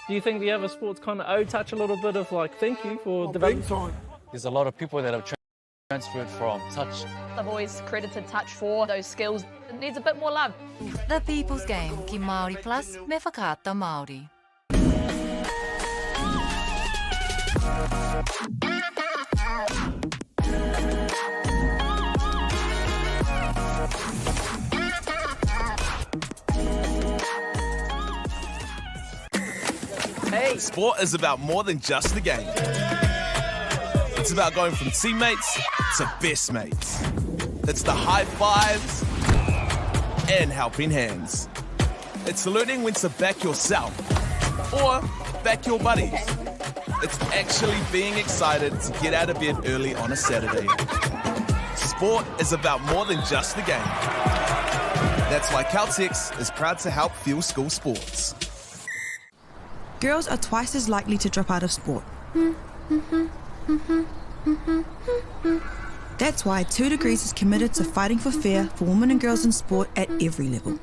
Do you think the other sports kind of owe touch a little bit of like thank you for oh, developing? time. There's a lot of people that have transferred from touch. I've always credited touch for those skills. It needs a bit more love. The People's Game ki Māori Plus me Whakaata Māori. Hey. Sport is about more than just the game. It's about going from teammates to best mates. It's the high fives and helping hands. It's learning when to back yourself or back your buddies. It's actually being excited to get out of bed early on a Saturday. Sport is about more than just the game. That's why Caltex is proud to help fuel school sports. Girls are twice as likely to drop out of sport. That's why 2 Degrees is committed to fighting for fair for women and girls in sport at every level.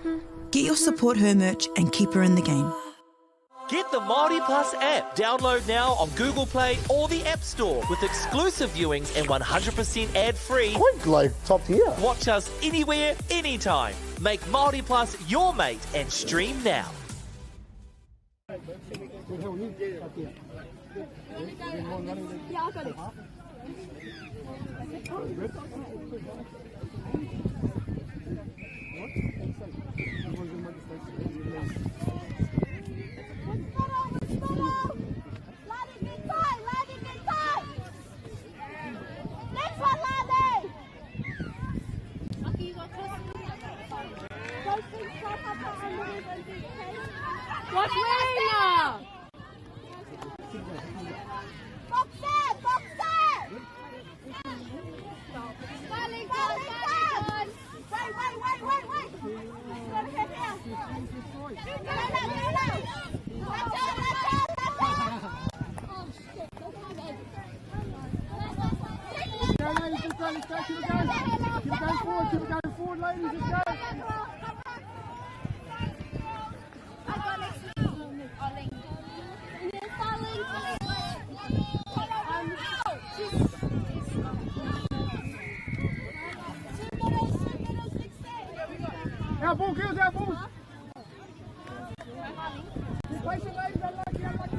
Get your Support Her merch and keep her in the game. Get the Māori Plus app. Download now on Google Play or the App Store with exclusive viewings and 100% ad-free. Quite like top tier. Watch us anywhere, anytime. Make Māori Plus your mate and stream now. Watch Wayne! Go, ladies, let's go, let's go, keep it going. Keep it going forward, keep it going forward, ladies, let's go. Our ball, girls, our balls. Be patient, ladies, unlucky, unlucky.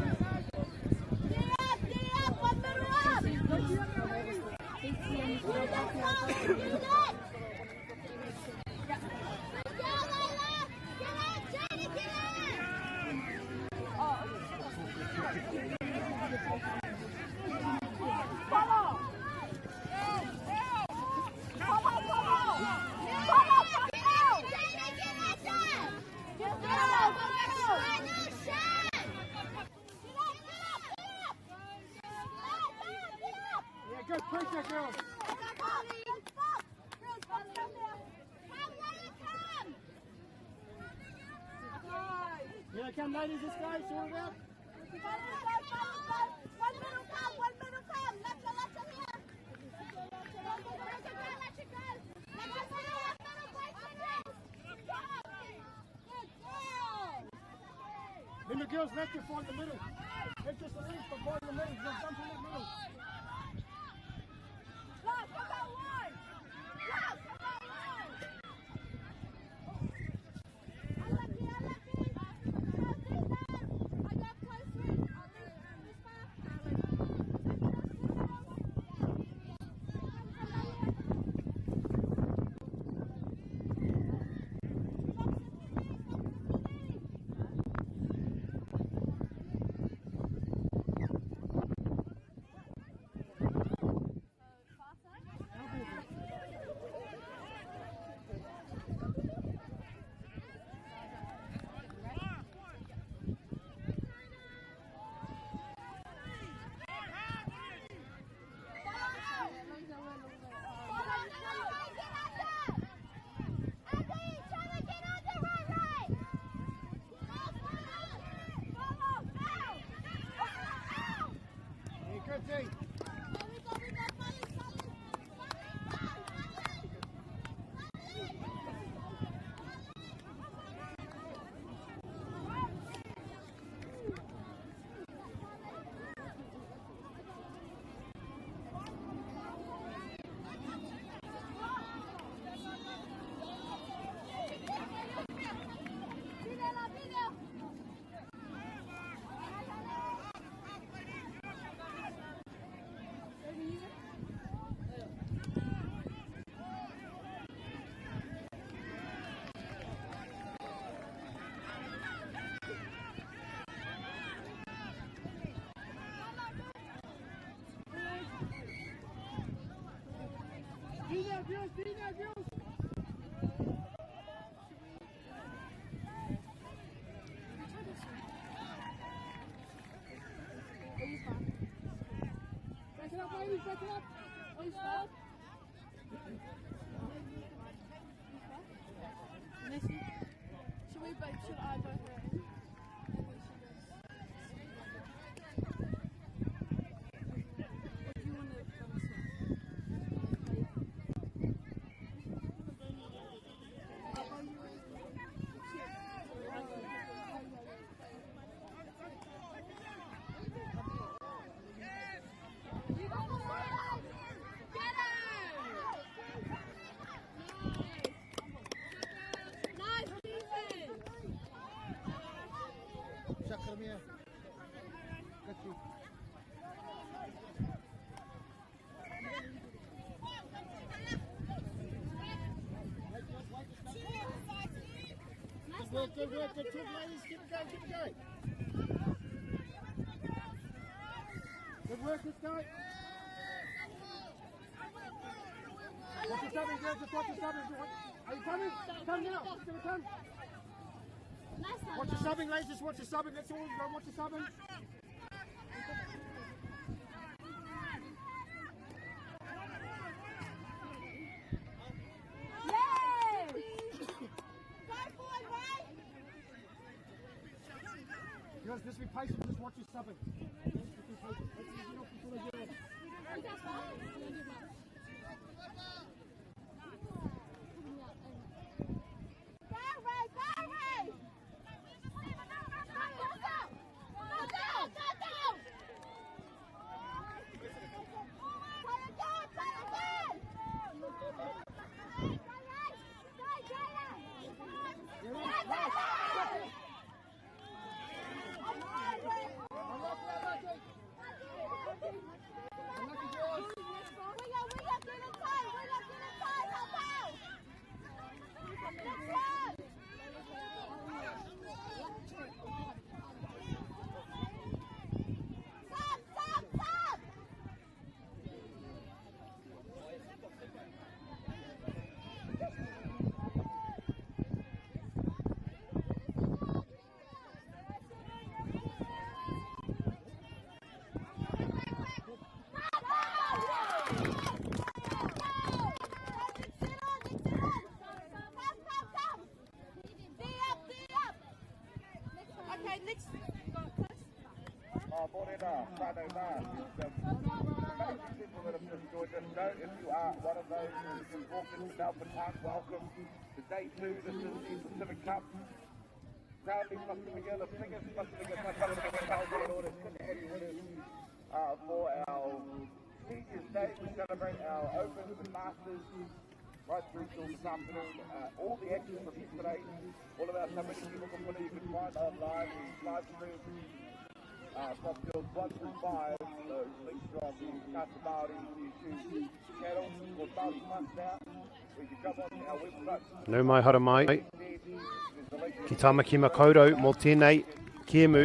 Yeah, good pressure, girls. Yeah, come, ladies, let's go, sort it out. Then the girls left you find the middle. Not just the length, but find the middle. Just jump in that middle. Be there, girls. Be there, girls. Back it up, ladies. Back it up. Should we both, should I both her in? And then she goes. Or do you want to run this one? Get him! Nice defense! Chakramia. Got you. Good work, good work, good work, ladies. Keep it going, keep it going. Good work, let's go. Watch your subbing, girls. Just watch your subbing. Are you coming? Come now. It's gonna come. Watch your subbing, ladies. Just watch your subbing. That's all. Go watch your subbing. Girls, just be patient. Just watch your subbing. Just be patient. That's easy enough before they get on. Unlucky, unlucky. Unlucky, girls. Okay, next. Morena, whānau mā. Amazing people that have just joined us. Know if you are one of those who just walked into Melbourne Park, welcome to day two. This is the Pacific Cup. Proudly Pasifika, the biggest Pasifika winners for our Seniors Day. We celebrate our Opens and Masters right through till this afternoon. All the action from yesterday, all of our tamariki mokopuna you can find online, we live stream from fields 1 through 5, those links are on the Whakaata Māori YouTube channel called Māori Plus now, where you can jump on our website. Nau mai haere mai. Ki Tāmaki Makaurau mō tēnei kēmu.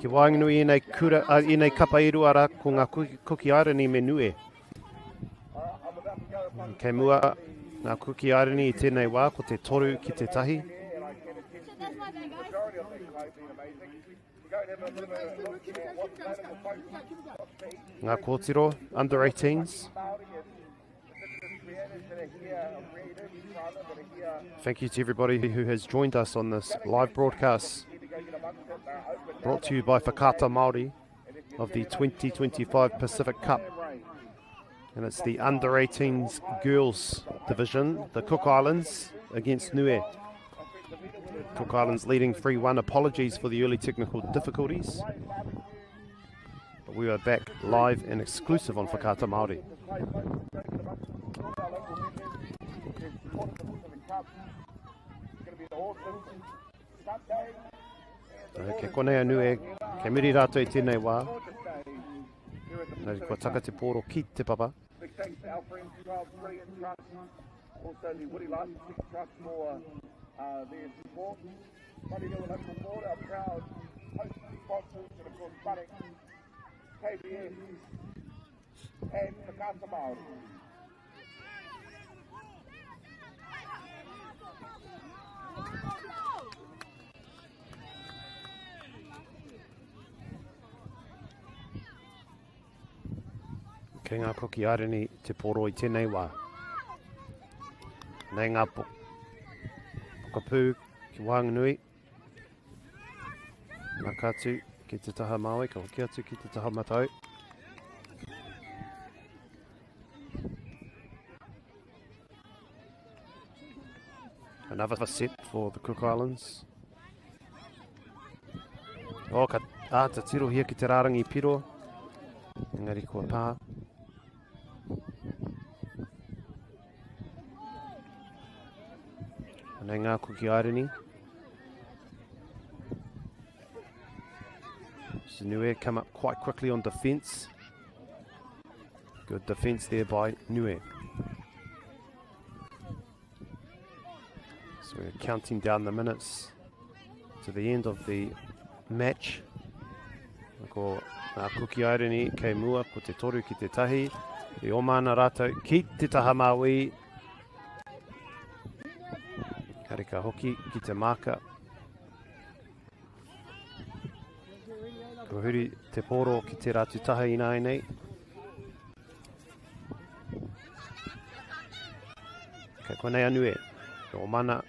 Ki waenganui ēnei kura, ēnei kapa e rua rā ko ngā Kuki Airani me Nue. Kei mua ngā Kuki Airani i tēnei wā ko te 3 ki te 1. Ngā kōtiro, under 18s. Thank you to everybody who has joined us on this live broadcast brought to you by Whakaata Māori of the 2025 Pacific Cup. And it's the under 18s girls division, the Cook Islands against Niue. Cook Islands leading 3-1. Apologies for the early technical difficulties. But we are back live and exclusive on Whakaata Māori. Kei konei a Niue, kei muri rātou i tēnei wā. Nā, kua taka te pōro ki te papa. Big thanks to our friends from Brilliant Trust, also the Woody Licensing Trust for their support. Marinua Local Board, our proud host sponsors, and of course Bunnings, KBS, and Whakaata Māori. Kei ngā Kuki Airani te pōro i tēnei wā. Nei ngā pokapū ki waenganui. Maka atu ki te taha Māui, ka hoki atu ki te taha Matau. Another set for the Cook Islands. Oh, ka āta tirohia ki te rārangi piro. Engari kua pā. Anei ngā Kuki Airani. Niue come up quite quickly on defence. Good defence there by Niue. So we're counting down the minutes to the end of the match. Ko ngā Kuki Airani kei mua, ko te toru ki te tahi. E oma ana rātou ki te taha māui. Kareka hoki ki te māka. Ko huri te pōro ki te rātu taha ināianei. Kei konei anu e. E o mana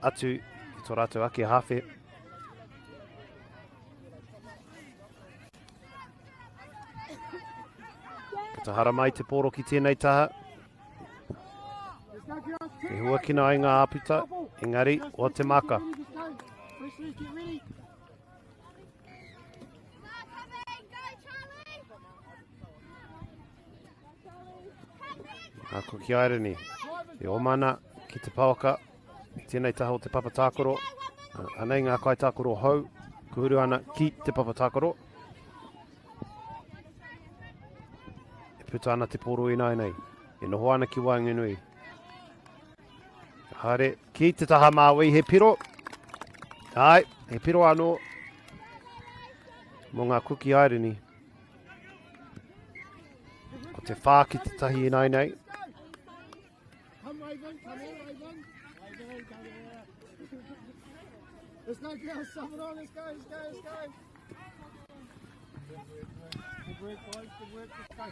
atu i tō rātou ake hāwhe. Ka tahara mai te pōro ki tēnei taha. E huakina ai ngā āputa, engari, o te maka. Ngā Kuki Airani, e oma ana ki te pawaka, i tēnei taha o te papa tākaro. Anei ngā kaitākaro hou, kuhuru ana ki te papa tākaro. E puta ana te pōro ināianei. E noho ana ki waenganui. Ka haere ki te taha māui, he piro. Ai, he piro anō mō ngā Kuki Airani. Ko te whā ki te tahi ināianei. Come Raven, come on Raven. Raven, come here. Let's go girls, summon on, let's go, let's go, let's go. Good work, guys, good work, let's go.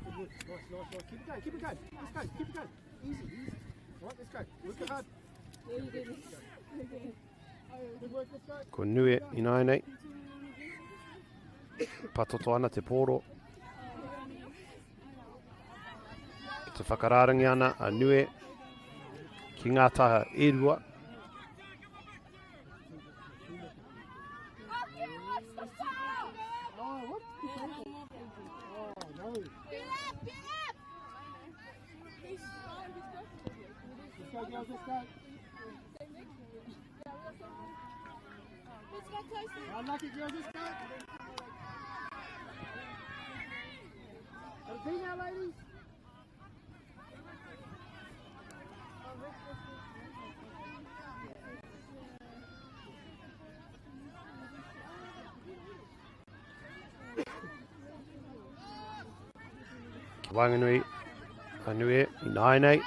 Good work, nice, nice, nice. Keep it going, keep it going. Let's go, keep it going. Easy, easy. All right, let's go. Work it hard. Good work, let's go. Ko Nue ināianei. Patoto ana te pōro. Ki te whakarārangi ana a Nue ki ngā taha e rua. Unlucky girls, let's go. Got a team now, ladies. Ki waenganui, a Nue ināianei,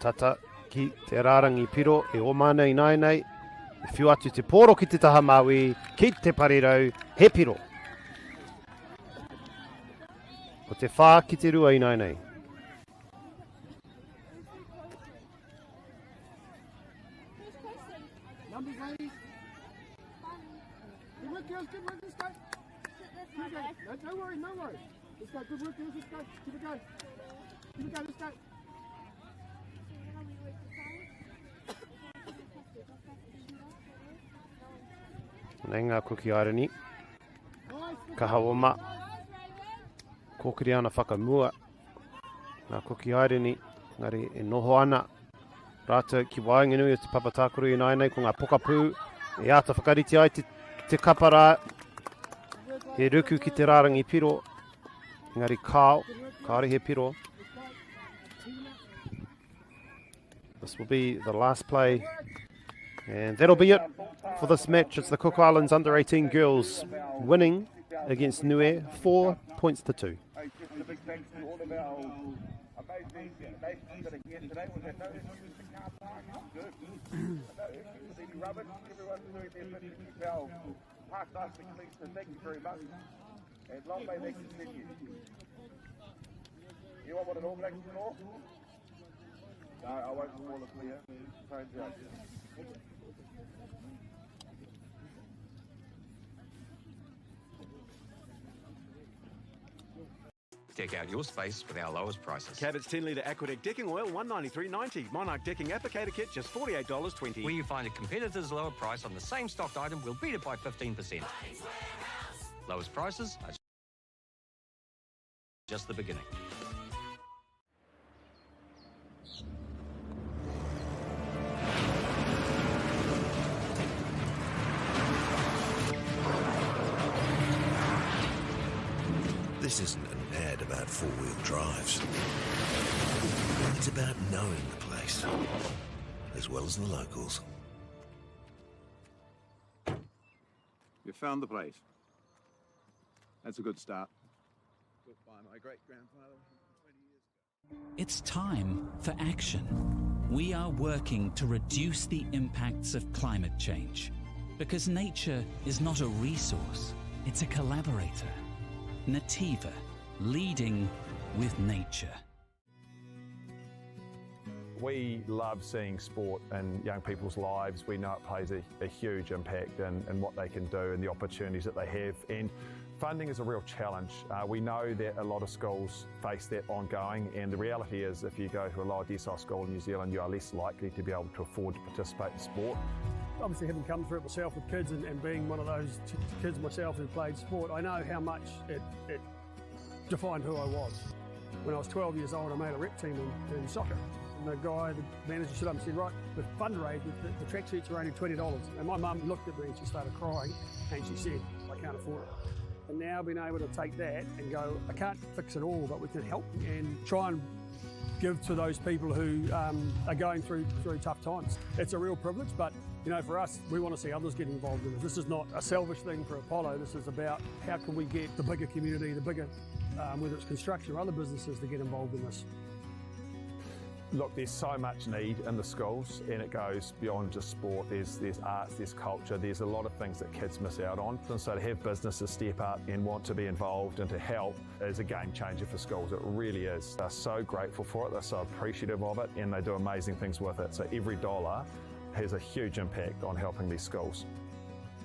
tata ki te rārangi piro e oma ana ināianei, e whiu atu te pōro ki te taha māui, ki te parirau, he piro. Ko te whā ki te rua ināianei. Numbers, ladies. Good work, girls. Good work. Let's go. Keep it going. No, no worries, no worries. Let's go. Good work, girls. Let's go. Keep it going. Keep it going. Let's go. Nei ngā Kuki Airani. Kaha oma. Kōkiri ana whakamua. Ngā Kuki Airani. Engari e noho ana rātou ki waenganui o te papa tākaro ināianei ko ngā pokapū e āta whakarite ai te, te kapa rā. He ruku ki te rārangi piro. Engari kāo, kāore he piro. This will be the last play. And that'll be it for this match. It's the Cook Islands under 18 girls winning against Niue 4 points to 2. Hey, just a big thanks to all of our amazing nations that are here today. We've had no issues with the car park. Good. No issues with any rubbish. Everyone's doing their bit to keep our park nice and clean, so thank you very much. And long may that continue. Anyone want an All Blacks score? No, I won't spoil it for you. Turns out. Deck out your space with our lowest prices. Cabot's 10 litre Aquadec decking oil, $193.90. Monarch decking applicator kit, just $48.20. Where you find a competitor's lower price on the same stocked item, we'll beat it by 15%. Lowest prices are just the beginning. This isn't an ad about four-wheel drives. It's about knowing the place, as well as the locals. You found the place. That's a good start. Built by my great-grandfather 20 years ago. It's time for action. We are working to reduce the impacts of climate change because nature is not a resource, it's a collaborator. Nativa, leading with nature. We love seeing sport in young people's lives. We know it plays a huge impact in what they can do and the opportunities that they have. And funding is a real challenge. We know that a lot of schools face that ongoing, and the reality is if you go to a lower decile school in New Zealand, you are less likely to be able to afford to participate in sport. Obviously, having come through it myself with kids and being one of those kids myself who played sport, I know how much it defined who I was. When I was 12 years old, I made a rep team in soccer. And the guy, the manager, stood up and said, right, the fundraiser, the tracksuits are only $20. And my mum looked at me and she started crying and she said, I can't afford it. And now being able to take that and go, I can't fix it all, but we can help and try and give to those people who are going through tough times. It's a real privilege, but you know, for us, we want to see others get involved in this. This is not a selfish thing for Apollo. This is about how can we get the bigger community, the bigger, whether it's construction or other businesses, to get involved in this. Look, there's so much need in the schools, and it goes beyond just sport. There's arts, there's culture, there's a lot of things that kids miss out on. And so to have businesses step up and want to be involved and to help is a game changer for schools. It really is. They're so grateful for it, they're so appreciative of it, and they do amazing things with it. So every dollar has a huge impact on helping these schools.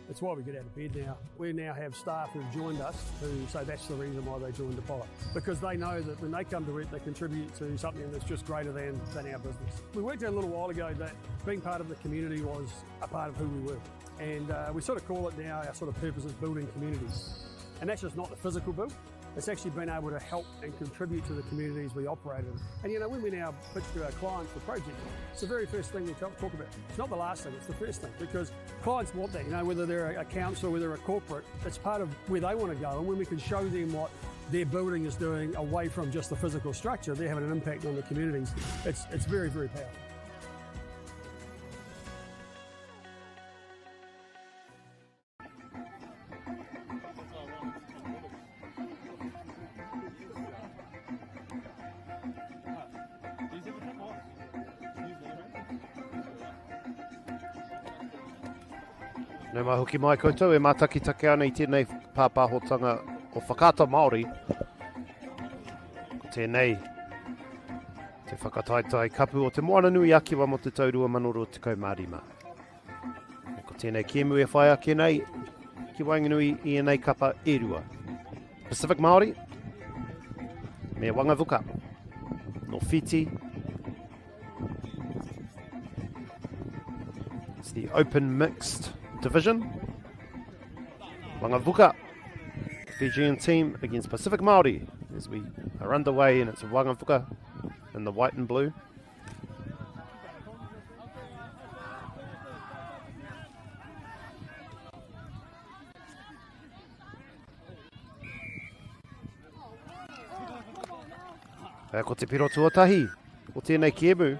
It's why we get out of bed now. We now have staff who've joined us who say that's the reason why they joined Apollo, because they know that when they come to work, they contribute to something that's just greater than our business. We worked out a little while ago that being part of the community was a part of who we were. And we sort of call it now, our sort of purpose is building communities. And that's just not the physical build. It's actually been able to help and contribute to the communities we operate in. And you know, when we now pitch to our clients for projects, it's the very first thing we talk about. It's not the last thing, it's the first thing, because clients want that, you know, whether they're a council, whether they're a corporate, it's part of where they want to go. And when we can show them what their building is doing away from just the physical structure, they're having an impact on the communities. It's very, very powerful. Nau mai hoki mai koutou e mātakitaki ana i tēnei pāpāhotanga o Whakaata Māori. Ko tēnei te whakataetae kapu o te Moana Nui a Kiwa mō te tau 2025. Ko tēnei kēmu e whai ake nei ki waenganui i ēnei kapa e rua. Pacific Māori me Wangavuka no Fiti. It's the open mixed division. Wangavuka, Fijian team against Pacific Māori as we are underway, and it's Wangavuka in the white and blue. Ko te piro tuatahi o tēnei kēmu.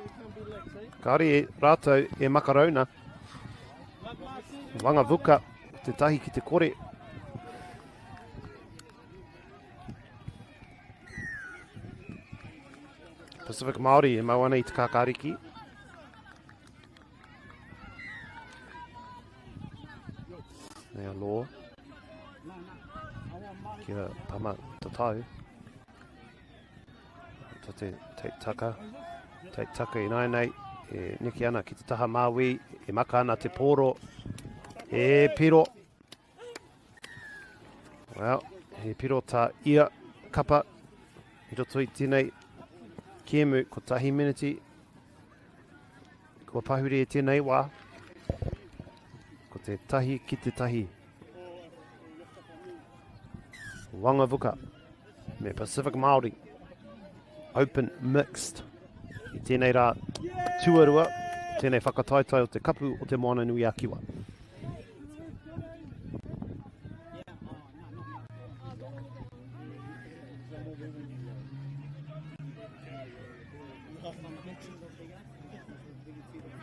Kāre e rātou e makarauna. Wangavuka, te tahi ki te kore. Pacific Māori e mau ana i te kākāriki. Nea Law. Kia Tama Tatau. Tate Tate Taka. Tate Taka i nāianei e neke ana ki te taha māui, e maka ana te pōro. E piro. Well, he piro tā ia kapa i roto i tēnei kēmu, kotahi miniti. Kua pahure i tēnei wā. Ko te tahi ki te tahi. Wangavuka me Pacific Māori. Open Mixed. I tēnei rā tuarua, tēnei whakataetae o te kapu o te Moana Nui a Kiwa.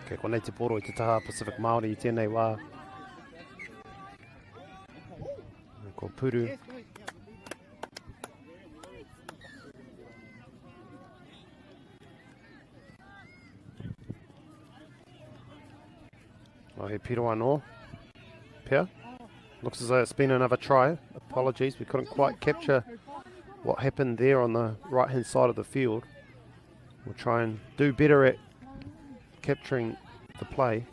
Kei konei te poro i te taha Pacific Māori i tēnei wā. Ko Puru. Oh, he piro anō. Pia. Looks as though it's been another try. Apologies, we couldn't quite capture what happened there on the right-hand side of the field. We'll try and do better at capturing the play.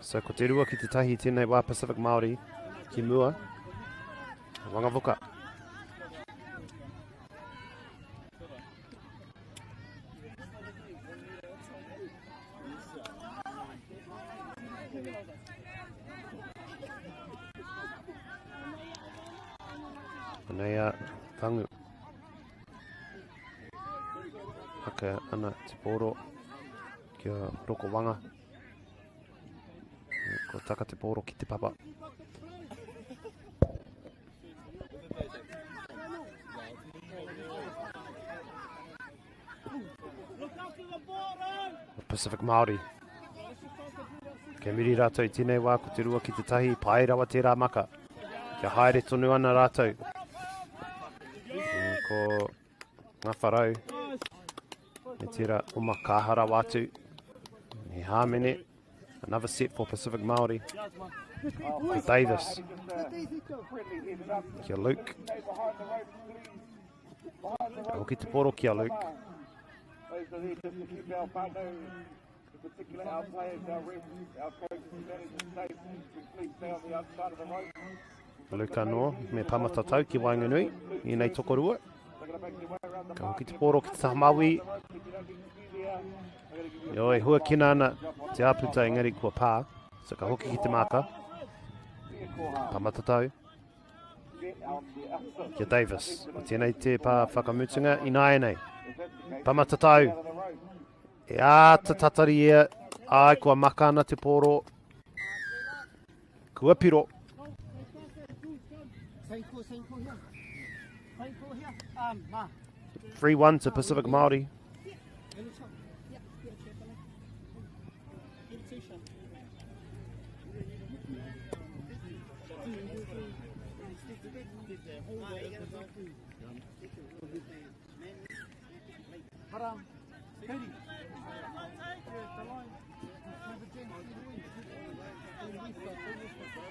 So ko te rua ki te tahi tēnei wā Pacific Māori ki mua. Wangavuka. Anei a Tangu. Haka ana te pōro ki a Rokowanga. Ko taka te pōro ki te papa. Pacific Māori. Kei muri rātou i tēnei wā ko te rua ki te tahi, pai rawa tērā maka. Kia haere tonu ana rātou. Ko ngā wharau, me tērā oma kāha rawa atu. He hāmene, another set for Pacific Māori. Ko Davis. Kia Luke. Ka hoki te poro ki a Luke. Luke anō, me Pamatatau ki waenganui, i nei tokorua. Ka hoki te poro ki te taha maui. Ioi, huakina ana te āputa engari kua pā. So ka hoki ki te māka. Pamatatau. Kia Davis. Ko tēnei te pā whakamutunga ināianei. Pamatatau. E āta tatari ia. Ai, kua maka ana te pōro. Kua piro. 3-1 to Pacific Māori.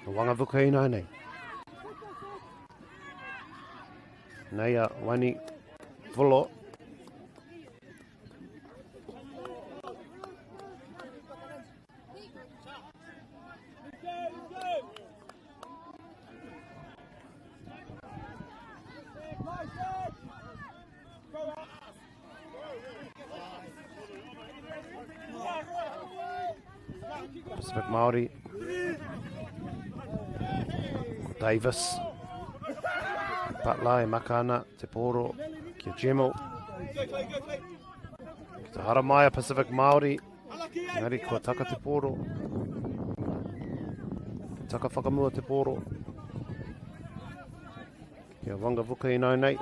Wangavuka ināianei. Nei a Wani Volo. Pacific Māori. Davis. Butler e maka ana te pōro ki a Gemmell. Ki te haramai a Pacific Māori. Engari kua taka te pōro. Taka whakamua te pōro. Kia wanga vuka i nau nei.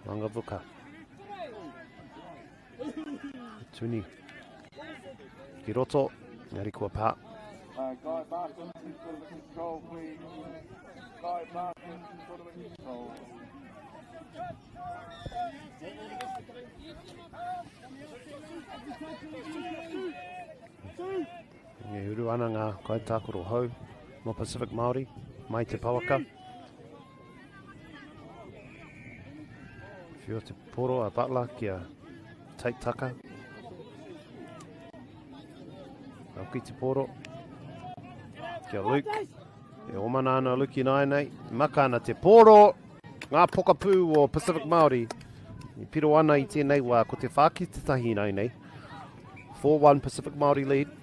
Wanga vuka. Tuni. Ki roto, engari kua pā. Guy Martin, control, please. Guy Martin, control. E uru ana ngā kaitākaro hou mō Pacific Māori, mai te pouaka. Whiua te poro a Butler ki a Tate Tucker. Hoki te poro ki a Luke. E omana ana Luke ināianei. Maka ana te poro. Ngā pokapū o Pacific Māori. I piro ana i tēnei wā, ko te 4-1 ināianei. 4-1 Pacific Māori lead.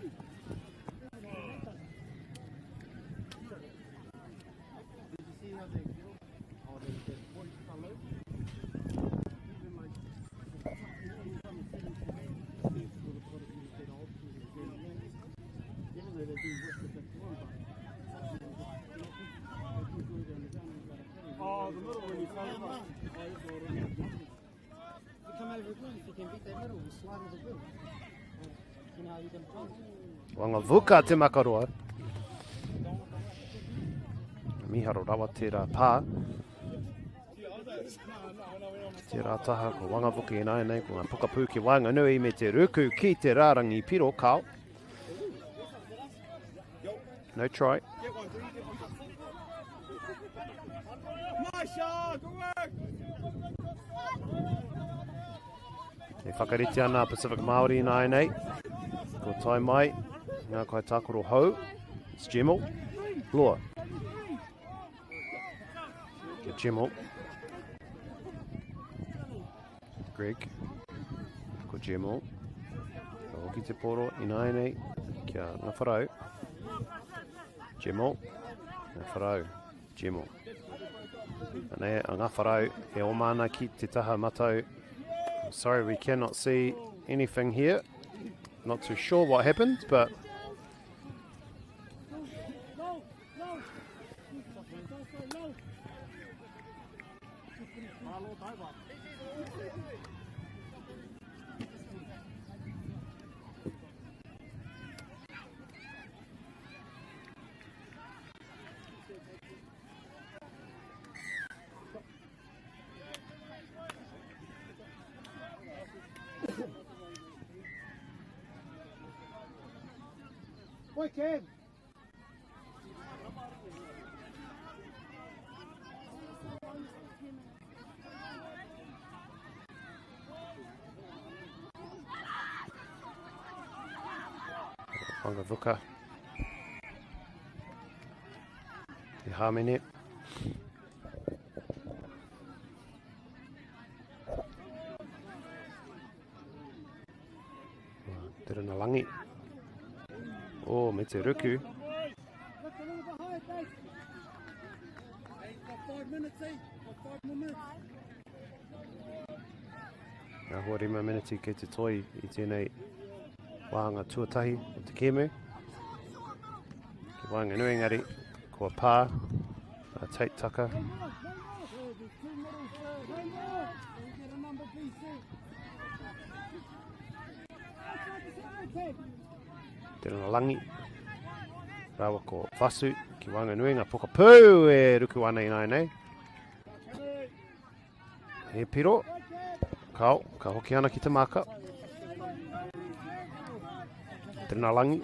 Wanga vuka te makaroa. Miharo rawa tērā pā. Tērā taha ko Wangavuka ināianei, ko ngā pokapū ki waenganui me te ruku ki te rārangi piro, kao. No try. E whakarite ana a Pacific Māori ināianei. Ko tae mai ngā kaitākaro hou. It's Gemmell. Loa. Kia Gemmell. Greg. Ko Gemmell. Ka hoki te poro ināianei kia Ngawharau. Gemmell. Ngawharau. Gemmell. Anei a Ngawharau e oma ana ki te taha matau. I'm sorry we cannot see anything here. Not too sure what happened, but Boy, Cam. Whangavuka. Te hāmene. Te rana langi. Oh, me te ruku. Ngā hoa rima miniti kei te toi i tēnei wāhanga tuatahi o te kēmu. Ki waenganui engari, kua pā a Tate Tucker. Te ranga langi. Rāua ko Vasu ki waenganui ngā pokapū e ruku ana ināianei. He piro. Kao, ka hoki ana ki te māka. Te langi.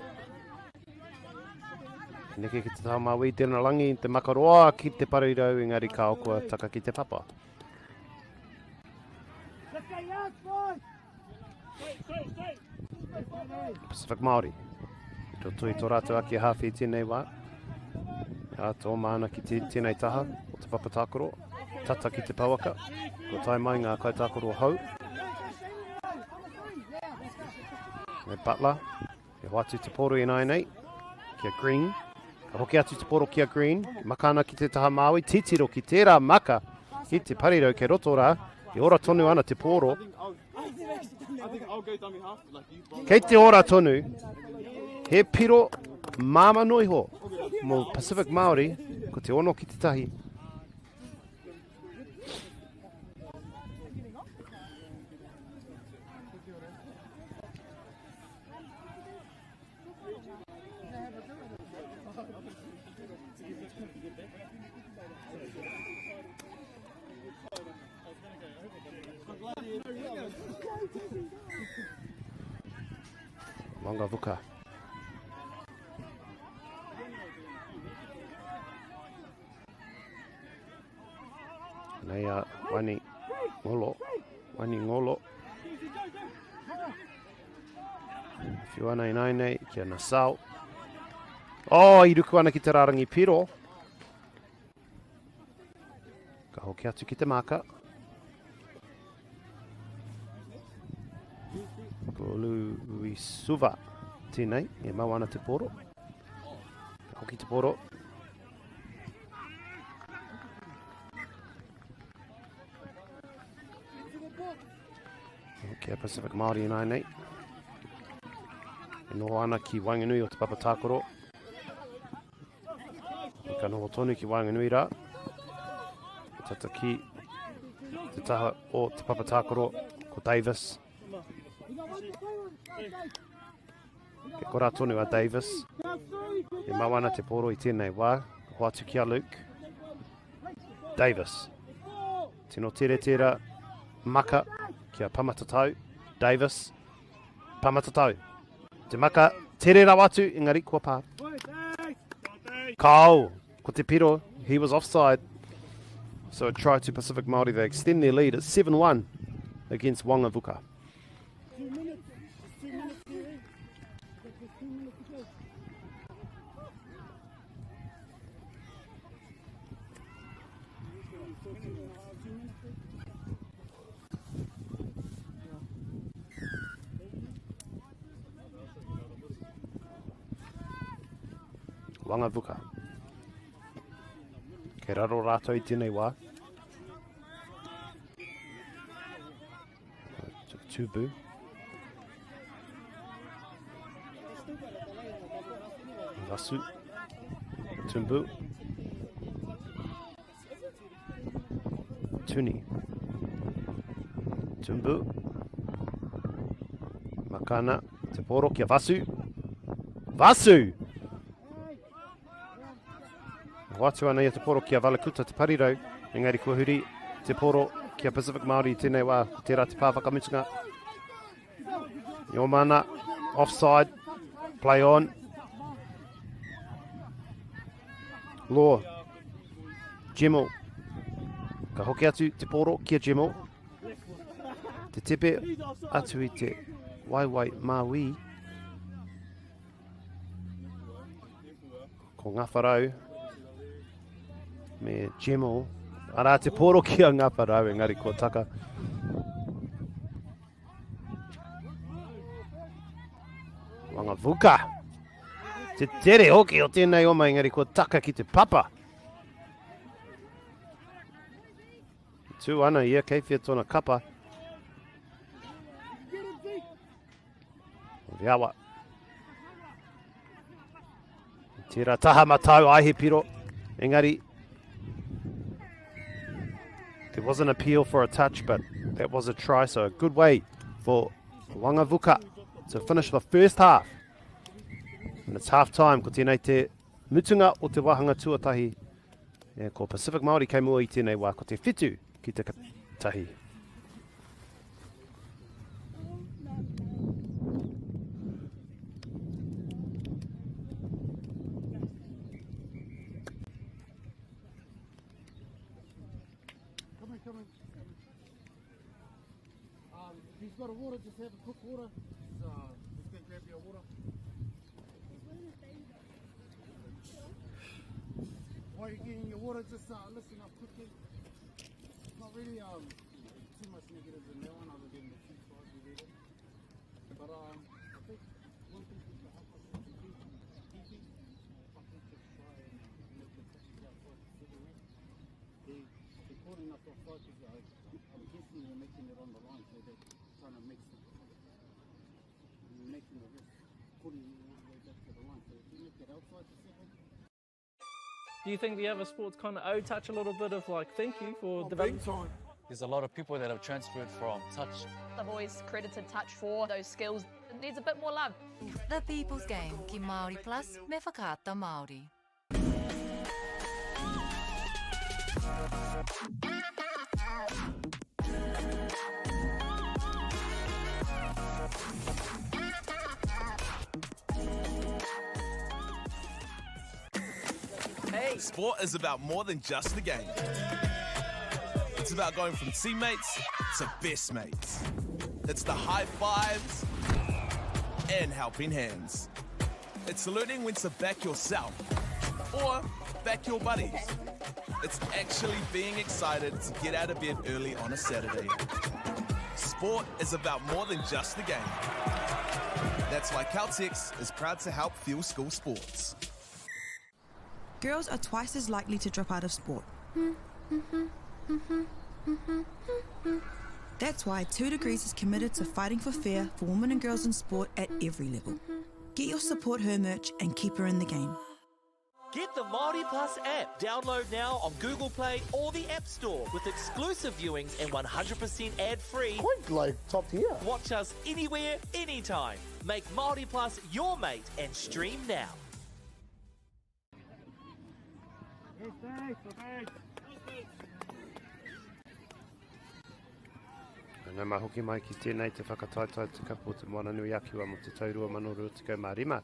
Neke ki te taha māui, te langi, te makaroa ki te parirau, engari kao kua taka ki te papa. Pacific Māori. I roto i tō rātou ake hāwhi i tēnei wā. Ā, tō māna ki te, tēnei taha o te papa tākaro, tata ki te pouaka. Kua tae mai ngā kaitākaro hou. Me Butler, e hoatu te pōro ināianei, ki a Green. Ka hoki atu te pōro ki a Green, maka ana ki te taha māui, titiro ki tērā maka, ki te parirau kei roto rā, e ora tonu ana te pōro. Kei te ora tonu, he piro māmā noa iho mō Pacific Māori, ko te 6 ki te 1. Wangavuka. Nei a Wani Ngolo. Wani Ngolo. Whiu ana i nei kia Nasau. Oh, i ruku ana ki te rārangi piro. Ka hoki atu ki te māka. Ko Lui Suva tēnei, e mau ana te poro. Ka hoki te poro. Kia Pacific Māori i nei. E noho ana ki waenganui o te papa tākaro. Ka noho tonu ki waenganui rā. Tata ki te taha o te papa tākaro, ko Davis. Ke kora tonu a Davis. E mau ana te pōro i tēnei wā. Hoatu ki a Luke. Davis. Tino tere tērā maka ki a Pamatatau. Davis. Pamatatau. Te maka tere rawa atu, engari kua pā. Kao, ko te piro, he was offside. So a try to Pacific Māori, they extend their lead at 7-1 against Wangavuka. Wangavuka. Kei raro rātou i tēnei wā. Tubu. Vasu. Tumbu. Tuni. Tumbu. Makana. Te poro kia Vasu. Vasu! Hoatu ana i a te poro ki a Valakuta te parirau, engari kua huri te poro ki a Pacific Māori i tēnei wā, ko tērā te pā whakamutunga. Iomana, offside, play on. Law, Gemmell. Ka hoki atu te poro ki a Gemmell. Te tepe atu i te waiwai māui. Ko Ngawharau me Gemmell. Arā te poro ki a Ngawharau, engari kua taka. Wangavuka. Te tere hoki o tēnei oma, engari kua taka ki te papa. Tū ana ia, kei whia tōna kapa. Viawa. Tērā taha matau, ai he piro. Engari, there was an appeal for a touch, but that was a try, so a good way for Wangavuka to finish the first half. And it's half time, ko tēnei te mutunga o te wāhanga tuatahi. E, ko Pacific Māori kei mua i tēnei wā, ko te whitu ki te tahi. Come on, come on. If he's got a water, just have a quick water. Just, just go grab your water. While you're getting your water, just listen up quickly. It's not really too much negatives in that one other than the two tries we did. But I think one thing to help us with the defense, I think just try and make the touches outside the city ring. They're calling us offside because I'm guessing we're making it on the line, so they're trying to make some, we're making the risk, putting it all the way back to the line. So if we make it outside the second. Do you think the other sports kind of owe touch a little bit of like thank you for developing? Big time. There's a lot of people that have transferred from touch. I've always credited touch for those skills. It needs a bit more love. The People's Game ki Māori Plus me Whakaata Māori. Sport is about more than just the game. It's about going from teammates to best mates. It's the high fives and helping hands. It's learning when to back yourself or back your buddies. It's actually being excited to get out of bed early on a Saturday. Sport is about more than just the game. That's why Caltex is proud to help fuel school sports. Girls are twice as likely to drop out of sport. That's why 2 Degrees is committed to fighting for fair for women and girls in sport at every level. Get your Support Her merch and keep her in the game. Get the Māori Plus app. Download now on Google Play or the App Store with exclusive viewings and 100% ad-free. Quite like top tier. Watch us anywhere, anytime. Make Māori Plus your mate and stream now. Nā mai hoki mai ki tēnei te whakataetae te kapu o te Moana-nui-a-Kiwa mō te tau 2025.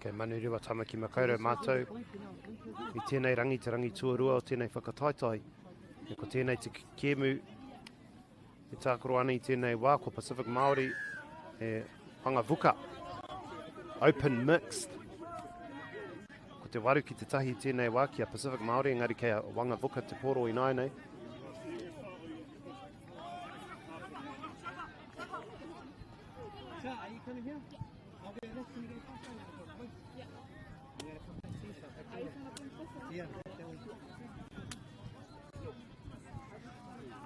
Kei Manurewa Tamaki Makaurau mātou i tēnei rangi, te rangi tuarua o tēnei whakataetae. E ko tēnei te kēmu e tākaro ana i tēnei wā, ko Pacific Māori e Whangavuka. Open mixed. Ko te waru ki te tahi i tēnei wā ki a Pacific Māori, engari kei a Whangavuka te poro ināianei. Are you coming here?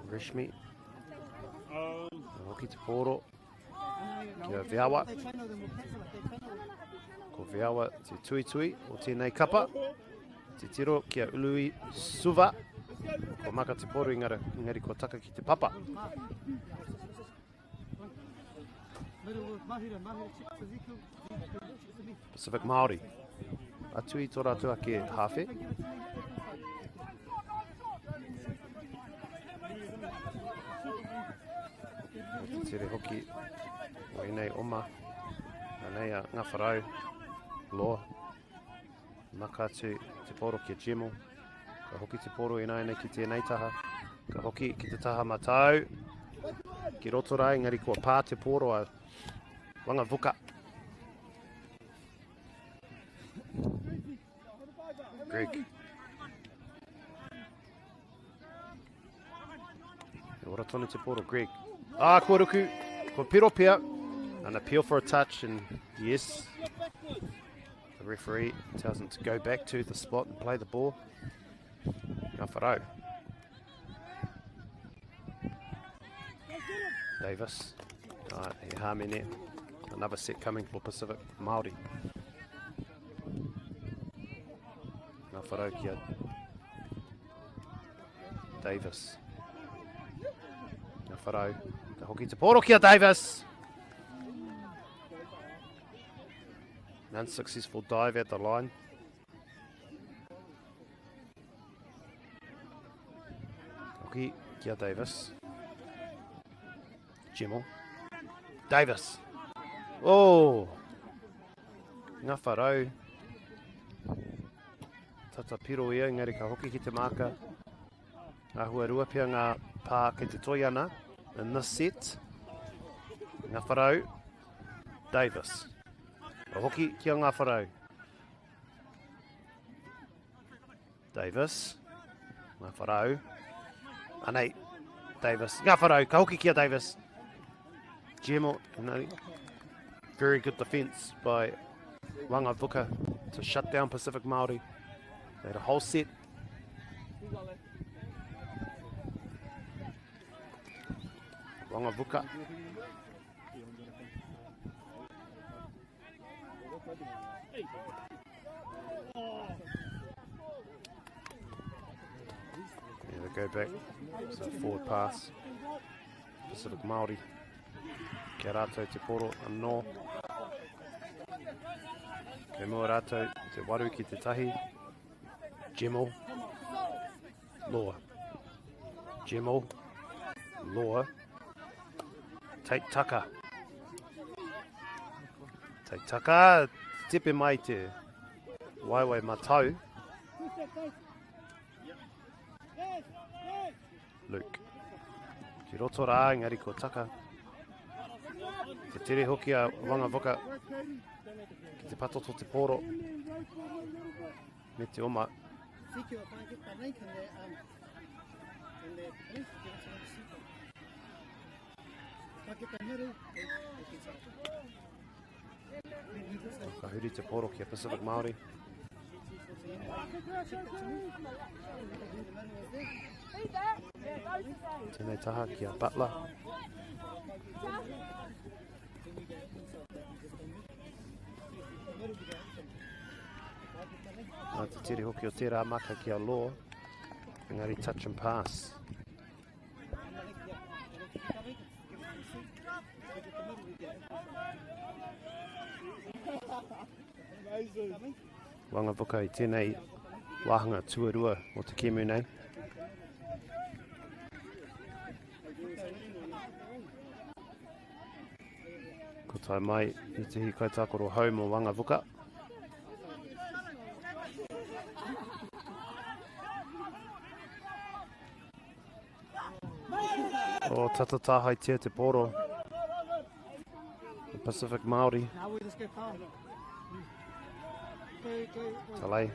Rishmi. Hoki te pōro. Ki a Viawa. Ko Viawa te tuitui o tēnei kapa. Te tiro ki a Ului Suva. Ko maka te pōro engari kua taka ki te papa. Pacific Māori. Atu i tō rātou ake hāwhe. Te tere hoki o ēnei oma. Anei a Ngawharau, Loa. Maka atu te poro ki a Gemmell. Ka hoki te poro ināianei ki tēnei taha. Ka hoki ki te taha matau. Ki roto rā, engari kua pā te poro a Wangavuka. Greg. E ora tonu te poro, Greg. Ah, kua ruku, kua piro pea. An appeal for a touch, and yes, the referee tells him to go back to the spot and play the ball. Ngawharau. Davis. Right, he Hamene. Another set coming for Pacific Māori. Ngawharau kia Davis. Ngawharau. Ka hoki te pōro ki a Davis. An unsuccessful dive at the line. Hoki ki a Davis. Gemmell. Davis. Oh! Ngawharau. Tata piro ia, engari ka hoki ki te māka. Āhua rua pea ngā pā kei te toi ana in this set. Ngawharau, Davis. Ka hoki ki a Ngawharau. Davis. Ngawharau. Anei, Davis. Ngawharau, ka hoki ki a Davis. Gemmell, no. Very good defence by Waqavuka to shut down Pacific Māori. They had a whole set. Waqavuka. Yeah, they go back. It's a forward pass. Pacific Māori. Kia rātou te poro anō. Kei mua rātou te waru ki te tahi. Gemmell. Law. Gemmell. Law. Tate Tucker. Tate Tucker. Tepe mai te waiwai matau. Luke. Ki roto rā, engari ko taka. Te tere hoki a Wangavuka ki te patoto te pōro me te oma. Ka huri te pōro ki a Pacific Māori. Tēnei taha ki a Butler. Nā te tere hoki o tērā maka ki a Law. Engari touch and pass. Wangavuka i tēnei wāhanga tuarua o te kēmu nei. Ko tae mai i te hi kaitākaro hou mō Wangavuka. O tata tāhaitia te pōro. The Pacific Māori. Talei.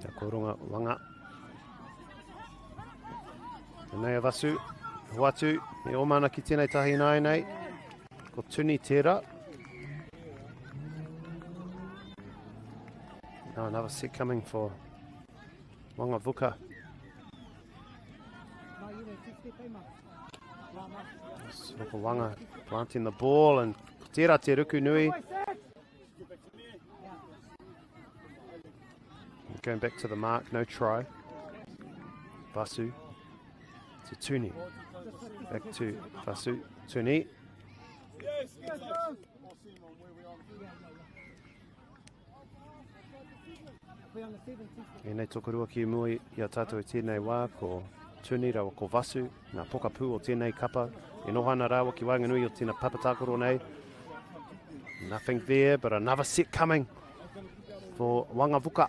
Te koronga wanga. Tēnei a Vasu, hoatu, e oma ana ki tēnei tahi nāi nei. Ko Tuni tērā. Now another set coming for Wangavuka. Roko Wanga planting the ball and ko tērā te ruku nui. Going back to the mark, no try. Vasu to Tuni. Back to Vasu. Tuni. Ēnei tokorua ki mua i a tātou i tēnei wā, ko Tuni rawa ko Vasu, ngā pokapū o tēnei kapa. E noho ana rāua ki waenganui o tēnā papa tākaro nei. Nothing there, but another set coming for Wangavuka.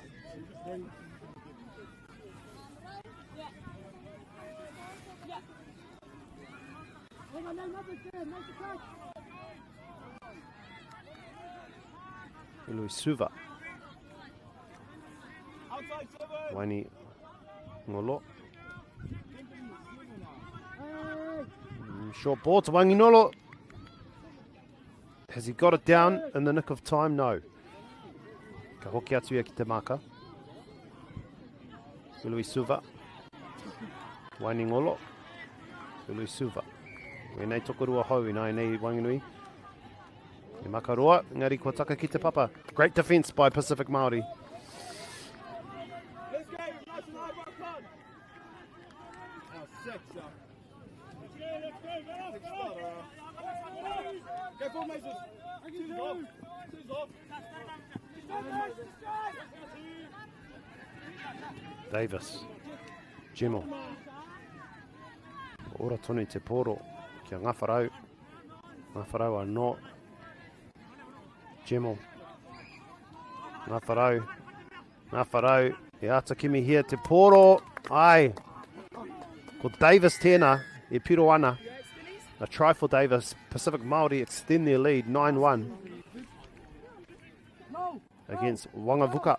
Lui Suva. Waini Ngolo. Short ball to Wanginolo. Has he got it down in the nick of time? No. Ka hoki atu ia ki te maka. Lui Suva. Wainingolo. Lui Suva. Wēnei tokorua hou i nā nei Wanganui. E makaroa, engari kua taka ki te papa. Great defence by Pacific Māori. Davis. Gemmell. Ora tonu te pōro kia Ngawharau. Ngawharau anō. Gemmell. Ngawharau. Ngawharau. E āta kimihia te pōro. Ai. Ko Davis tēnā e piro ana. A try for Davis. Pacific Māori extend their lead 9-1 against Wangavuka.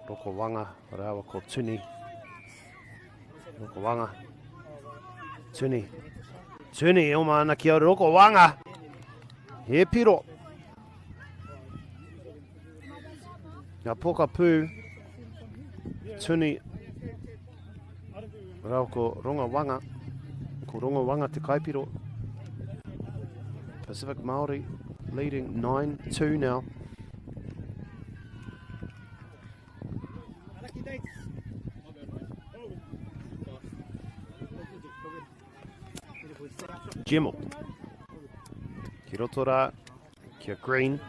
Roko Wanga rāua ko Tuni. Roko Wanga. Tuni. Tuni e oma ana ki a Roko Wanga. He piro. Ngā poka pū. Tuni. Rāua ko Ronga Wanga. Ko Ronga Wanga te kaipiro. Pacific Māori leading 9-2 now. Gemmell. Ki roto rā, kia Green.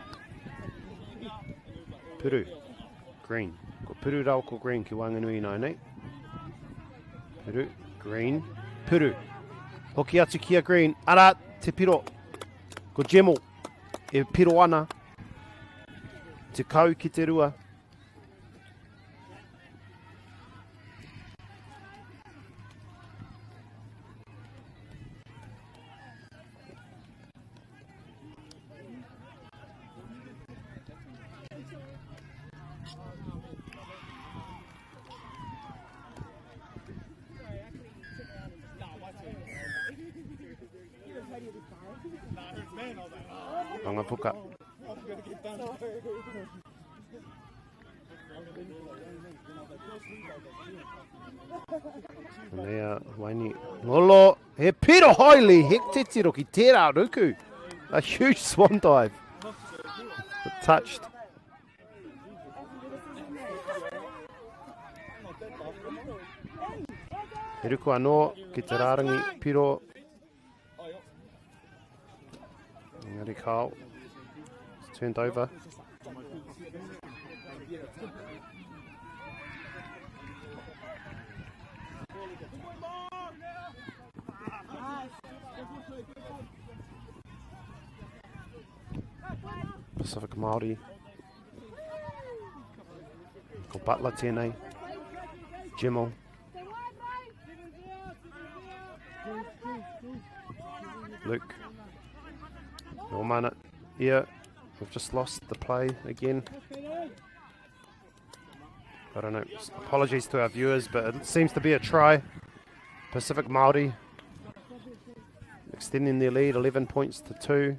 Puru. Green. Ko Puru rāua ko Green ki waenganui ināianei. Puru, Green, Puru. Hoki atu ki a Green. Arā, te piro. Ko Gemmell e piro ana. 10 ki te 2. Whangapuka. Nea Waini Ngolo. He piro haele, he te tiro ki tērā ruku. A huge swan dive. But touched. He ruku anō ki te rārangi piro. Engari Carl. It's turned over. Pacific Māori. Ko Butler tēnei. Gemmell. Luke. Norman here. We've just lost the play again. I don't know. Apologies to our viewers, but it seems to be a try. Pacific Māori extending their lead, 11 points to 2.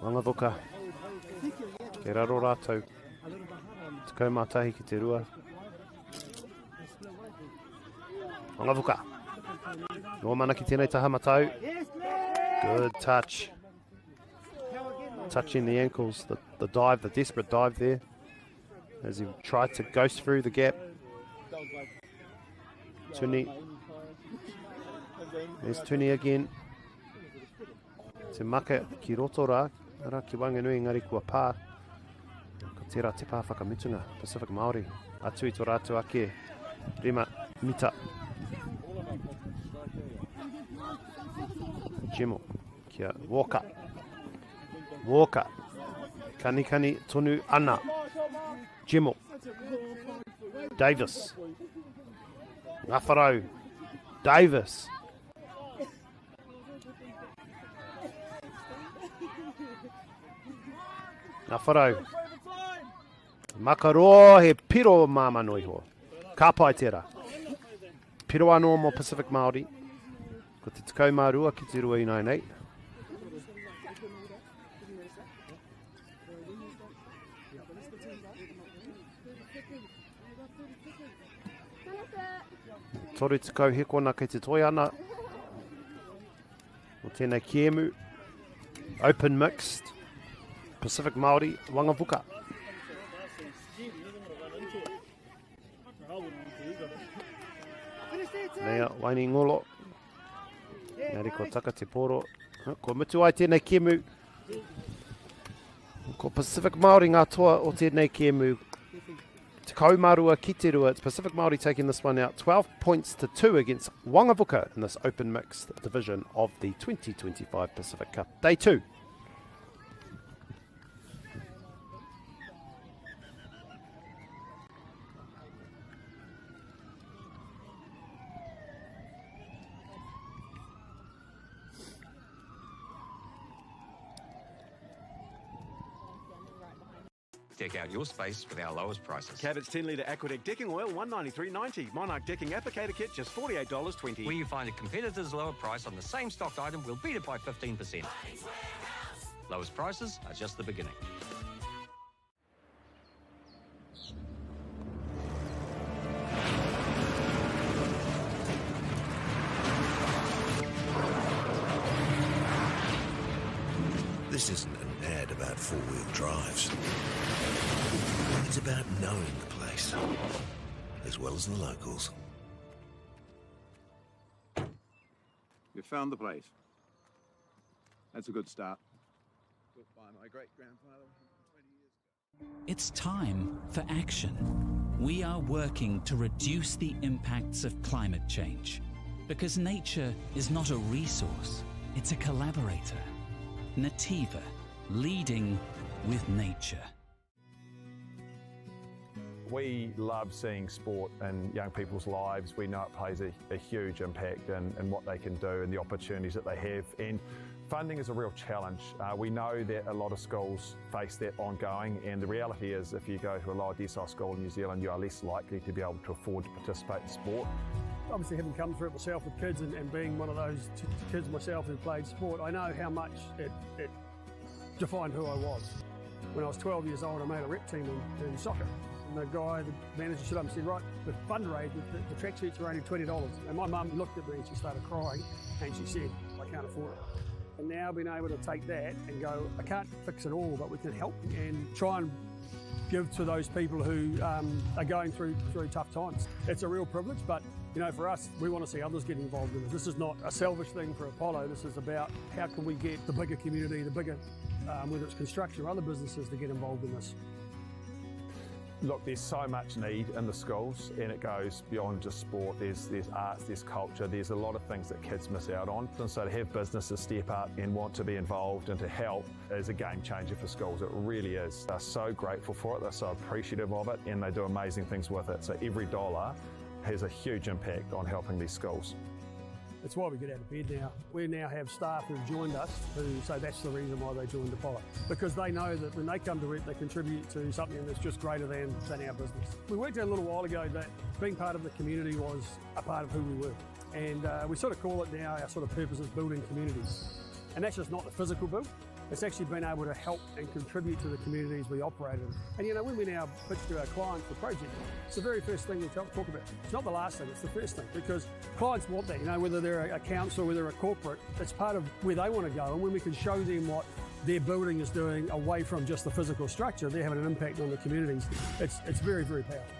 Whangavuka. Kei raro rātou. 11 ki te 2. Whangavuka. Nō mana ki tēnei taha matau. Good touch. Touching the ankles, the dive, the desperate dive there. As he tried to ghost through the gap. Tuni. There's Tuni again. Te maka ki roto rā, ara ki waenganui engari kua pā. Ko tērā te pā whakamutunga, Pacific Māori. Atu i tō rātou ake, 5 mita. Gemmell kia Walker. Walker. Kanikani tonu ana. Gemmell. Davis. Ngawharau. Davis. Ngawharau. Makaroa he piro māmā noa iho. Ka pai tērā. Piro anō mō Pacific Māori. Ko te 12 ki te 2 ināianei. 30 hekona kei te toi ana. O tēnei kēmu. Open mixed. Pacific Māori, Wangavuka. Nea, Waini Ngolo. Engari ko taka te pōro. Ko mutu ai tēnei kēmu. Ko Pacific Māori ngā toa o tēnei kēmu. 12 ki te 2. It's Pacific Māori taking this one out. 12 points to 2 against Waqavuka in this open mixed division of the 2025 Pacific Cup. Day 2. Deck out your space with our lowest prices. Cabot's 10 litre Aquadec decking oil, $193.90. Monarch decking applicator kit, just $48.20. Where you find a competitor's lower price on the same stocked item, we'll beat it by 15%. Lowest prices are just the beginning. This isn't an ad about four wheel drives. It's about knowing the place, as well as the locals. You found the place. That's a good start. Built by my great grandfather 20 years ago. It's time for action. We are working to reduce the impacts of climate change because nature is not a resource, it's a collaborator. Nativa, leading with nature. We love seeing sport in young people's lives. We know it plays a, a huge impact in, in what they can do and the opportunities that they have. And funding is a real challenge. Uh, we know that a lot of schools face that ongoing, and the reality is if you go to a lower decile school in New Zealand, you are less likely to be able to afford to participate in sport. Obviously, having come through it myself with kids and, and being one of those kids myself who played sport, I know how much it, it defined who I was. When I was 12 years old, I made a rep team in, in soccer. And the guy, the manager stood up and said, right, the fundraiser, the, the tracksuits are only $20. And my mum looked at me and she started crying and she said, I can't afford it. And now being able to take that and go, I can't fix it all, but we can help and try and give to those people who um, are going through through tough times. It's a real privilege, but you know, for us, we want to see others get involved in this. This is not a selfish thing for Apollo. This is about how can we get the bigger community, the bigger, um, whether it's construction or other businesses, to get involved in this. Look, there's so much need in the schools, and it goes beyond just sport. There's, there's arts, there's culture, there's a lot of things that kids miss out on. And so to have businesses step up and want to be involved and to help is a game changer for schools. It really is. They're so grateful for it, they're so appreciative of it, and they do amazing things with it. So every dollar has a huge impact on helping these schools. It's why we get out of bed now. We now have staff who've joined us who say that's the reason why they joined Apollo. Because they know that when they come to work, they contribute to something that's just greater than, than our business. We worked out a little while ago that being part of the community was a part of who we were. And uh, we sort of call it now our sort of purpose is building communities. And that's just not the physical build. It's actually been able to help and contribute to the communities we operate in. And you know, when we now pitch to our clients the project, it's the very first thing we talk, talk about. It's not the last thing, it's the first thing because clients want that, you know, whether they're a council, whether they're a corporate, it's part of where they want to go. And when we can show them what their building is doing away from just the physical structure, they're having an impact on the communities. It's, it's very, very powerful.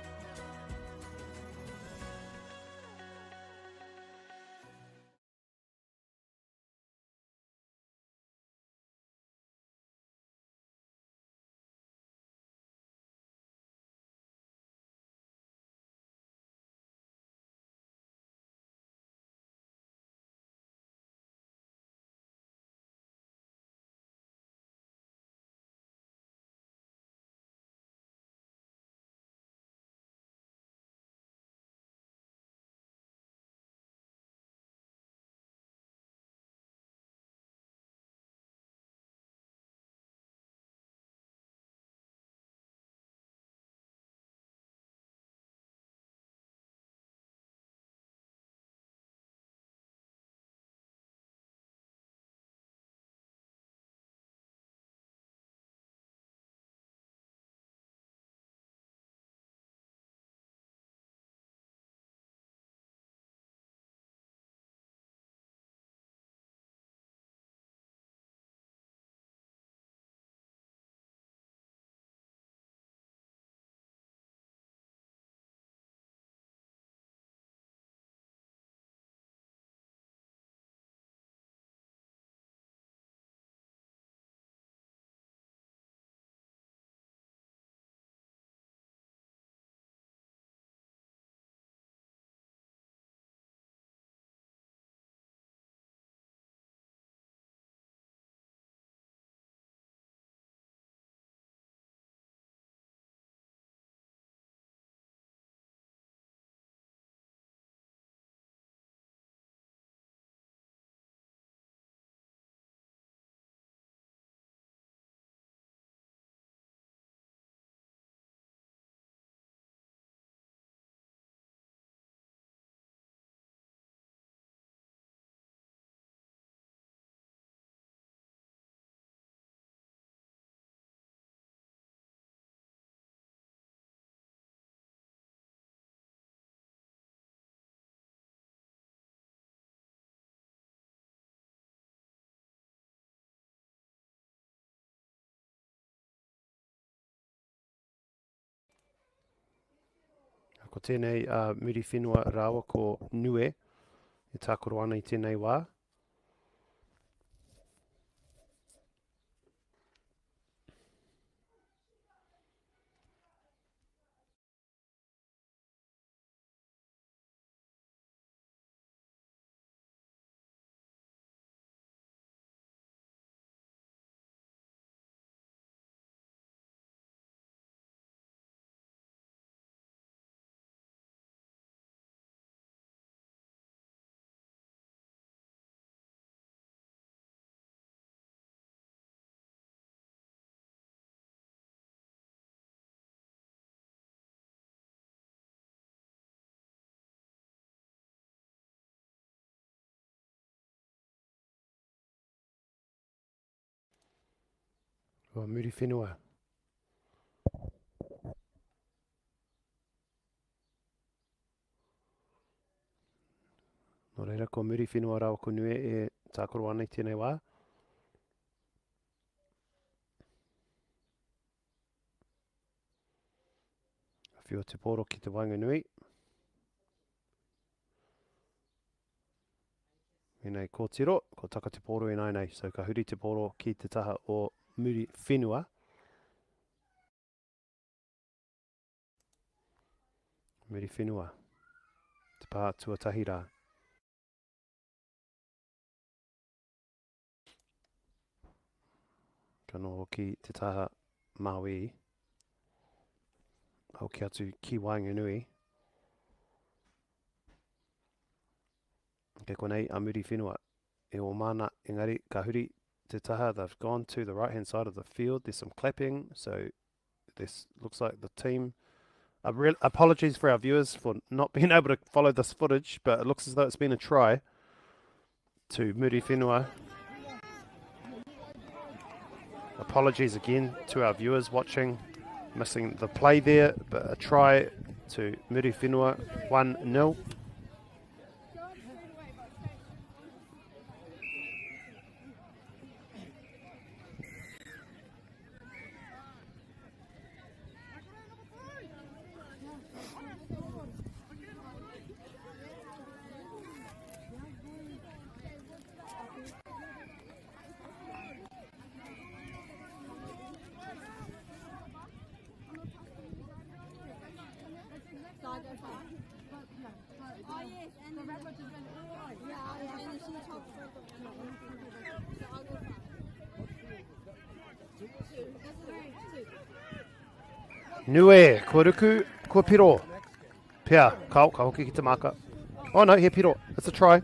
Ko tēnei a Muriwhenua rāua ko Nue e tākaro ana i tēnei wā. Kua Muriwhenua. Nō reira, ko Muriwhenua rāua ko Nue e tākaro ana i tēnei wā. Whio te pōro ki te waenganui. Ēnei kōtiro, ko taka te pōro ināianei. So ka huri te pōro ki te taha o Muriwhenua. Muriwhenua. Te pā tuatahi rā. Ka noho ki te taha Māui. Hoki atu ki waenganui. Kei konei a Muriwhenua e oma ana, engari ka huri te taha, they've gone to the right hand side of the field, there's some clapping, so this looks like the team. Apologies for our viewers for not being able to follow this footage, but it looks as though it's been a try to Muriwhenua. Apologies again to our viewers watching, missing the play there, but a try to Muriwhenua, 1-0. Nue, kua ruku, kua piro. Pea, ka, ka hoki ki te māka. Oh no, he piro. It's a try.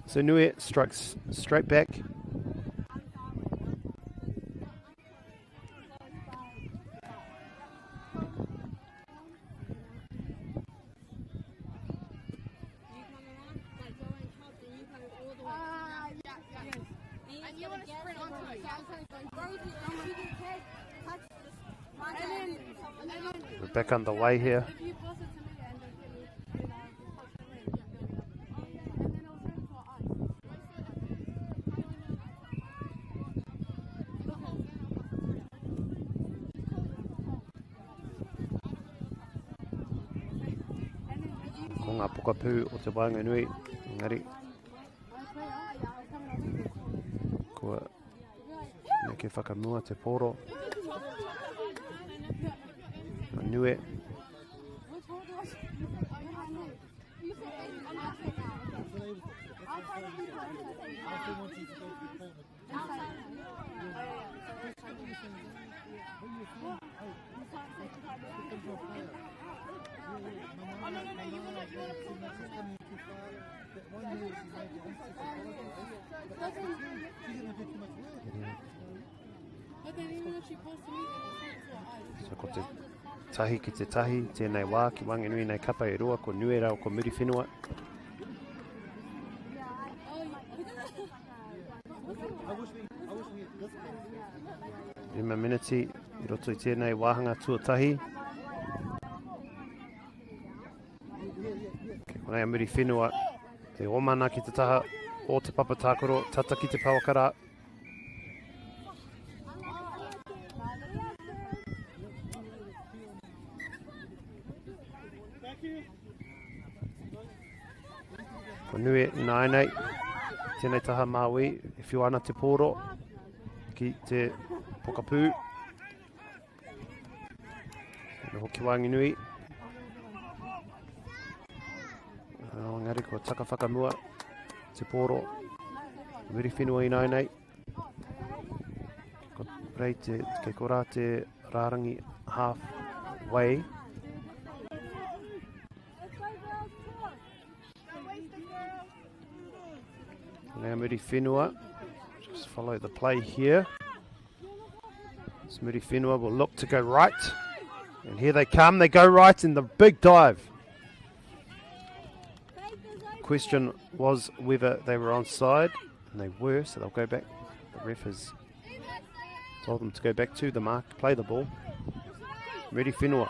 So Nue strikes straight back. We're back underway here. Ko ngā pokapū o te waenganui, engari kua neke whakamua te pōro. Nue. So ko te tahi ki te tahi, tēnei wā ki Wanganui nei kapa e rua, ko Nuera o ko Muriwhenua. Rima miniti i roto i tēnei wāhanga tuatahi. Kei konei a Muriwhenua e omana ki te taha o te papa tākaro, tata ki te pawakara. Ko Nue ināianei, tēnei taha Māui, e whiu ana te pōro ki te pokapū. Noho ki Waenganui. Engari kua taka whakamua te pōro. Muriwhenua ināianei. Ko rei te, kei korā te rārangi half way. Now Muriwhenua, just follow the play here. So Muriwhenua will look to go right. And here they come, they go right in the big dive. Question was whether they were onside, and they were, so they'll go back. The ref has told them to go back to the mark, play the ball. Muriwhenua.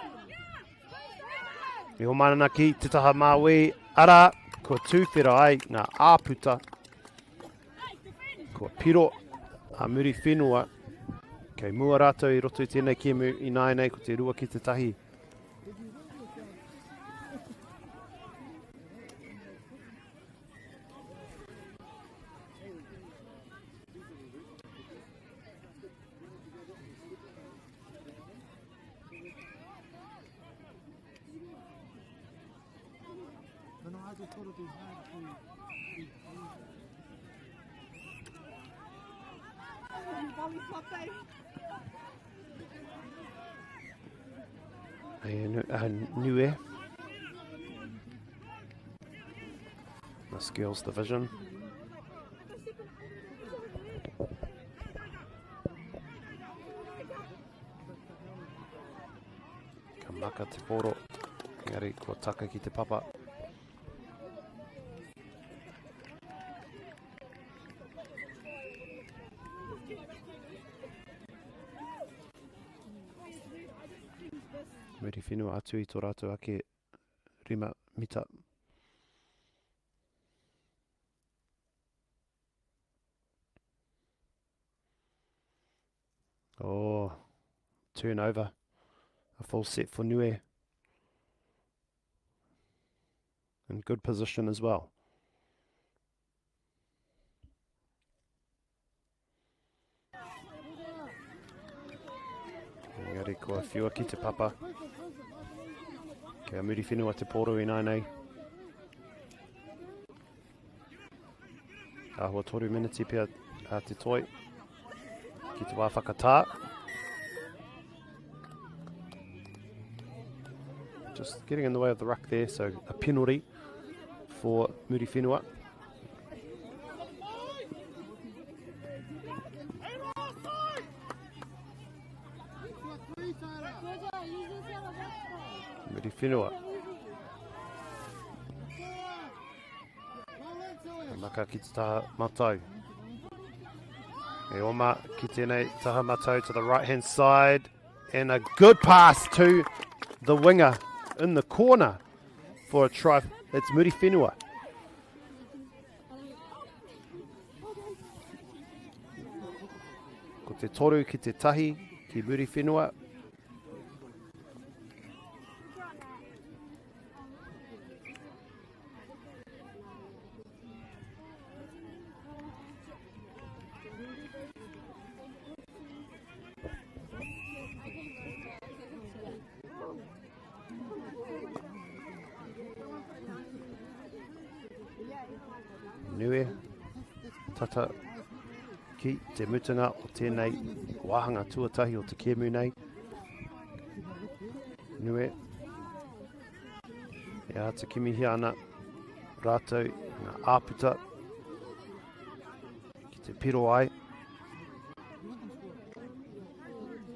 E oma ana ki te taha māui, ara, kua tūwhera ai ngā āputa, kua piro a Muriwhenua, kei mua rātou i roto i tēnei kēmu ināianei ko te 2-1. Nue. This girls division. Ka maka te poro, engari kua taka ki te papa. Muriwhenua atu i tō rātou ake 5 mita. Oh, turnover. A full set for Niue. In good position as well. Engari kua whiua ki te papa. Kei a Muriwhenua te pōro i nānei. Āhua 3 miniti pea a te toi ki te wā whakatā. Just getting in the way of the ruck there, so a penalty for Muriwhenua. Muriwhenua. Ka maka ki te taha matau. E oma ki tēnei taha matau to the right hand side. And a good pass to the winger in the corner for a try. It's Muriwhenua. Ko te toru ki te tahi ki Muriwhenua. Nue, tata ki te mutunga o tēnei wāhanga tuatahi o te kēmu nei. Nue, E āta kimihia ana rātou ngā āputa ki te piro ai.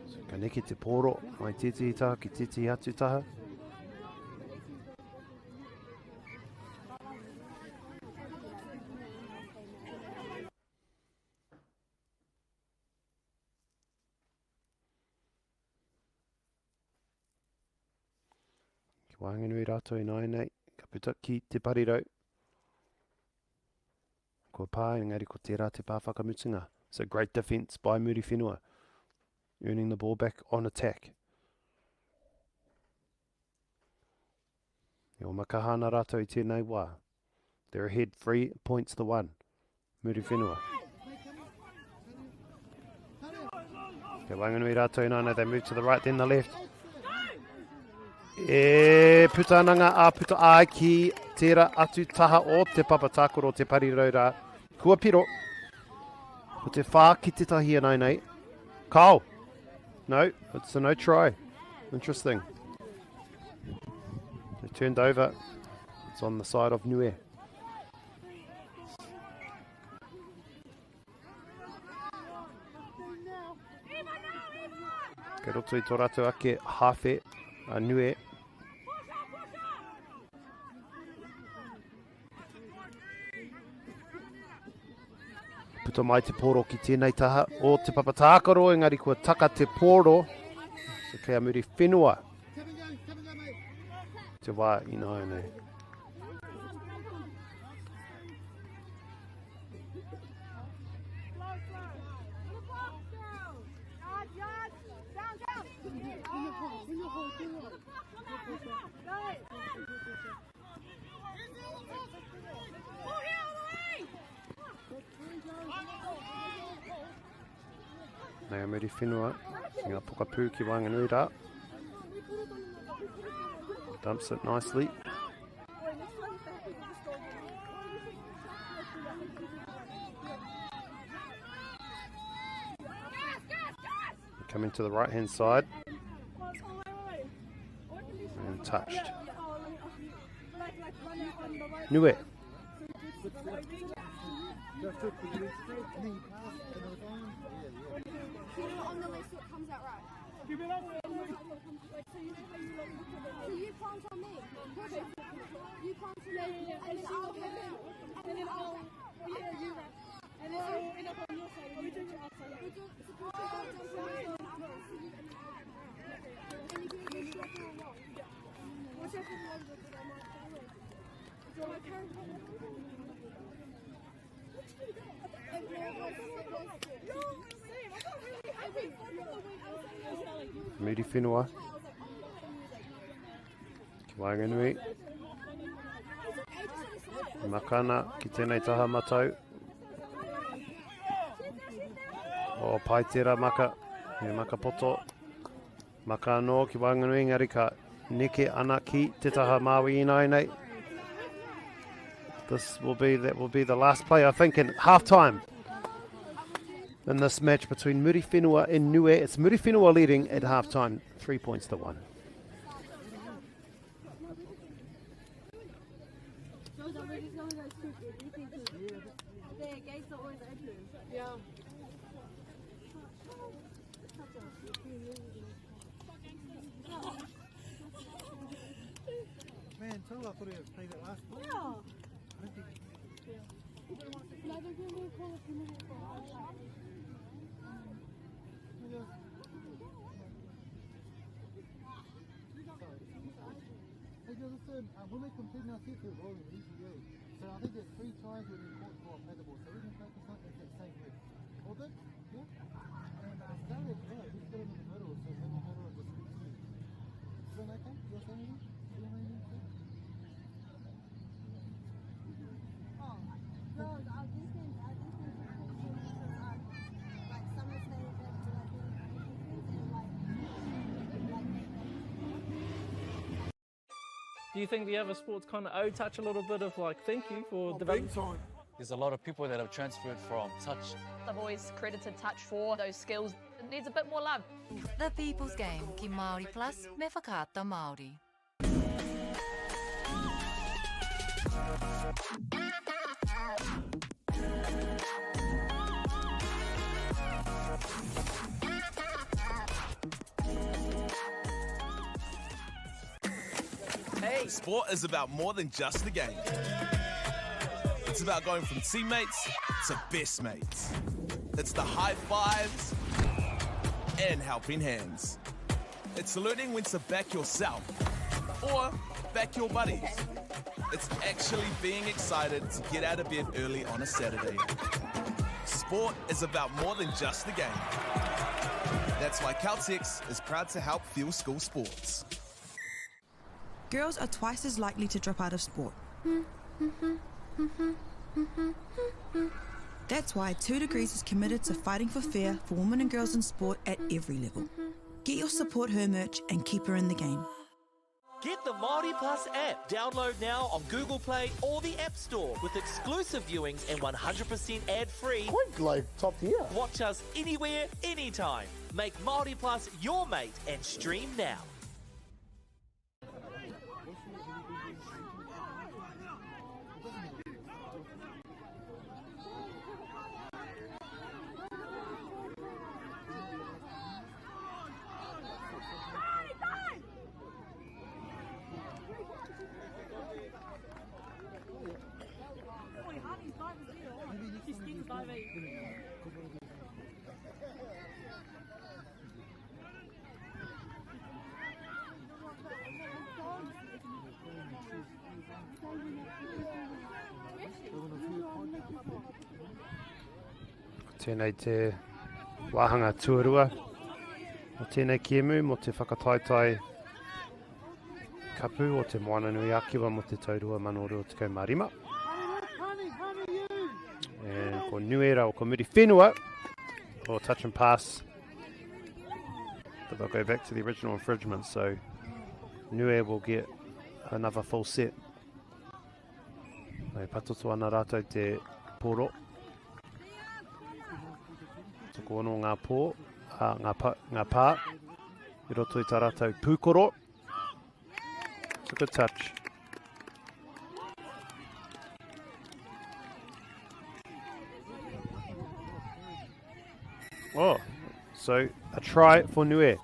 So, ka neke te pōro mai tētehi taha ki tētehi atu taha. Ki waenganui rātou ināianei, ka puta ki te parirau. Kua pā, engari ko tērā te pā whakamutunga. So great defence by Muriwhenua. Earning the ball back on attack. E oma kaha ana rātou i tēnei wā. They're ahead 3 points to 1. Muriwhenua. Te Wanganui rātou nā, they move to the right, then the left. E puta ana ngā āputa ai ki tērā atu taha o te papa tākaro te parirau rā. Kua piro. Ko te whā ki te tahi anai nei. Kao. No, it's a no try. Interesting. They turned over. It's on the side of Niue. Kei roto i tō rātou ake hāwhe a Nue. Puta mai te pōro ki tēnei taha o te papa tākaro, engari kua taka te pōro. So kei a Muriwhenua. Te wā ināianei. Nei a Muriwhenua, ki ngā pokapū ki waenganui rā. Dumps it nicely. Coming to the right hand side. And touched. Niue. Muriwhenua. Ki waenganui. Makana ki tēnei taha matau. O pai tērā maka. He maka poto. Maka anō ki waenganui engari ka neke ana ki te taha Māui ināianei. This will be, that will be the last play, I think, in half time. In this match between Muriwhenua and Niue, it's Muriwhenua leading at half time, 3 points to 1. Man, tell I thought he had played that last one. Yeah. I don't think. Hey, listen, when we compete now, see if we're rolling easy, eh? So I think there's 3 tries we've been caught for a play the ball, so we can focus on it's that same rep. All good? Yeah? And Scarlett, yeah, he's got him in the middle, so maybe middle of the sweet too. Is that okay? You want to say anything? You want anything to say? Oh, no, our defense is pretty good because like some are staying back to like do defense and like Do you think the other sports kind of owe touch a little bit of like thank you for developing? Time. There's a lot of people that have transferred from touch. I've always credited touch for those skills. It needs a bit more love. The People's Game ki Māori Plus me Whakaata Māori. Hey. Sport is about more than just the game. It's about going from teammates to best mates. It's the high fives and helping hands. It's learning when to back yourself or back your buddies. It's actually being excited to get out of bed early on a Saturday. Sport is about more than just the game. That's why Caltex is proud to help fuel school sports. Girls are twice as likely to drop out of sport. That's why 2 Degrees is committed to fighting for fair for women and girls in sport at every level. Get your Support Her merch and keep her in the game. Get the Māori Plus app. Download now on Google Play or the App Store with exclusive viewings and 100% ad-free. Quite like top tier. Watch us anywhere, anytime. Make Māori Plus your mate and stream now. Tēnei te wāhanga tuarua o tēnei kēmu mō te whakataetae kapu o te Moananui Akiwa mō te tau 2025. And ko Nuera o ko Muriwhenua o touch and pass. But they'll go back to the original infringement, so Nue will get another full set. E patoto ana rātou te poro. Toko anō ngā pō, a, ngā, pa, ngā pā, i roto i tā rātou pūkoro. It's a good touch. Oh, so a try for Nue.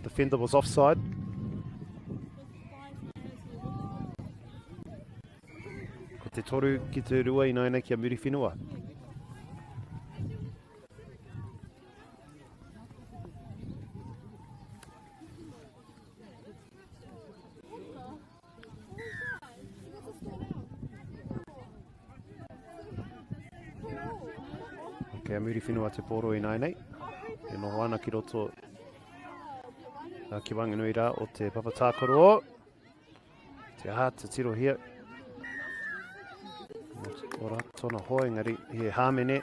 Defender was offside. Ko te toru ki te rua i naina ki a Muriwhenua. Kei a Muriwhenua te pōro i nāianei. E noho ana ki roto ki waenganui rā o te papa tākaro. Te aha, te tirohia. Ora, tōna hoa, engari he hāmene.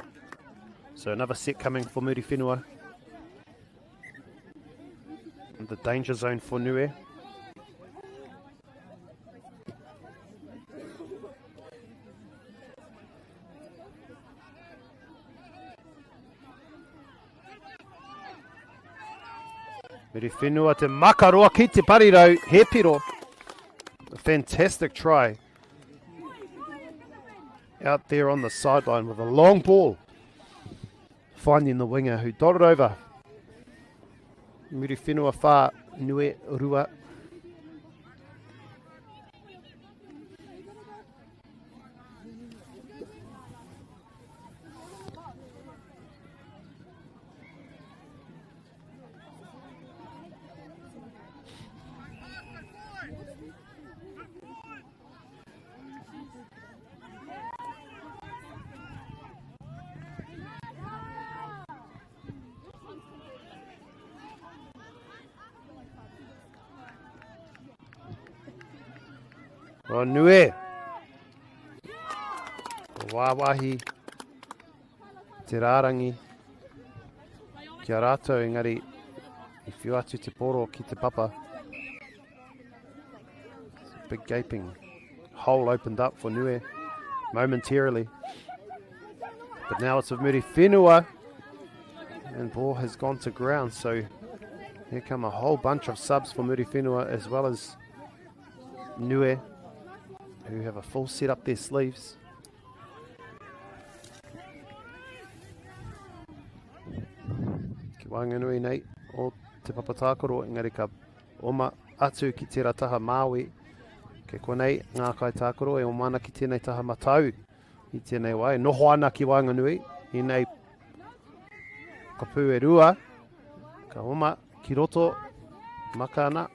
So another set coming for Muriwhenua. The danger zone for Nue. Muriwhenua te makaroa ki te parirau, he piro. A fantastic try. Out there on the sideline with a long ball. Finding the winger who dotted over. Muriwhenua whā, Nue rua. O Nue. O wāwahi te rārangi ki a rātou engari i whiu atu te poro ki te papa. Big gaping hole opened up for Nue momentarily. But now it's of Muriwhenua. And ball has gone to ground. So here come a whole bunch of subs for Muriwhenua as well as Nue, who have a full set up their sleeves. Ki waenganui nei o te papatākaro, engari ka oma atu ki tērā taha Māui. Kei konei ngā kaitākaro e oma ana ki tēnei taha matau i tēnei wā. E noho ana ki waenganui i nei kapu e rua. Ka oma ki roto, maka ana.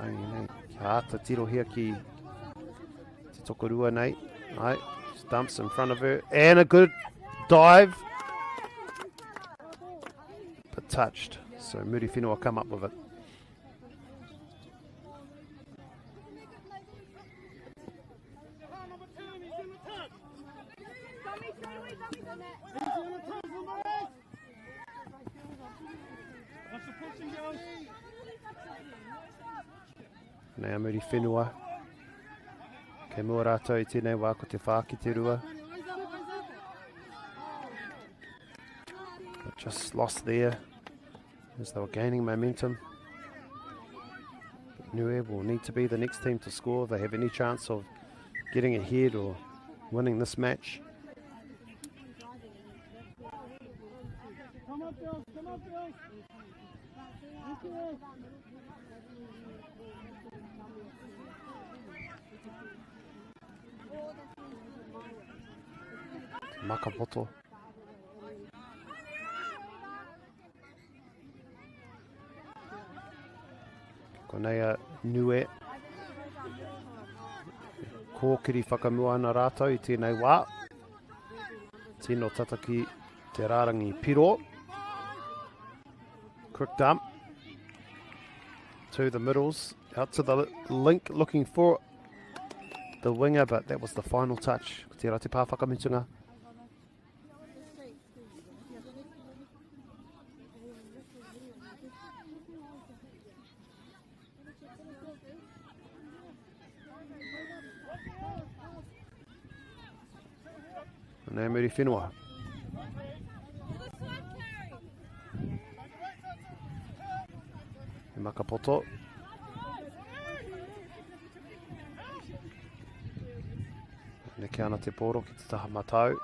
Ai, nei, kia āta tirohia ki te tokorua nei. Ai, stumps in front of her. And a good dive. But touched. So Muriwhenua come up with it. Nei a Muriwhenua. Kei mua rātou i tēnei wā ko te whā ki te rua. But just lost there as they were gaining momentum. But Niue will need to be the next team to score if they have any chance of getting ahead or winning this match. Come up, girls. Come up, girls. Thank you. Makapoto. Konei a Niue. Kōkiri whakamua ana rātou i tēnei wā. Tino tata ki te rārangi piro. Quick dump to the middles, out to the link, looking for the winger, but that was the final touch. Ko tērā te pā whakamutunga. Nei Muriwhenua. He makapoto. Neke ana te pōro ki te taha matau.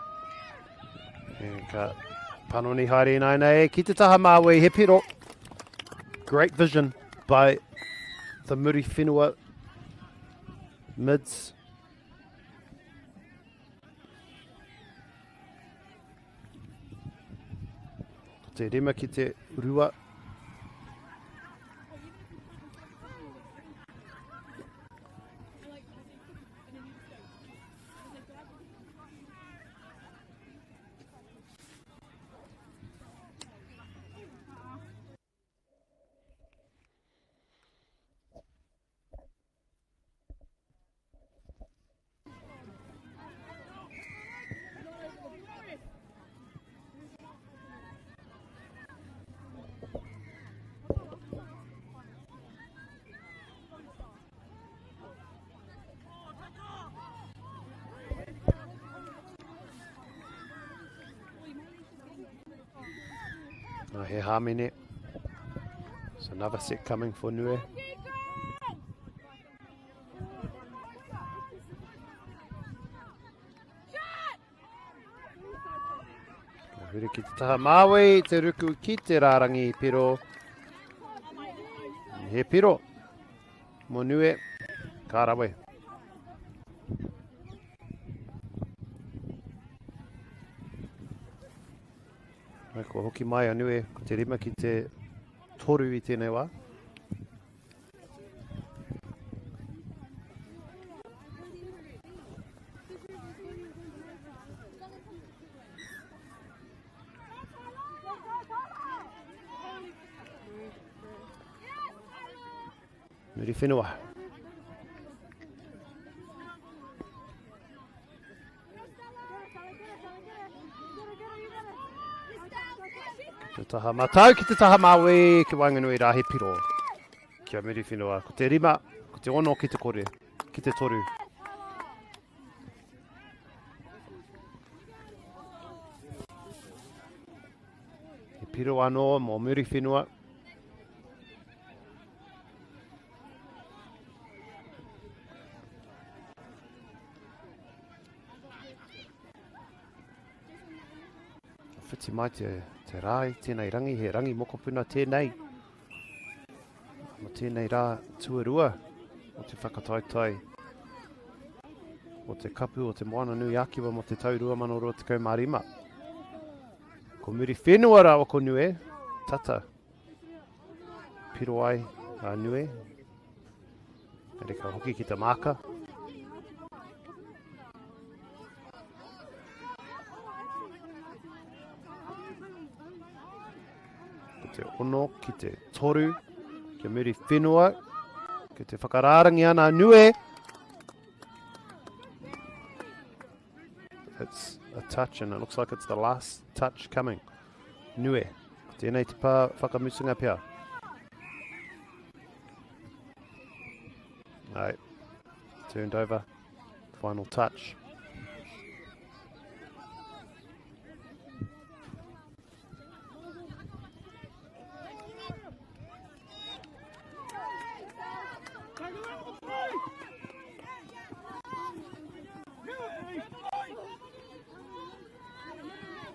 E ka panoni haere inai nei ki te taha māui, he piro. Great vision by the Muriwhenua mids. Ko te rima ki te rua. He hāmene. It's another set coming for Niue. Ka huri ki te taha Māui, te ruku ki te rārangi piro. He piro. Mō Niue, ka rawe. Ai, kua hoki mai a Niue, ko te rima ki te toru i tēnei wā. Muriwhenua. Ki te taha matau, ki te taha māui, ki waenganui rā he piro. Kia Muriwhenua, ko te rima, ko te ono ki te kore, ki te toru. He piro anō mō Muriwhenua. Whiti mai te, te rā i tēnei rangi, he rangi mokopuna tēnei. Mo tēnei rā tuarua o te whakataetae o te kapu o te Moana Nui Akiwa mo te tau 2025. Ko Muriwhenua rāua ko Niue, tata piro ai a Niue. Ere ka hoki ki te māka. Ko te ono ki te toru, kia Muriwhenua, ki te whakarārangi ana a Niue. It's... a touch, and it looks like it's the last touch coming. Nue. Ko tēnei te pā whakamutunga pea. No. Turned over. Final touch.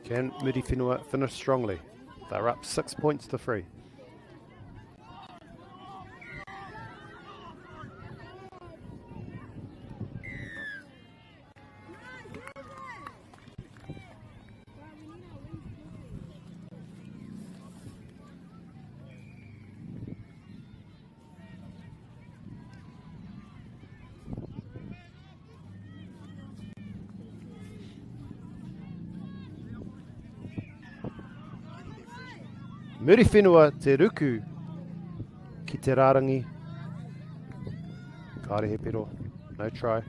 Can Muriwhenua finish strongly? They're up 6 points to 3. Muriwhenua te ruku ki te rārangi. Kāre he pero. No try. It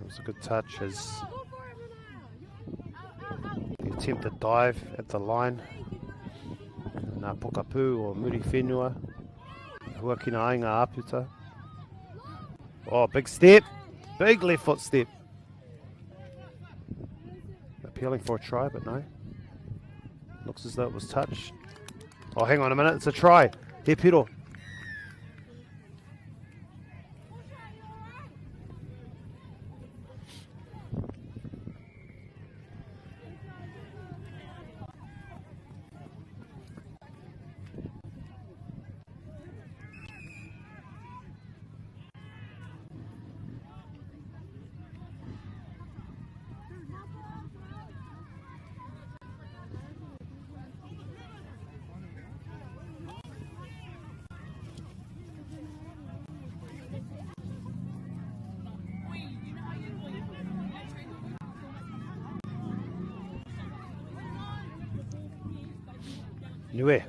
was a good touch as the attempted dive at the line. Nā Pokapū o Muriwhenua. Huakina ai ngā aputa. Oh, big step. Big left foot step. Appealing for a try, but no. Looks as though it was touched. Oh, hang on a minute. It's a try. He piro. Nue.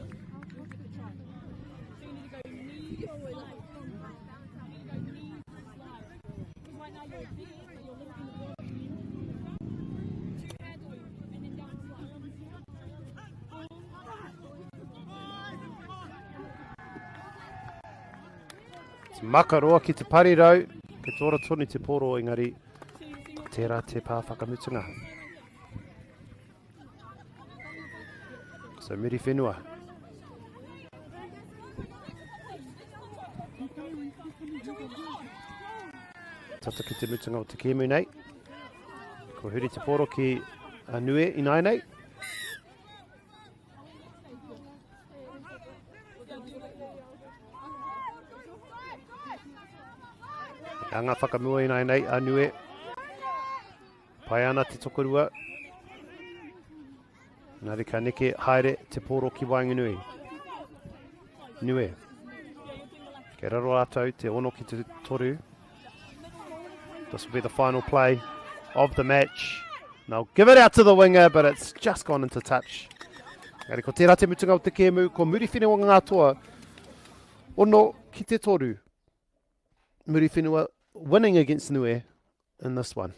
It's makaroa ki te parirau, ki te ora tonu te poro engari, ko tērā te pā whakamutunga. So Muriwhenua. Tata ki te mutunga o te kēmu nei. Ko huri te poro ki a Nue ināianei. Anga whakamua ināianei a Nue. Pai ana te tokorua. Nā ka neke haere te pōro ki waenganui. Nue. Kei raro rātou te ono ki te toru. This will be the final play of the match. Now give it out to the winger, but it's just gone into touch. Engari ko tērā te mutunga o te kēmu, ko Muriwhenua ngā toa. Ono ki te toru. Muriwhenua winning against Nue in this one.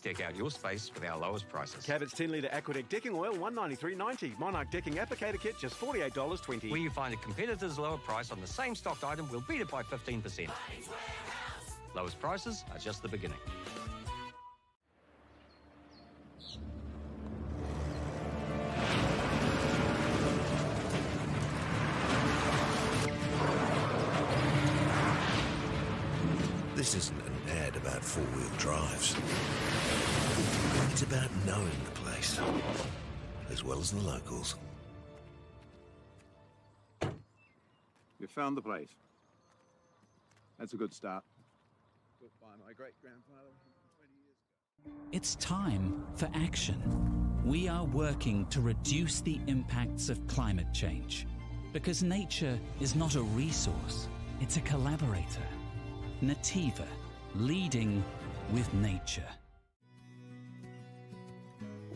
Deck out your space with our lowest prices. Cabot's 10 litre Aquadec decking oil, $193.90. Monarch decking applicator kit, just $48.20. Where you find a competitor's lower price on the same stocked item, we'll beat it by 15%. Lowest prices are just the beginning. This isn't an ad about four-wheel drives. It's about knowing the place, as well as the locals. You found the place. That's a good start. Built by my great-grandfather 20 years ago. It's time for action. We are working to reduce the impacts of climate change. Because nature is not a resource, it's a collaborator. Nativa, leading with nature.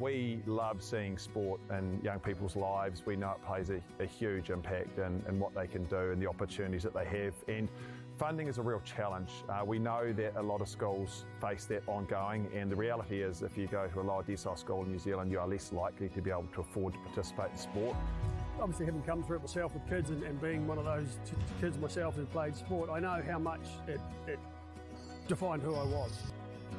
We love seeing sport in young people's lives. We know it plays a huge impact in what they can do and the opportunities that they have. And funding is a real challenge. We know that a lot of schools face that ongoing, and the reality is if you go to a lower decile school in New Zealand, you are less likely to be able to afford to participate in sport. Obviously, having come through it myself with kids and being one of those kids myself who played sport, I know how much it defined who I was.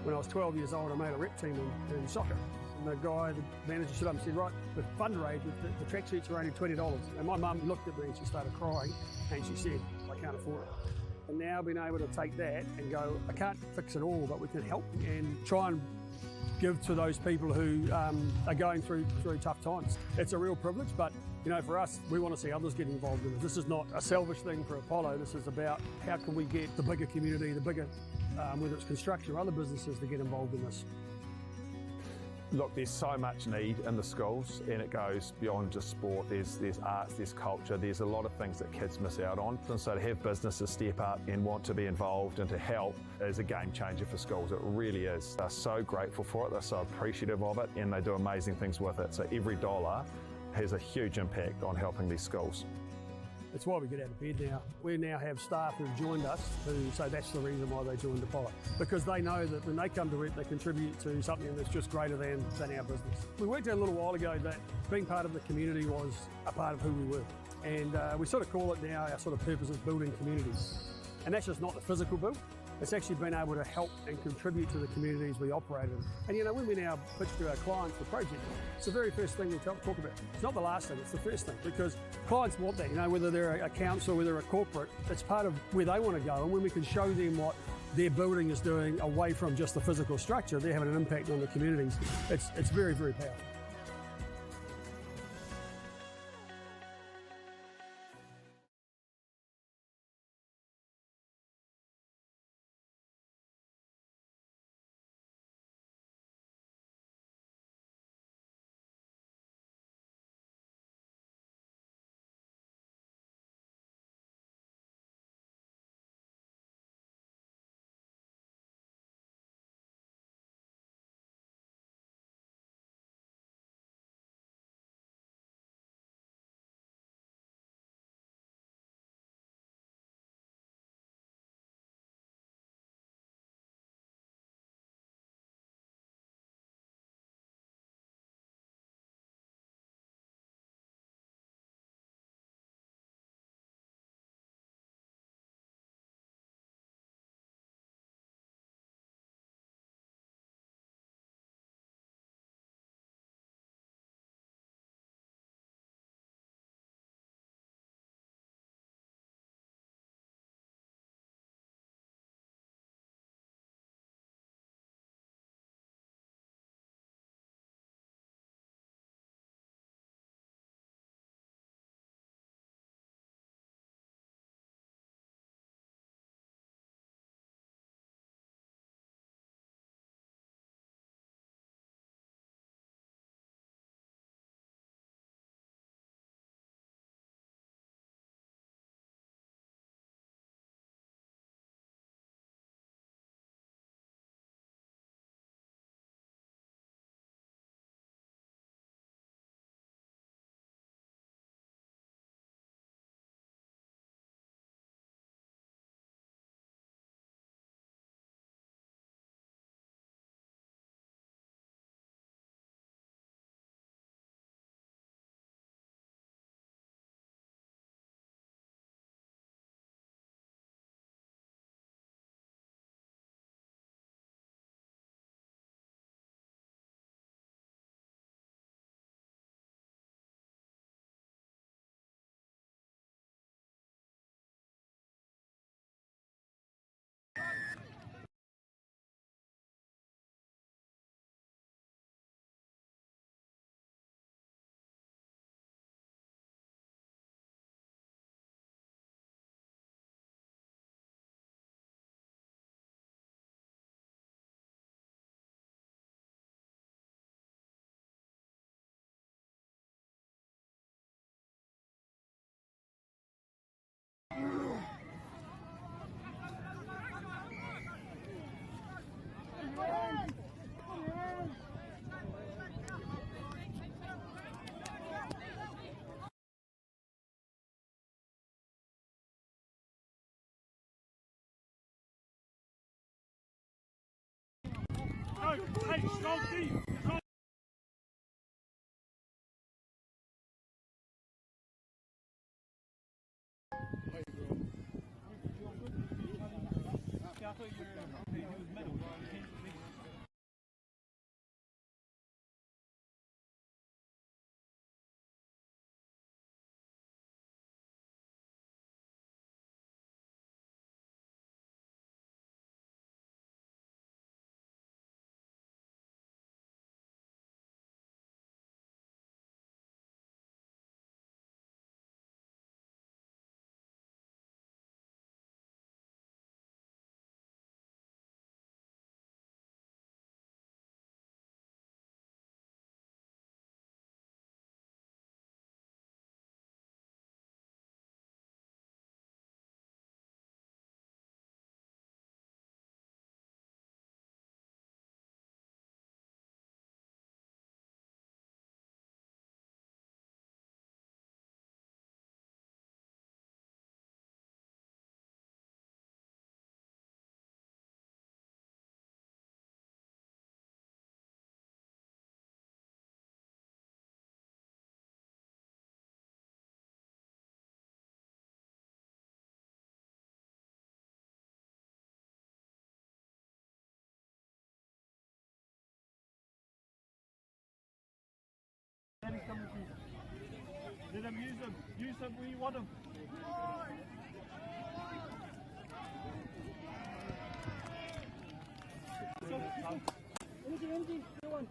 When I was 12 years old, I made a rep team in soccer. And the guy, the manager, stood up and said, right, the fundraiser, the tracksuits are only $20. And my mum looked at me and she started crying and she said, I can't afford it. And now being able to take that and go, I can't fix it all, but we can help and try and give to those people who are going through tough times. It's a real privilege, but you know, for us, we want to see others get involved in it. This is not a selfish thing for Apollo. This is about how can we get the bigger community, the bigger, whether it's construction or other businesses, to get involved in this. Look, there's so much need in the schools, and it goes beyond just sport. There's arts, there's culture, there's a lot of things that kids miss out on. And so to have businesses step up and want to be involved and to help is a game changer for schools. It really is. They're so grateful for it, they're so appreciative of it, and they do amazing things with it. So every dollar has a huge impact on helping these schools. It's why we get out of bed now. We now have staff who've joined us who say that's the reason why they joined Apollo. Because they know that when they come to work, they contribute to something that's just greater than our business. We worked out a little while ago that being part of the community was a part of who we were. And we sort of call it now, our sort of purpose is building communities. And that's just not the physical build. It's actually been able to help and contribute to the communities we operate in. And you know, when we now pitch to our clients the project, it's the very first thing we talk about. It's not the last thing, it's the first thing, because clients want that, you know, whether they're a council, whether they're a corporate, it's part of where they want to go. And when we can show them what their building is doing away from just the physical structure, they're having an impact on the communities. It's very, very powerful. Hey, Salty. Let them use them. Use them where you want them. Energy, energy, go on.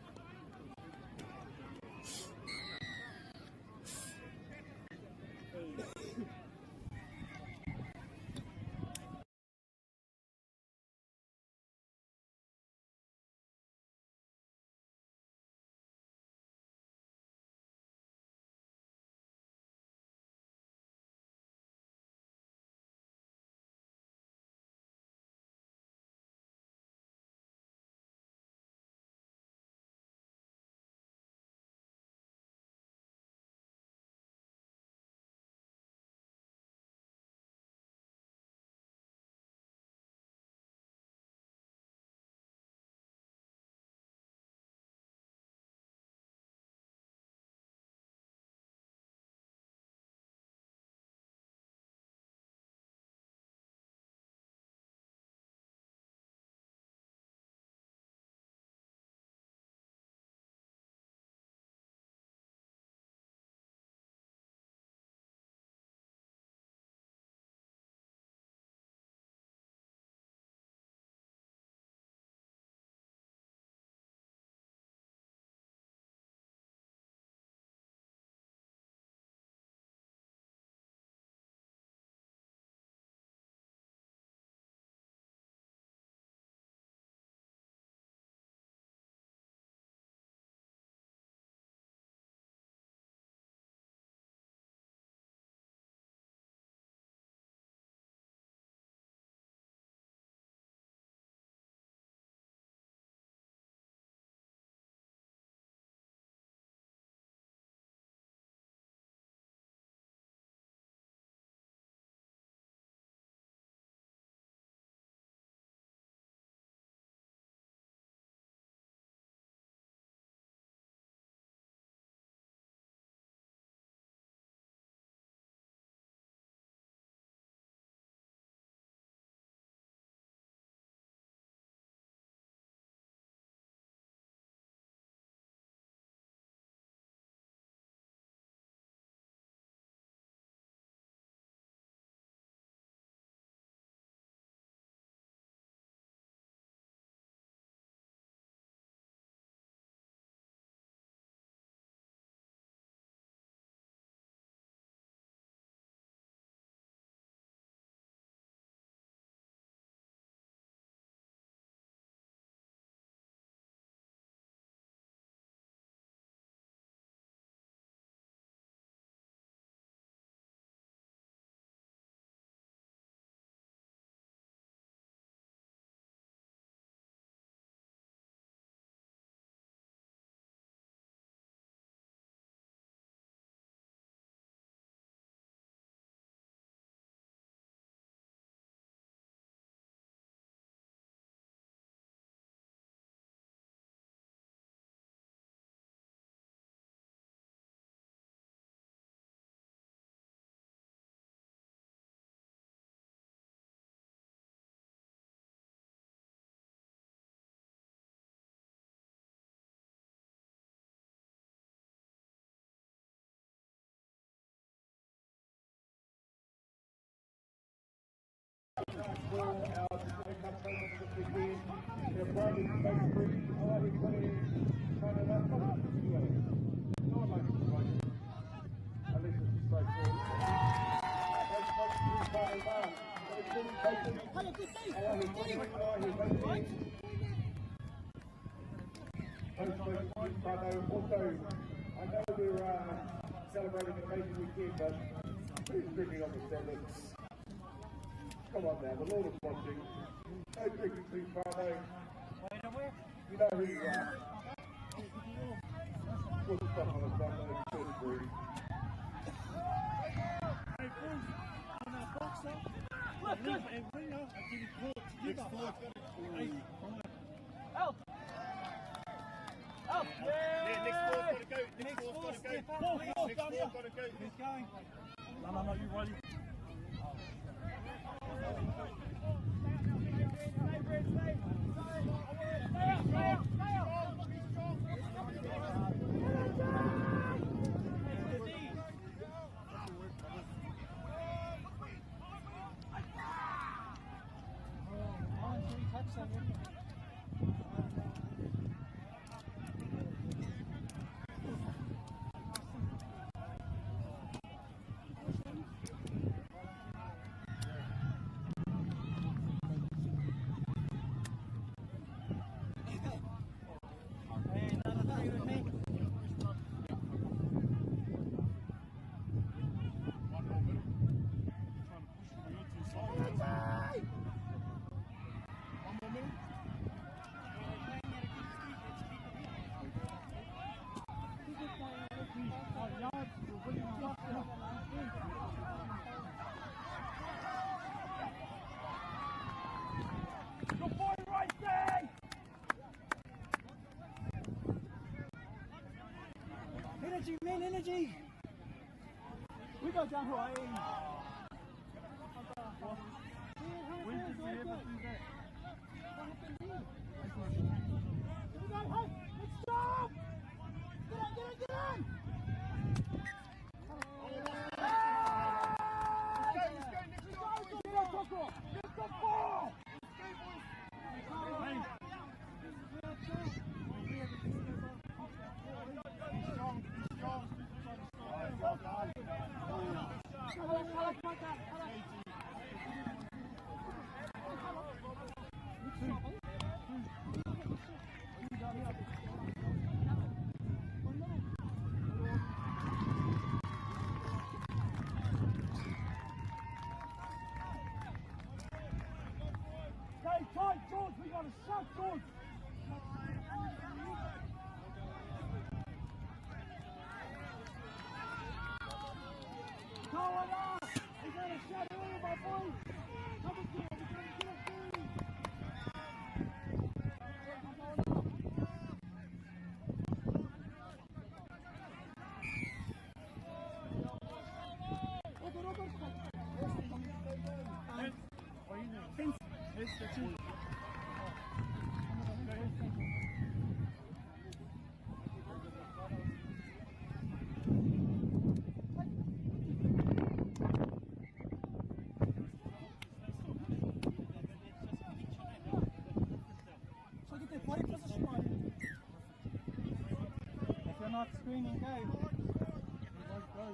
for our Pacific Cup tournament this weekend. They're proudly Also, I know we're celebrating an amazing weekend, but who's drinking on the Sabbath? Come on now, the Lord is watching. No drinking, please, Fano. You know who you are. Good stuff on a Sunday, good brew. Hey, Bruce, on our boxer, left and winger are getting caught together. Hey, Out! Out! Yeah, next four's got to go. Next four's got to go. Next four's got to go. Who's going? No, no, no, you ready? Good boy, right there! Energy, man, energy! We go down Hawaii. When did we ever do that? Here we go, hey, let's jump! Get on, get on, get on! Let's go, let's go, next Let's go, Get the ball! Stay tight, George. We got a shot, George. Koala! We got a shot earlier, my boy! Come and get it, we gotta get it, dude! So get that body position right. If you're not screaming, go. You won't go.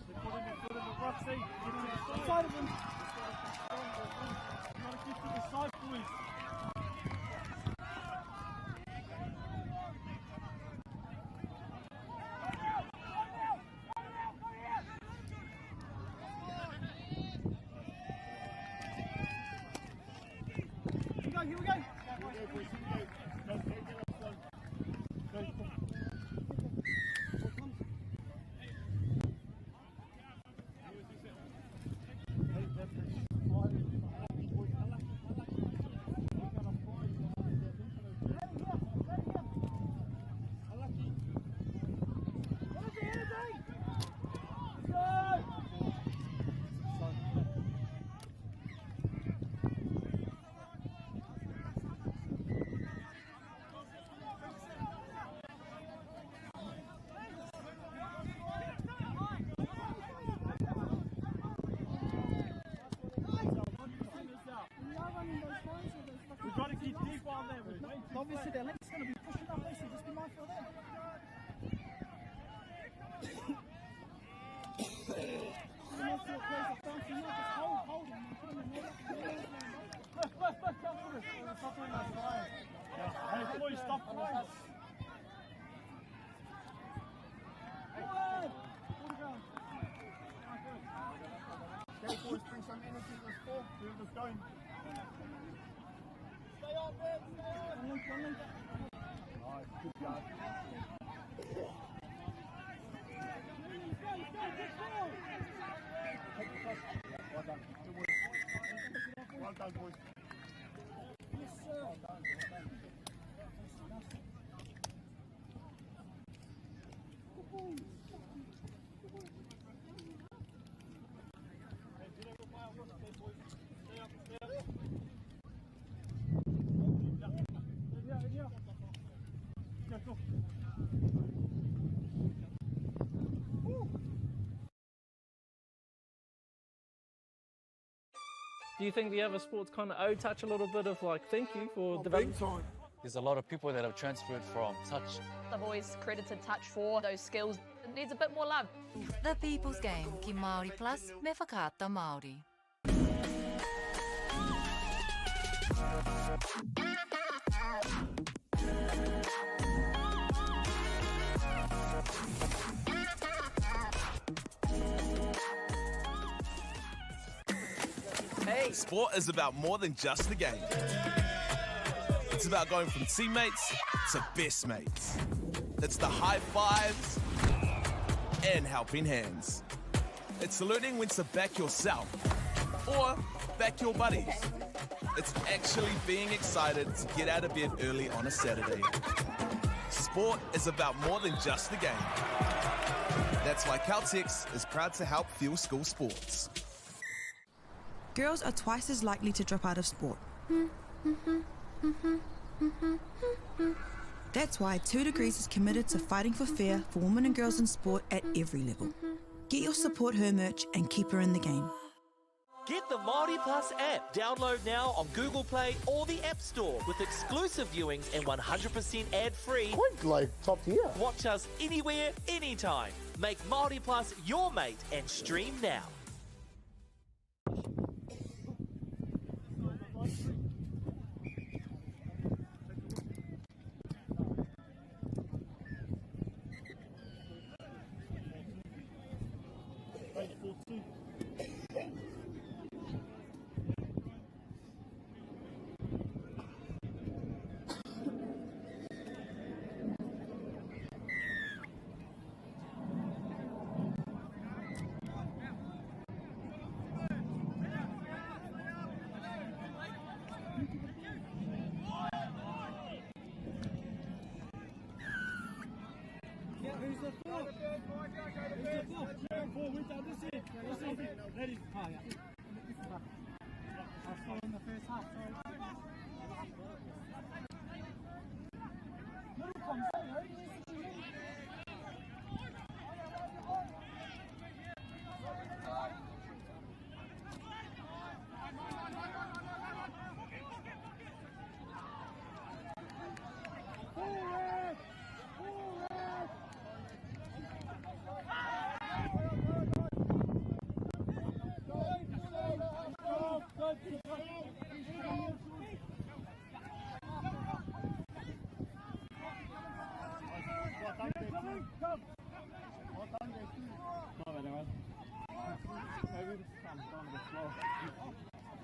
They put in the foot in the ruck, see? Get to the side. Side of him. You gotta get to the side, boys. Here we go, here we go! Here we go, boys. Here we go. Go, go, go, go. Go, go. said that link's going to be pushing up, so just be mindful of that. Hold him and put him in there. Lift, lift, come for this. Hey, boys, stop playing. Okay, boys, bring some energy to this ball. Do this going. Stay on, man. Stay on. One link, one link. Nice, good job. Take the cross. Yeah, well done. Good work. Well done, boys. Yes, sir. Well done, well done. Good boys. Good boys. Do you think the other sports kind of owe Touch a little bit of like thank you for developing? There's a lot of people that have transferred from touch. I've always credited Touch for those skills. It needs a bit more love. The People's Game ki Māori Plus me Whakaata Māori. Hey. Sport is about more than just the game. It's about going from teammates to best mates. It's the high fives and helping hands. It's learning when to back yourself or back your buddies. It's actually being excited to get out of bed early on a Saturday. Sport is about more than just the game. That's why Caltex is proud to help fuel school sports. Girls are twice as likely to drop out of sport. That's why 2 Degrees is committed to fighting for fair for women and girls in sport at every level. Get your Support Her merch and keep her in the game. Get the Māori Plus app. Download now on Google Play or the App Store with exclusive viewings and 100% ad-free. Quite like top tier. Watch us anywhere, anytime. Make Māori Plus your mate and stream now. Eight, 4, 2. Yeah, who's the four? Who's the four? Four went down this end. This end. That is, oh, yeah. I saw in the first half. Sorry. Little comes in, eh? Forward! Forward!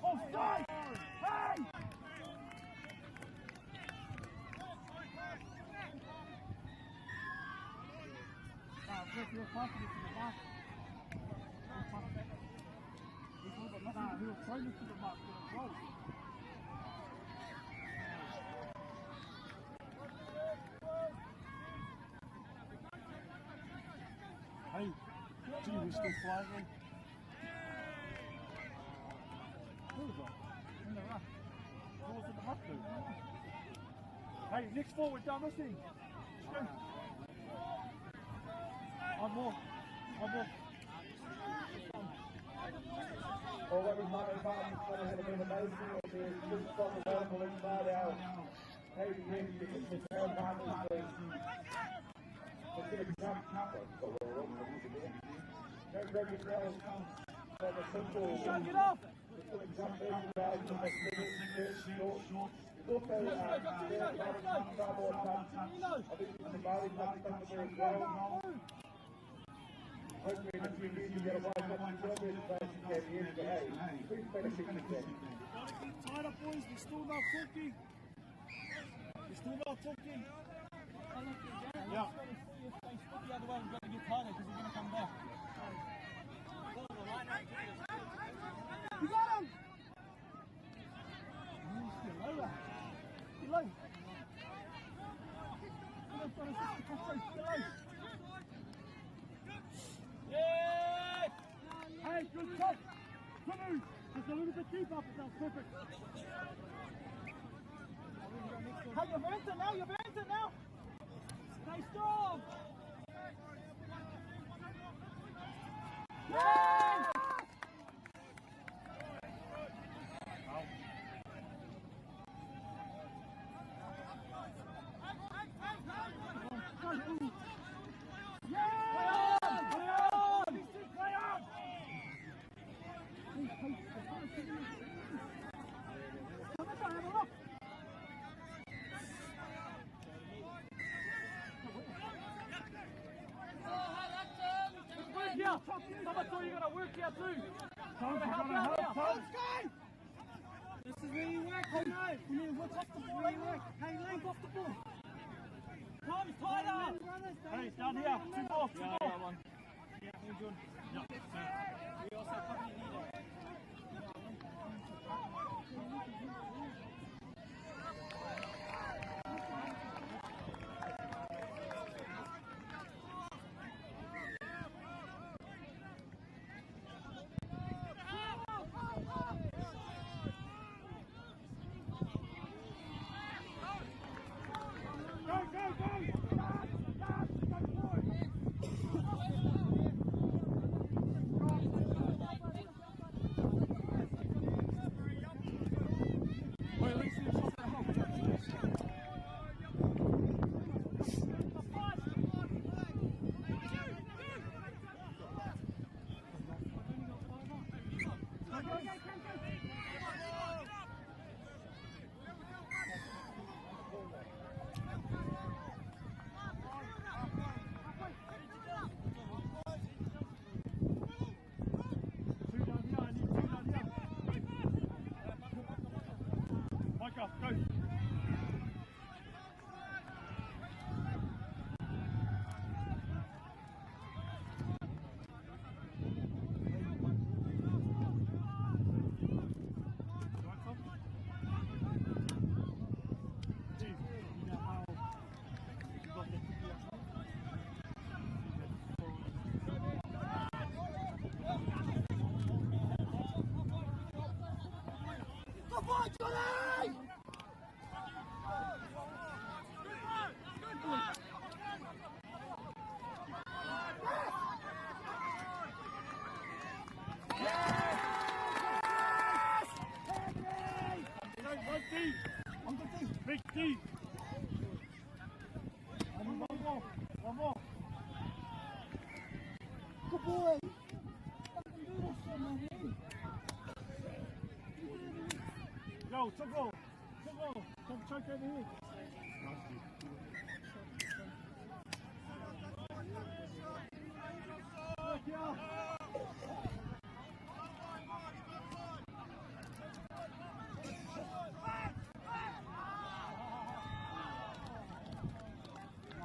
Offside! Hey! Nah, he was trying to the mark. Hey, gee, we're still flying in. Who was that? In the ruck. Who was in the ruck, dude? Hey, next forward down this end. Let's go. One more. One more. All right, with Martin Barton, it's going to have been amazing. There's good stuff available inside our Get off! Tied up, boys. We're still not talking. We're still not talking. Yeah. The other way, we've got to get tighter because we're going to come back. You got him! Get lower. Get low. Get low. Yeah! Hey, good touch. Good move. Just a little bit deeper, but that's perfect. Hey, you've earned it now. You've earned it now. Stay strong. Yeah! Number 2, you gotta work here too. Gotta help out here. Let's go! This is where you work, hey. We need to work off the ball, hey, work. Hey, link off the ball. Time's tighter. Hey, down here. 2 more, 2 more. Yeah, we also probably need it. One more. Good boy. Fucking do this shit, man. Yo, Togo. Togo. Come check over here. Look here.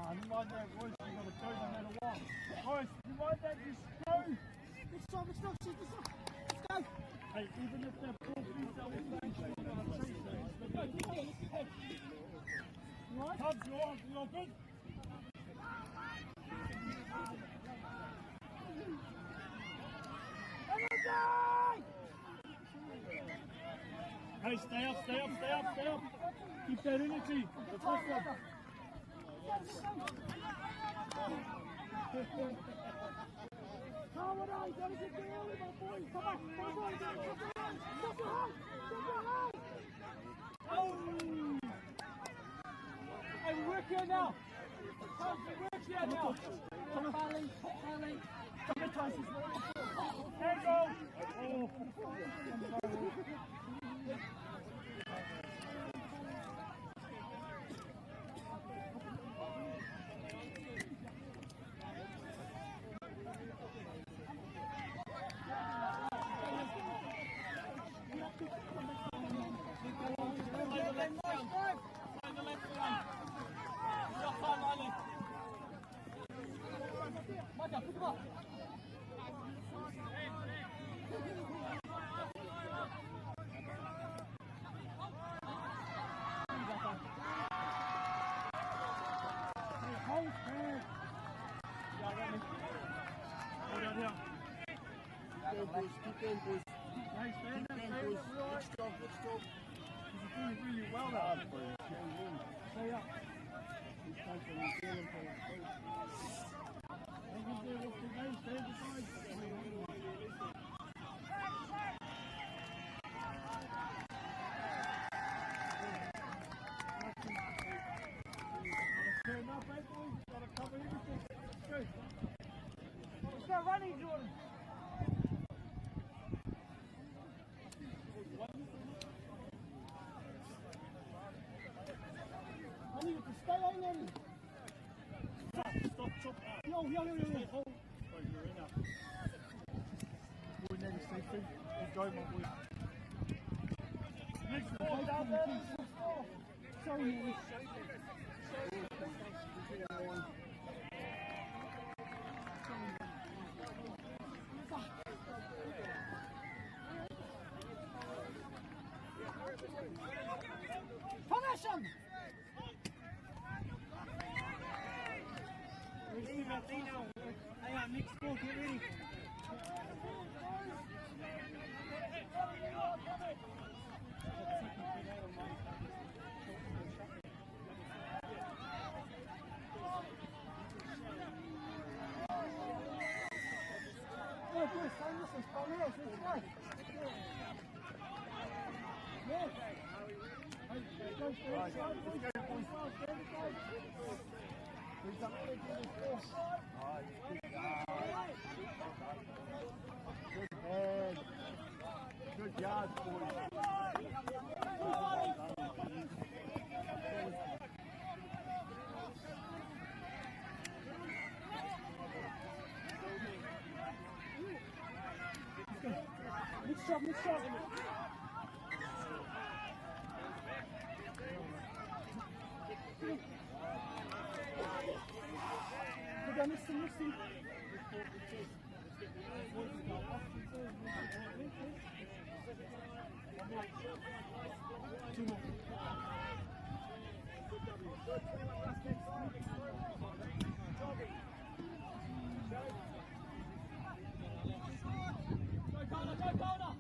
You mind that, boys, you gotta go no matter what. Boys, you mind that, just go. Let's go, let's go, let's go. Let's go. Hey, even if that ball beats out the bench, you gotta chase it. Let's go, let's go, let's go. You right? Cubs, you're good. Energy! Hey, stay up, stay up, stay up, stay up. Keep that energy. That's awesome. Come on, gotta get there early, my boy. Come on, come on, come on. Stop your hand, stop your hand. Oh! Hey, we work here now. We work here now. There you go. Keep going, boys. Keep going, boys. Good job, good job. You're doing really well now. Stay up. Turn up, eh, boys? Gotta cover everything. Let's go. Let's running, Jordan. I need to stay on them. Stop, stop. Yo, yo, yo, yo. Hold. Oh, you're in now. Boy, never safety. Good go, my boy. Next ball, down there. Next ball. Sorry. Formation! Hang on, next ball, get ready. Oh, boys, this is let's go. Yeah. Good head. Good yards, boys. Mix up, mix up. Go down, next thing, next thing. Two more. Go, Connor, go, Connor!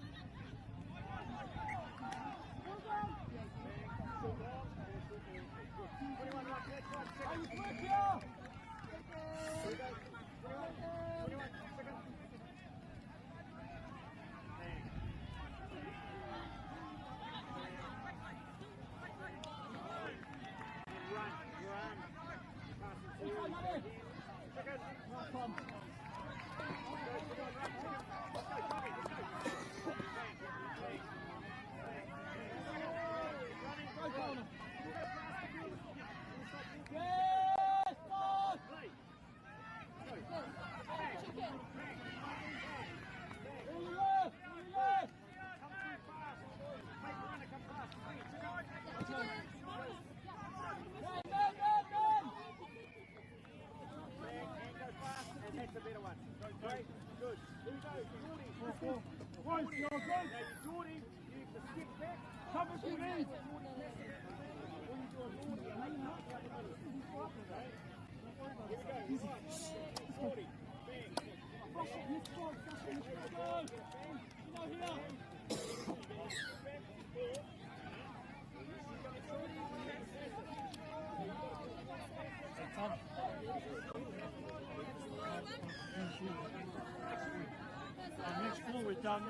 Next ball, we're done.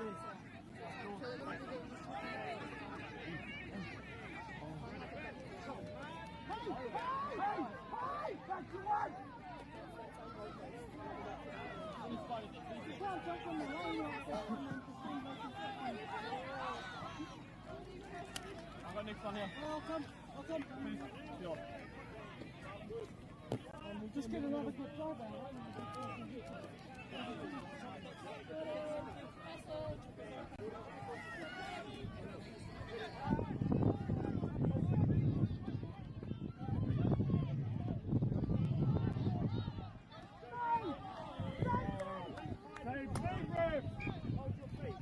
Hey! Hey! Back to one! You can't jump on the line like that and then pretend like you're I've got next one here. Oh, I'll come. I'll come. Yeah. We'll just get another good drive out, right? Save, save, ref! Hold your feet.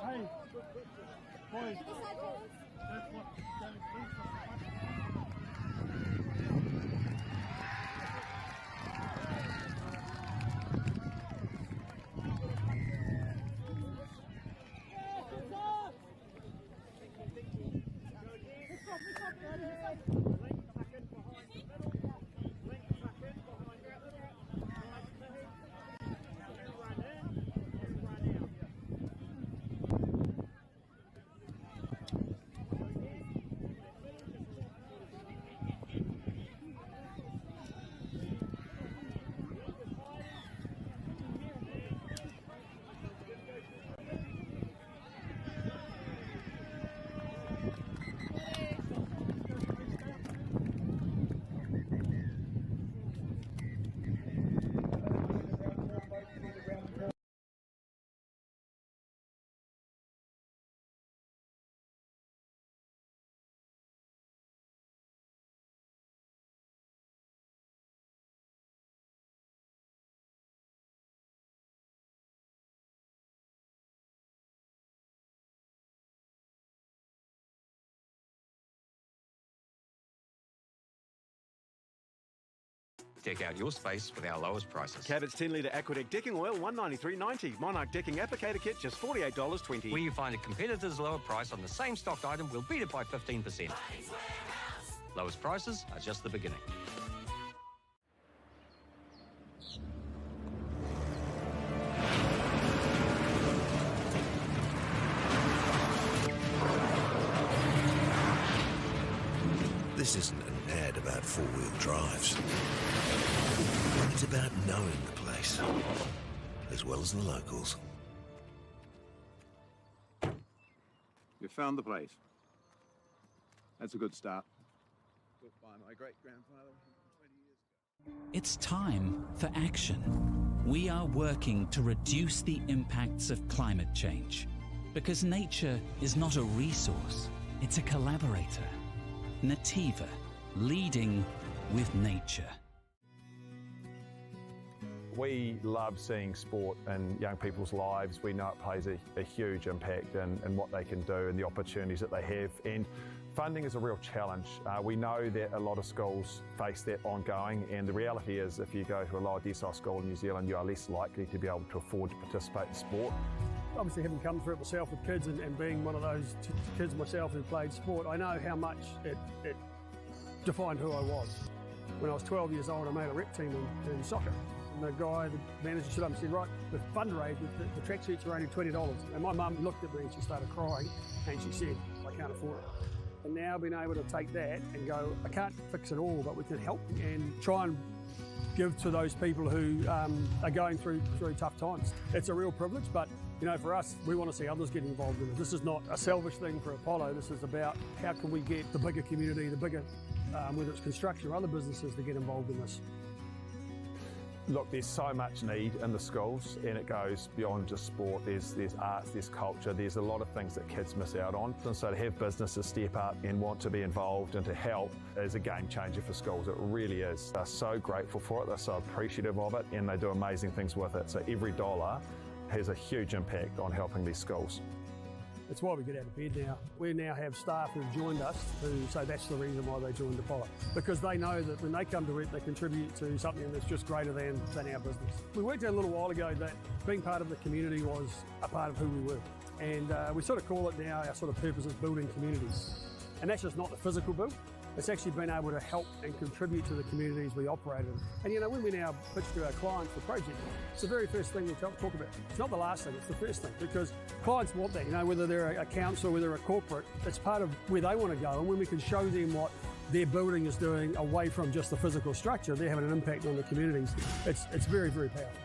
Hey, boys. That's what David thinks of the Deck out your space with our lowest prices. Cabot's 10 litre Aquadec decking oil, $193.90. Monarch decking applicator kit, just $48.20. Where you find a competitor's lower price on the same stocked item, we'll beat it by 15%. Lowest prices are just the beginning. This isn't an ad about four-wheel drives. It's about knowing the place, as well as the locals. You found the place. That's a good start. Built by my great-grandfather 20 years ago. It's time for action. We are working to reduce the impacts of climate change because nature is not a resource, it's a collaborator. Nativa, leading with nature. We love seeing sport in young people's lives. We know it plays a huge impact in what they can do and the opportunities that they have. And funding is a real challenge. We know that a lot of schools face that ongoing, and the reality is if you go to a lower decile school in New Zealand, you are less likely to be able to afford to participate in sport. Obviously, having come through it myself with kids and being one of those kids myself who played sport, I know how much it defined who I was. When I was 12 years old, I made a rep team in soccer. And the guy, the manager, stood up and said, right, the fundraiser, the tracksuits are only $20. And my mum looked at me and she started crying and she said, I can't afford it. And now being able to take that and go, I can't fix it all, but we can help and try and give to those people who are going through tough times. It's a real privilege, but you know, for us, we want to see others get involved in it. This is not a selfish thing for Apollo. This is about how can we get the bigger community, the bigger, whether it's construction or other businesses, to get involved in this. Look, there's so much need in the schools, and it goes beyond just sport. There's arts, there's culture, there's a lot of things that kids miss out on. And so to have businesses step up and want to be involved and to help is a game changer for schools. It really is. They're so grateful for it, they're so appreciative of it, and they do amazing things with it. So every dollar has a huge impact on helping these schools. It's why we get out of bed now. We now have staff who've joined us who say that's the reason why they joined Apollo, because they know that when they come to work, they contribute to something that's just greater than our business. We worked out a little while ago that being part of the community was a part of who we were. And we sort of call it now, our sort of purpose is building communities. And that's just not the physical build, It's actually been able to help and contribute to the communities we operate in. And you know, when we now pitch to our clients the project, it's the very first thing we talk about. It's not the last thing, it's the first thing, because clients want that, you know, whether they're a council, whether they're a corporate, it's part of where they want to go. And when we can show them what their building is doing away from just the physical structure, they're having an impact on the communities. It's, it's very, very powerful.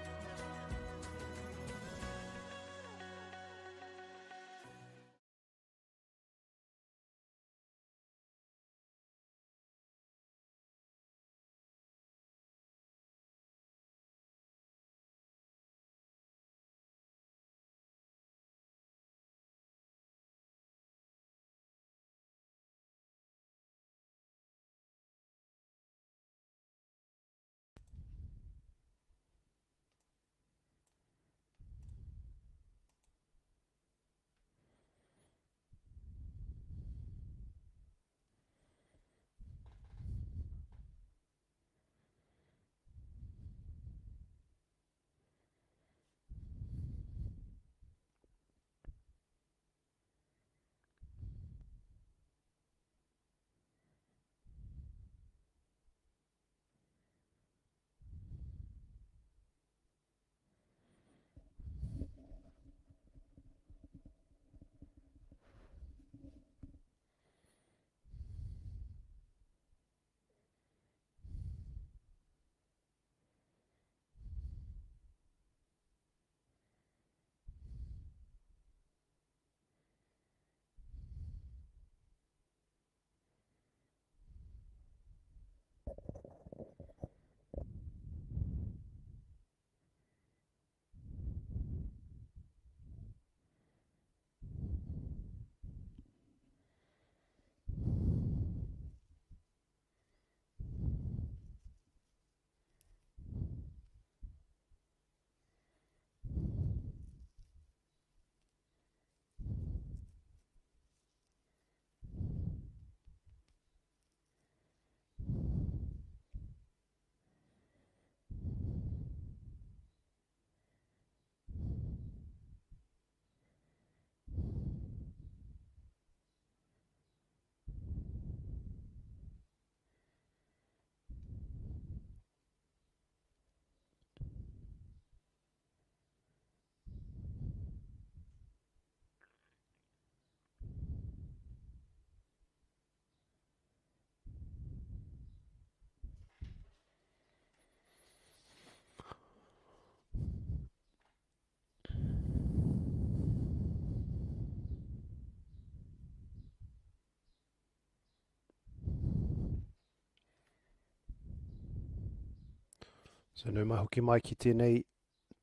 So nau mai hoki mai ki tēnei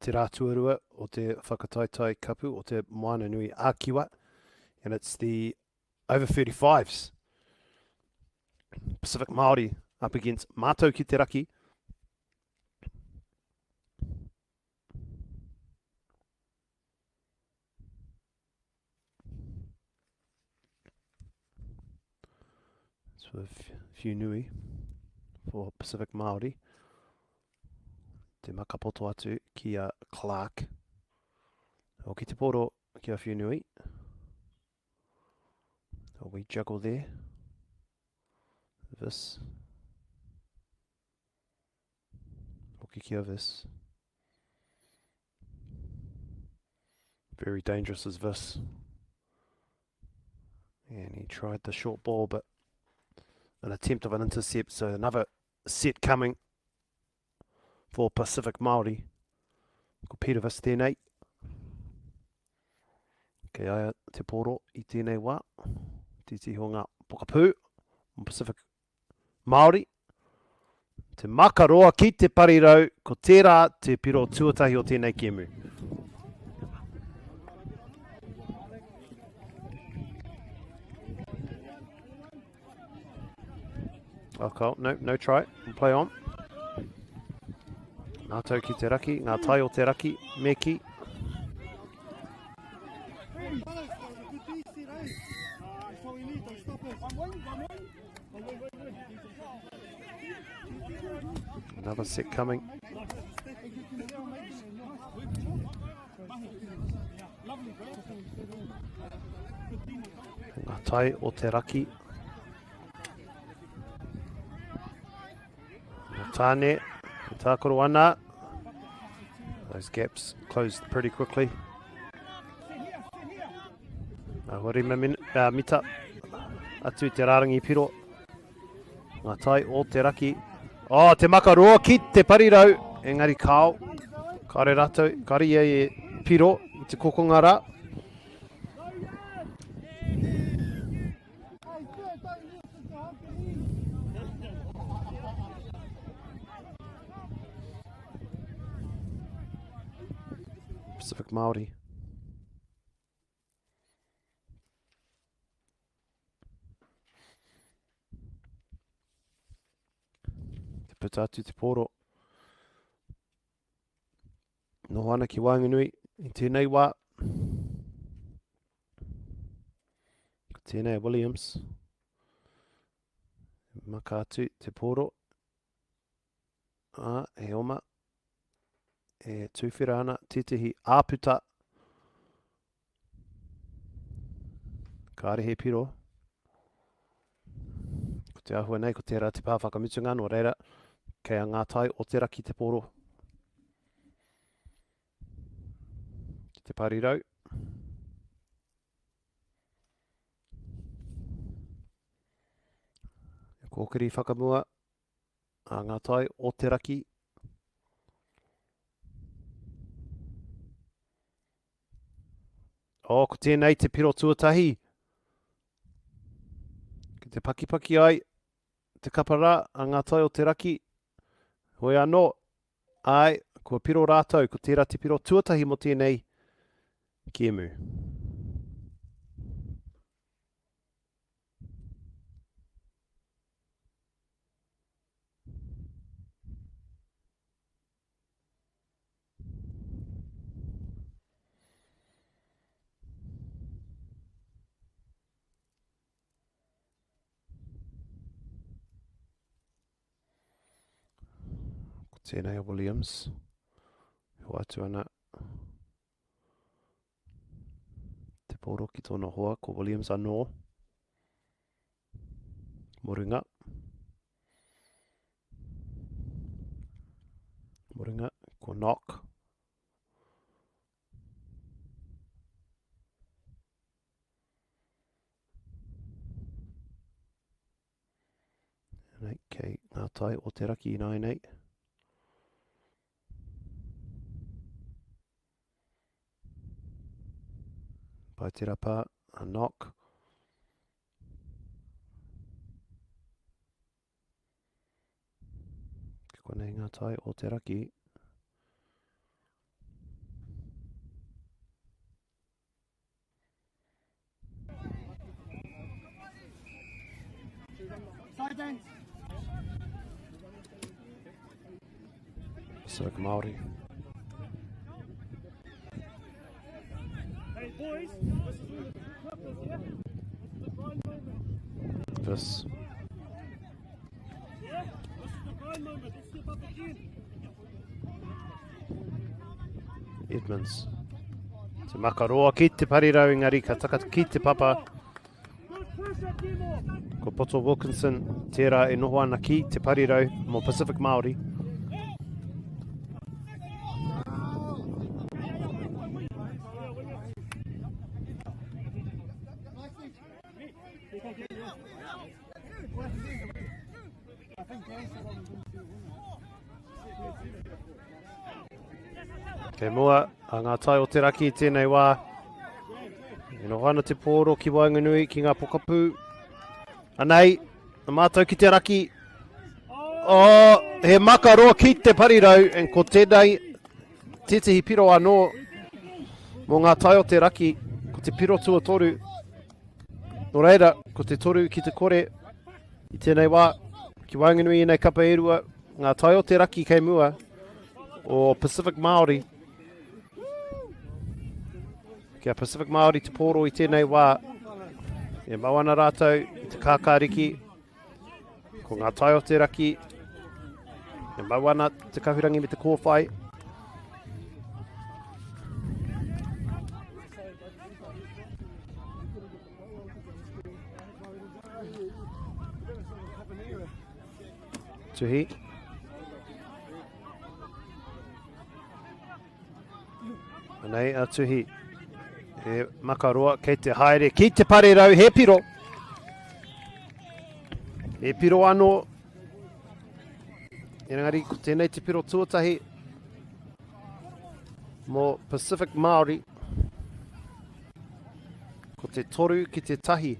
te rā tuarua o te whakataetae kapu o te Moana Nui Ākiwa and it's the over 35s Pacific Māori up against Mātou ki te Raki. So a few nui for Pacific Māori. Te makapoto atu ki a Clark. O ki te poro ki a Whiunui. A wee juggle there. This. Hoki ki a this. Very dangerous is this. And he tried the short ball, but an attempt of an intercept. So another set coming for Pacific Māori. Ko Peter Vis tēnei. Kei aia te poro i tēnei wā. Titiho ngā pokapū o Pacific Māori. Te makaroa ki te parirau, ko tērā te piro tuatahi o tēnei kēmu. Oh, cool. No, no try. We'll play on. Ngā tau ki te raki, ngā tai o te raki, me ki. Another set coming. Ngā tai o te raki. Tāne, e tākaro ana. Those gaps closed pretty quickly. Ahua 5 mita atu i te rārangi piro. Ngā tai o te raki. Oh, te makaroa ki te parirau. Engari kao. Kāre rātou, kāre ia e piro i te kokonga rā. Pacific Māori. Te puta atu te pōro. Noho ana ki waenganui i tēnei wā. Ko tēnei Williams. Maka atu te pōro. Ā, he oma. E tūwhera ana tētehi āputa. Kāre he piro. Ko te āhua nei, ko tērā te pā whakamutunga, nō reira, kei a Ngā Tai o te Raki te pōro. Ki te parirau. Kōkiri whakamua a Ngā Tai o te Raki. Oh, ko tēnei te piro tuatahi. Ki te pakipaki ai te kapa rā a Ngā Tai o te Raki. Hoi anō, ai, kua piro rātou, ko tērā te piro tuatahi mō tēnei kēmu. Ko tēnei a Williams. Hoa atu ana te pōro ki tōna hoa, ko Williams anō. Morunga. Morunga, ko Knock. Nei, kei ngā tai o te raki ināianei. Pai te rapa, a Knock. Ki konei ngā tai o te raki. Pacific Māori. Hey boys, this is all the clippers, yeah? This is the grind moment. This. Yeah? This is the grind moment. Let's step up again. Edmonds. Te makaroa ki te parirau, engari ka taka ki te papa. Ko Poto Wilkinson tērā e noho ana ki te parirau mō Pacific Māori. Kei mua a ngā tai o te raki i tēnei wā. E noho ana te pōro ki waenganui ki ngā pokapū. Anei, a mātou ki te raki. Oh, he makaroa ki te parirau, and ko tēnei tētehi piro anō mō ngā tai o te raki, ko te piro tuatoru. Nō reira, ko te toru ki te kore i tēnei wā, ki waenganui i nei kapa e rua, ngā tai o te raki kei mua o Pacific Māori. Kia Pacific Māori te pōro i tēnei wā, e mau ana rātou i te kākāriki, ko ngā tai o te raki, e mau ana te kahurangi me te kōwhai. Tuhi. Anei a Tuhi. He makaroa kei te haere ki te parerau, he piro. He piro anō. Engari, ko tēnei te piro tuatahi mō Pacific Māori. Ko te toru ki te tahi.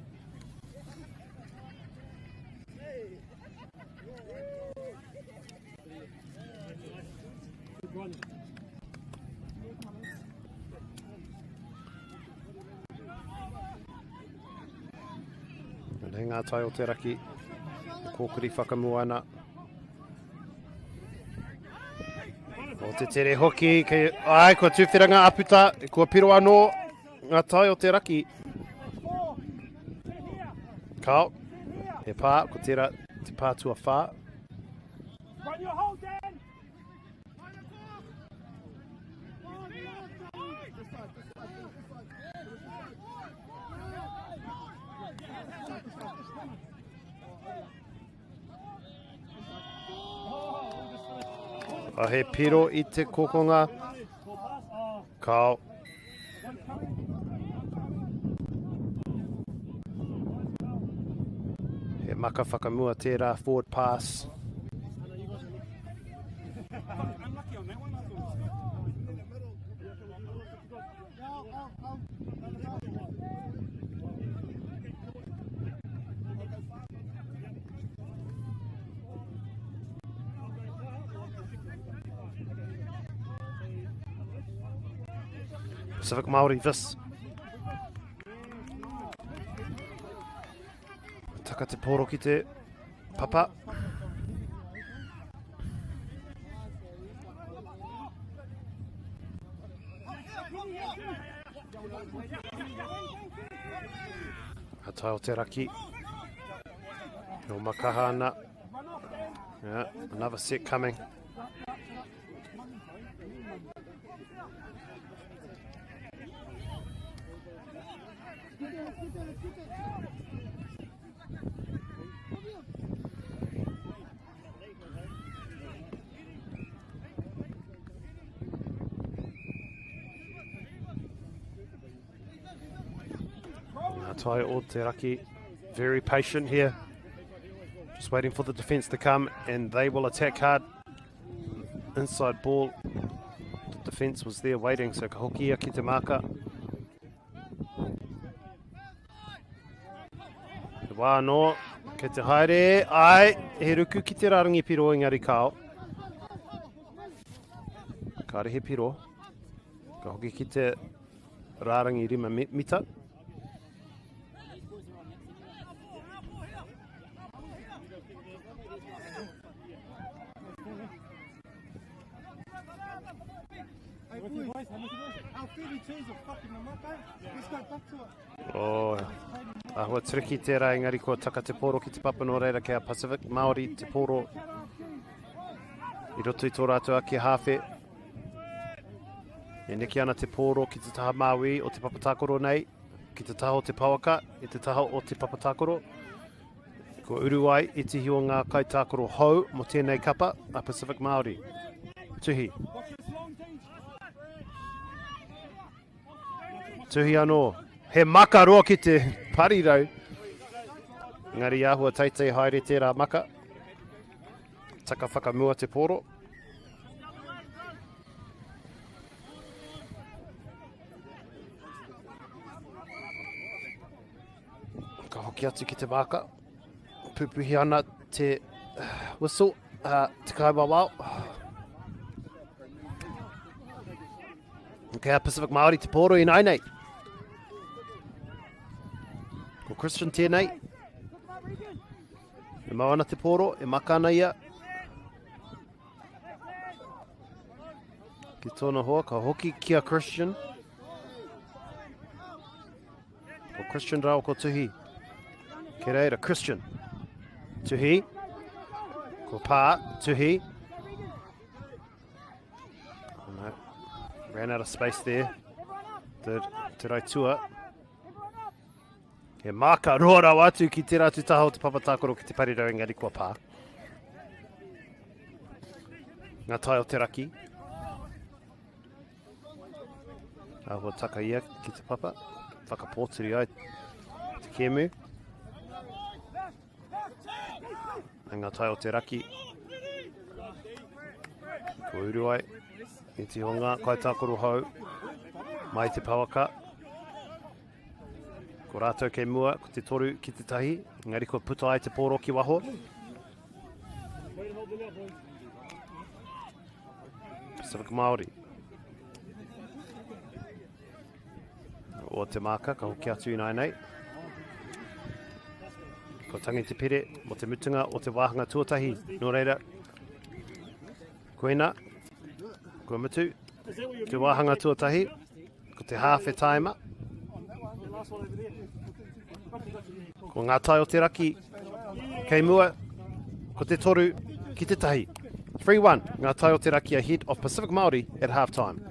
Nei ngā tai o te raki, kōkiri whakamua ana. O te tere hoki, kei, ai, kua tūwhera ngā aputa, kua piro anō ngā tai o te raki. Kao, he pā, ko tērā te pā tuawhā. Run your hole, Dan! A he piro i te kokonga. Kao. He maka whakamua tērā forward pass. Pacific Māori this. Taka te poro ki te papa. A tau te raki. No makaha ana. Yeah, another set coming. Ngā tai o te raki, very patient here. Just waiting for the defence to come and they will attack hard. Inside ball. The defence was there waiting, so ka hoki ia ki te māka. Te wā anō, kei te haere, ai, he ruku ki te rārangi piro engari kao. Kāre he piro. Ka hoki ki te rārangi rima mita. Oh, ahua triki tērā engari kua taka te poro ki te papa nō reira kei a Pacific Māori te poro i roto i tō rātou ake hāwhe. E neke ana te pōro ki te taha māui o te papa tākaro nei, ki te taha o te pouaka, i te taha o te papa tākaro. Kua uru ai i tihi o ngā kaitākaro hou mō tēnei kapa a Pacific Māori. Tuhi. Tuhi anō. He maka roa ki te parirau. Engari āhua teitei haere tērā maka. Taka whakamua te pōro. Ka hoki atu ki te māka. Pupuhi ana te whistle, uh, te kaiwawao. Kei a Pacific Māori te pōro i nei. Ko Christian tēnei. E mau ana te pōro, e maka ana ia. Ki tōna hoa, ka hoki ki a Christian. Ko Christian rāua ko Tuhi. Ki reira, Christian. Tuhi. Ko Pā, Tuhi. Oh no. Ran out of space there. Te, te Raitua. He māka roa rawa atu ki tērā atu taha o te papa tākaro ki te parirau engari kua pā. Ngā tai o te raki. Āhua taka ia ki te papa. Whakapōturi ai te kēmu. Nā ngā tai o te raki. Ko uru ai. I te honga, kai tākoro hou. Mai te pawaka. Ko rātou kei mua, ko te toru ki te tahi. Engari kua puta ai te pōro ki waho. Pacific Māori. O te māka, ka hoki atu inai nei. Ko tangi te pere mo te mutunga o te wāhanga tuatahi. Nō reira, koina, kua mutu, te wāhanga tuatahi, ko te hāwhe taima. Ko ngā tai o te raki, kei mua, ko te toru ki te tahi. 3-1, ngā tai o te raki ahead of Pacific Māori at half time.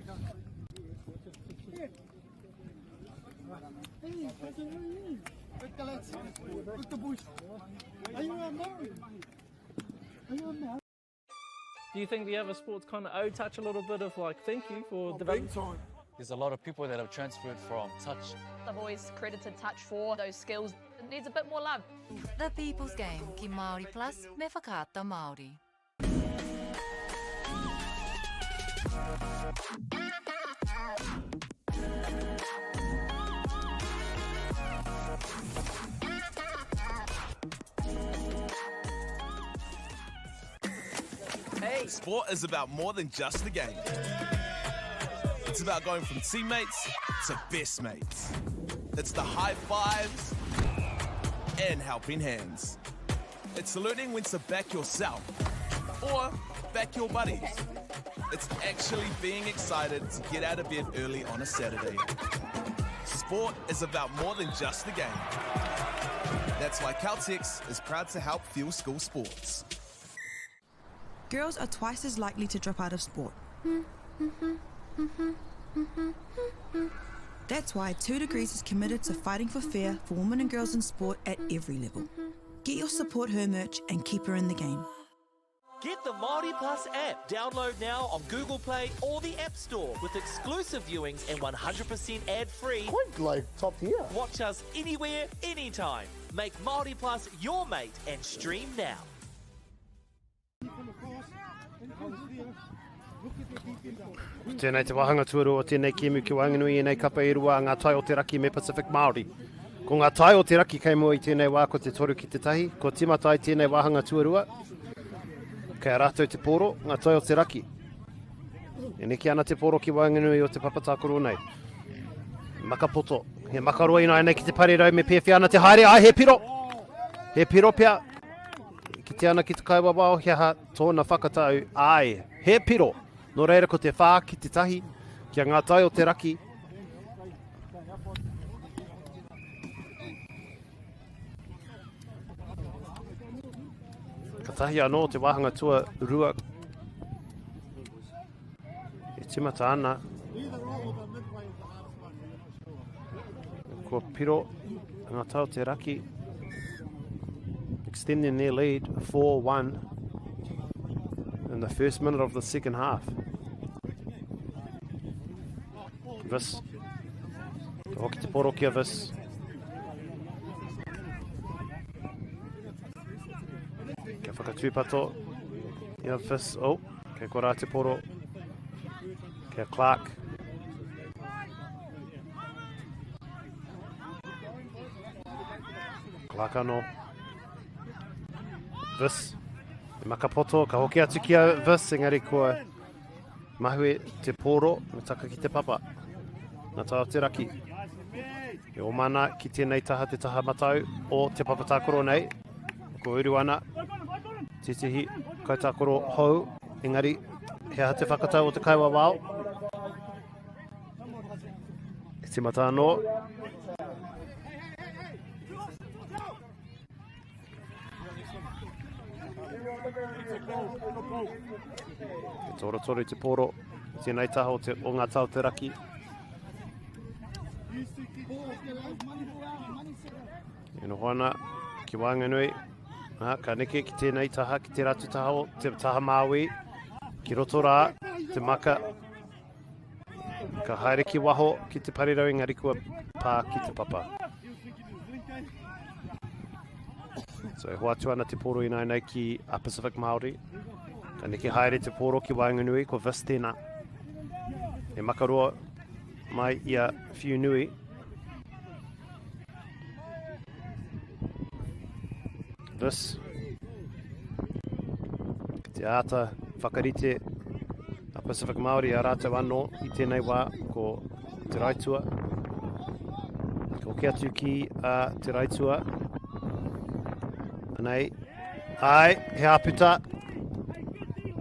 Do you think the other sports kind of owe touch a little bit of like thank you for developing? Big time. There's a lot of people that have transferred from touch. I've always credited touch for those skills. It needs a bit more love. The People's Game ki Māori Plus me Whakaata Māori. Hey. Sport is about more than just the game. It's about going from teammates to best mates. It's the high fives and helping hands. It's learning when to back yourself or back your buddies. It's actually being excited to get out of bed early on a Saturday. Sport is about more than just the game. That's why Caltex is proud to help fuel school sports. Girls are twice as likely to drop out of sport. That's why 2 Degrees is committed to fighting for fair for women and girls in sport at every level. Get your support her merch and keep her in the game. Get the Māori Plus app. Download now on Google Play or the App Store with exclusive viewings and 100% ad-free. Quite like top tier. Watch us anywhere, anytime. Make Māori Plus your mate and stream now. Ko tēnei te wāhanga tuarua o tēnei kēmu ki waenganui i ēnei kapa e rua a Ngā Tai o te Raki me Pacific Māori. Ko Ngā Tai o te Raki kei mua i tēnei wā ko te toru ki te tahi, kua tīmata ai tēnei wāhanga tuarua. Kei a rātou te pōro, Ngā Tai o te Raki. E neke ana te pōro ki waenganui o te papa tākaro nei. Makapoto, he makaroa ināianei ki te parirau me pēwhea ana te haere, ai he piro! He piro pea, Kite ana ki te kaiwawao he aha tōna whakatau, āe, he piro! Nō reira ko te whā ki te tahi, kia ngā tai o te raki. Ka tahi anō te wāhanga tua rua e timata ana. Kua piro ngā tau te raki. Extending their lead 4-1 in the first minute of the second half. Vis. Ka hoki te poro ki a Vis. Kia whakatūpato i a Vis. Oh, kei kora te poro. Kia Clark. Clark anō. Vis. E makapoto, ka hoki atu ki a Vis, engari kua mahue te pōro, me taka ki te papa. Nā tau te raki. E o mana ki tēnei taha te taha matau o te papa tākoro nei. Ko uru ana tētehi kaitākoro hou, engari he aha te whakatau o te kaiwawao? E tīmata anō. Te torotoro i te pōro, tēnei taha o, te, o ngā tau te raki. E noho ana ki waenganui, ha, ka neke ki tēnei taha, ki te ratu taha o te taha Māui, ki roto rā, te maka. Ka haere ki waho ki te parirau engari kua pā ki te papa. So e hoatu ana te pōro ināianei ki a Pacific Māori. Ka neke haere te pōro ki waenganui, ko Vis tēnā. E makaroa mai i a Whiunui. Vis. Ki te āta whakarite a Pacific Māori a rātou anō i tēnei wā ko Te Raitua. Ka hoki atu ki a Te Raitua. Anei. Ai, he āputa.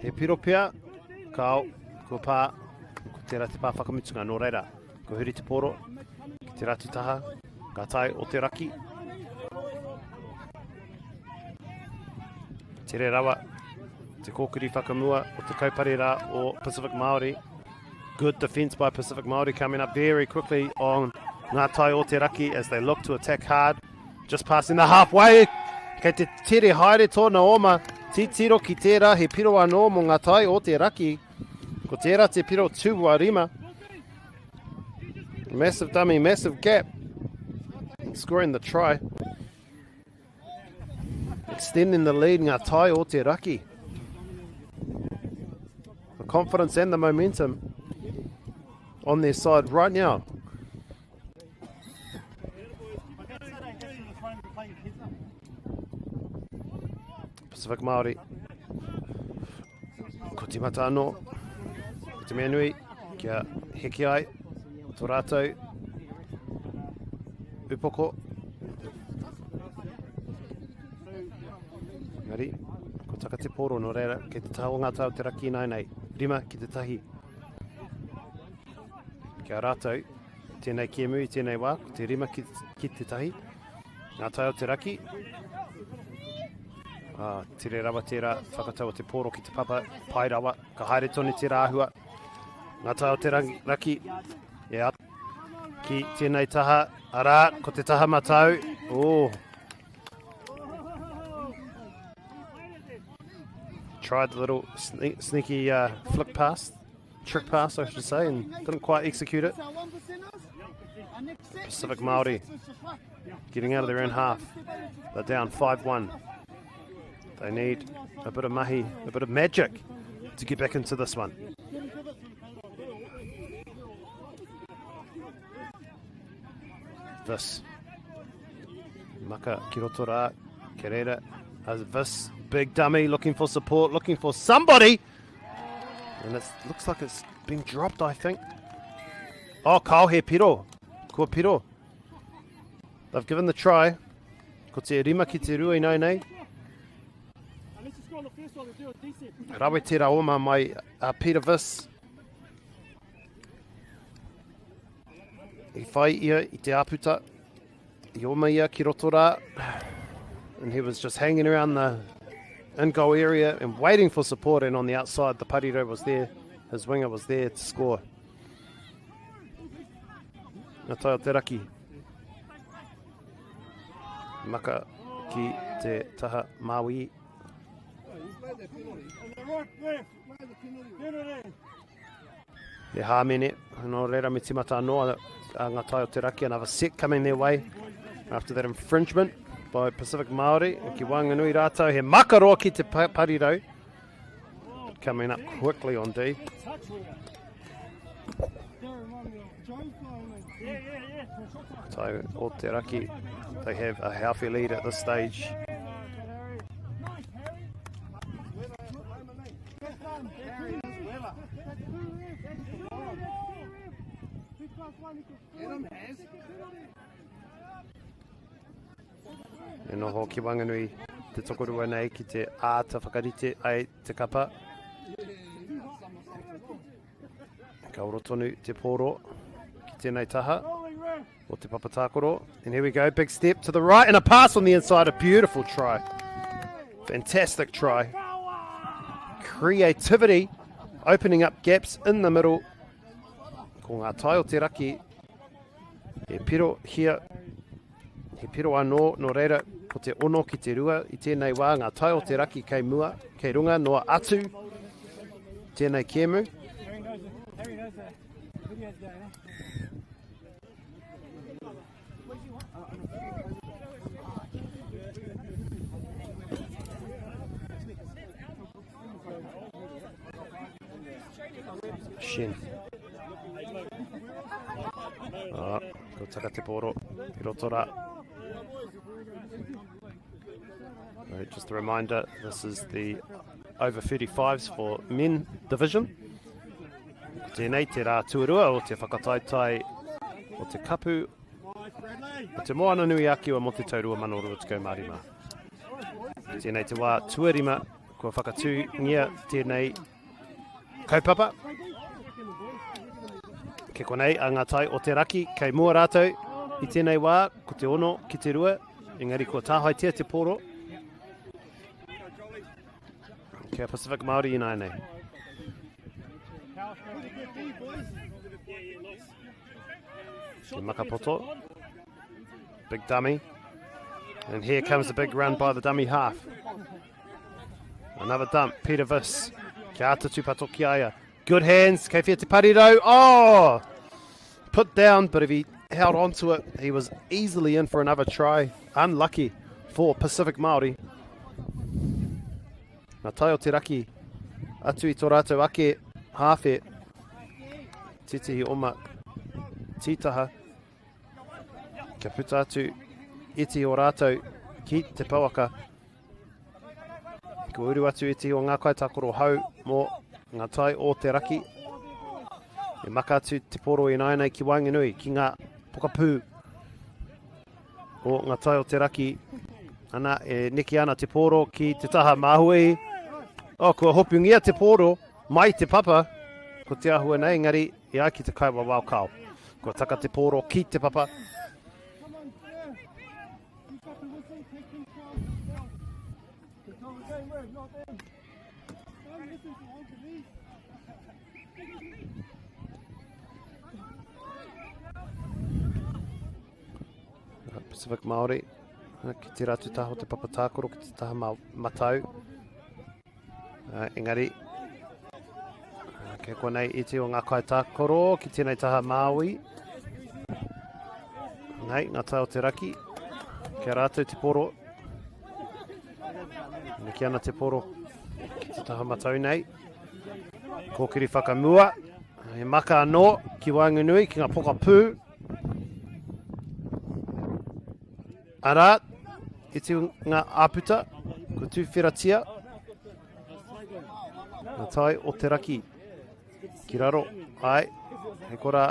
He piro pea. Kao, kua pā. Ko tērā te pā whakamutunga. Nō reira, ko huri te poro ki te ratu taha. Ka tae o te raki. Tere rawa te kōkiri whakamua o te kaupare rā o Pacific Māori. Good defence by Pacific Māori coming up very quickly on Ngā Tai o Te Raki as they look to attack hard. Just passing the halfway. Kei te tere haere tōna oma. Titiro ki tērā, he piro anō mō Ngā Tai o Te Raki. Ko tērā te piro 2-5. Massive dummy, massive gap. Scoring the try. Extending the lead, Ngā Tai o Te Raki. The confidence and the momentum on their side right now. Pacific Māori. Ko tīmata anō. Ko te mea nui, kia heke ai tō rātou upoko. Engari, ko taka te pōro, nō reira, kei te taha o ngā tau te raki ināianei, rima ki te tahi. Kia rātou, tēnei kēmu i tēnei wā, ko te rima ki, ki te tahi. Ngā tai o te raki. Ah, tere rawa tērā whakatau o te pōro ki te papa, pai rawa, ka haere tonu tērā āhua. Ngā tai o te rangi, raki, e a, ki tēnei taha, arā, ko te taha matau, oh. Tried the little sneaky flick pass, trick pass I should say, and didn't quite execute it. Pacific Māori getting out of their own half. They're down 5-1. They need a bit of mahi, a bit of magic to get back into this one. This. Maka ki roto rā, Kerera as this big dummy looking for support, looking for somebody. And it looks like it's been dropped, I think. Oh, kao he piro. Kua piro. They've given the try. Ko te rima ki te rua inai nei. Rawe tērā oma mai a Peter Viss. I whai ia i te āputa. I oma ia ki roto rā. And he was just hanging around the in-goal area and waiting for support. And on the outside, the parirau was there. His winger was there to score. Ngā tai o te raki. Maka ki te taha Māui. He hāmene, nō reira me timata anō a ngā tai o te raki, another set coming their way after that infringement by Pacific Māori. Ki Wanganui rātou, he makaroa ki te parirau. But coming up quickly on D. Tai o te raki, they have a healthy lead at this stage. E noho ki Wanganui te tokorua nei ki te āta whakarite ai te kapa. Ka oro tonu te pōro ki tēnei taha o te papa tākaro. And here we go, big step to the right and a pass on the inside, a beautiful try. Fantastic try. Creativity, opening up gaps in the middle. Ko ngā tai o te raki, he piro hia, he piro anō, nō reira, ko te ono ki te rua i tēnei wā, ngā tai o te raki kei mua, kei runga noa atu tēnei kēmu. Shin. Ah, ko taka te pōro i roto rā. Right, just a reminder, this is the over 35s for men division. Ko tēnei te rā tuarua o te whakataetae o te kapu o te Moana Nui a Kiwa mō te tau 2025. Ko tēnei te wā tuarima kua whakatūngia tēnei kaupapa. Ke konei a ngā tai o te raki, kei mua rātou i tēnei wā, ko te ono ki te rua, engari kua tāhaetia te pōro. Kia Pacific Māori ināianei. Te Makapoto. Big dummy. And here comes the big run by the dummy half. Another dump, Peter Viss. Kia ata tūpato ki a ia. Good hands, kei whia te parirau. Oh! Put down, but if he held on to it, he was easily in for another try. Unlucky for Pacific Māori. Ngā tai o te raki, atu i tō rātou ake hāwhe. Titihi oma, tītaha. Kia puta atu iti o rātou ki te pouaka. Kua uru atu iti o ngā kaitākaro hou mō ngā tai o te raki. E maka atu te poro ināianei ki waenganui, ki ngā pokapū o ngā tai o te raki. Ana, e neke ana te poro ki te taha māhui. Oh, kua hopungia te poro mai te papa. Ko te ahua nei, engari e ai ki te kaiwawao kao. Kua taka te poro ki te papa. Pacific Māori, ki te ratu taha o te papa tākaro, ki te taha matau. Engari, kei konei iti o ngā kaitākaro ki tēnei taha Māui. Nei, ngā tai o te raki. Kia rātou te poro. Neke ana te poro ki te taha matau nei. Kōkiri whakamua. He maka anō ki waenganui, ki ngā pokapū. Arā, iti ngā āputa, kua tūwheratia ngā tai o te raki ki raro, ai, he kora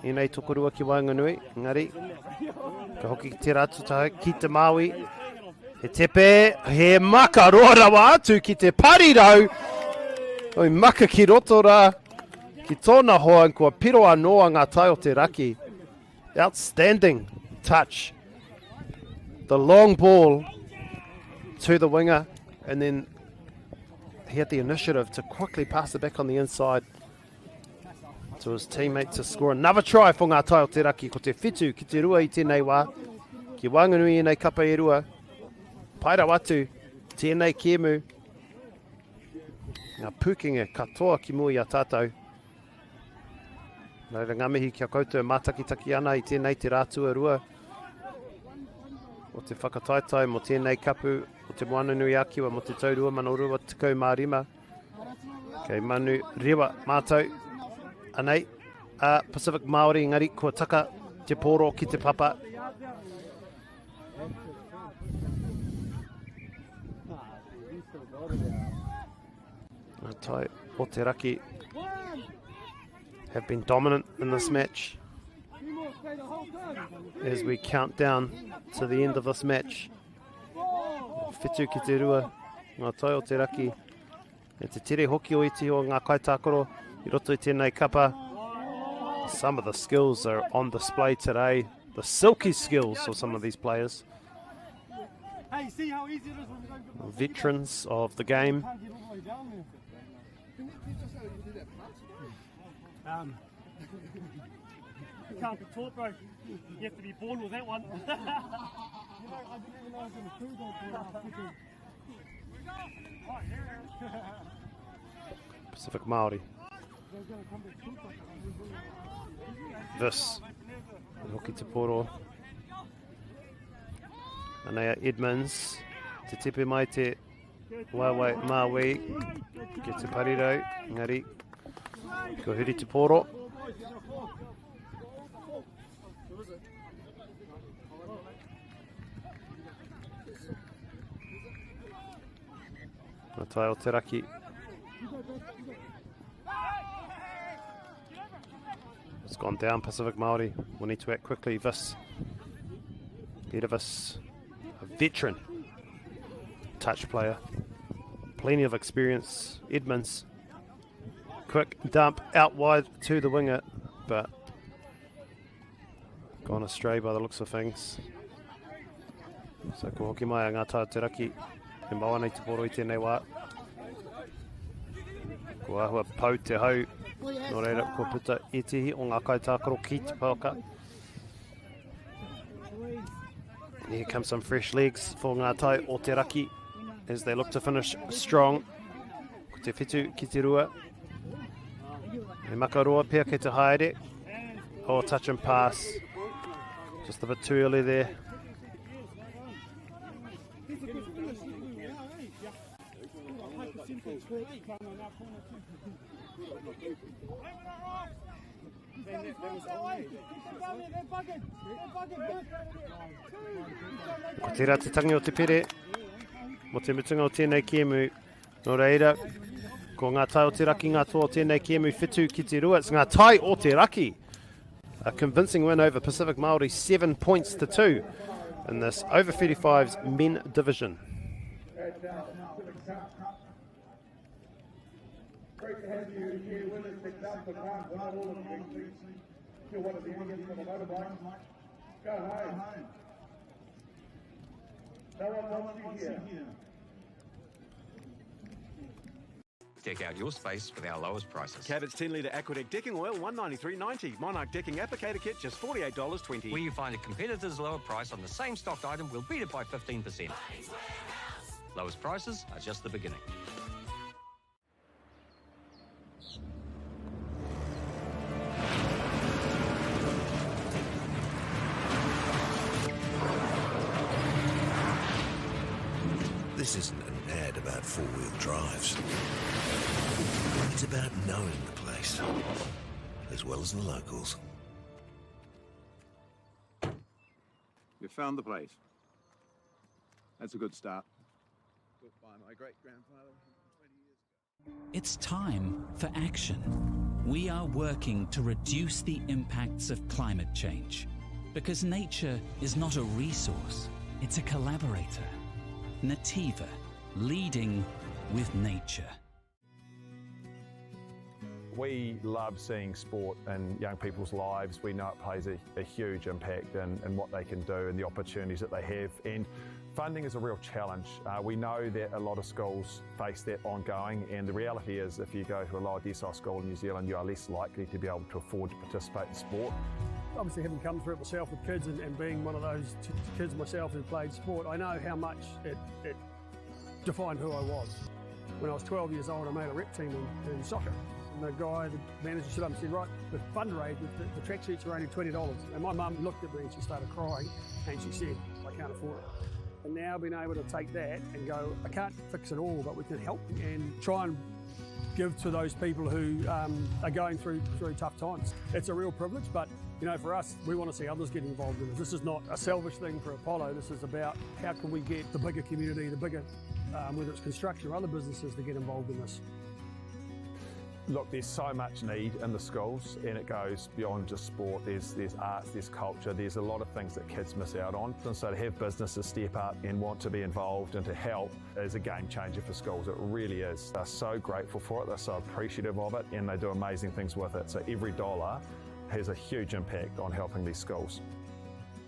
ēnei tokorua ki waenganui, engari, ka hoki ki tērā atu taha, ki te Māui, he tepe, he maka roa rawa atu ki te parirau, oi maka ki roto rā, ki tōna hoa, kua piro anō a ngā tai o te raki. Outstanding touch. The long ball to the winger, and then he had the initiative to quickly pass it back on the inside to his teammate to score another try for Ngā Tai o Te Raki. Ko te whitu ki te rua i tēnei wā. Ki waenganui ēnei kapa e rua. Pai rawa atu tēnei kēmu. Ngā pūkenga katoa ki mua i a tātou. Nā reira, ngā mihi ki a koutou e mātakitaki ana i tēnei te rā tuarua o te whakataetae mō tēnei kapu o te Moananui-a-Kiwa mō te tau 2025. Kei manu rewa mātou. Anei, a Pacific Māori, engari kua taka te pōro ki te papa. Ngā tai o te raki have been dominant in this match. As we count down to the end of this match. Whitu ki te rua, ngā tai o te raki. E te tere hoki o iti o ngā kaitākaro i roto i tēnei kapa. Some of the skills are on display today. The silky skills of some of these players. Veterans of the game. You can't be taught, bro. You have to be born with that one. You know, I didn't even know I was going to do that. Pacific Māori. This. Hoki te poro. Anea Edmonds. Te tepe mai te waewae Māui. Ki te parirau. Engari. Ko huri te poro. Ngā tai o te raki. It's gone down, Pacific Māori. Will need to act quickly. This, Peter Vis, a veteran touch player. Plenty of experience. Edmonds, quick dump out wide to the winger, but gone astray by the looks of things. So ko hoki mai a ngā tai o te raki e mau ana i te poro i tēnei wā. Ko āhua pau te hau, nō reira kua puta ētehi o ngā kaitākaro ki te pouaka. And here comes some fresh legs for ngā tai o te raki as they look to finish strong. Ko te whitu ki te rua. He makaroa pea kei te haere. Oh, touch and pass. Just a bit too early there. Ko tērā te tangi o te pere mo te mutunga o tēnei kēmu. Nō reira, ko ngā tai o te raki ngā toa o tēnei kēmu whitu ki te rua. It's ngā tai o te raki. A convincing win over Pacific Māori, 7 points to 2 in this over 35s men division. Great to have you here with us at Delta Park. Well, not all of you actually. Still one of the idiots on the motorbike. Go home. No one wants you here. Deck out your space with our lowest prices. Cabot's 10 litre Aquadec decking oil, $193.90. Monarch decking applicator kit, just $48.20. Where you find a competitor's lower price on the same stocked item, we'll beat it by 15%. Lowest prices are just the beginning. This isn't an ad about four-wheel drives. It's about knowing the place, as well as the locals. You found the place. That's a good start. Built by my great-grandfather 20 years ago. It's time for action. We are working to reduce the impacts of climate change. Because nature is not a resource, it's a collaborator. Nativa, leading with nature. We love seeing sport in young people's lives. We know it plays a, a huge impact in, in what they can do and the opportunities that they have. And funding is a real challenge. Uh, we know that a lot of schools face that ongoing, and the reality is if you go to a lower decile school in New Zealand, you are less likely to be able to afford to participate in sport. Obviously, having come through it myself with kids and, and being one of those kids myself who played sport, I know how much it, it defined who I was. When I was 12 years old, I made a rep team in, in soccer. And the guy, the manager stood up and said, right, the fundraiser, the, the tracksuits are only $20. And my mum looked at me and she started crying and she said, I can't afford it. And now being able to take that and go, I can't fix it all, but we can help and try and give to those people who um, are going through through tough times. It's a real privilege, but you know, for us, we want to see others get involved in this. This is not a selfish thing for Apollo. This is about how can we get the bigger community, the bigger, um, whether it's construction or other businesses, to get involved in this. Look, there's so much need in the schools, and it goes beyond just sport. There's, there's arts, there's culture, there's a lot of things that kids miss out on. And so to have businesses step up and want to be involved and to help is a game changer for schools. It really is. They're so grateful for it, they're so appreciative of it, and they do amazing things with it. So every dollar has a huge impact on helping these schools.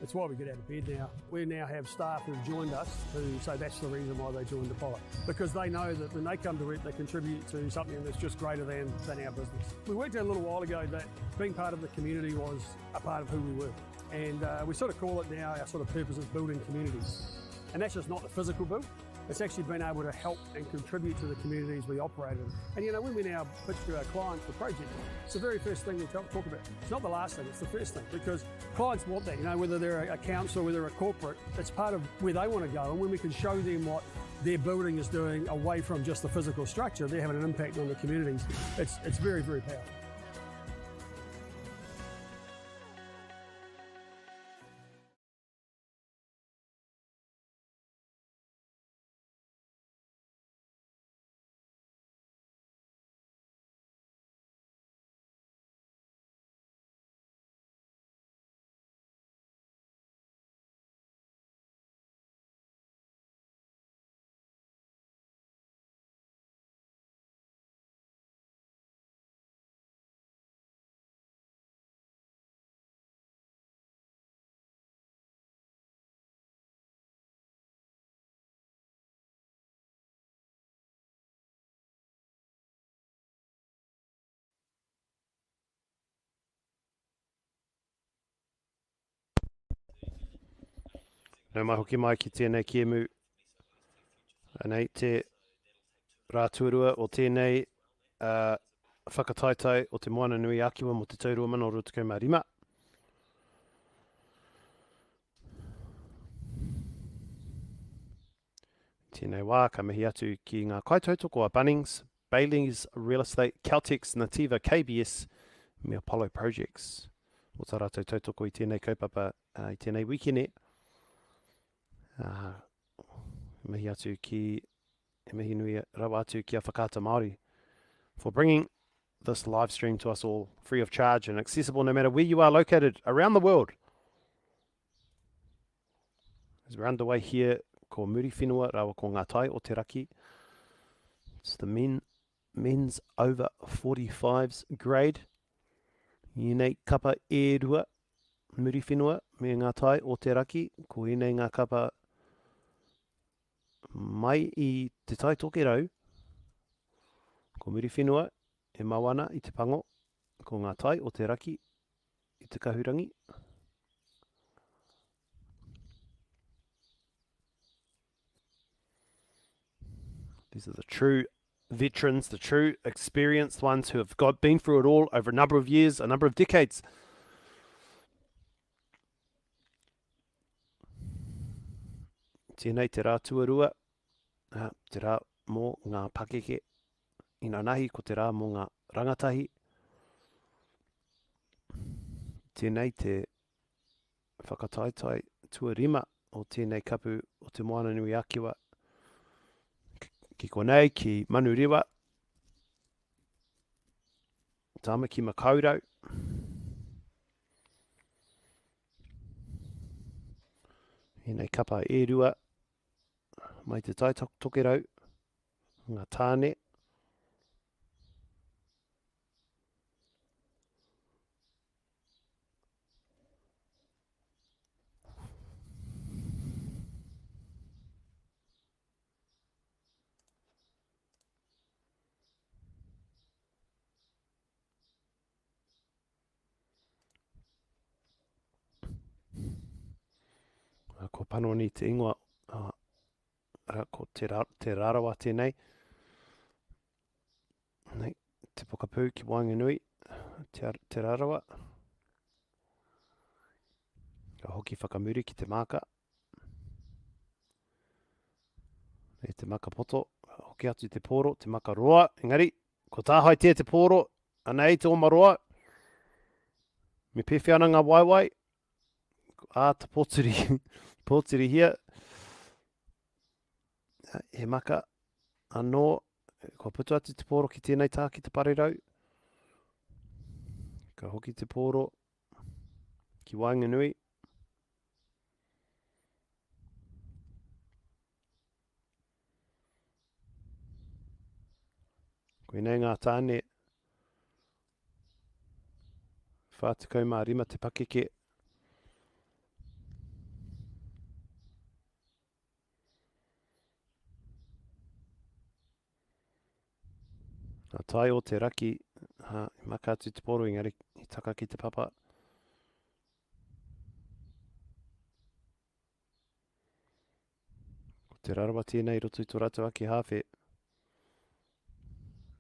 It's why we get out of bed now. We now have staff who've joined us who say that's the reason why they joined Apollo. Because they know that when they come to work, they contribute to something that's just greater than, than our business. We worked out a little while ago that being part of the community was a part of who we were. And uh, we sort of call it now our sort of purpose is building communities. And that's just not the physical build. It's actually been able to help and contribute to the communities we operate in. And you know, when we now pitch to our clients the project, it's the very first thing we talk about. It's not the last thing, it's the first thing, because clients want that, you know, whether they're a council, whether they're a corporate, it's part of where they want to go. And when we can show them what their building is doing away from just the physical structure, they're having an impact on the communities. It's, it's very, very powerful. Nau mai hoki mai ki tēnei kēmu. Anei te rā tuarua o tēnei uh, whakataetae o te Moana Nui Akiwa mo te tau 2025. Tēnei wā, ka mihi atu ki ngā kaitautoko a Bunnings, Bayleys Real Estate, Caltex, Nativa, KBS me Apollo Projects. O tā rātou tautoko i tēnei kaupapa uh, i tēnei wikene. Uh, mihi atu ki, e mihi nui rawa atu ki a Whakaata Māori for bringing this live stream to us all free of charge and accessible no matter where you are located around the world. As we're underway here, ko Muriwhenua rawa ko Ngā Tai o Te Raki. It's the men, men's over 45s grade. Ēnei kapa e rua, Muriwhenua me Ngā Tai o Te Raki, ko ēnei ngā kapa mai i Te Tai Tokerau, ko Muriwhenua e mau ana i te pango, ko Ngā Tai o Te Raki i te kahurangi. These are the true veterans, the true experienced ones who have got been through it all over a number of years, a number of decades. Tēnei te rā tuarua, te rā mō ngā pakeke. Inanahi ko te rā mō ngā rangatahi. Tēnei te whakataetae tuarima o tēnei kapu o Te Moananui-a-Kiwa ki konei, ki Manurewa, Tāmaki Makaurau. Ēnei kapa e rua mai te tai tokerau, ngā tāne. Ko Panoni te ingoa, uh, ko te, ra, te Rarawa tēnei. Nei, te pokapū ki waenganui, te, te Rarawa. Ka hoki whakamuri ki te māka. E te maka poto, hoki atu te pōro, te maka roa, engari, ko tāhae tea te pōro, anei te oma roa, me pēwhea ana ngā waewae, āta pōturi, pōturihia, he maka anō, kua putu atu te pōro ki tēnei tā ki te parerau, ka hoki te pōro ki waenganui, Koinei ngā tāne 45 te pakeke. Ngā tai o te raki, ha, i maka atu te poro, engari i taka ki te papa. Ko Te Rarawa tēnei i roto i tō rātou ake hāwhe.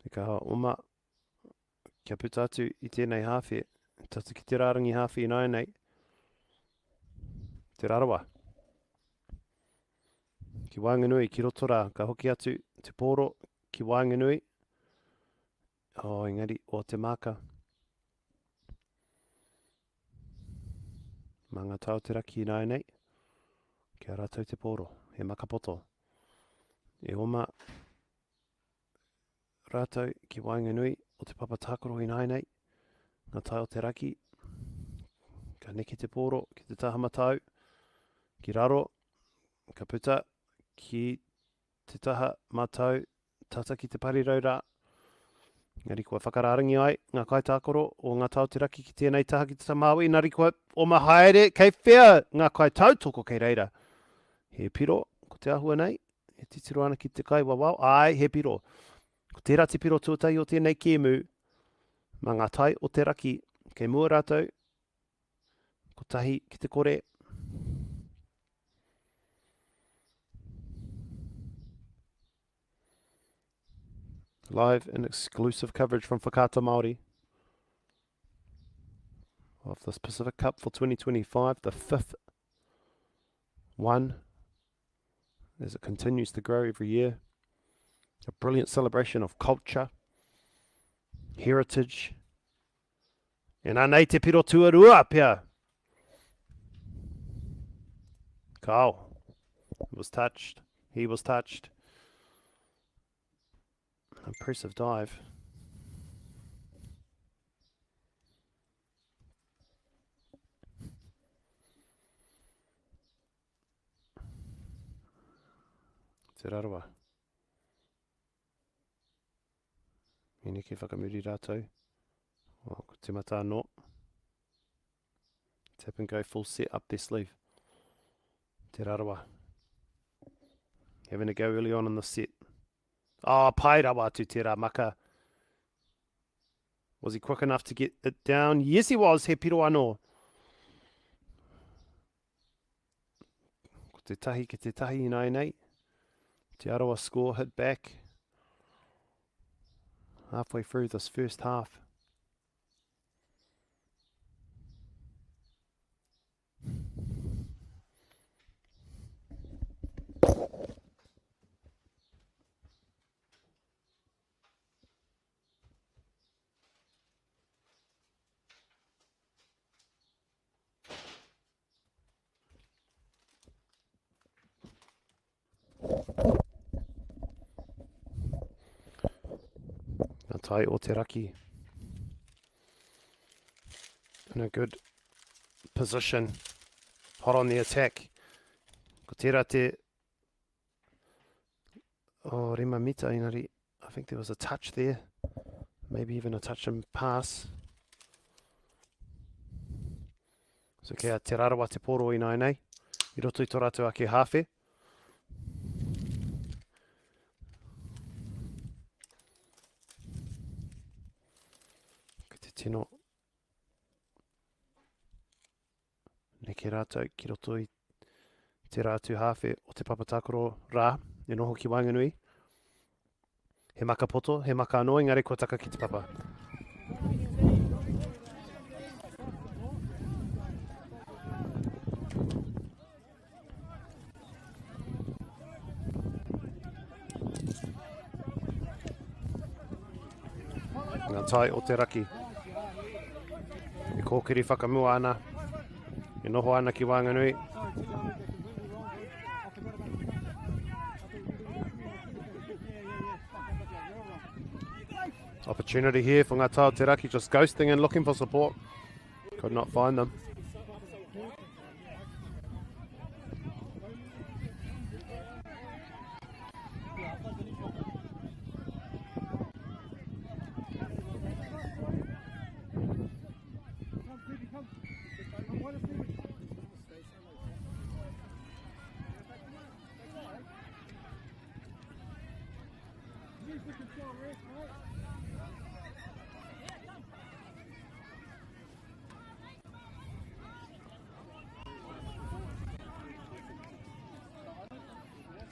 E kaha oma kia puta atu i tēnei hāwhe, tata ki te rārangi hāwhe ināianei. Te Rarawa. Ki waenganui, ki roto rā, ka hoki atu te pōro ki waenganui. Oh, engari, o te māka. Mā ngā tau te raki ināianei, kia rātou te pōro, he makapoto. E oma rātou ki waenganui o te papa tākaro ināianei, ngā tai o te raki, ka neke te pōro ki te taha matau, ki raro, ka puta ki te taha matau, tata ki te parirau rā. Engari kua whakarārangi ai ngā kaitākaro o ngā tau te raki ki tēnei taha ki te tamāui, engari kua oma haere kei whea ngā kaitautoko kei reira. He piro, ko te āhua nei, e titiro ana ki te kaiwawao, āe, he piro. Ko tērā te piro tuatahi o tēnei kēmu, mā ngā tai o te raki, kei mua rātou, 1 ki te 0. Live and exclusive coverage from Whakaata Māori of this Pacific Cup for 2025, the fifth one as it continues to grow every year. A brilliant celebration of culture, heritage, and anei te piro tuarua pea. Kyle was touched. He was touched. Impressive dive. Te Rarawa. Me neke whakamuri rātou. Oh, ko te mata anō. Tap and go full set up their sleeve. Te Rarawa. Having a go early on in the set. Oh, pai rawa atu tērā maka. Was he quick enough to get it down? Yes, he was. He piro anō. Ko te tahi ki te tahi ināianei. Te Arawa score hit back. Halfway through this first half. Ngā tai o te raki. In a good position. Hot on the attack. Ko tērā te oh, rima mita inari. I think there was a touch there. Maybe even a touch and pass. So kei a Te Rarawa te pōro ināianei, i roto i tō rātou ake hāwhe. Ko te tino neke rātou ki roto i tērā atu hāwhe o te papa tākaro rā e noho ki waenganui. He maka poto, he maka anō, engari kua taka ki te papa. Ngā tai o te raki. E kōkiri whakamua ana, e noho ana ki waenganui. Opportunity here for Ngā Tai o Te Raki, just ghosting and looking for support. Could not find them.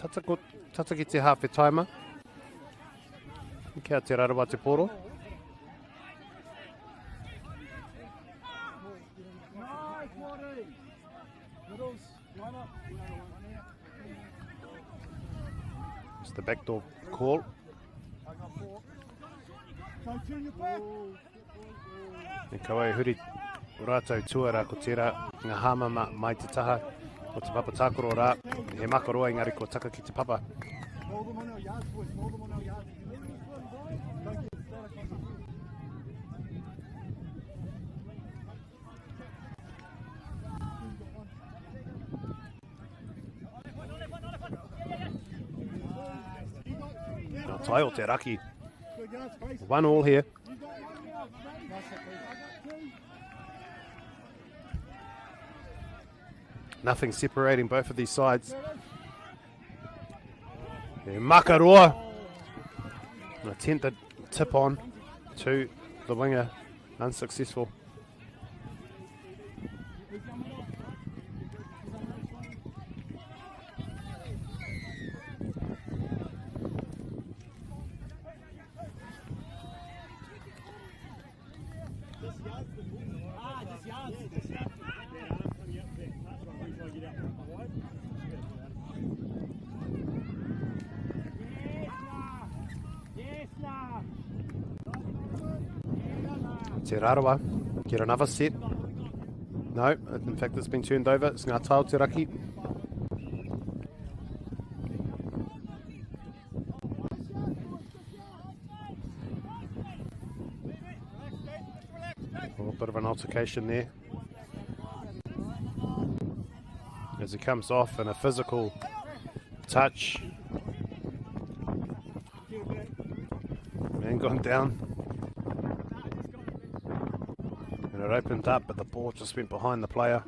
Tata, ko, tata ki te hafe taima. Kia Te Rarawa te poro. It's the backdoor call. E kawai huri o rātou tuara ko tērā ngā hāmama mai te taha o te papa tākaro rā. He makaroa engari ko taka ki te papa. Ngā tai o te raki. 1-all here. Nothing separating both of these sides. Yeah, Makaroa. An attempted tip on to the winger. Unsuccessful. Te Rarawa get another set. No, in fact it's been turned over. It's Ngā Tai o Te Raki. A little bit of an altercation there. As he comes off and a physical touch. Man gone down. And it opened up, but the ball just went behind the player.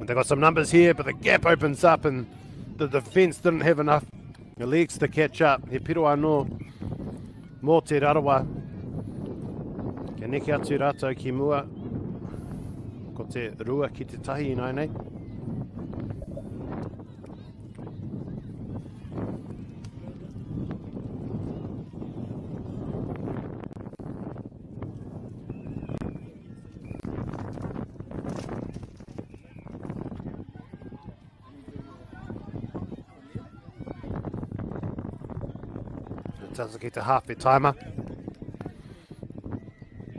They got some numbers here, but the gap opens up and the defence didn't have enough legs to catch up. He piro anō mō Te Rarawa. Kia neke atu rātou ki mua. Ko te rua ki te tahi ināianei. Tata ki te hafe taima.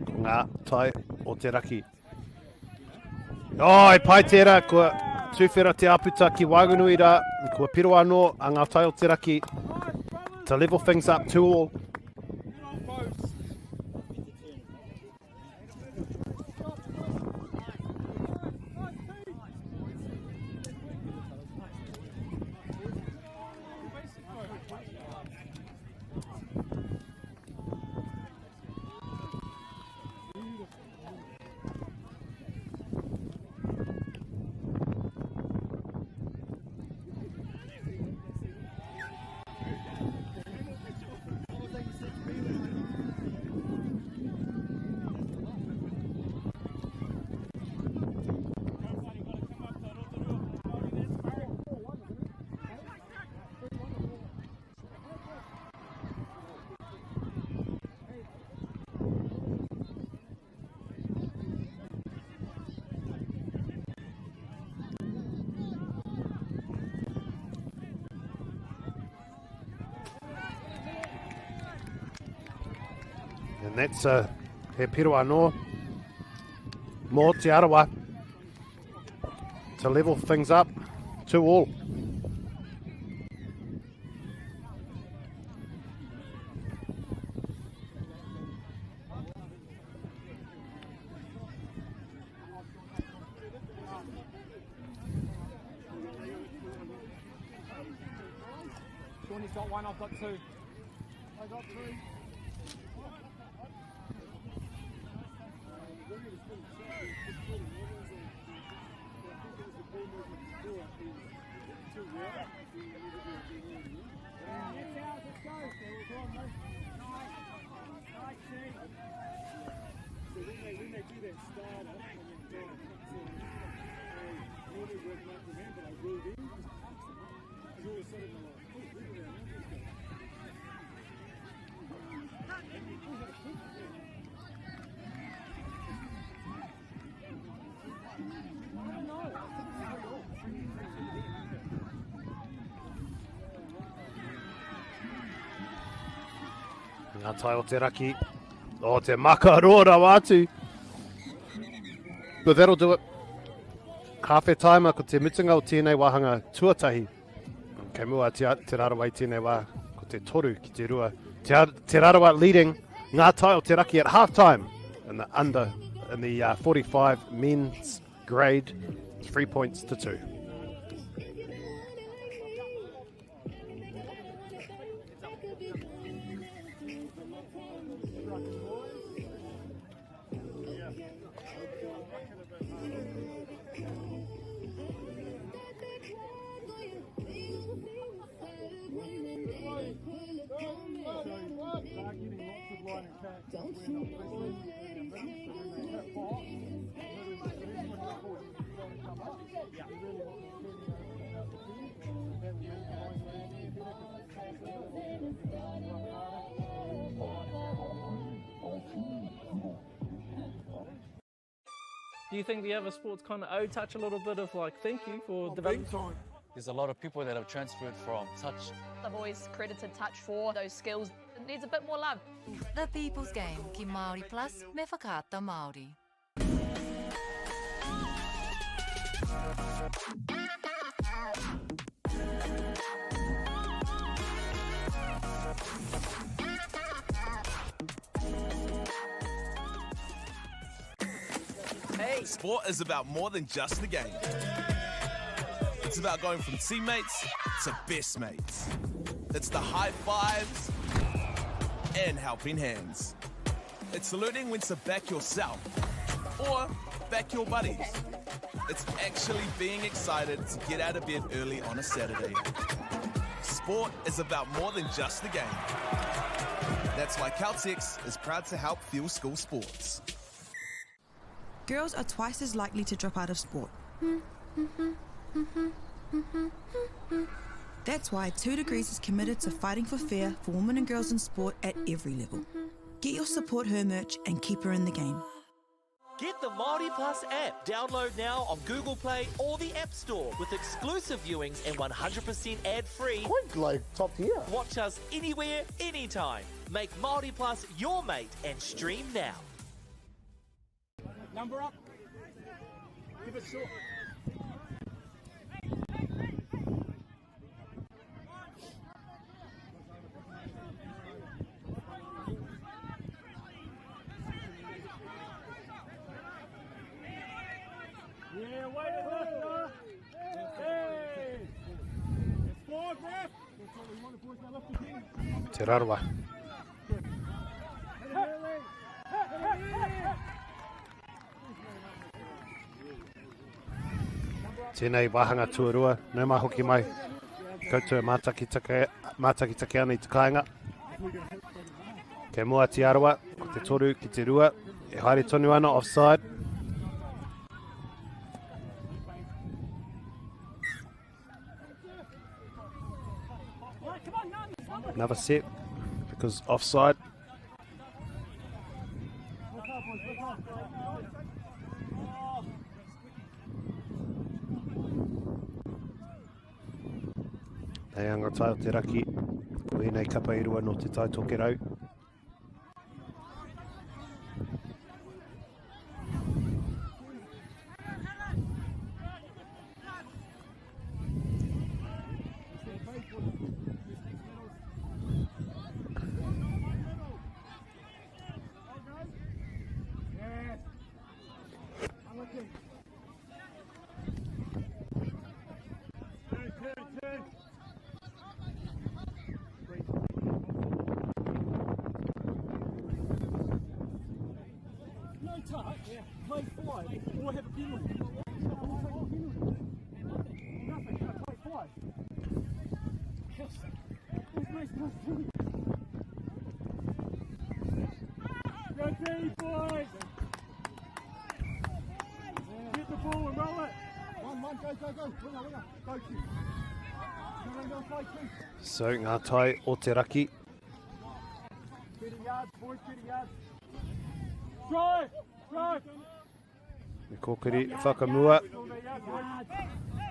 Ko ngā tai o te raki. Oh, e pai tērā, kua tūwhera te aputa ki waenganui rā, kua piro anō a ngā tai o te raki to level things up 2-all. And that's he piro anō mō Te Arawa to level things up 2-all. Shawnee's got one, I've got two. Drop three. So when they, when they do that starter and then Donna kicks in, I normally work like the man, but I will then just punch them up. Because all of a sudden they're like, oh, where did our numbers go? We had a kick there. I don't know. I think it's 3 all. Ngā tai o te raki. O te makaroa rawa atu. But that'll do it. Kāwhe taima ko te mutunga o tēnei wāhanga tuatahi. Kei mua te, te Rarawa i tēnei wā, ko te toru ki te rua. Te, te Rarawa leading Ngā Tai o Te Raki at half time in the under in the 45 men's grade, 3 points to 2. Do you think the other sports kind of owe touch a little bit of like thank you for developing? There's a lot of people that have transferred from touch. I've always credited touch for those skills. It needs a bit more love. The People's Game ki Māori Plus me Whakaata Māori. Hey. Sport is about more than just the game. It's about going from teammates to best mates. It's the high fives and helping hands. It's learning when to back yourself or back your buddies. It's actually being excited to get out of bed early on a Saturday. Sport is about more than just the game. That's why Caltex is proud to help fuel school sports. Girls are twice as likely to drop out of sport. That's why 2 Degrees is committed to fighting for fair for women and girls in sport at every level. Get your support her merch and keep her in the game. Get the Māori Plus app. Download now on Google Play or the App Store with exclusive viewings and 100% ad-free. Quite like top tier. Watch us anywhere, anytime. Make Māori Plus your mate and stream now. Number up. Give it short. Yeah, wait a minute. Hey. It's forward, ref. That's what we wanted, boys. Now lift again. Te Rarawa. Tēnei wāhanga tuarua, nau mai hoki mai. Koutou e mātakitaki, mātakitaki ana i te kāinga. Kei mua Te Arawa, ko te toru ki te rua, e haere tonu ana offside. Another set because offside. Hei anga tai o te raki, ko ēnei kapa i rua no te tai tokerau. Play five or have a penalty. We'll take a penalty. Nothing. No, play five. This makes no sense. Go D, boys! Get the ball and roll it. One, one, go, go, go. Winger, winger. Go, Q. Go, go, go, play, Q. So ngā tai o te raki. 30 yards, boys, 30 yards. Drive! Drive! Me kōkiri whakamua.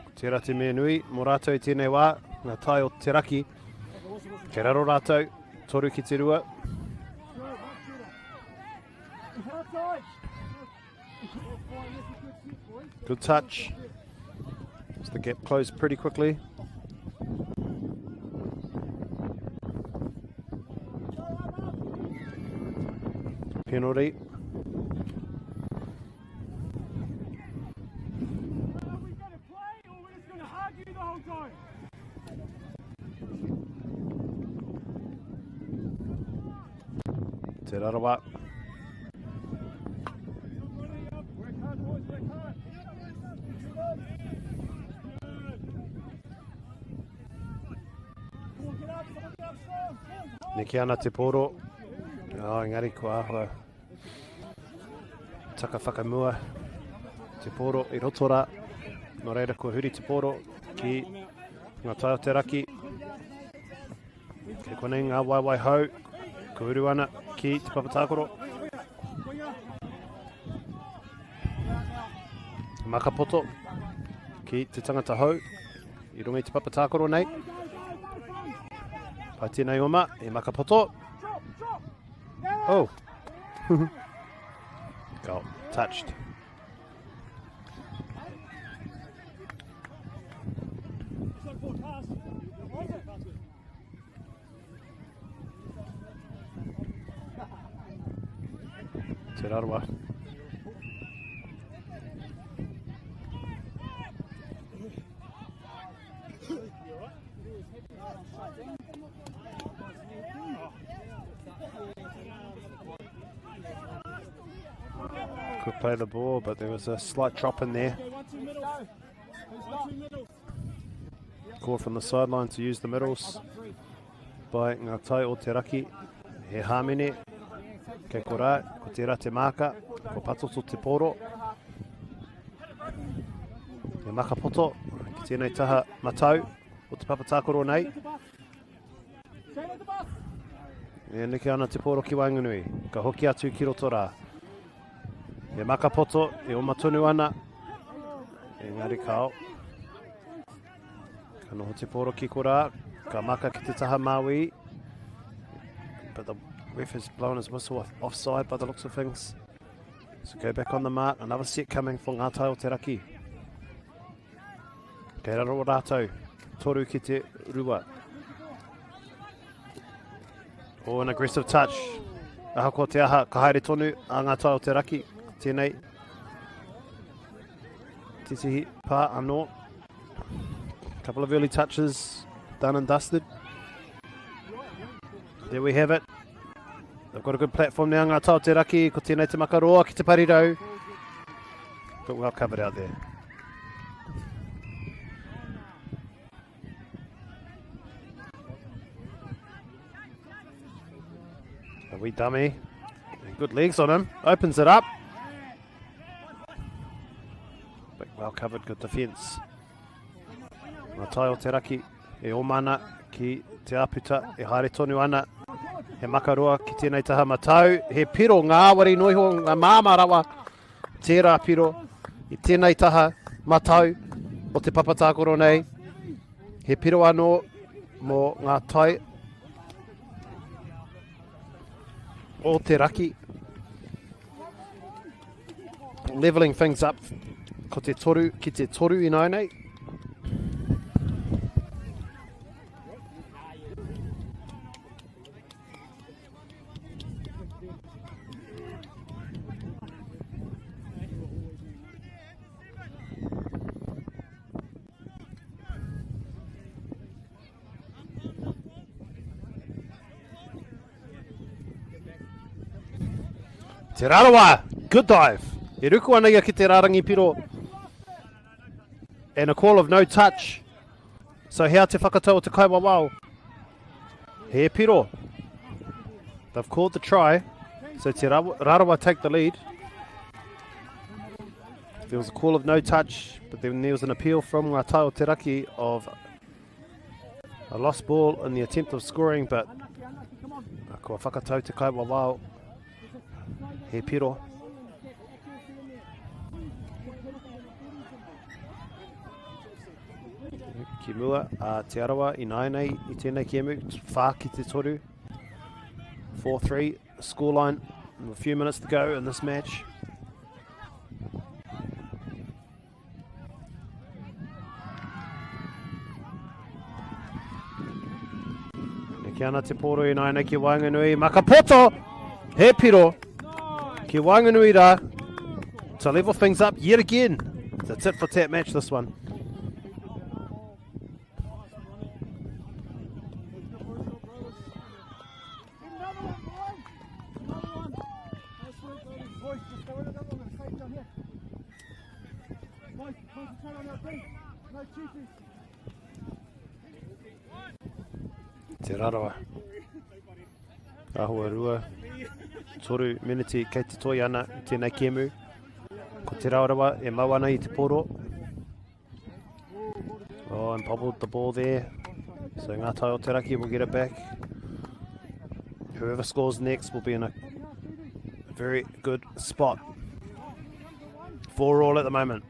Ko tērā te mea nui mō rātou i tēnei wā, ngā tai o te raki. Kei raro rātou, toru ki te rua. Good touch. So the gap closed pretty quickly. Penalty. Are we going to play or we're just going to argue the whole time? Te Rarawa. Work hard, boys, work hard. Neke ana te pōro. Oh, engari ko āhua. Taka whakamua. Te pōro i roto rā. Nō reira kua huri te pōro ki ngā tai o te raki. Kei konei ngā waewae hou. Ko uru ana ki te papa tākaro. Makapoto ki te tangata hou i runga i te papa tākaro nei. Pai tēnei oma, e Makapoto. Oh. Got touched. Te Rarawa. Could play the ball, but there was a slight drop in there. Call from the sideline to use the middles by Ngā Tai o Te Raki. He hāmene, kei korā, ko tērā te māka, ko patoto te pōro. He makapoto, ki tēnei taha matau o te papa tākaro nei. E neke ana te pōro ki waenganui, ka hoki atu ki roto rā. He makapoto, e oma tonu ana, engari kao. Ka noho te pōro ki korā, ka maka ki te taha māui. But the ref has blown his whistle off, offside by the looks of things. So go back on the mark. Another set coming for Ngā Tai o Te Raki. Kei raro rātou. Toru ki te rua. Oh, an aggressive touch. Ahakoa te aha, ka haere tonu a Ngā Tai o Te Raki. Tēnei. Titihi pā anō. Couple of early touches done and dusted. There we have it. They've got a good platform now, Ngā Tai o Te Raki. Ko tēnei te makaroa ki te parirau. But well covered out there. A wee dummy. And good legs on him. Opens it up. But well covered, good defence. Ngā tai o te raki e omana ki te aputa e haere tonu ana. He makaroa ki tēnei taha matau. He piro ngāwari noiho ngā māmā rawa. Tērā piro i tēnei taha matau o te papa tākaro nei. He piro anō mō ngā tai o te raki. Leveling things up. Ko te toru ki te toru ināianei. Te Rarawa, good dive. E ruku ana ia ki te rārangi piro. And a call of no touch. So hea te whakatau o te kaiwawao. He piro. They've called the try. So Te Rarawa take the lead. There was a call of no touch, but then there was an appeal from Ngā Tai o Te Raki of a lost ball in the attempt of scoring, but kua whakatau te kaiwawao. He piro. Ki mua a Te Arawa i nāianei i tēnei kēmu, 4 ki te 3. 4-3 scoreline with a few minutes to go in this match. Neke ana te pōro i nāianei ki waenganui. Makapoto! He piro! Ki waenganui rā. To level things up yet again. It's a tit for tat match this one. Te Rarawa. Ahua rua, toru miniti kei te toi ana i tēnei kēmu. Ko Te Rarawa e mau ana i te poro. Oh, and bobbled the ball there. So Ngā Tai o Te Raki will get it back. Whoever scores next will be in a very good spot. 4 all at the moment.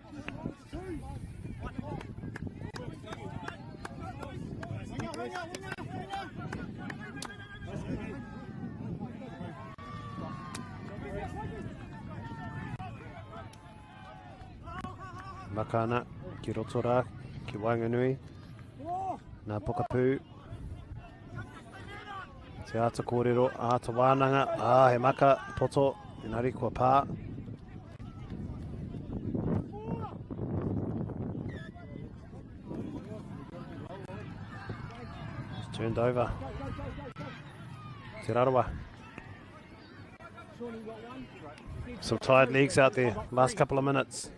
Makana ki roto rā, ki waenganui. Nā Pokapū. Te āta kōrero, āta wānanga. Ā, he maka, poto, engari kua pā. It's turned over. Te Rarawa. Some tired legs out there. Last couple of minutes.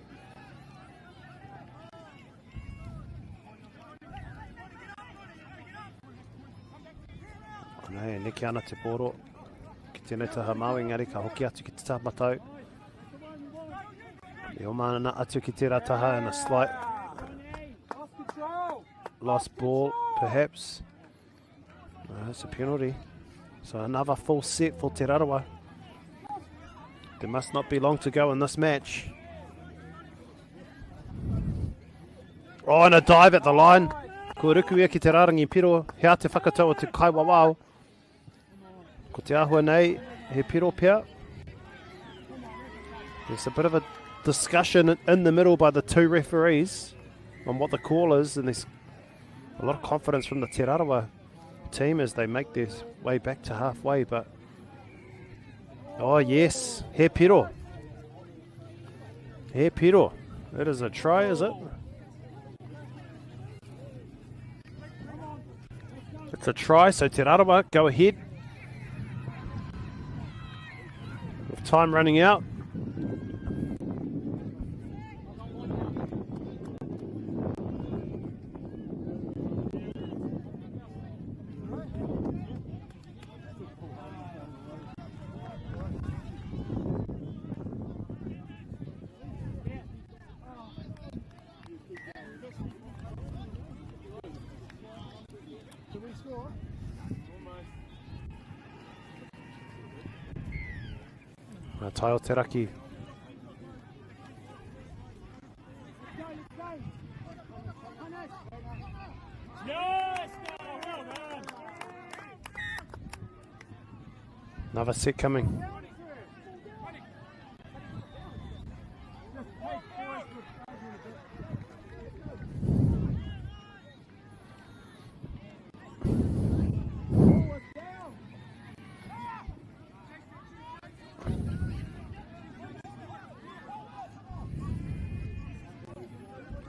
Nei, neke ana te pōro ki tēnei taha Māui, engari ka hoki atu ki te taha matau. E oma ana atu ki tērā taha and a slight lost ball, perhaps. That's a penalty. So another full set for Te Rarawa. There must not be long to go in this match. Oh, and a dive at the line. Ko ruku ia ki te rārangi piro, hea te whakatau o te kaiwawao. Ko te āhua nei, he piro pea. There's a bit of a discussion in the middle by the two referees on what the call is, and there's a lot of confidence from the Te Rarawa team as they make their way back to halfway, but oh yes, he piro. He piro. It is a try, is it? It's a try, so Te Rarawa go ahead. With time running out. Ngā tai o te raki. Another set coming.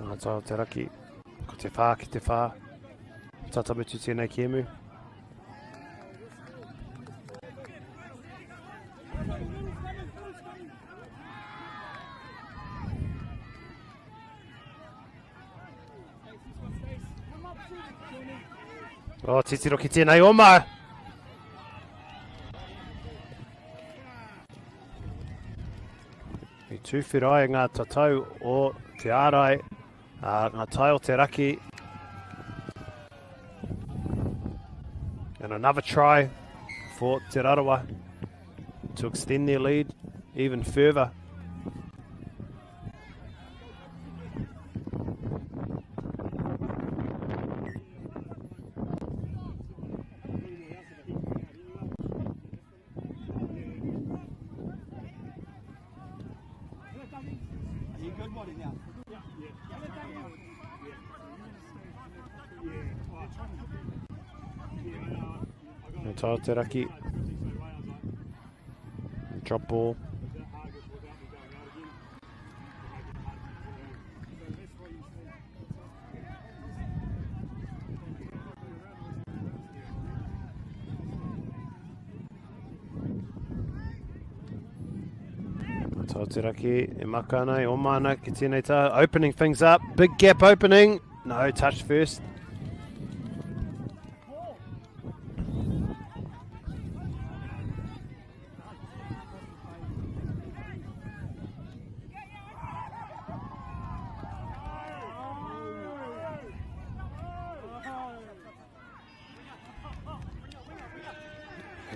Ngā tau te raki, ko te whā ki te whā. Tata mutu tēnei kēmu. Oh, titiro ki tēnei oma. I tūwhera ai ngā tatau o Te Ārai, ngā tai o te raki. And another try for Te Rarawa to extend their lead even further. Te Raki. Drop ball. Tauteraki e maka ana, e oma ana ki tēnei tā. Opening things up. Big gap opening. No, touch first.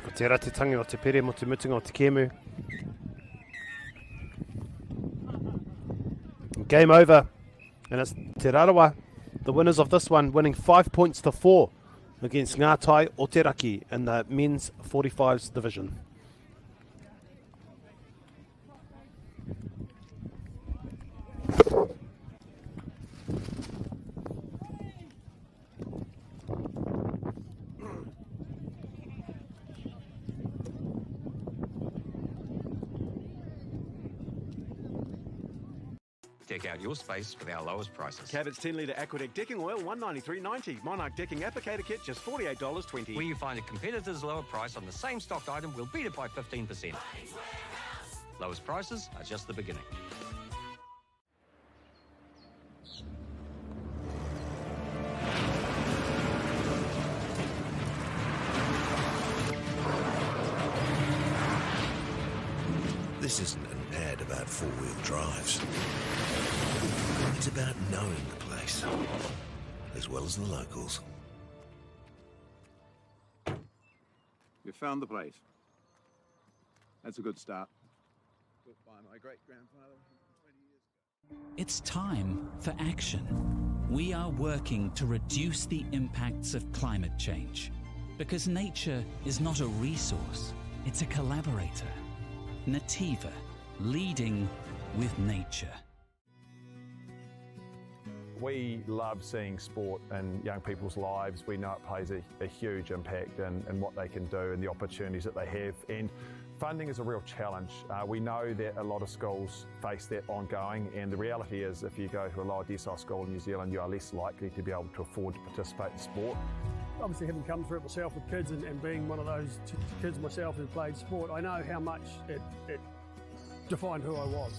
Ko tērā te tangi o te pere mo te mutunga o te kēmu. Game over. And it's Te Rarawa, the winners of this one, winning 5 points to 4 against Ngā Tai o Te Raki in the men's 45s division. Deck out your space with our lowest prices. Cabot's 10 litre Aquadec decking oil, $193.90. Monarch decking applicator kit, just $48.20. Where you find a competitor's lower price on the same stocked item, we'll beat it by 15%. Lowest prices are just the beginning. This isn't an ad about four-wheel drives. It's about knowing the place, as well as the locals. You found the place. That's a good start. Built by my great-grandfather 20 years ago. It's time for action. We are working to reduce the impacts of climate change. Because nature is not a resource, it's a collaborator. Nativa, leading with nature. We love seeing sport in young people's lives. We know it plays a, a huge impact in, in what they can do and the opportunities that they have. And funding is a real challenge. Uh, we know that a lot of schools face that ongoing, and the reality is if you go to a lower decile school in New Zealand, you are less likely to be able to afford to participate in sport. Obviously, having come through it myself with kids and, and being one of those kids myself who played sport, I know how much it, it defined who I was.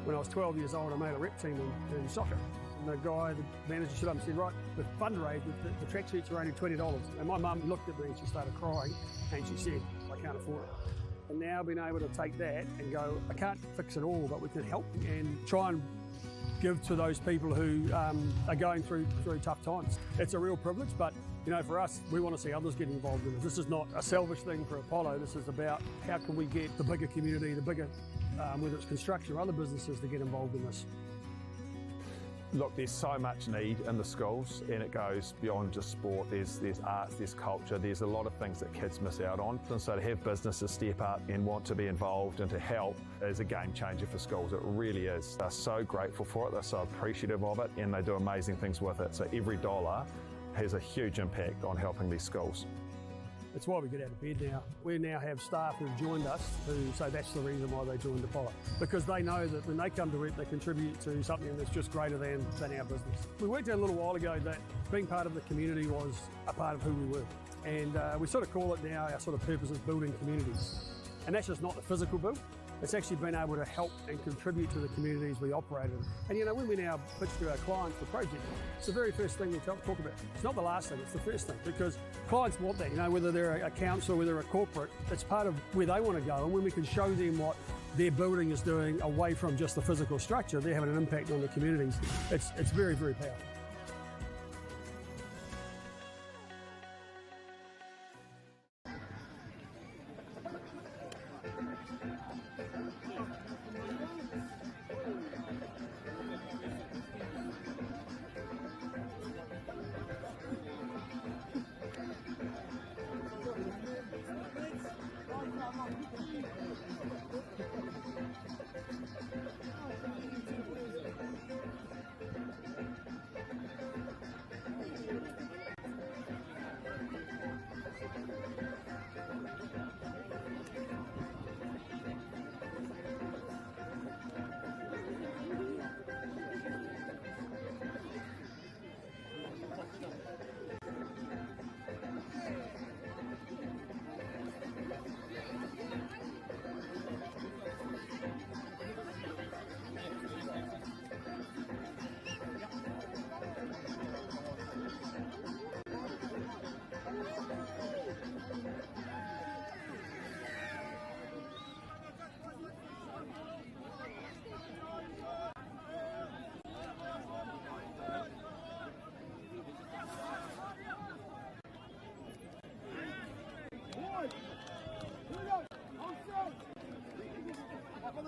When I was 12 years old, I made a rep team in, in soccer. And the guy, the manager stood up and said, right, the fundraiser, the, the tracksuits are only $20. And my mum looked at me and she started crying and she said, I can't afford it. And now being able to take that and go, I can't fix it all, but we can help and try and give to those people who um, are going through through tough times. It's a real privilege, but you know, for us, we want to see others get involved in this. This is not a selfish thing for Apollo. This is about how can we get the bigger community, the bigger, um, whether it's construction or other businesses, to get involved in this. Look, there's so much need in the schools, and it goes beyond just sport. There's, there's arts, there's culture, there's a lot of things that kids miss out on. And so to have businesses step up and want to be involved and to help is a game changer for schools. It really is. They're so grateful for it, they're so appreciative of it, and they do amazing things with it. So every dollar has a huge impact on helping these schools. It's why we get out of bed now. We now have staff who've joined us who say that's the reason why they joined Apollo. Because they know that when they come to work, they contribute to something that's just greater than, than our business. We worked out a little while ago that being part of the community was a part of who we were. And uh, we sort of call it now our sort of purpose is building communities. And that's just not the physical build. It's actually been able to help and contribute to the communities we operate in. And you know, when we now pitch to our clients the project, it's the very first thing we talk about. It's not the last thing, it's the first thing, because clients want that, you know, whether they're a council, whether they're a corporate, it's part of where they want to go. And when we can show them what their building is doing away from just the physical structure, they're having an impact on the communities. It's very, very powerful.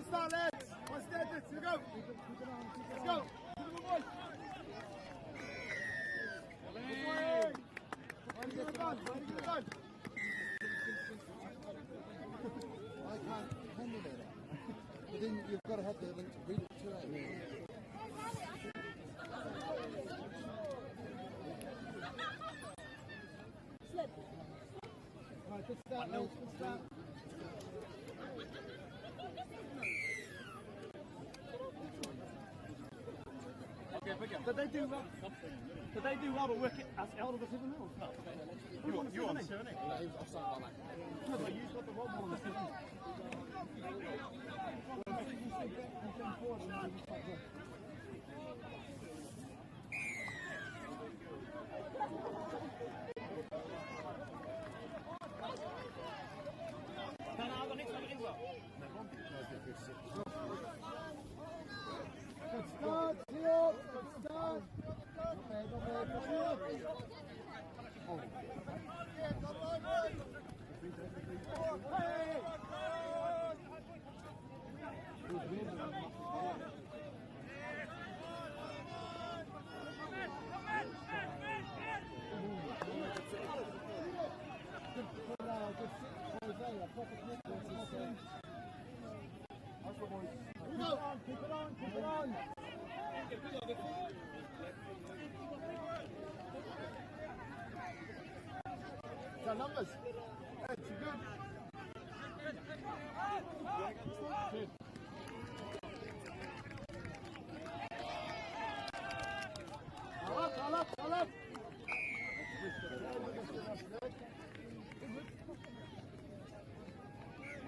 Start, lads. One standard. Here we go. Let's go. Good boys. I can't handle that. But then you've got to have the link to read it too, eh? Slip. Right, good start, lads. Good start. Did they do well? Did they do well to work us out of the 7-0? No. You on 7? No, he was offside by like. No, but you got the wrong one on the 7. Good start, Theo. Good start. Not bad, not bad. Good start. Keep it on, keep it on. It's our numbers. That's good. All up, all up, all up.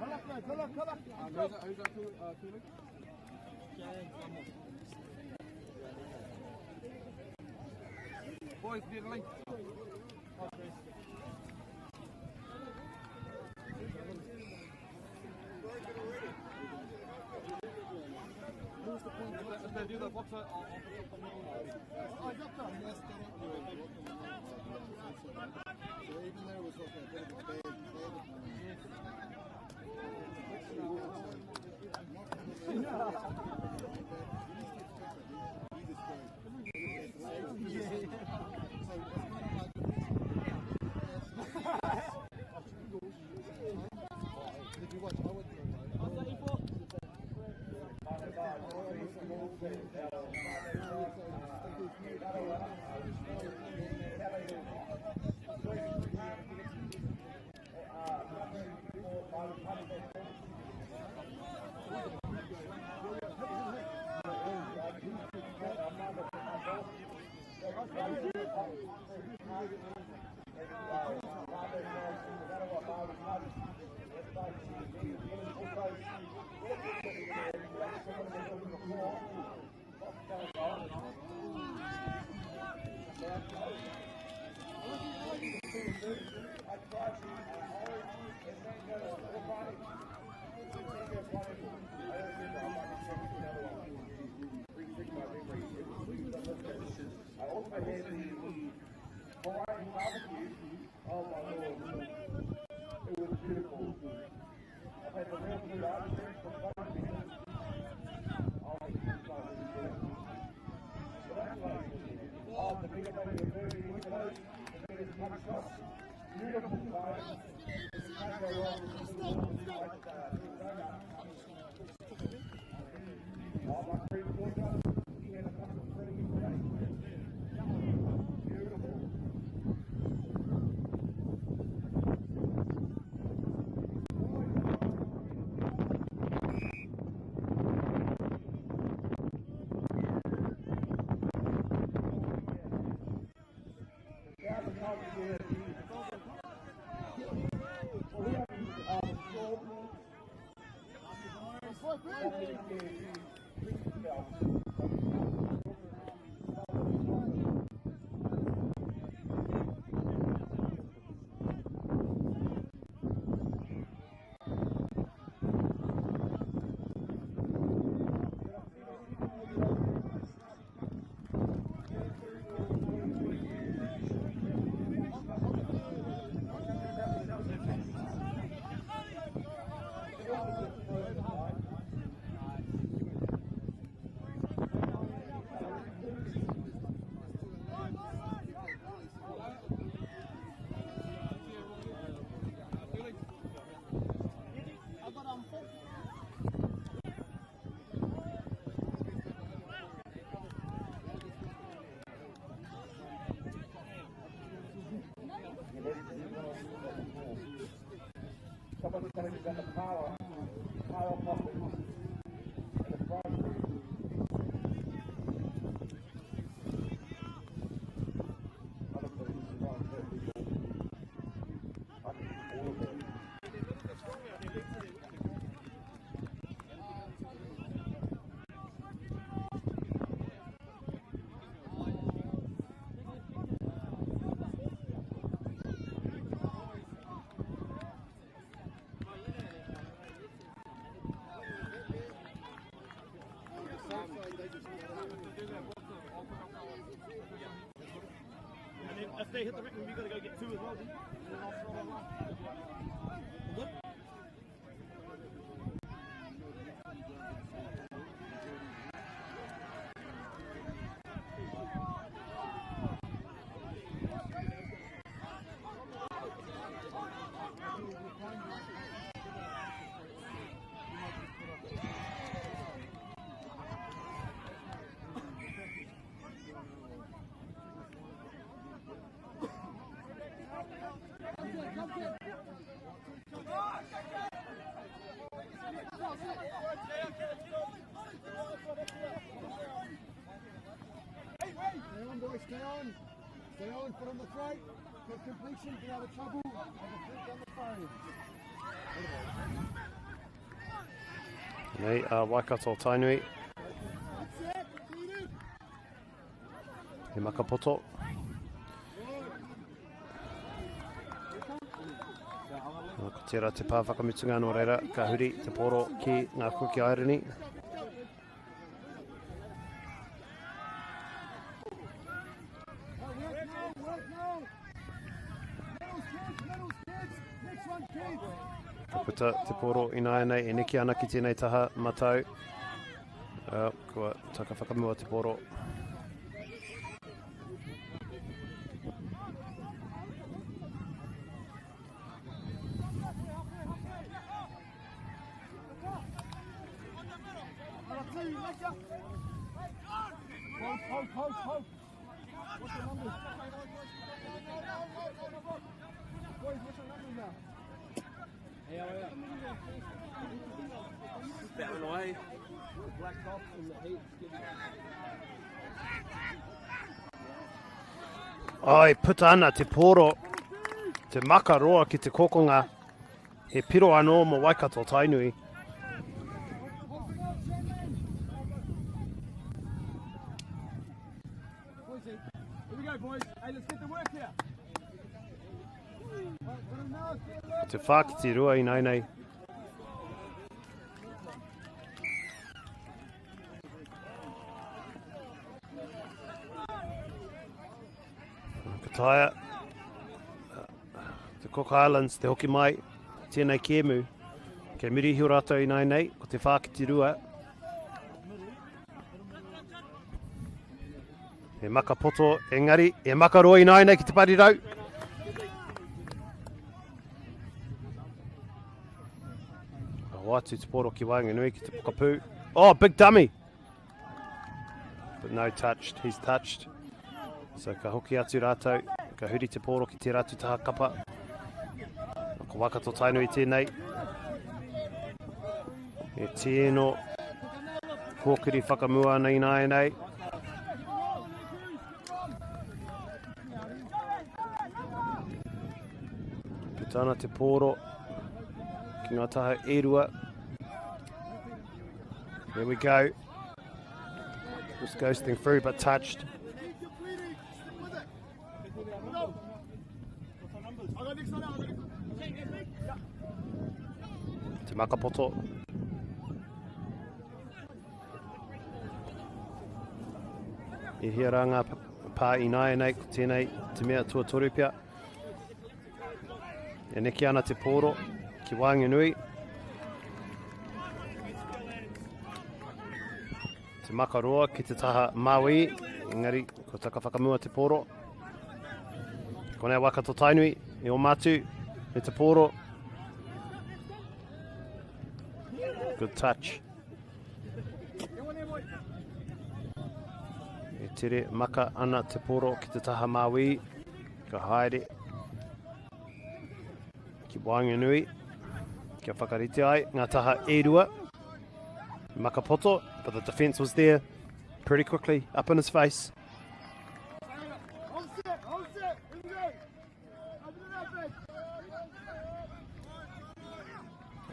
All up, lads, all up, all up. Who's that two? Boys, need a link. If they do the box, I'll So even though it was like a bit of a bad Also had the Hawaiian barbecue. Oh my lord. It was beautiful. I've had the real food ice cream from both ends. Oh, it's so really good. So that's like, oh, the bigger baby, the very windows, the biggest tuck shop. Beautiful place. Can't go wrong with a little nice, donut. Oh, my friend Georgia, he had a couple of pretty yesterday. Beautiful. Someone's telling me about the power, power coffee, and the fried food. Honestly, this is why I'm hurt people. I can eat all of it. And then if they hit the ring, we gotta go get two as well. Then. Good. Stay on, boys, stay on. Stay on, foot on the throat. Good completion, get out of trouble. Have a drink on the phone. Nei, a Waikato Tainui. He makapoto. Ko tērā te pā whakamutunga nō reira, ka huri te poro ki ngā Kuki Airani. Work now, work now. Middles, kids, middles, kids. Next one, kids. Ka puta te poro ināianei e neke ana ki tēnei taha matau. Kua taka whakamua te poro. Hold, hold, hold, hold. What's your numbers? Boys, what's your numbers now? Battling away. The black tops and the heat. Ai, puta ana te poro, te makaroa ki te kokonga. He piro anō mō Waikato Tainui. Boys, here we go, boys. Hey, let's get to work here. Te whākiti rua ināianei. taea te Cook Islands te hoki mai tēnei kēmu. Kei muri iho rātou ināianei, ko te whā ki te rua. He maka poto, engari, he maka roa ināianei ki te parirau. Ka hoatu te poro ki waenganui ki te pokapū. Oh, big dummy! But no touched, he's touched. So ka hoki atu rātou, ka huri te pōro ki tērā atu taha kapa. Ko Waikato Tainui tēnei. E tēno kōkiri whakamua ana ināianei. Puta ana te pōro ki ngā taha e rua. Here we go. Just ghosting through, but touched. Te Makapoto. E hia rā ngā pā ināianei, ko tēnei te mea tuatoru pea. E neke ana te pōro ki waenganui. Te makaroa ki te taha Maui, engari ko taka whakamua te pōro. Konei Waikato Tainui, e o Matu, me te pōro. Good touch. E tere maka ana te pōro ki te taha Maui. Ka haere ki waenganui kia whakarite ai ngā taha e rua. Makapoto, but the defence was there pretty quickly, up in his face.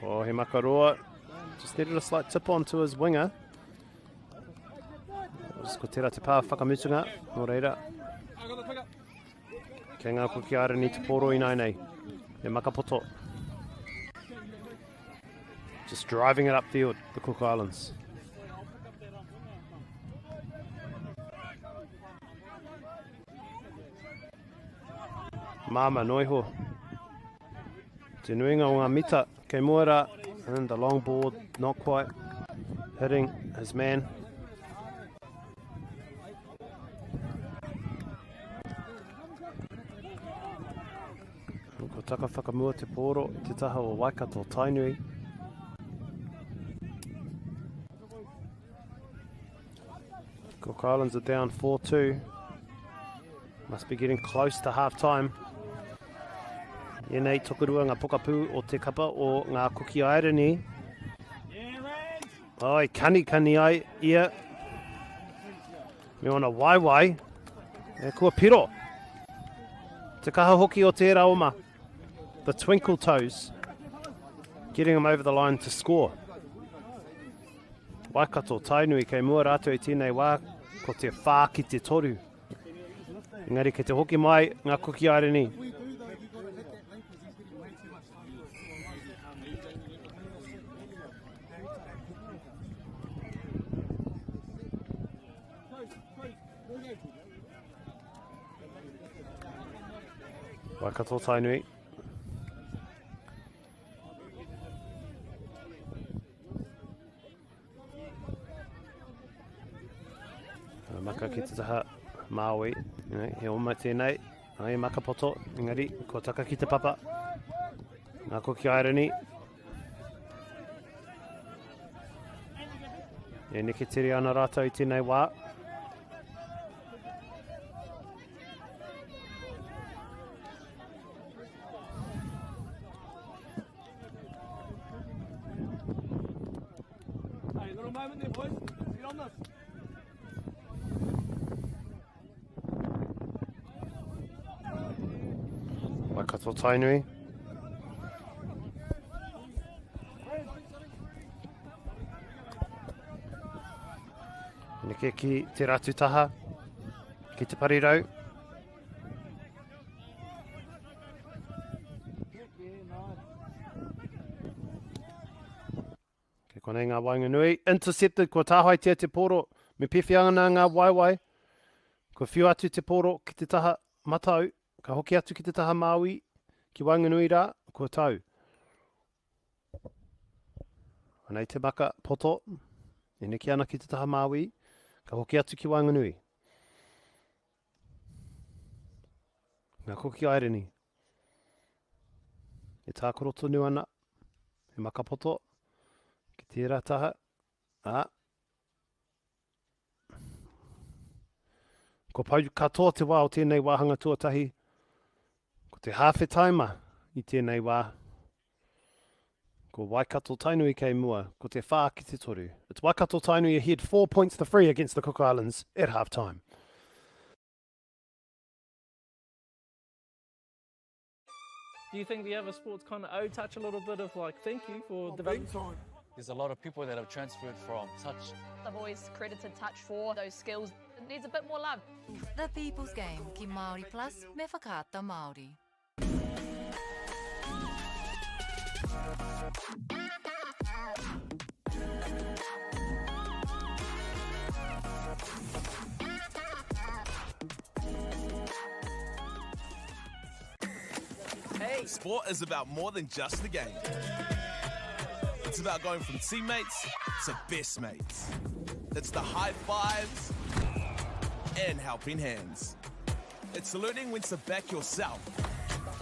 Oh, he makaroa. Just needed a slight tip on to his winger. Ko tērā te pā whakamutunga, nō reira. Kei ngā Kuki Airani te pōro ināianei. E Makapoto. Just driving it upfield, the Cook Islands. Māma noiho. Te nuinga o ngā mita kei mua rā. And the long board, not quite hitting his man. Ko taka whakamua te pōro i te taha o Waikato Tainui. Cook Islands are down 4-2. Must be getting close to half time. Ēnei tokorua ngā pokapū o te kapa o ngā Kuki Airani. Ai, kanikani ai ia. Me ona waewae. E kua piro. Te kaha hoki o tērā oma. The twinkle toes. Getting him over the line to score. Waikato, Tainui, kei mua rātou i tēnei wā, ko te whā ki te toru. Engari kei te hoki mai ngā Kuki Airani. Waikato Tainui. Maka ki te taha Māui, he oma tēnei, ai makapoto, engari, kua taka ki te papa. Ngā Kuki Airani. E neke tere ana rātou i tēnei wā. Hey, little moment there, boys. Get on this. Waikato Tainui. Neke ki te ratu taha, ki te parirau. Kei konei ngā waenganui. Intercepted, kua tāhaetia te pōro. Me pewhea ana ngā waewae. Kua whiu atu te pōro ki te taha. matau, ka hoki atu ki te taha māui, ki waenganui rā, kua tau. Anei te maka poto, e neke ana ki te taha māui, ka hoki atu ki waenganui. Ngā Kuki Airini. E tākaro tonu ana, he maka poto, ki tērā taha, ā, Kua pau katoa te wā o tēnei wāhanga tuatahi. Ko te hāwhe taima i tēnei wā. Ko Waikato Tainui kei mua, ko te 4 ki te 3. It's Waikato Tainui ahead 4 points to 3 against the Cook Islands at half time. Do you think the other sports kind of owe touch a little bit of like thank you for developing? There's a lot of people that have transferred from touch. I've always credited touch for those skills. It needs a bit more love. The People's Game ki Māori Plus me Whakaata Māori. Hey. Sport is about more than just the game. It's about going from teammates to best mates. It's the high fives and helping hands. It's learning when to back yourself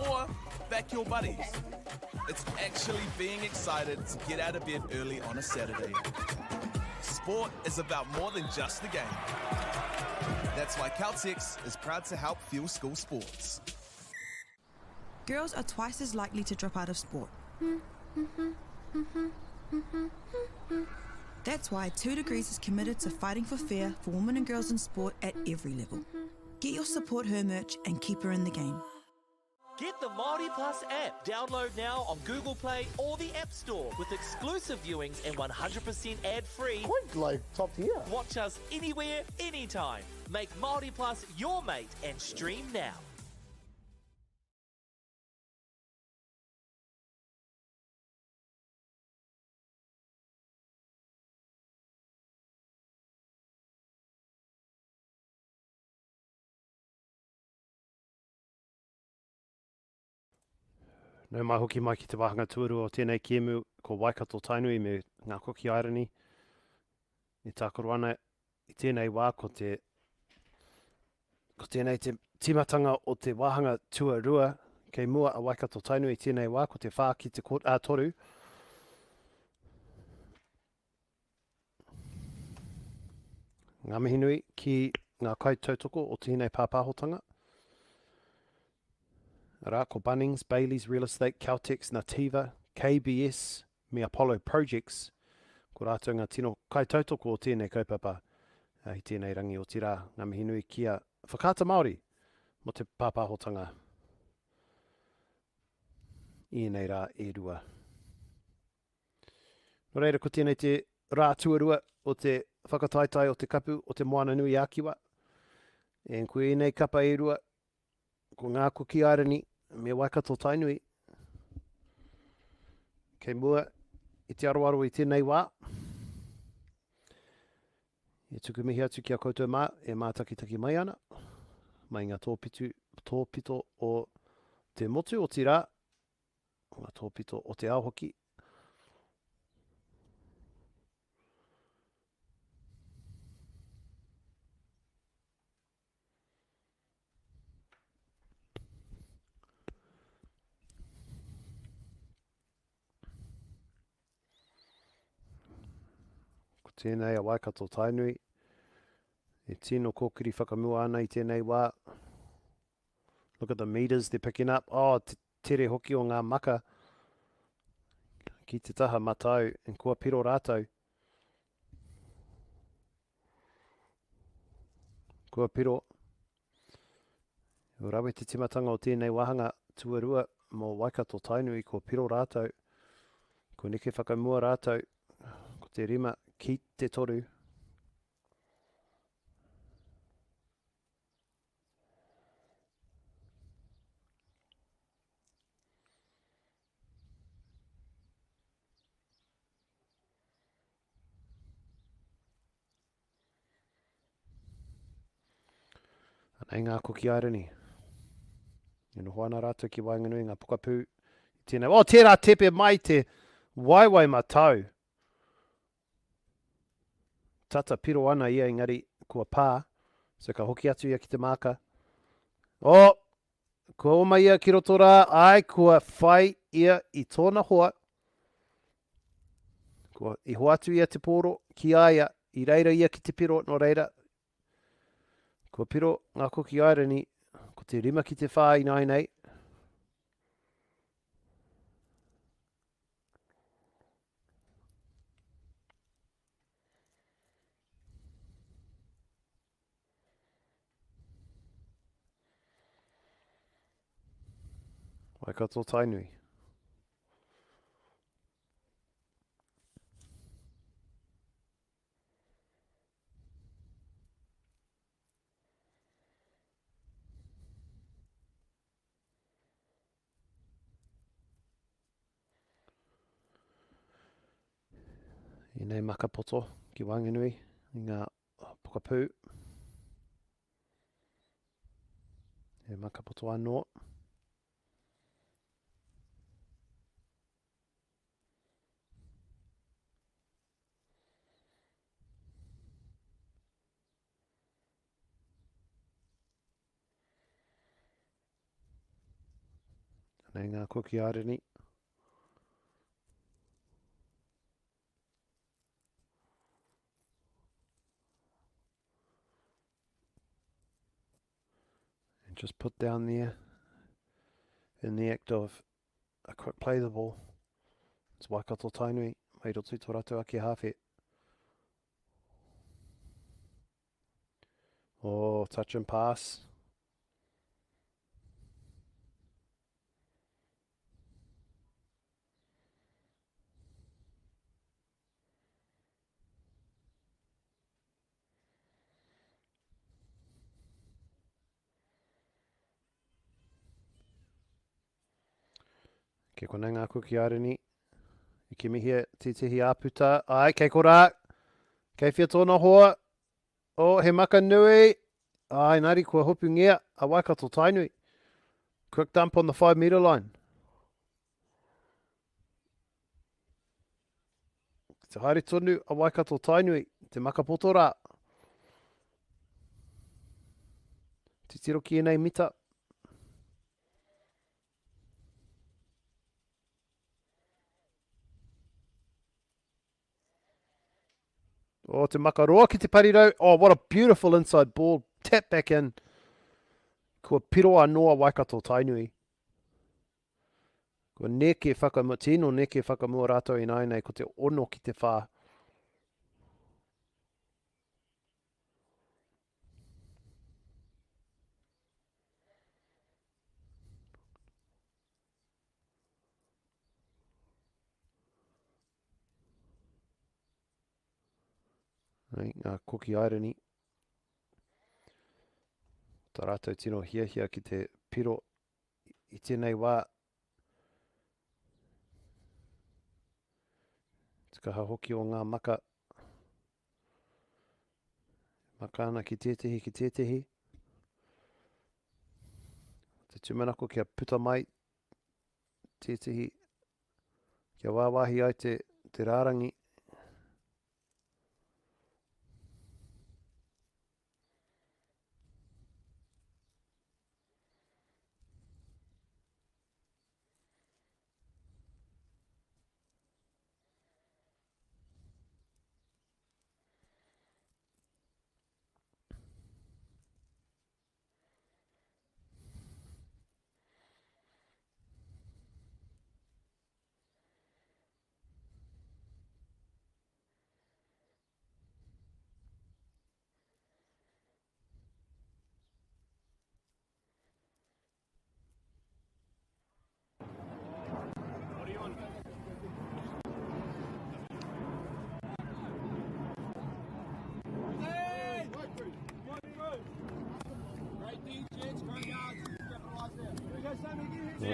or back your buddies. It's actually being excited to get out of bed early on a Saturday. Sport is about more than just the game. That's why Caltex is proud to help fuel school sports. Girls are twice as likely to drop out of sport. That's why 2 Degrees is committed to fighting for fair for women and girls in sport at every level. Get your Support Her merch and keep her in the game. Get the Māori Plus app. Download now on Google Play or the App Store with exclusive viewings and 100% ad-free. Quite like top tier. Watch us anywhere, anytime. Make Māori Plus your mate and stream now. Nau mai hoki mai ki te wāhanga tuarua o tēnei kēmu ko Waikato Tainui me Ngā Kuki Airani. E tākaro ana i tēnei wā ko te ko tēnei te tīmatanga o te wāhanga tuarua kei mua a Waikato Tainui i tēnei wā ko te 4 ki te 3. Ngā mihi nui ki ngā kaitautoko o tēnei pāpāhotanga. Arā, ko Bunnings, Bayleys Real Estate, Caltex, Nativa, KBS me Apollo Projects. Ko rātou ngā tino kaitautoko o tēnei kaupapa i tēnei rangi, otirā, ngā mihi nui ki a Whakaata Māori mō te pāpāhotanga i ēnei rā e rua. Nō reira, ko tēnei te rā tuarua o te whakataetae o te kapu o te Moana Nui a Kiwa. And ko ēnei kapa e rua, ko Ngā Kuki Airani me Waikato Tainui. Kei mua i te aroaro i tēnei wā. E tuku mihi atu ki a koutou mā e mātakitaki mai ana, mai ngā tōpitu, tōpito o te motu, otirā, o ngā tōpito o te ao hoki. Ko tēnei a Waikato Tainui e tino kōkiri whakamua ana i tēnei wā. Look at the meters they're picking up. Oh, te tere hoki o ngā maka ki te taha matau, and kua piro rātou. Kua piro. Rawe te timatanga o tēnei wāhanga tuarua mō Waikato Tainui, kua piro rātou. Kua neke whakamua rātou, ko te 5 ki te 3. Anei ngā Kuki Airani. E noho ana rātou ki waenganui ngā pokapū i tēnei. Oh, tērā tepe mai te waewae matau. Tata piro ana ia engari kua pā. So ka hoki atu ia ki te māka. Oh, kua oma ia ki roto rā. Ai, kua whai ia i tōna hoa. Kua i hoatu ia te pōro ki a ia. I reira ia ki te piro, nō reira, Kua piro ngā Kuki Airani, ko te 5 ki te 4 ināianei. Waikato Tainui. Ēnei makapoto ki waenganui i ngā pokapū. He makapoto anō. Anei ngā Kuki Airani. And just put down there in the act of a quick play the ball. It's Waikato Tainui, mai roto i tō rātou ake hāwhe. Oh, touch and pass. Kei konei ngā Kuki Airani. I kimihia tētehi āputa. Ai, kei korā. Kei whia tōna hoa. Oh, he maka nui. Ai, nari kua hopungia a Waikato Tainui. Quick dump on the 5 metre line. Te haere tonu a Waikato Tainui, te makapoto rā. Titiro ki ēnei mita. Oh, te makaroa ki te parirau. Oh, what a beautiful inside ball. Tap back in. Kua piro anō a Waikato Tainui. Kua neke whakamua, tino neke whakamua rātou ināianei, ko te ono ki te whā. Nei, ngā Kuki Airani. Tā rātou tino hiahia ki te piro i tēnei wā. Te kaha hoki o ngā maka. Maka ana ki tētehi, ki tētehi. Te tūmanako kia puta mai tētehi, kia wāwāhi ai te, te rārangi.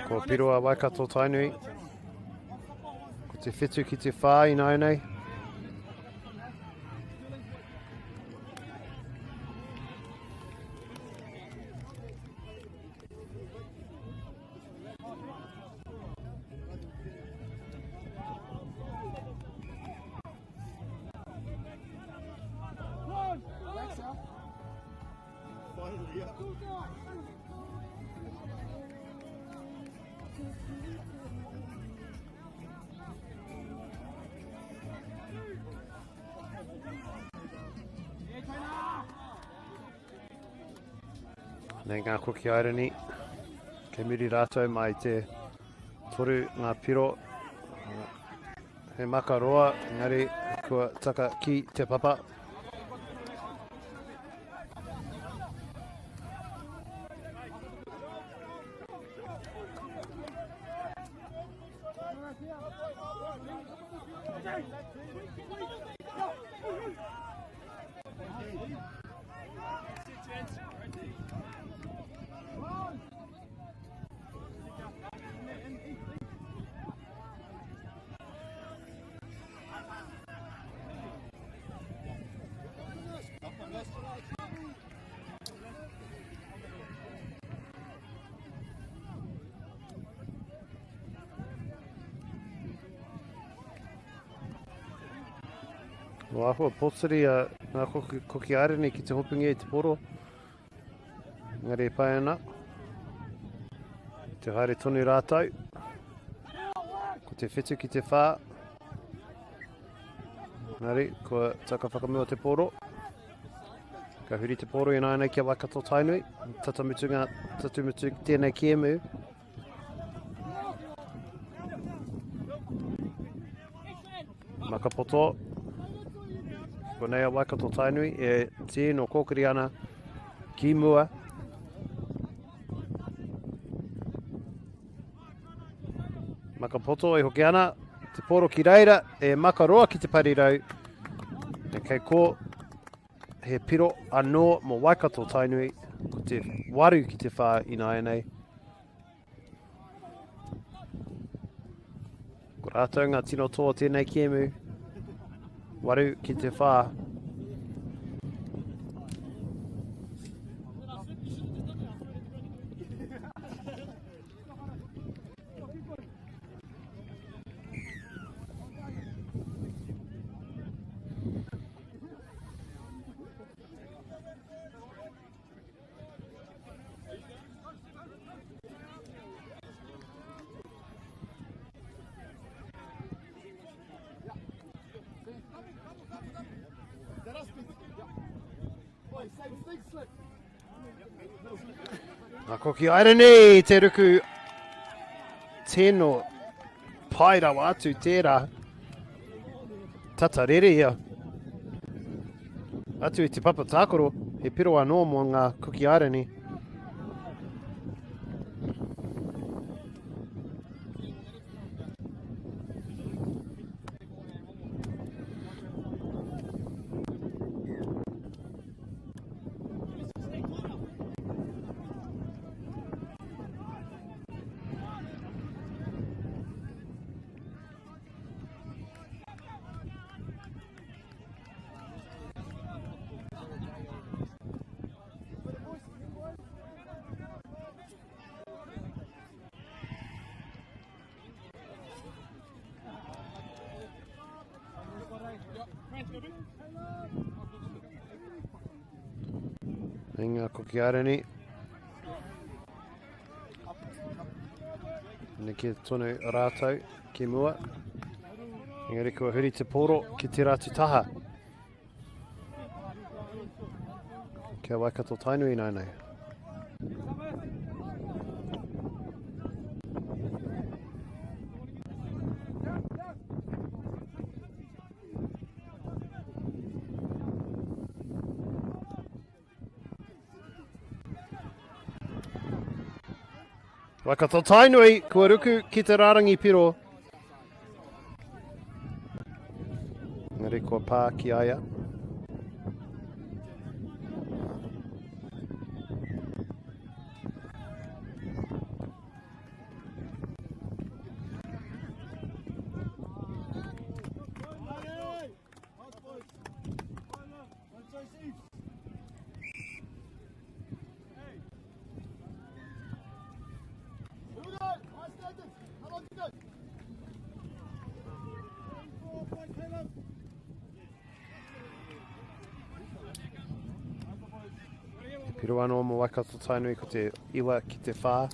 Ko Piroa Waikato Tainui. Ko te whetu ki te whā ināianei. Nei ngā Kuki Airani, kei muri rātou mai te toru ngā piro. He makaroa, engari kua taka ki te papa. No ahua potiri a ngā koki airani ki te hopingi i te poro. Engari e pai ana. Te haere tonu rātou. Ko te whitu ki te whā. Engari, kua taka whakamua te poro. Ka huri te poro i nāianei ki a Waikato Tainui. Tata mutu ngā, tatu mutu tēnei kēmu. Makapoto. Ko nei a Waikato Tainui e tino kōkiri ana ki mua. Makapoto e hoki ana te poro ki reira e makaroa ki te parirau. E kei ko he piro anō mō Waikato Tainui ko te waru ki te whā ināianei. Ko rātou ngā tino toa tēnei kēmu. Waru ki te whā. Ngā koki airani te ruku tino pai rawa atu tērā. Tata rere ia. Atu i te papa tākaro, he piro anō mō ngā Kuki Airani. Inga Kuki Airani. Neke tonu rātou ki mua. Engari kua huri te poro ki tērā atu taha. Kia Waikato Tainui nānei. Waikato Tainui, kua ruku ki te rārangi piro. Engari kua pā ki a ia. Piro anō mō Waikato Tainui ko te 9 ki te 4.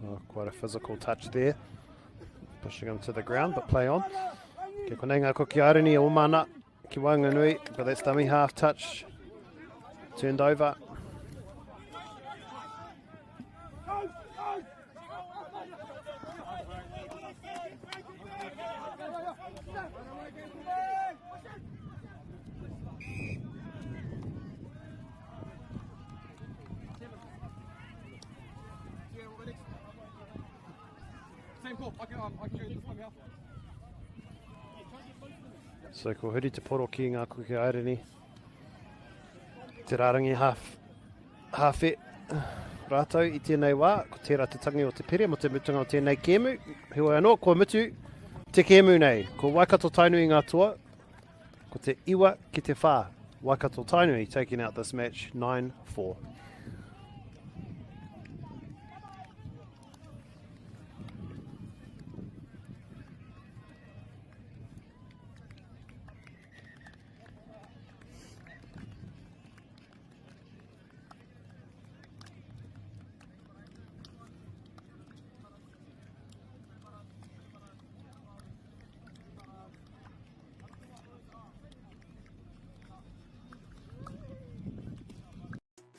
Oh, quite a physical touch there. Pushing him to the ground, but play on. Ke konei ngā koki arini o mana ki waenganui, but that's dummy half touch. Turned over. So ko huri te poro ki ngā kuke airini. Te rārangi half, hāwhe rātou i tēnei wā. Ko tērā te tangi o te pere mo te mutunga o tēnei kēmu. Heoi anō, kua mutu te kēmu nei. Ko Waikato Tainui ngā toa. Ko te iwa ki te whā. Waikato Tainui taking out this match 9-4.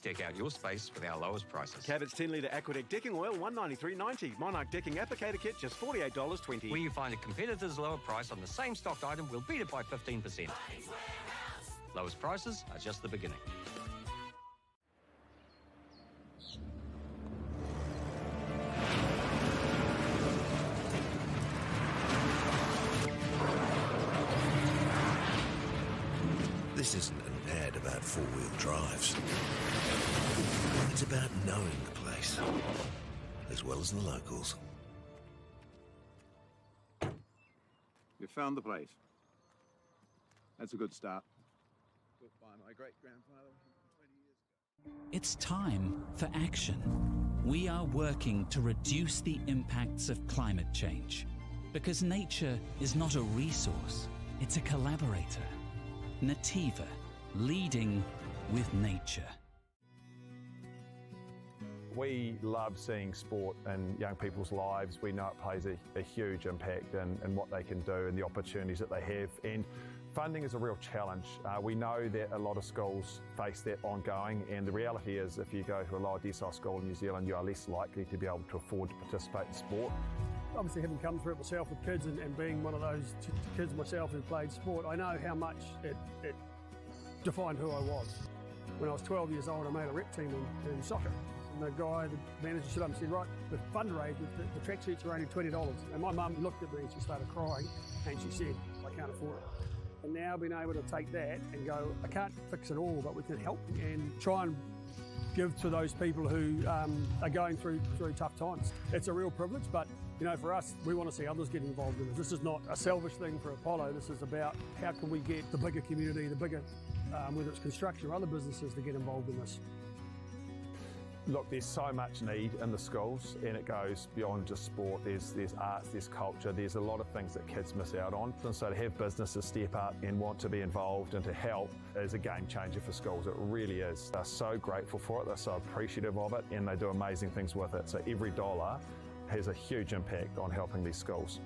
Deck out your space with our lowest prices. Cabot's 10 litre Aquadec decking oil, $193.90. Monarch decking applicator kit, just $48.20. Where you find a competitor's lower price on the same stocked item, we'll beat it by 15%. Lowest prices are just the beginning. This isn't an ad about four-wheel drives. It's about knowing the place, as well as the locals. You found the place. That's a good start. Built by my great-grandfather 20 years ago. It's time for action. We are working to reduce the impacts of climate change. Because nature is not a resource, it's a collaborator. Nativa, leading with nature. We love seeing sport in young people's lives. We know it plays a, a huge impact in, in what they can do and the opportunities that they have. And funding is a real challenge. Uh, we know that a lot of schools face that ongoing, and the reality is if you go to a lower decile school in New Zealand, you are less likely to be able to afford to participate in sport. Obviously, having come through it myself with kids and, and being one of those kids myself who played sport, I know how much it, it defined who I was. When I was 12 years old, I made a rep team in, in soccer. And the guy, the manager stood up and said, right, the fundraiser, the, the tracksuits are only $20. And my mum looked at me and she started crying and she said, I can't afford it. And now being able to take that and go, I can't fix it all, but we can help and try and give to those people who um, are going through through tough times. It's a real privilege, but you know, for us, we want to see others get involved in this. This is not a selfish thing for Apollo. This is about how can we get the bigger community, the bigger, um, whether it's construction or other businesses, to get involved in this. Look, there's so much need in the schools, and it goes beyond just sport. There's, there's arts, there's culture, there's a lot of things that kids miss out on. And so to have businesses step up and want to be involved and to help is a game changer for schools. It really is. They're so grateful for it, they're so appreciative of it, and they do amazing things with it. So every dollar has a huge impact on helping these schools.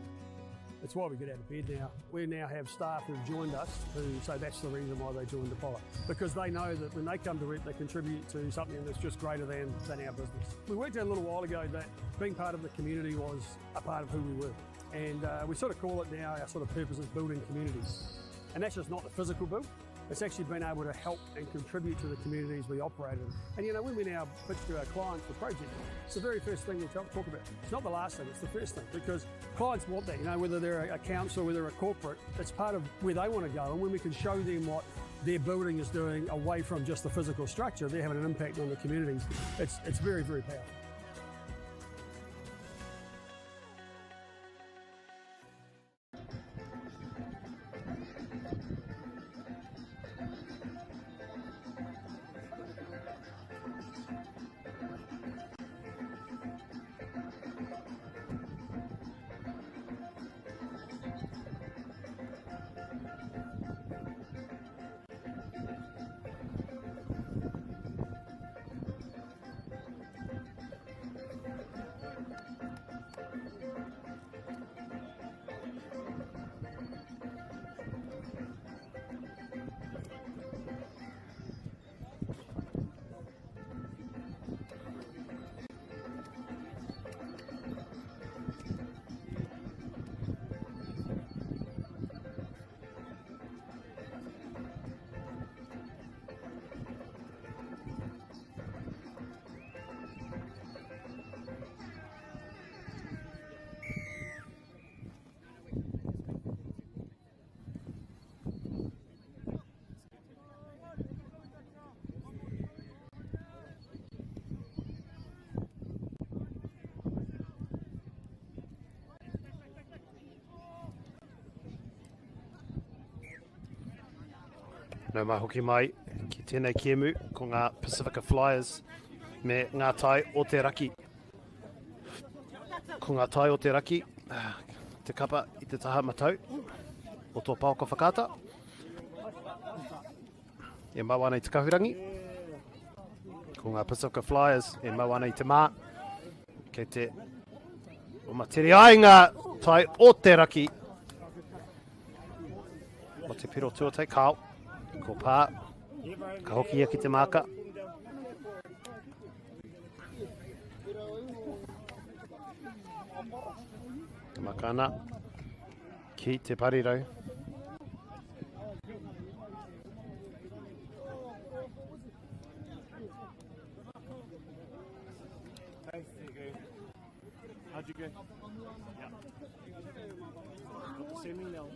It's why we get out of bed now. We now have staff who've joined us who say that's the reason why they joined Apollo. Because they know that when they come to work, they contribute to something that's just greater than, than our business. We worked out a little while ago that being part of the community was a part of who we were. And uh, we sort of call it now our sort of purpose is building communities. And that's just not the physical build, it's actually been able to help and contribute to the communities we operate in. And you know, when we now pitch to our clients the project, it's the very first thing we talk, talk about. It's not the last thing, it's the first thing because clients want that, you know, whether they're a council, whether they're a corporate, it's part of where they want to go. And when we can show them what their building is doing away from just the physical structure, they're having an impact on the communities. It's, it's very, very powerful. Nau mai hoki mai ki tēnei kēmu ko ngā Pacifica Flyers me ngā tai o te raki. Ko ngā tai o te raki, te kapa i te taha matau o tō paoka whakaata. E mau ana i te kahurangi. Ko ngā Pacifica Flyers e mau ana i te mā. Kei te o materi ai ngā tai o te raki. O te piro tuatai, kao. Ko pā. Ka hoki ia ki te māka. Te makana ki te parirau. How'd you go? Yeah. Got the same email.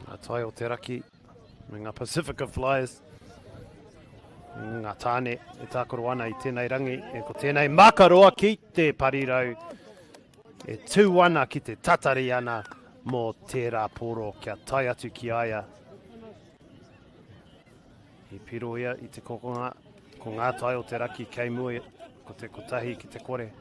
Ngā tai o te raki me ngā Pacifica Flyers. Ngā tāne e tākaro ana i tēnei rangi. E ko tēnei makaroa ki te parirau e tū ana ki te tatari ana mō tērā pōro kia tae atu ki a ia. I piro ia i te kokonga, ko ngā tai o te raki kei mua ko te kotahi ki te kore.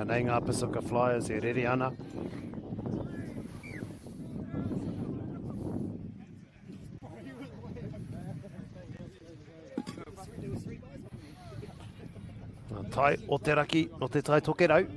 Anei ngā Pacifica Flyers e rere ana. Ngā tai o te raki, o te tai tokerau.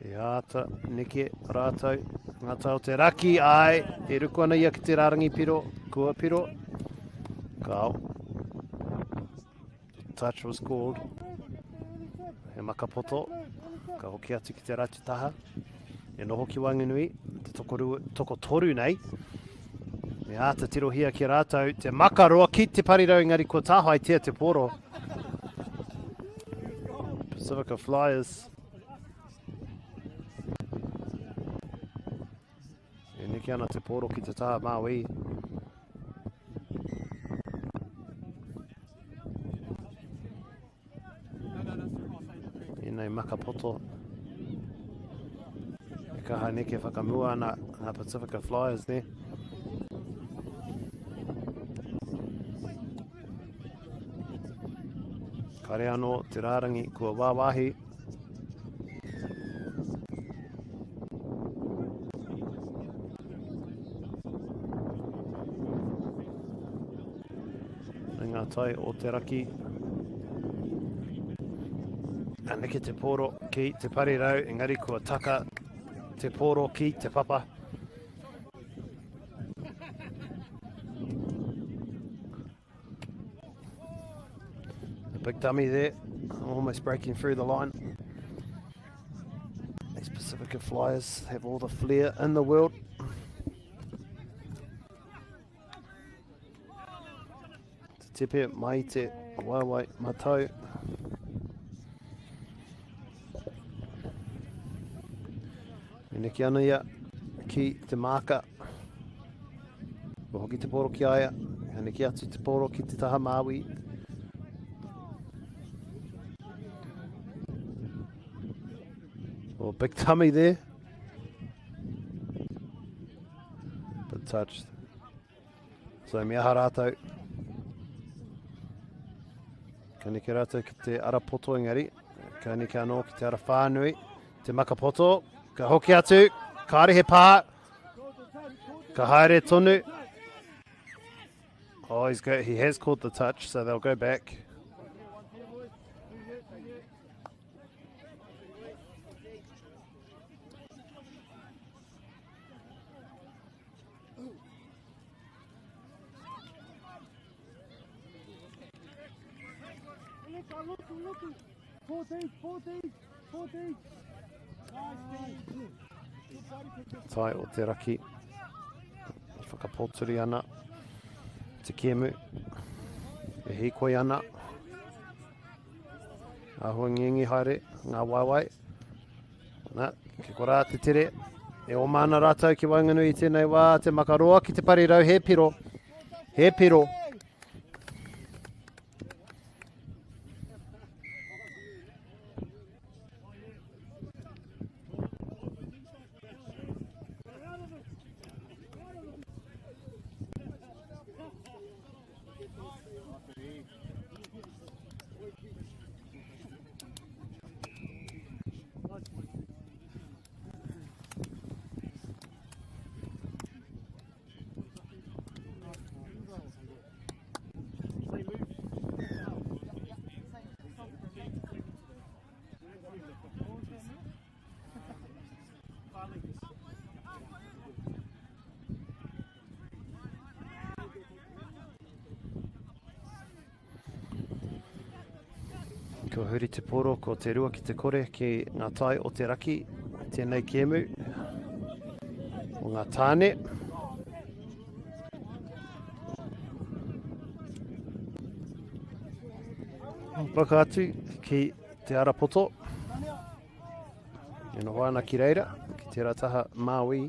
E āta neke rātou ngā tau te raki, ai, e ruku ana ia ki te rārangi piro, kua piro. Kao. Touch was called. He makapoto. Ka hoki atu ki te ratu taha. E noho ki waenganui, te tokoru, tokotoru nei. Me āta tirohia ki rātou, te makaroa ki te parirau engari kua tāhaetia te poro. Pacifica Flyers. E neke ana te poro ki te taha Māui. Ēnei makapoto. E kaha neke whakamua ana ngā Pacifica Flyers ne. Kare anō te rārangi kua wāwāhi. I ngā tai o te raki. Ka neke te pōro ki te parirau, engari kua taka te pōro ki te papa. The big dummy there, almost breaking through the line. These Pacifica Flyers have all the flair in the world. Te tepe mai te waewae matau. E neke ana ia ki te māka. Kua hoki te pōro ki a ia. Ka neke atu te pōro ki te taha māui. Oh, big tummy there. But touched. So me aha rātou. Ka neke rātou ki te ara poto engari. Ka neke anō ki te ara whānui. Te makapoto. Ka hoki atu. Kāre he pā. Ka haere tonu. Oh, he's got, he has caught the touch, so they'll go back. Tai o te raki. Whakapōturi ana te kēmu. E hīkoi ana. Āhua ngengi haere ngā waewae. Nā, ke korā te tere. E oma ana rātou ki waenganui i tēnei wā, te makaroa ki te parirau, he piro. He piro. Ko huri te poro, ko te rua ki te kore ki ngā tai o te raki, tēnei kēmu o ngā tāne. Waka atu ki te ara poto. E noho ana ki reira, ki tērā taha Māui.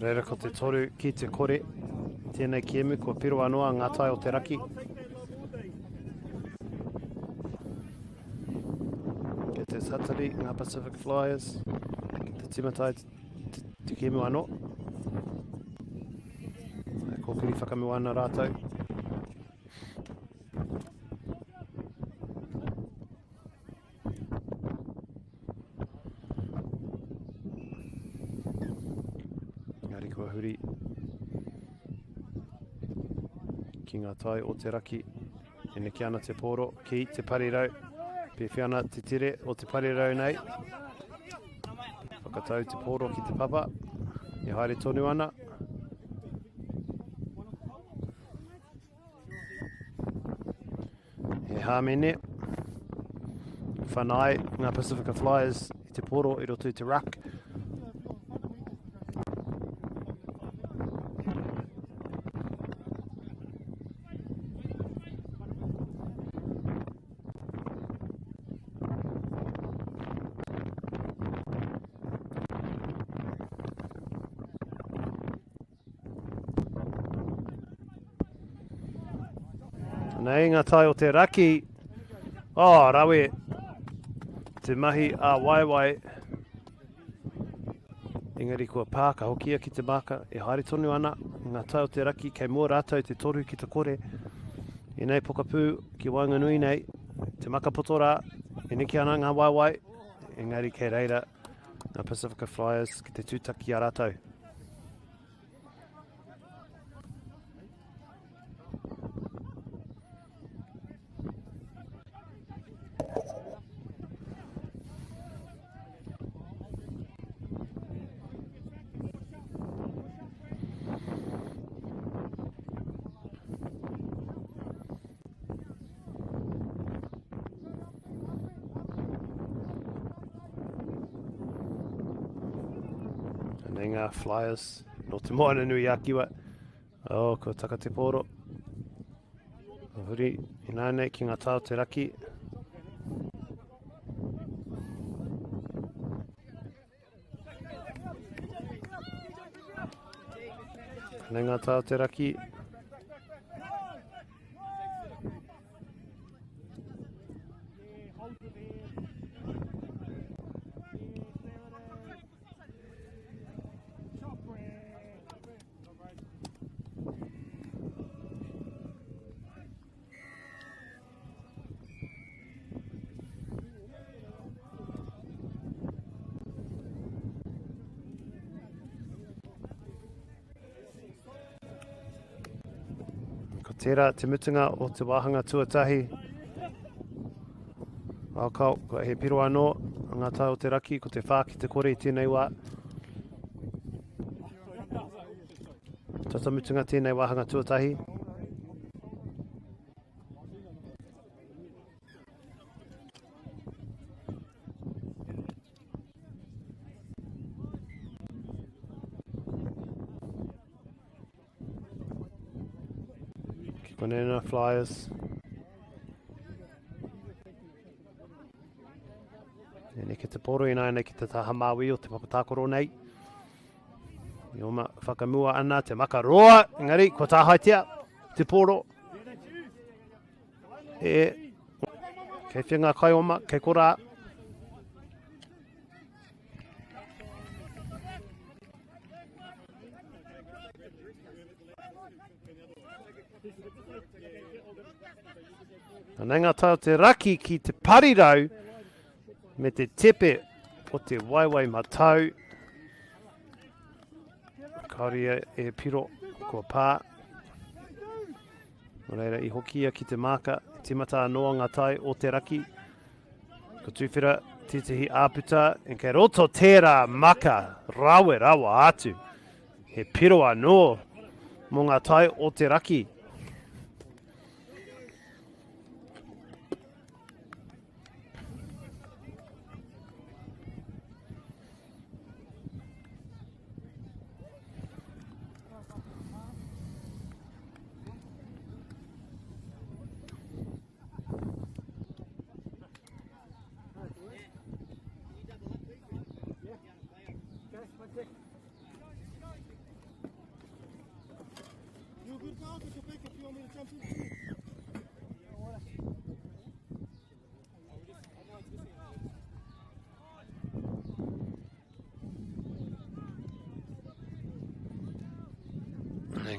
Reira ko te toru ki te kore. Tēnei kēmu kua piro anō a Ngā Tai o te Raki. Kei te tatari ngā Pacific Flyers. Ki te timatai te kēmu anō. E kōkiri whakamua ana rātou. Engari kua huri ki ngā tai o te raki. E neke ana te pōro ki te parirau. Pēwhea ana te tere o te parirau nei. Whakatau te pōro ki te papa. E haere tonu ana. He hāmene. Whanai ngā Pacifica Flyers i te poro i roto i te ruck. Nei ngā tai o te raki. Oh, rawe. Te mahi a waiwai. Engari kua pā, ka hokia ki te māka, e haere tonu ana ngā tai o te raki, kei mua rātou te toru ki te kore. Ēnei pokapū ki waenganui nei, te makapoto rā, e neke ana ngā waewae, engari kei reira ngā Pacifica Flyers ki te tūtaki a rātou. Anei ngā Flyers nō Te Moana Nui a Kiwa. Oh, kua taka te pōro. Kua huri ināianei ki ngā tā o te raki. Anei ngā tā o te raki. Tērā te mutunga o te wāhanga tuatahi. Ao kao, he piro anō ngā tae o te raki, ko te whā ki te kore i tēnei wā. Tata mutunga tēnei wāhanga tuatahi. Ki konei ngā Flyers. E neke te poro ināianei ki te taha māui o te papa tākaro nei. I oma whakamua ana te makaroa, engari kua tāhaetia te poro. E, kei whia ngā kaioma, kei korā. Anei ngā tae o te raki ki te parirau me te tepe o te waiwai matau. Kāore e piro, kua pā. Nō reira, i hoki ia ki te māka, timata anō ngā tae o te raki. Ko tūwhera tētehi āputa, en kei roto tērā maka rawe rawa atu. He piro anō mō ngā tae o te raki.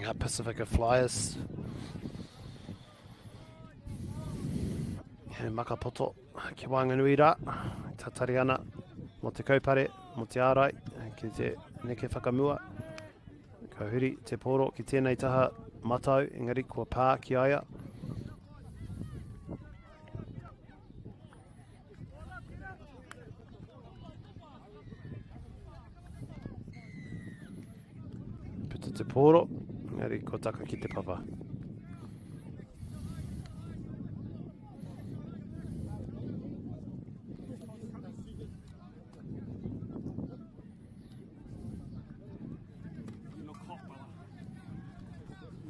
Ngā Pacifica Flyers. He makapoto ki waenganui rā. Tatari ana mō te kaupare, mō te ārai, ki te neke whakamua. Ka huri te pōro ki tēnei taha matau, engari kua pā ki a ia. Puta te pōro, engari kua taka ki te papa.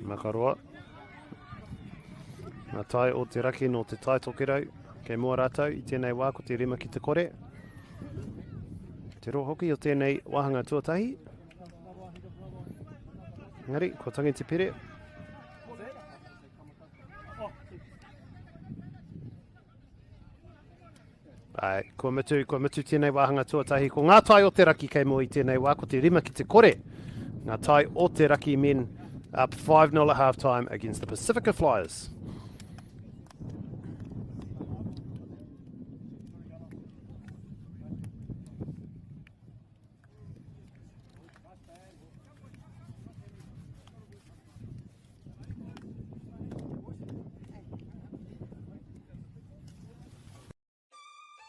Makaroa. Ngā tai o te raki nō te tai tokerau. Kei mua rātou i tēnei wā ko te rima ki te kore. Te roa hoki o tēnei wāhanga tuatahi. Engari, kua tangi te pere. Ai, kua mutu, kua mutu tēnei wāhanga tuatahi. Ko ngā tai o te raki kei mua i tēnei wā, ko te rima ki te kore. Ngā tai o te raki men up 5-0 at half time against the Pacifica Flyers.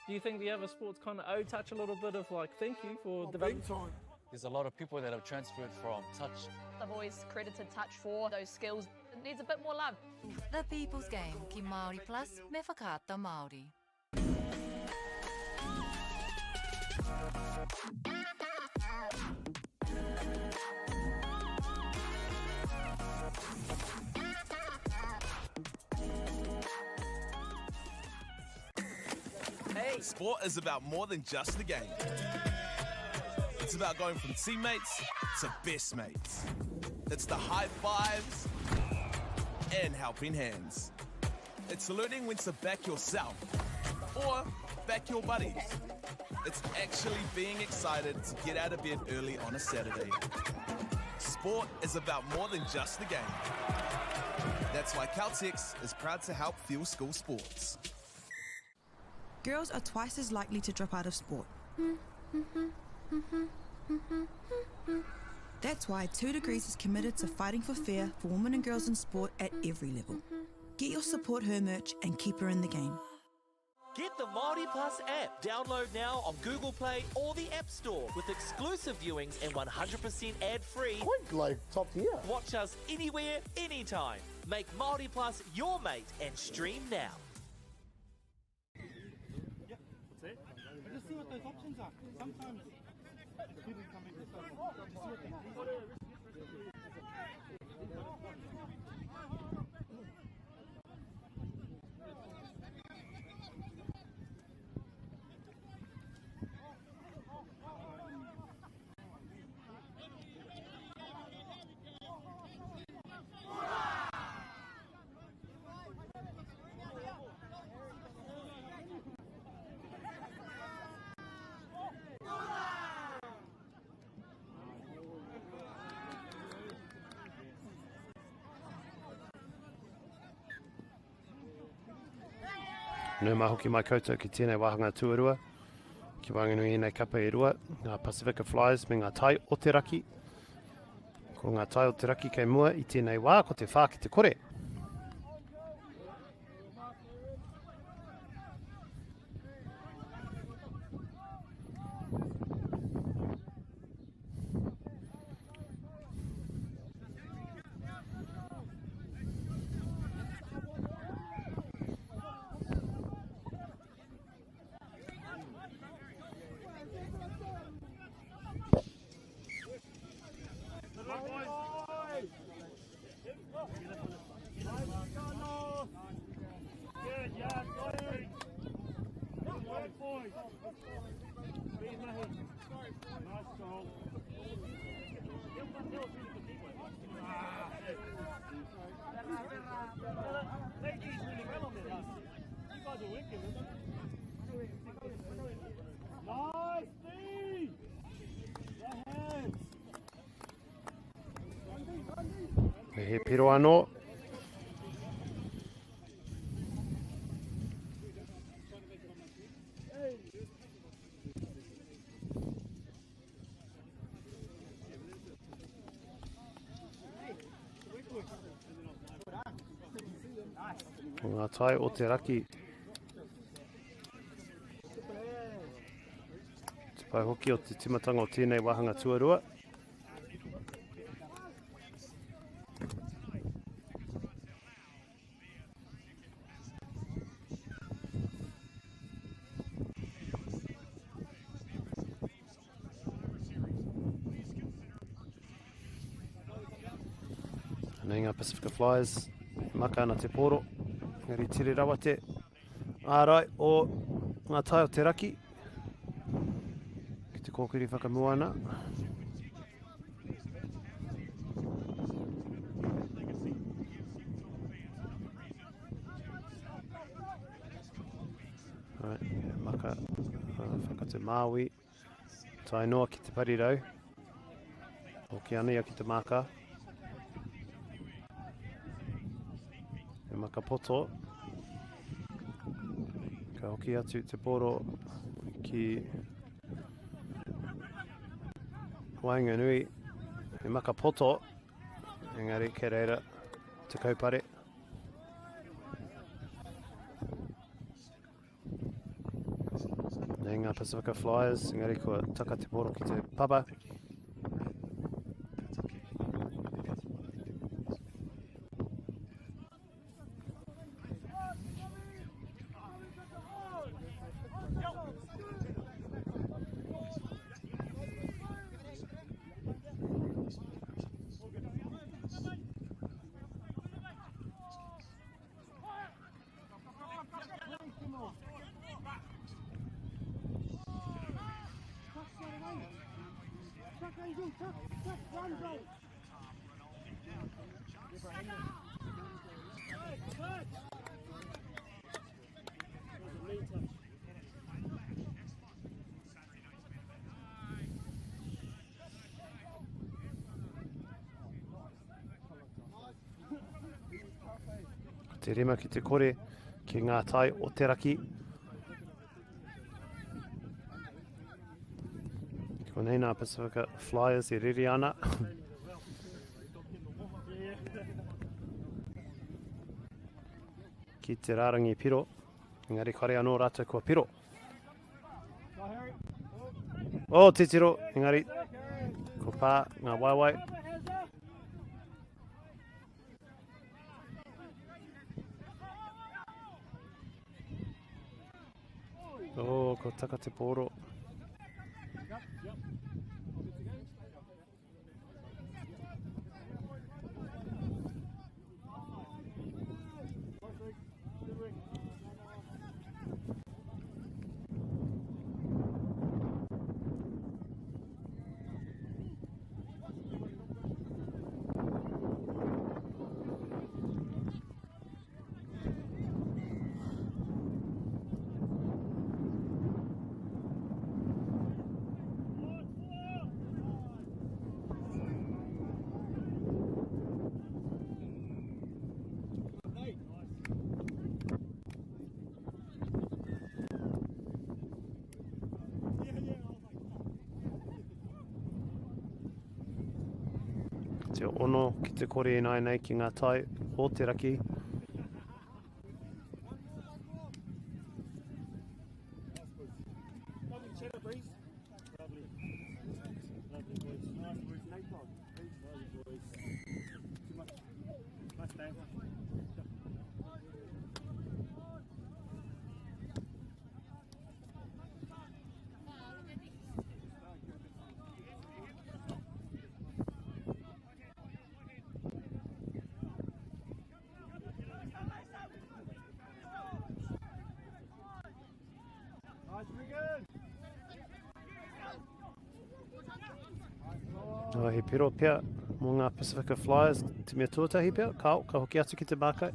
Do you think the other sports kind of owe touch a little bit of like thank you for developing? Big time. There's a lot of people that have transferred from touch. I've always credited touch for those skills. It needs a bit more love. The People's Game ki Māori Plus me Whakaata Māori. Hey. Sport is about more than just the game. It's about going from teammates to best mates. It's the high fives and helping hands. It's learning when to back yourself or back your buddies. It's actually being excited to get out of bed early on a Saturday. Sport is about more than just the game. That's why Caltex is proud to help fuel school sports. Girls are twice as likely to drop out of sport. That's why 2 Degrees is committed to fighting for fair for women and girls in sport at every level. Get your Support Her merch and keep her in the game. Get the Māori Plus app. Download now on Google Play or the App Store with exclusive viewings and 100% ad-free. Quite like top tier. Watch us anywhere, anytime. Make Māori Plus your mate and stream now. Yep, that's it. But just see what those options are. Sometimes people come in just see what they Nau mai hoki mai koutou ki tēnei wāhanga tuarua, ki waenganui i ēnei kapa e rua, ngā Pasifika Flyers me ngā Tai o te Raki. Ko ngā Tai o te Raki kei mua i tēnei wā, ko te whā ki te kore. He piro anō. Ko ngā tai o te raki. Te pai hoki o te timatanga o tēnei wāhanga tuarua. Anei ngā Pacifica Flyers, maka ana te pōro, engari tire rawa te ārai o ngā tai o te raki. Ki te kōkiri whakamua ana. Right, maka, whakate Māui. Tae noa ki te parirau. Hoki ana ia ki te māka. E maka poto. Ka hoki atu te poro ki waenganui. E maka poto. Engari kei reira te kaupare. Nei ngā Pacifica Flyers, engari kua taka te poro ki te papa. Ko te rima ki te kore ki ngā tai o te raki. Konei nā Pasifika Flyers e rere ana. Ki te rārangi piro, engari kare anō rātou kua piro. Oh, titiro, engari, ko pā ngā waewae. Oh, ko taka te pōro. Te ono ki te kore ināianei ki ngā tai o te raki. Oh, he piro pea mō ngā Pacifica Flyers te mea tuatahi pea, ka, ka hoki atu ki te mākai.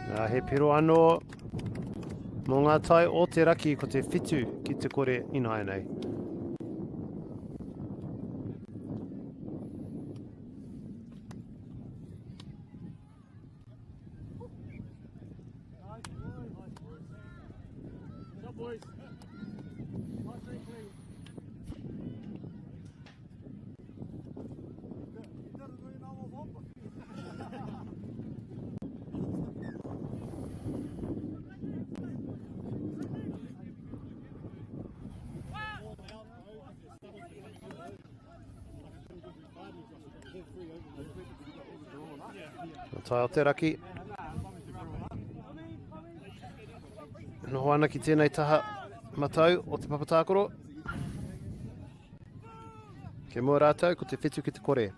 Nā, he piro anō mō ngā tai o te raki ko te whitu ki te kore ināianei. Tai o te raki. Noho ana ki tēnei taha matau o te papa tākaro. Kei mua rātou, ko te whitu ki te kore.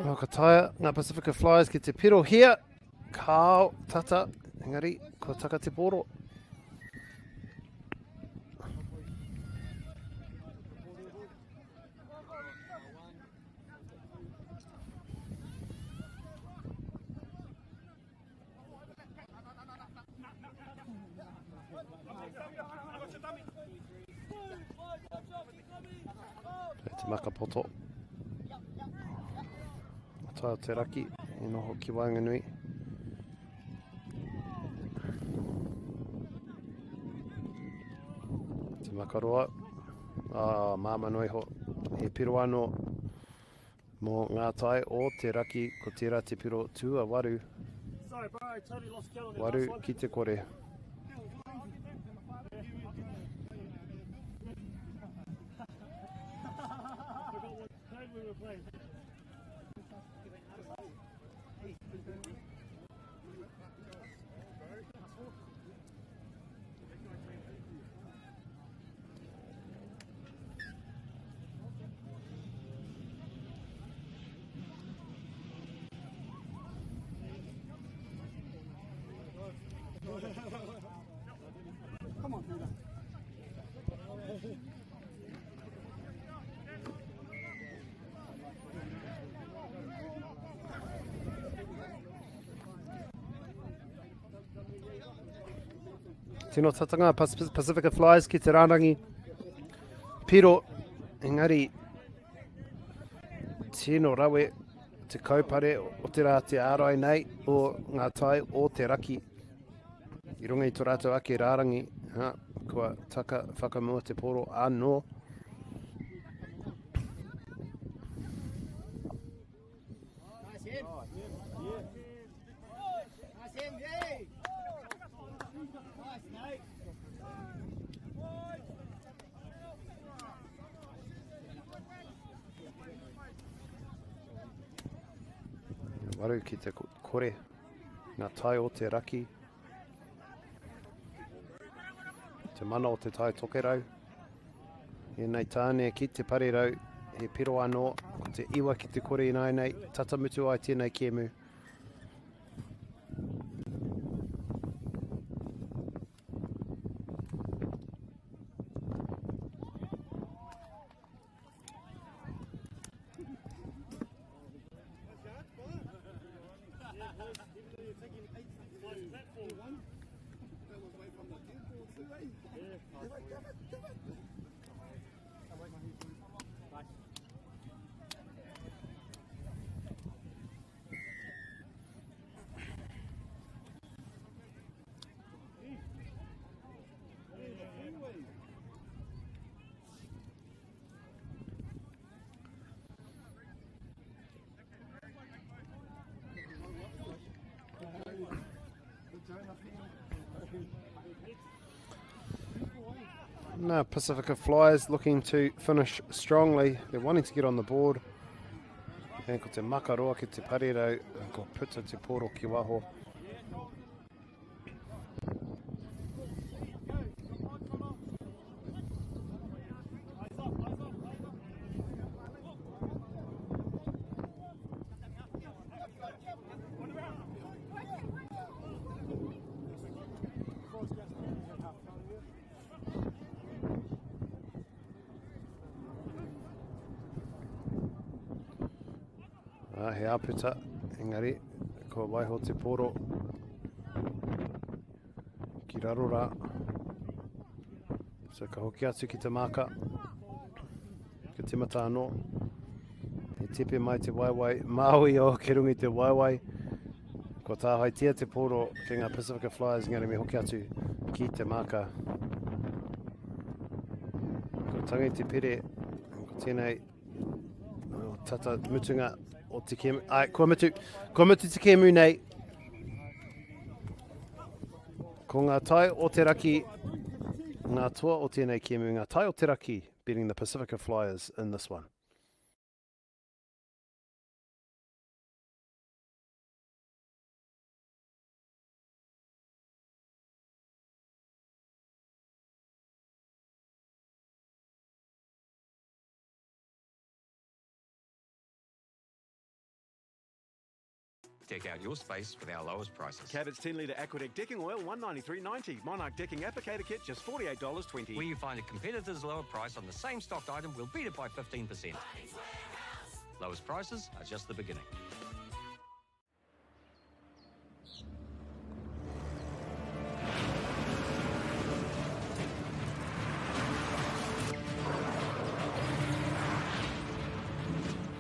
Oh, ka taea ngā Pacifica Flyers ki te piro hia. Kao, tata, engari, kua taka te pōro. Kei te makapoto. O te raki e noho ki waenganui. Te makaroa. Ah, māma noa iho. He piro anō mō ngā tai o te raki, ko tērā te piro tuawaru. Sorry, bro, I totally lost count on the Waru last one. ki te kore. Forgot what game we were playing. Come on, Peter. Tino tatanga Pacifica Flyers ki te rārangi. Piro, engari, tino rawe te kaupare o te rā te ārai nei o ngā tai o te raki. I runga i tō rātou ake rārangi, ha, kua taka whakamua te poro anō. Waru ki te kore, ngā tai o te raki, te mana o te tai tokerau. Ēnei tāne ki te parirau, he piro anō, ko te iwa ki te kore ināianei, tata mutu ai tēnei kēmu. Now Pasifika Flyers looking to finish strongly. They're wanting to get on the board. And ko te makaroa ki te parirau, ko puta te poro ki waho. Ah, he āputa, engari, kua waiho te poro ki raro rā. So ka hoki atu ki te māka, ka timata anō. He tepe mai te waewae, Māui o ki runga i te waewae. Kua tāhaetia te poro ki ngā Pasifika Flyers, engari me hoki atu ki te māka. Ko tangi te pere, ko tēnei oh, tata mutunga o te kēmu. Ai, kua mutu, kua mutu te kēmu nei. Ko ngā tai o te raki, ngā toa o tēnei kēmu, ngā tai o te raki beating the Pasifika Flyers in this one. Deck out your space with our lowest prices. Cabot's 10 litre Aquadec decking oil, $193.90. Monarch decking applicator kit, just $48.20. Where you find a competitor's lower price on the same stocked item, we'll beat it by 15%. Lowest prices are just the beginning.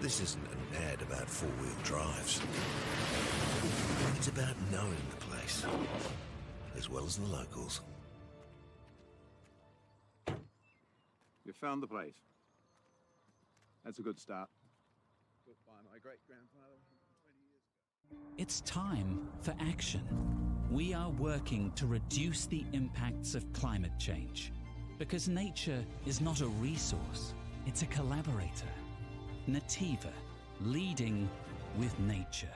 This isn't an ad about four-wheel drives. It's about knowing the place, as well as the locals. You found the place. That's a good start. Built by my great-grandfather 20 years ago. It's time for action. We are working to reduce the impacts of climate change. Because nature is not a resource, it's a collaborator. Nativa, leading with nature.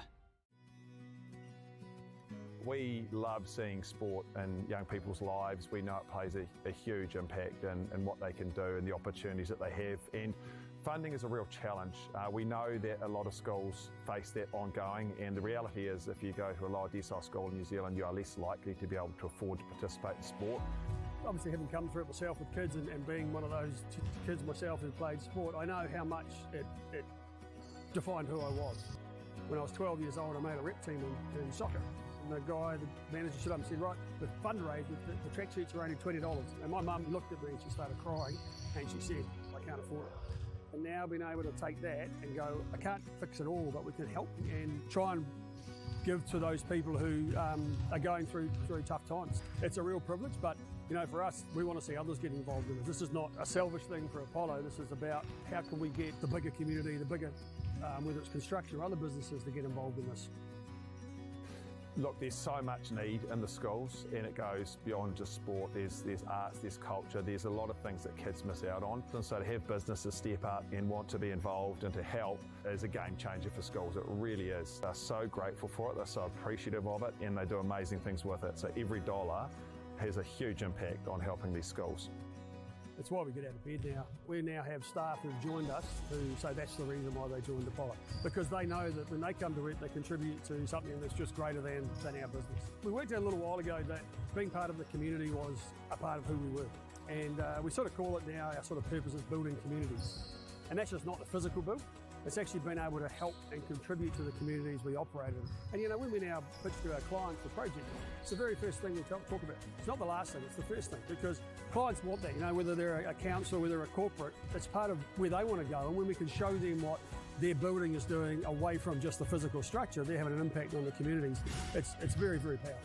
We love seeing sport in young people's lives. We know it plays a huge impact in what they can do and the opportunities that they have. And funding is a real challenge. We know that a lot of schools face that ongoing, and the reality is if you go to a lower decile school in New Zealand, you are less likely to be able to afford to participate in sport. Obviously, having come through it myself with kids and being one of those kids myself who played sport, I know how much it defined who I was. When I was 12 years old, I made a rep team in soccer. And the guy, the manager, stood up and said, right, the fundraiser, the tracksuits are only $20. And my mum looked at me and she started crying and she said, I can't afford it. And now being able to take that and go, I can't fix it all, but we can help and try and give to those people who are going through tough times. It's a real privilege, but you know, for us, we want to see others get involved in it. This is not a selfish thing for Apollo. This is about how can we get the bigger community, the bigger, whether it's construction or other businesses, to get involved in this. Look, there's so much need in the schools, and it goes beyond just sport. There's arts, there's culture, there's a lot of things that kids miss out on. And so to have businesses step up and want to be involved and to help is a game changer for schools. It really is. They're so grateful for it, they're so appreciative of it, and they do amazing things with it. So every dollar has a huge impact on helping these schools. It's why we get out of bed now. We now have staff who've joined us who say that's the reason why they joined Apollo, because they know that when they come to work, they contribute to something that's just greater than our business. We worked out a little while ago that being part of the community was a part of who we were. And we sort of call it now, our sort of purpose is building communities. And that's just not the physical build. It's actually been able to help and contribute to the communities we operate in. And you know, when we now pitch to our clients the project, it's the very first thing we talk about. It's not the last thing, it's the first thing, because clients want that, you know, whether they're a council, whether they're a corporate, it's part of where they want to go. And when we can show them what their building is doing away from just the physical structure, they're having an impact on the communities. It's very, very powerful.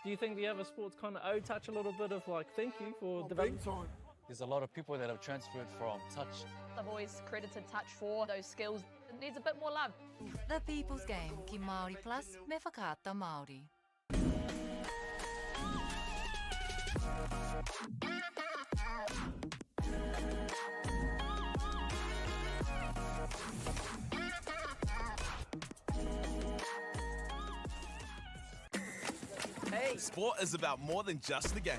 Do you think the other sports kind of owe Touch a little bit of like thank you for developing? time. There's a lot of people that have transferred from touch. I've always credited Touch for those skills. It needs a bit more love. The People's Game ki Māori Plus me Whakaata Māori. Hey. Sport is about more than just the game.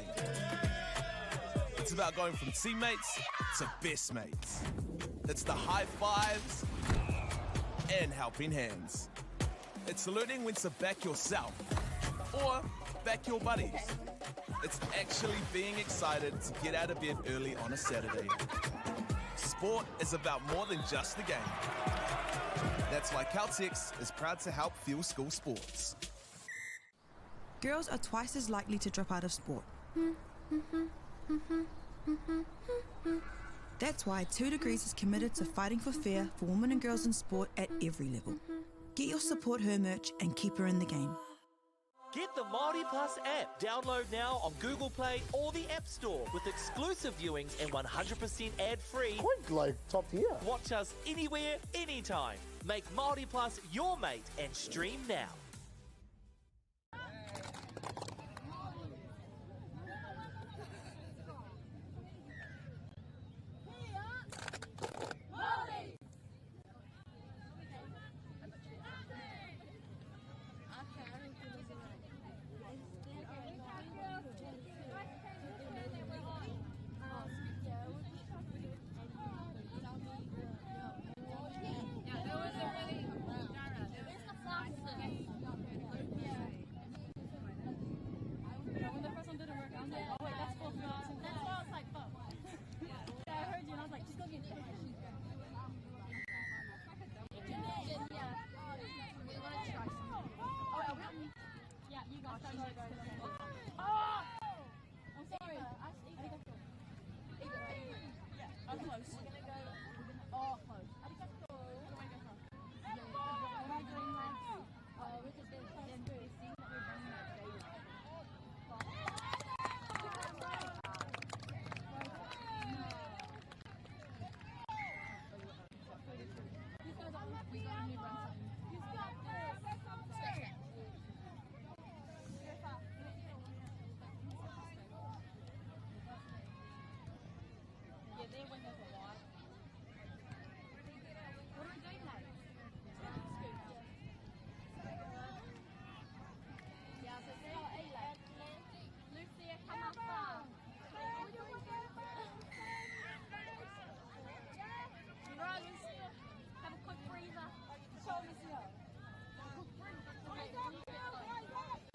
It's about going from teammates to best mates. It's the high fives and helping hands. It's learning when to back yourself or back your buddies. It's actually being excited to get out of bed early on a Saturday. Sport is about more than just the game. That's why Caltex is proud to help fuel school sports. Girls are twice as likely to drop out of sport. That's why 2 Degrees is committed to fighting for fair for women and girls in sport at every level. Get your Support Her merch and keep her in the game. Get the Māori Plus app. Download now on Google Play or the App Store with exclusive viewings and 100% ad-free. Quite like top tier. Watch us anywhere, anytime. Make Māori Plus your mate and stream now. When the first one didn't work, I was like, oh wait, that's 4 minutes. That's why I was like, fuck. Yeah, I heard you and I was like, just go get it. Yeah. We want to try something. Oh, are we? Yeah, you guys go. Oh! I'm sorry. Yeah, I'm close. We're gonna go. Oh, close. Arigato. What are we doing next? We're just then we're seeing that we're bringing that data. Yeah, their windows are wide. What are we doing next? Yeah, so say, Lucia, come up. Right, Lucia. Have a quick breather. Show Lucia. Rise up, rise up, rise up, rise up.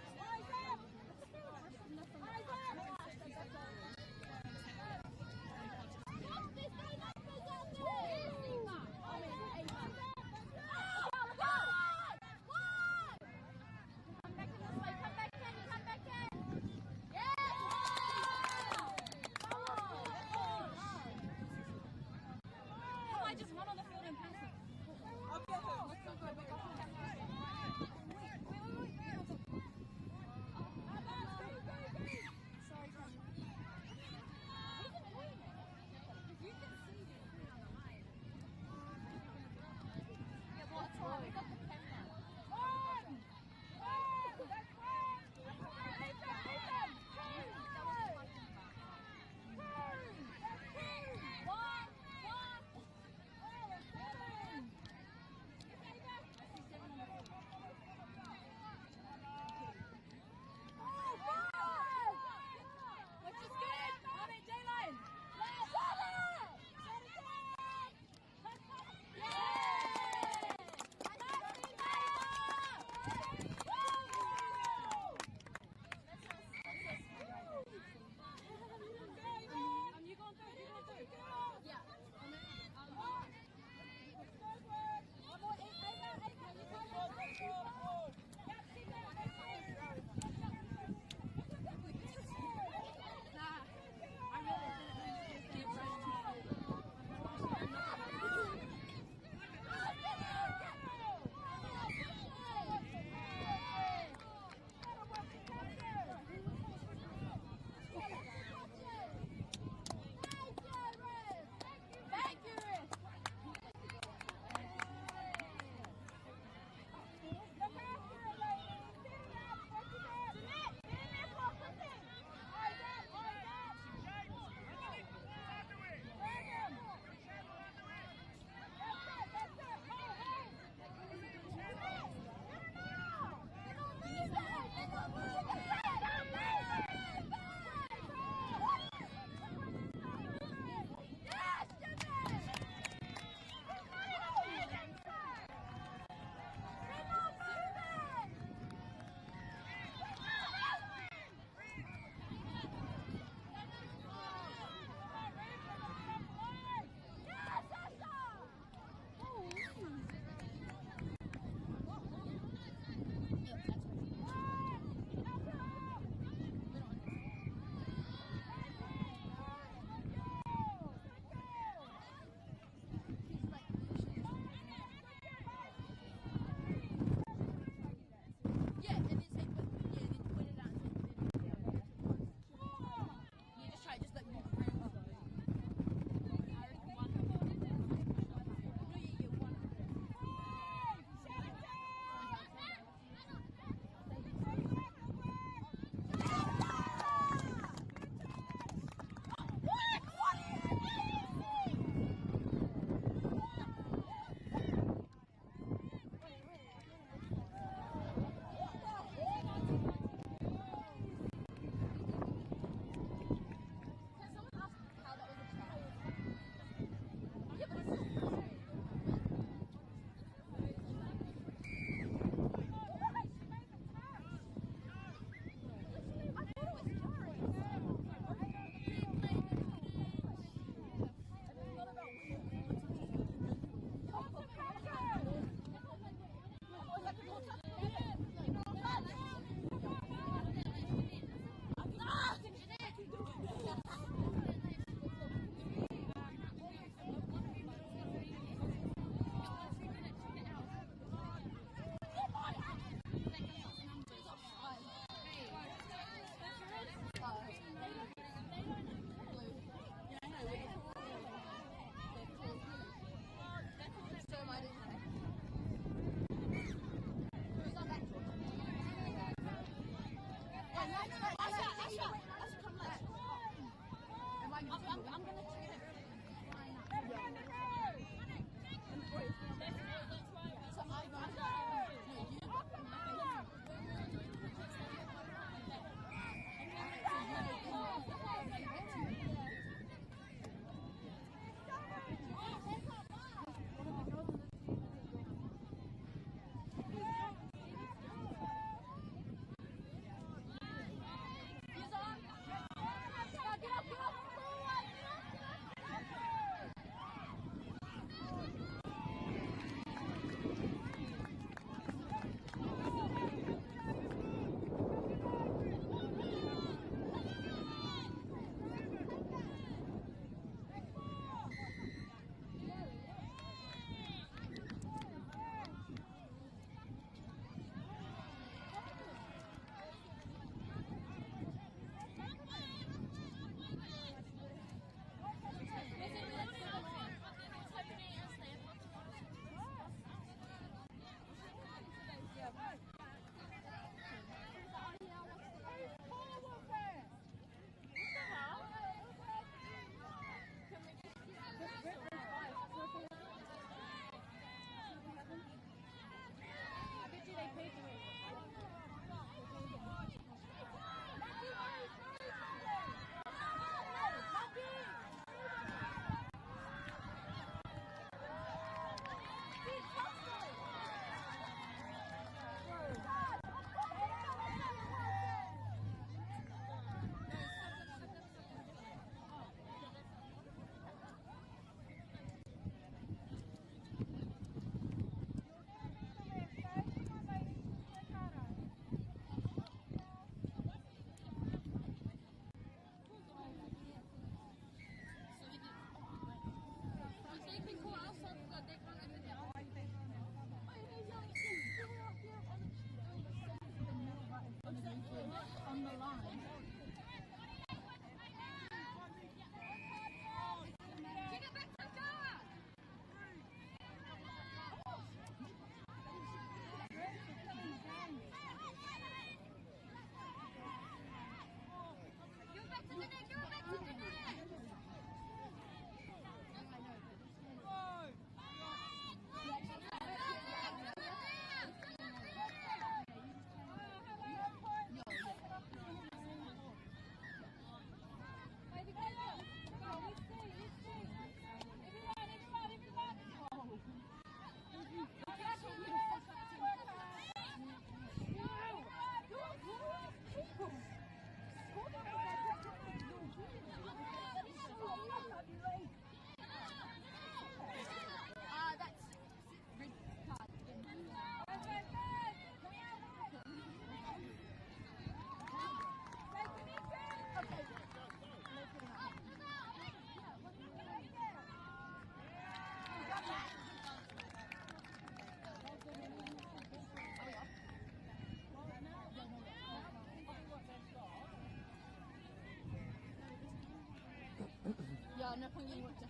Yeah, no point getting worked up.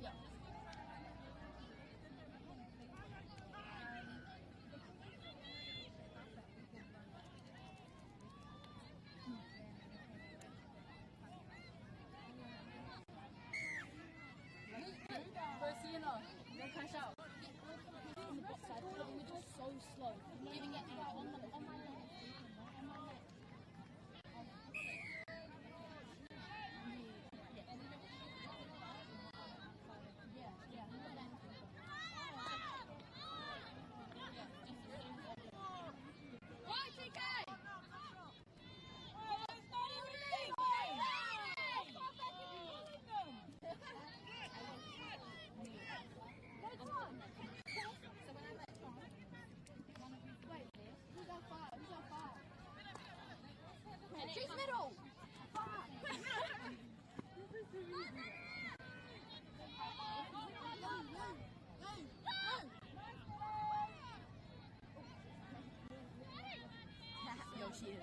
Yeah. Cash out. On the bot side, we're just so slow. Giving it on my leg. On my leg. She's middle. Yo, she is.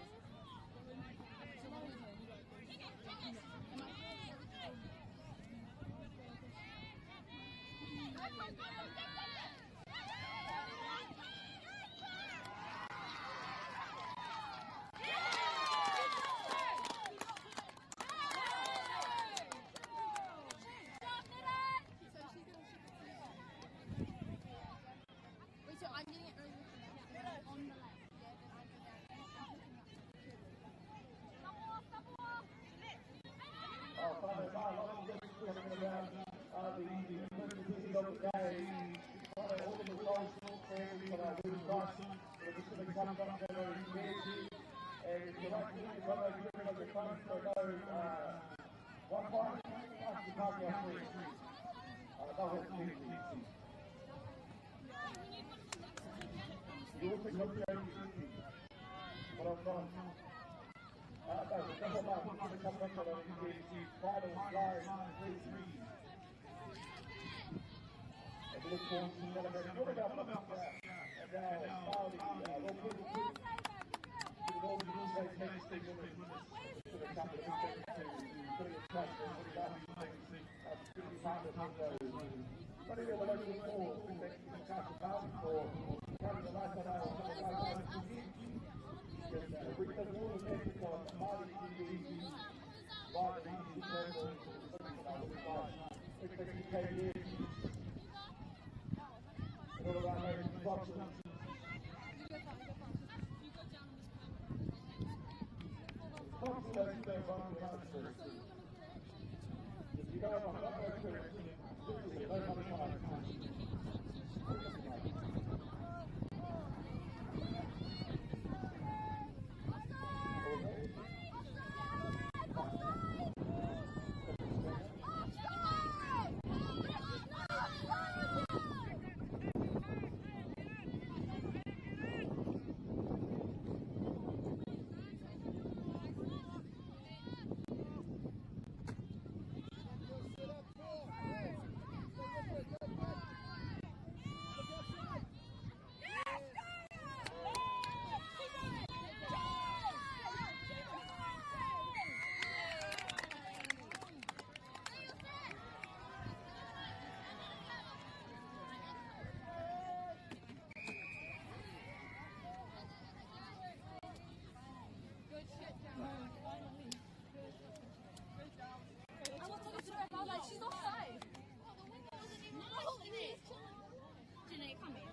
She's offside. Janae, come here.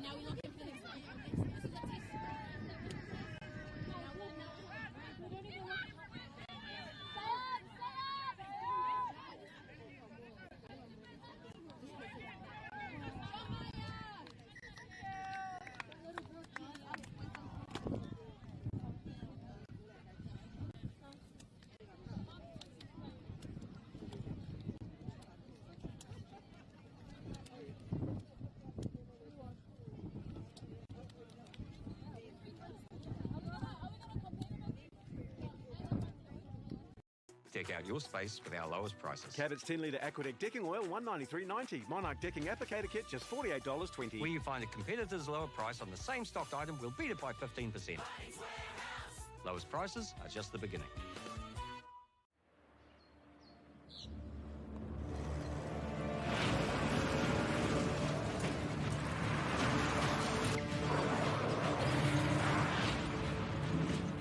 Now we lock in for the next one. This is a test. We don't even look. Stay up! Stay up! Deck out your space with our lowest prices. Cabot's 10 litre Aquadec decking oil, $193.90. Monarch decking applicator kit, just $48.20. Where you find a competitor's lower price on the same stocked item, we'll beat it by 15%. Lowest prices are just the beginning.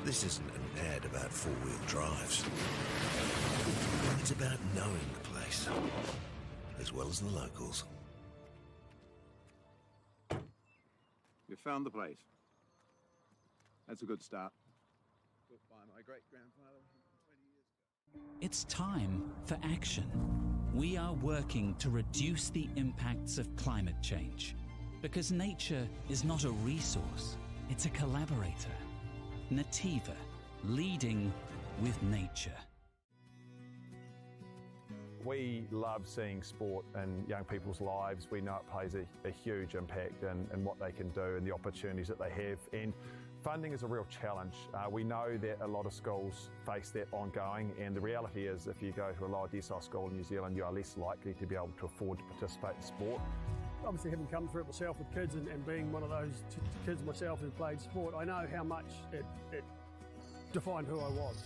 This isn't an ad about four-wheel drives. It's about knowing the place, as well as the locals. You found the place. That's a good start. Built by my great-grandfather 20 years ago. It's time for action. We are working to reduce the impacts of climate change. Because nature is not a resource, it's a collaborator. Nativa, leading with nature. We love seeing sport in young people's lives. We know it plays a huge impact in what they can do and the opportunities that they have. And funding is a real challenge. We know that a lot of schools face that ongoing, and the reality is if you go to a lower decile school in New Zealand, you are less likely to be able to afford to participate in sport. Obviously, having come through it myself with kids and being one of those kids myself who played sport, I know how much it defined who I was.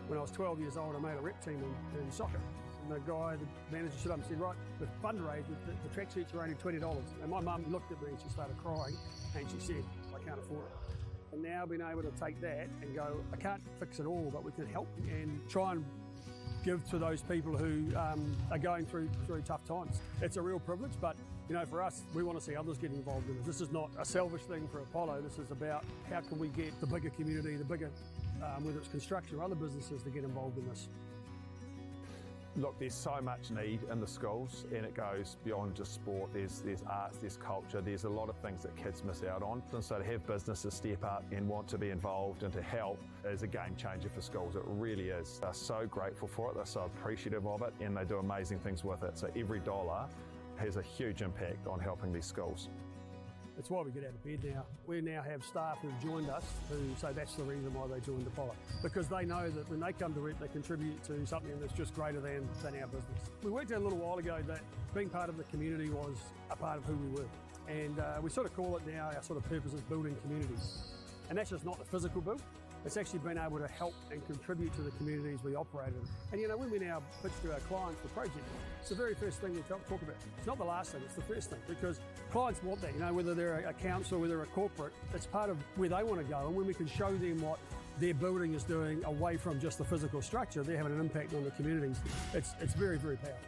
When I was 12 years old, I made a rep team in soccer. And the guy, the manager, stood up and said, right, the fundraiser, the tracksuits are only $20. And my mum looked at me and she started crying and she said, I can't afford it. And now being able to take that and go, I can't fix it all, but we can help and try and give to those people who are going through tough times. It's a real privilege, but you know, for us, we want to see others get involved in it. This is not a selfish thing for Apollo. This is about how can we get the bigger community, the bigger, whether it's construction or other businesses, to get involved in this. Look, there's so much need in the schools, and it goes beyond just sport. There's, there's arts, there's culture, there's a lot of things that kids miss out on. And so to have businesses step up and want to be involved and to help is a game changer for schools. It really is. They're so grateful for it, they're so appreciative of it, and they do amazing things with it. So every dollar has a huge impact on helping these schools. It's why we get out of bed now. We now have staff who've joined us who say that's the reason why they joined Apollo. Because they know that when they come to work, they contribute to something that's just greater than, than our business. We worked out a little while ago that being part of the community was a part of who we were. And we sort of call it now our sort of purpose is building communities. And that's just not the physical build. It's actually been able to help and contribute to the communities we operate in. And you know, when we now pitch to our clients the project, it's the very first thing we talk, talk about. It's not the last thing, it's the first thing because clients want that, you know, whether they're a council, whether a corporate, it's part of where they want to go. And when we can show them what their building is doing away from just the physical structure, they're having an impact on the communities. It's, it's very, very powerful.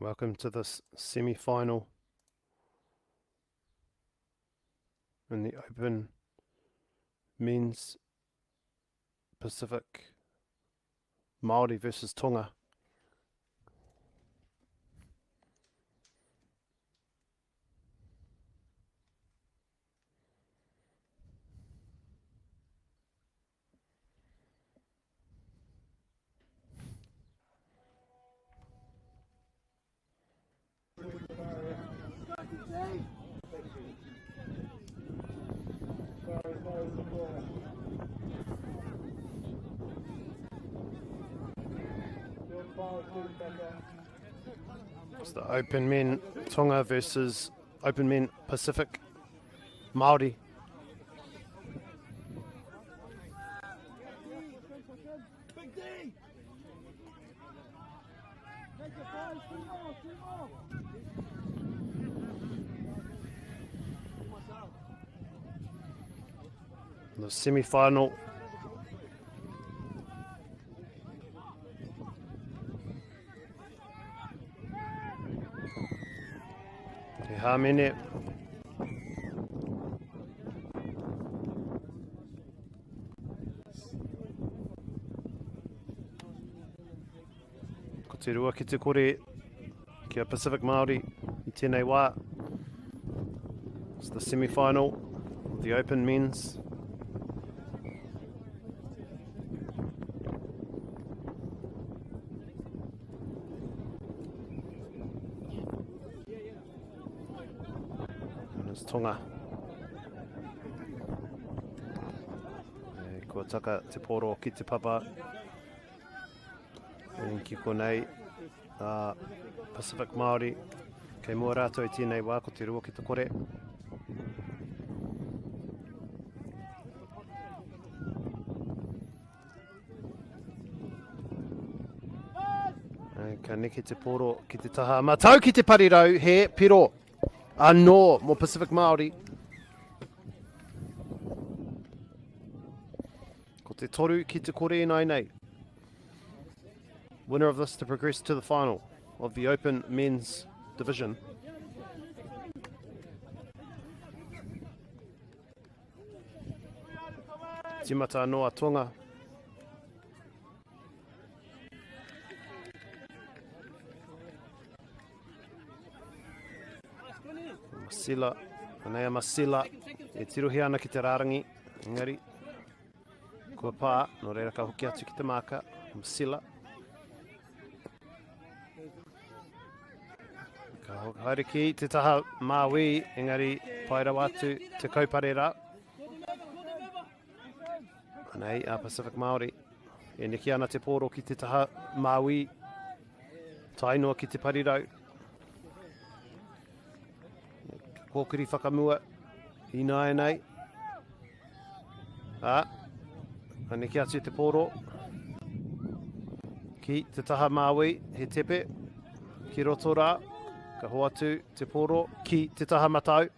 Welcome to this semi-final in the Open Men's Pacific Māori versus Tonga. It's the Open Men Tonga versus Open Men Pacific Māori. The semi-final. He hāmene. Ko te rua ki te kore ki a Pacific Māori i tēnei wā. It's the semi-final of the Open Men's. And it's Tonga. E, kua taka te poro ki te papa. E, ki konei a Pacific Māori. Kei mua rātou i tēnei wā, ko te rua ki te kore. Ka neke te poro ki te taha matau ki te parirau, he piro anō mō Pacific Māori. Ko te toru ki te kore ināinei. Winner of this to progress to the final of the Open Men's Division. Timata anō a Tonga. Masila, anei a Masila, e tirohia ana ki te rārangi, engari, kua pā, nō reira ka hoki atu ki te māka, Masila. Ka haere ki te taha māui, engari pai rawa atu te kaupare rā. Anei a Pacific Māori. E neke ana te pōro ki te taha māui, tae noa ki te parirau. Kōkiri whakamua ināianei. Ā, ka neke atu te pōro ki te taha māui, he tepe, ki roto rā, ka hoatu te pōro ki te taha matau.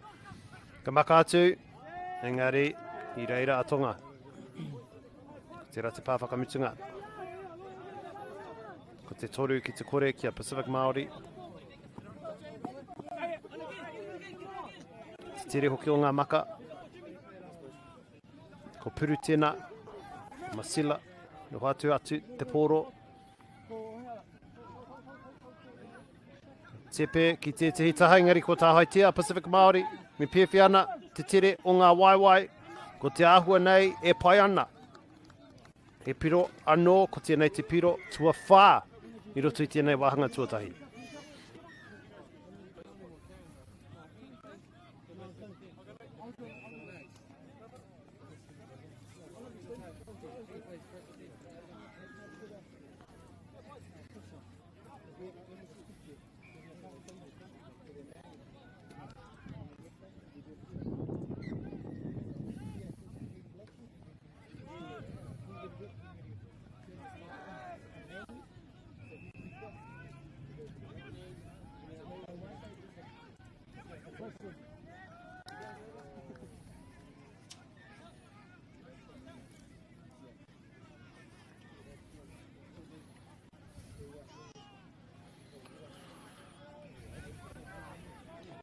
Ka maka atu, engari i reira a Tonga. Ko tērā te pā whakamutunga. Ko te toru ki te kore ki a Pacific Māori. Te tere hoki o ngā maka. Ko Purutena, Masila, noho atu atu te pōro. Tepe ki tētehi taha, engari ko tāhaitia Pacific Māori, me pēwhi ana te tere o ngā waewae, ko te āhua nei e pai ana. He piro anō, ko tēnei te piro tuawhā i roto i tēnei wāhanga tuatahi.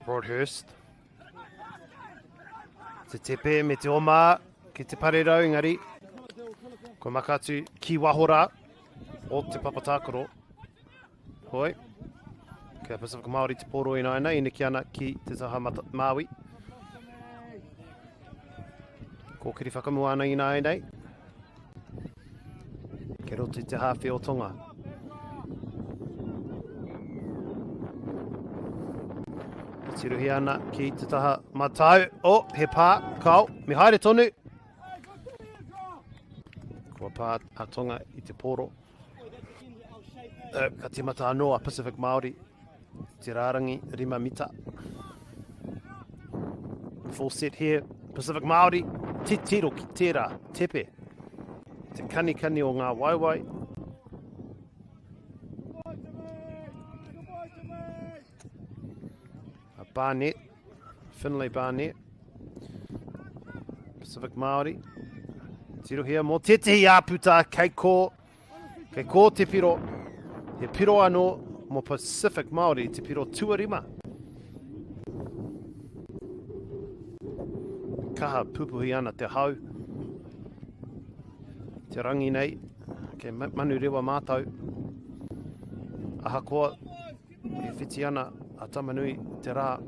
Broadhurst. Te tepe me te oma ki te parerau engari. Ko maka atu ki waho rā o te papa tākaro. Hoi. Kia Pacific Māori te pōro ināianei, e neke ana ki te taha mata, Māui. Kōkiri whakamua ana ināianei. Kei roto i te hāwhe o Tonga. E tirohia ana ki te taha matau. Oh, he pā, kao, me haere tonu. Kua pā a Tonga i te pōro. Ka tīmata anō a Pacific Māori te rārangi 5 mita. Full set here, Pacific Māori, titiro ki tērā, tepe. Te kanikani o ngā waewae. A Barnett, Finlay Barnett, Pacific Māori. Tirohia mō tētehi āputa kei kō, kei kō te piro. He piro anō mō Pacific Māori, te piro tuarima. Kaha pupuhi ana te hau. Te rangi nei, kei manurewa mātou. Ahakoa E whiti ana a Tamanui te rā,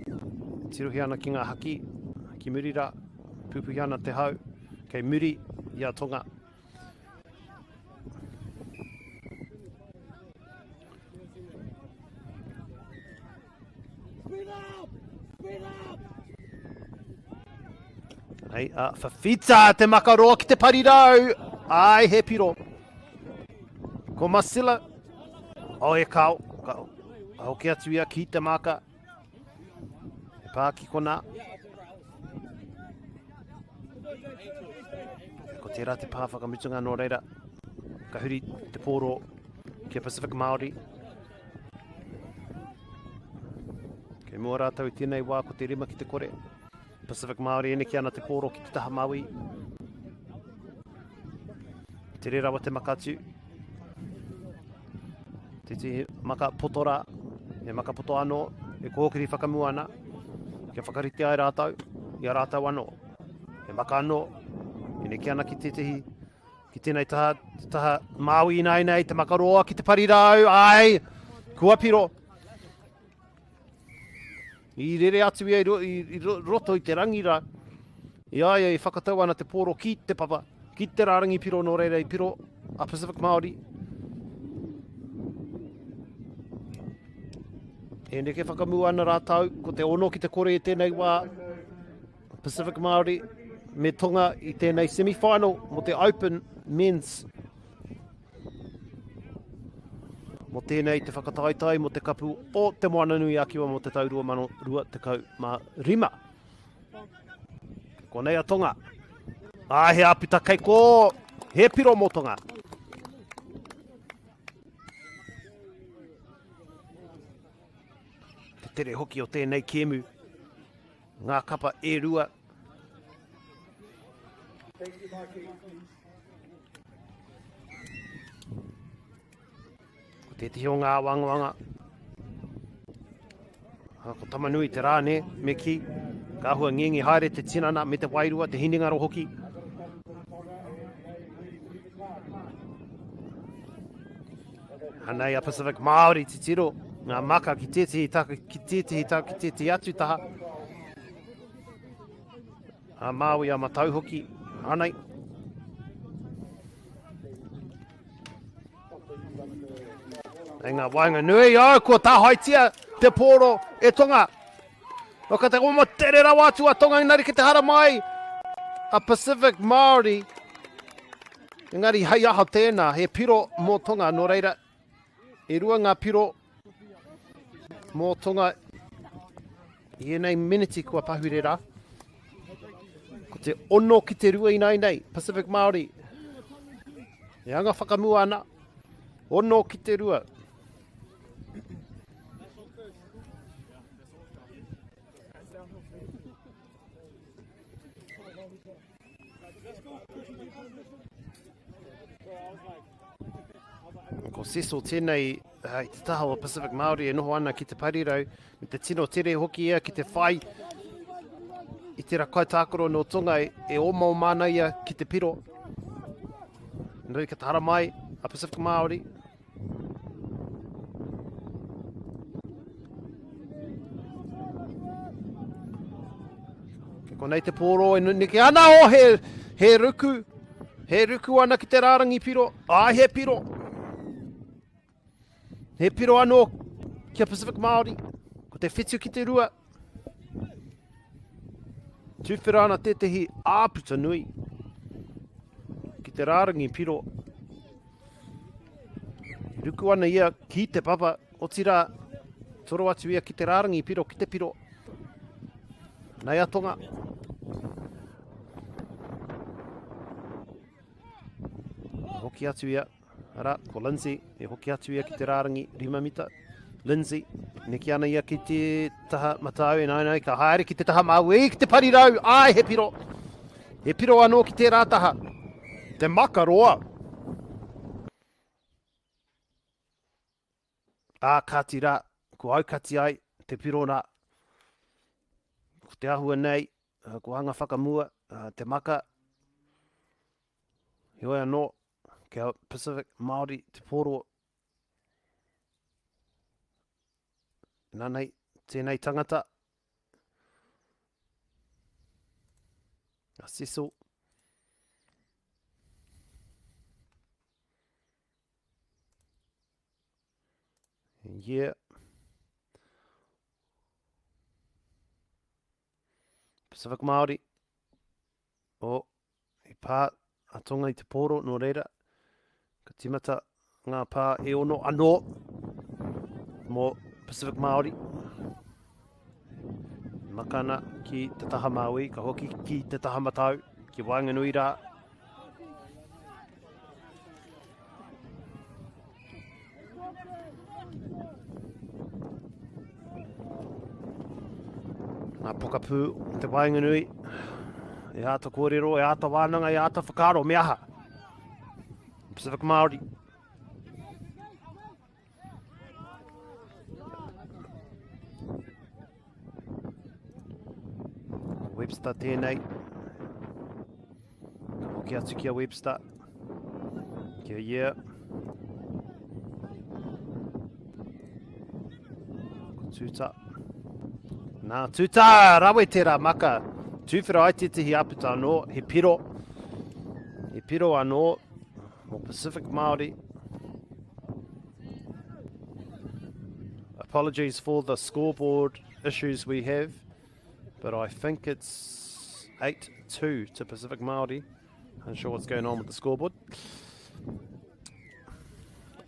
e tirohia ana ki ngā haki, ki muri rā, pupuhi ana te hau, kei muri i a Tonga. Hei a Fafita te makaroa ki te parirau. Ai, he piro. Ko Masila. Oh, e kao. Ka, ka hoki atu ia ki te māka. He pā ki konā. Ko tērā te pā whakamutunga nō reira. Ka huri te pōro ki a Pacific Māori. Kei mua rātou i tēnei wā ko te 5 ki te kore. Pacific Māori e neke ana te pōro ki te taha maui. Tere rawa te maka atu. Tētehi maka poto rā, he maka poto anō, e kōkiri whakamua ana, kia whakarite ai rātou i a rātou anō. He maka anō, e neke ana ki tētehi, ki tēnei taha, te taha Māui ināianei, te makaroa ki te parirau, ai, kua piro. I rere atu ia i roto i te rangi rā. I a ia i whakatau ana te pōro ki te papa, ki te rārangi piro nō reira i piro a Pacific Māori. E neke whakamua ana rātou, ko te ono ki te kore i tēnei wā, Pacific Māori me Tonga i tēnei semi-final mo te Open Men's. Mō tēnei te whakataetae mō te kapu o Te Moananui-a-Kiwa mō te tau 2025. Konei a Tonga. Ā, he āputa kei kō, he piro mō Tonga. Te tere hoki o tēnei kēmu. Ngā kapa e rua. Thank you, Mikey. Ko tētehi o ngā āwangawanga, ko Tamanui te rā, nē, me kī, ka āhua ngenge haere te tinana me te wairua, te hinengaro hoki. Anei a Pacific Māori titiro, ngā maka ki tētehi taka, ki tētehi taka, ki tētehi atu taha. A Māui, a Matau hoki. Anei. Hei ngā waenga nui, oh, kua tāhaetia te pōro e Tonga. O ka te oma tere rawa atu a Tonga engari ki te hara mai a Pacific Māori. Engari hei aha tēnā, he piro mō Tonga, nō reira, e rua ngā piro mō Tonga i ēnei miniti kua pahure rā. Ko te ono ki te rua ināianei, Pacific Māori. E anga whakamua ana, ono ki te rua. Ko Cecil tēnei i te taha o Pacific Māori e noho ana ki te parirau, me te tino tere hoki ia ki te whai i tērā kaitākaro nō Tonga e, e omaoma ana ia ki te piro. Nui ka tara mai a Pacific Māori. Kei konei te pōro e neke ana, oh, he, he ruku, he ruku ana ki te rārangi piro, ai he piro. He piro anō ki a Pacific Māori, ko te whitu ki te rua. Tūwhera ana tētehi āputa nui ki te rārangi piro. Ruku ana ia ki te papa, otirā, toro atu ia ki te rārangi piro, ki te piro. Nei a Tonga. Hoki atu ia. Arā, ko Lindsay, e hoki atu ia ki te rārangi 5 mita. Lindsay, neke ana ia ki te taha matau, e nai, ka haere ki te taha māui, ki te parirau, ai, he piro. He piro anō ki tērā taha. Te makaroa. Ā, kāti rā, ko aukati ai te piro rā. Ko te āhua nei, ko anga whakamua, te maka. Heoi anō, Kia Pacific Māori te pōro. Nā nei, tēnei tangata. A Cecil. Yeah. Pacific Māori. Oh, i pā a Tonga i te pōro, nō reira, ka tīmata ngā pā e ono anō mō Pacific Māori. Maka ana ki te taha Māui, ka hoki ki te taha Matau, ki waenganui rā. Ngā pokapū o te waenganui, e āta kōrero, e āta wānanga, e āta whakaaro, me aha? Pacific Māori. Webster tēnei. Ka hoki atu ki a Webster. Kia ia. Ko Tuta. Nā, Tuta! Rawe tērā maka. Tūwhera ai tētehi āputa anō. He piro. He piro anō. Mō Pacific Māori. Apologies for the scoreboard issues we have. But I think it's 8-2 to Pacific Māori. Unsure what's going on with the scoreboard.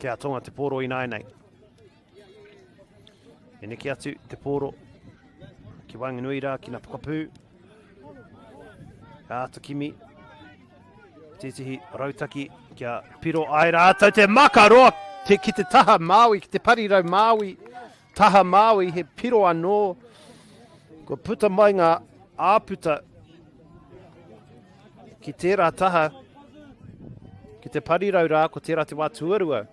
Kia tonga te pōro ināianei. E neke atu te pōro ki waenganui rā, ki ngā pokapū. Āta kimi tētehi rautaki kia piro ai rātou te makaroa te, ki te taha Māui, ki te parirau Māui. Taha Māui, he piro anō. Kua puta mai ngā āputa ki tērā taha, ki te parirau rā, ko tērā te wā tuarua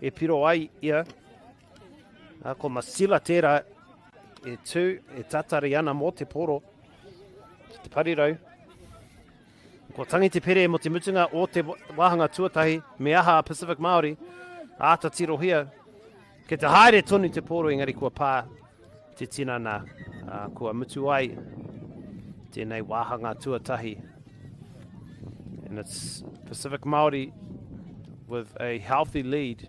e piro ai ia. Ā, ko Masila tērā e tū, e tatari ana mō te poro ki te parirau. Kua tangi te pere mō te mutunga o te wāhanga tuatahi, me aha a Pacific Māori, āta tirohia. Kei te haere tonu te pōro engari kua pā te tinana, ā, kua mutu ai tēnei wāhanga tuatahi. And it's Pacific Māori with a healthy lead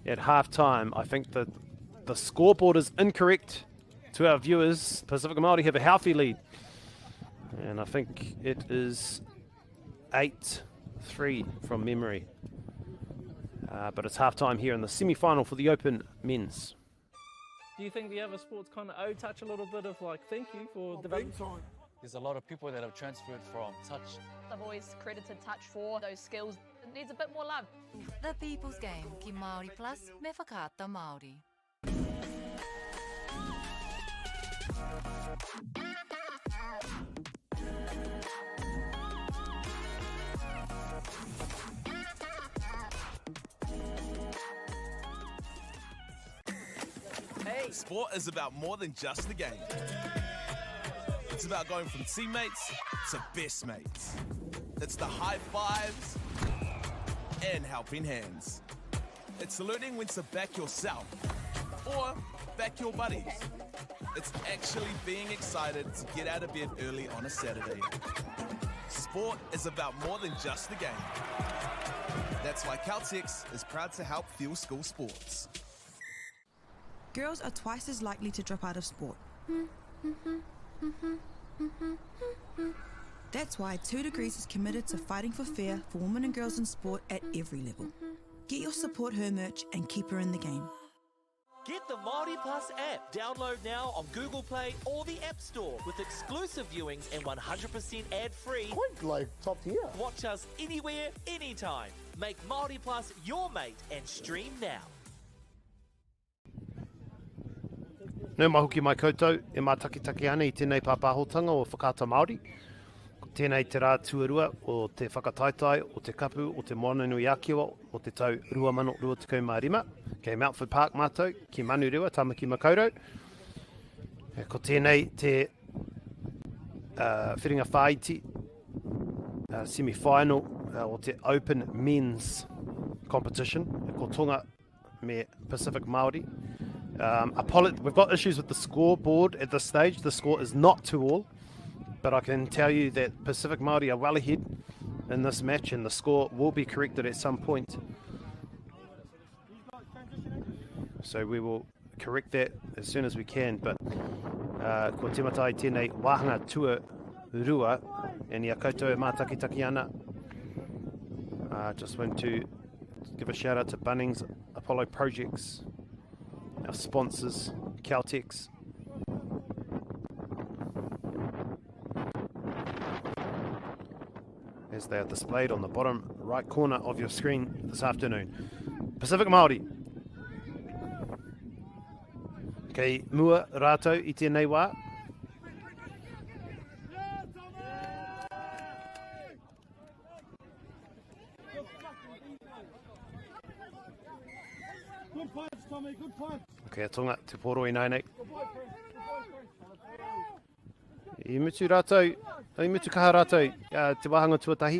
at half time. I think the, the scoreboard is incorrect to our viewers. Pacific Māori have a healthy lead. And I think it is 8-3 from memory. Uh, but it's half time here in the semi-final for the Open Men's. Do you think the other sports kind of owe touch a little bit of like thank you for oh, developing? Time. There's a lot of people that have transferred from touch. I've always credited touch for those skills. It needs a bit more love. The People's Game ki Māori Plus me Whakaata Māori. Sport is about more than just the game. It's about going from teammates to best mates. It's the high fives and helping hands. It's learning when to back yourself or back your buddies. It's actually being excited to get out of bed early on a Saturday. Sport is about more than just the game. That's why Caltex is proud to help fuel school sports. Girls are twice as likely to drop out of sport. That's why 2 Degrees is committed to fighting for fair for women and girls in sport at every level. Get your support her merch and keep her in the game. Get the Māori Plus app. Download now on Google Play or the App Store with exclusive viewings and 100% ad-free. Quite like top tier. Watch us anywhere, anytime. Make Māori Plus your mate and stream now. Nau mai hoki mai koutou e mātakitaki ana i tēnei pāpāhotanga o Whakaata Māori. Ko tēnei te rā tuarua o te whakataetae o te kapu o Te Moananui-a-Kiwa o te tau 2025. Kei Mountford Park mātou, ki Manurewa, Tāmaki Makaurau. E, ko tēnei te uh, whiringa whāiti, uh, semi-final uh, o te Open Men's Competition. Ko Tonga me Pacific Māori. Um, we've got issues with the scoreboard at this stage. The score is not 2 all, but I can tell you that Pacific Māori are well ahead in this match and the score will be corrected at some point. So we will correct that as soon as we can, but uh, ko tīmata ai tēnei wāhanga tua rua, and ia koutou e mātakitaki ana. Uh, just want to give a shout out to Bunnings Apollo Projects, our sponsors, Caltex. As they are displayed on the bottom right corner of your screen this afternoon. Pacific Māori. Kei mua rātou i tēnei wā. Okay, a Tonga, te pōro i nāinei. I mutu rātou, i mutu kaha rātou uh, te wāhanga tuatahi.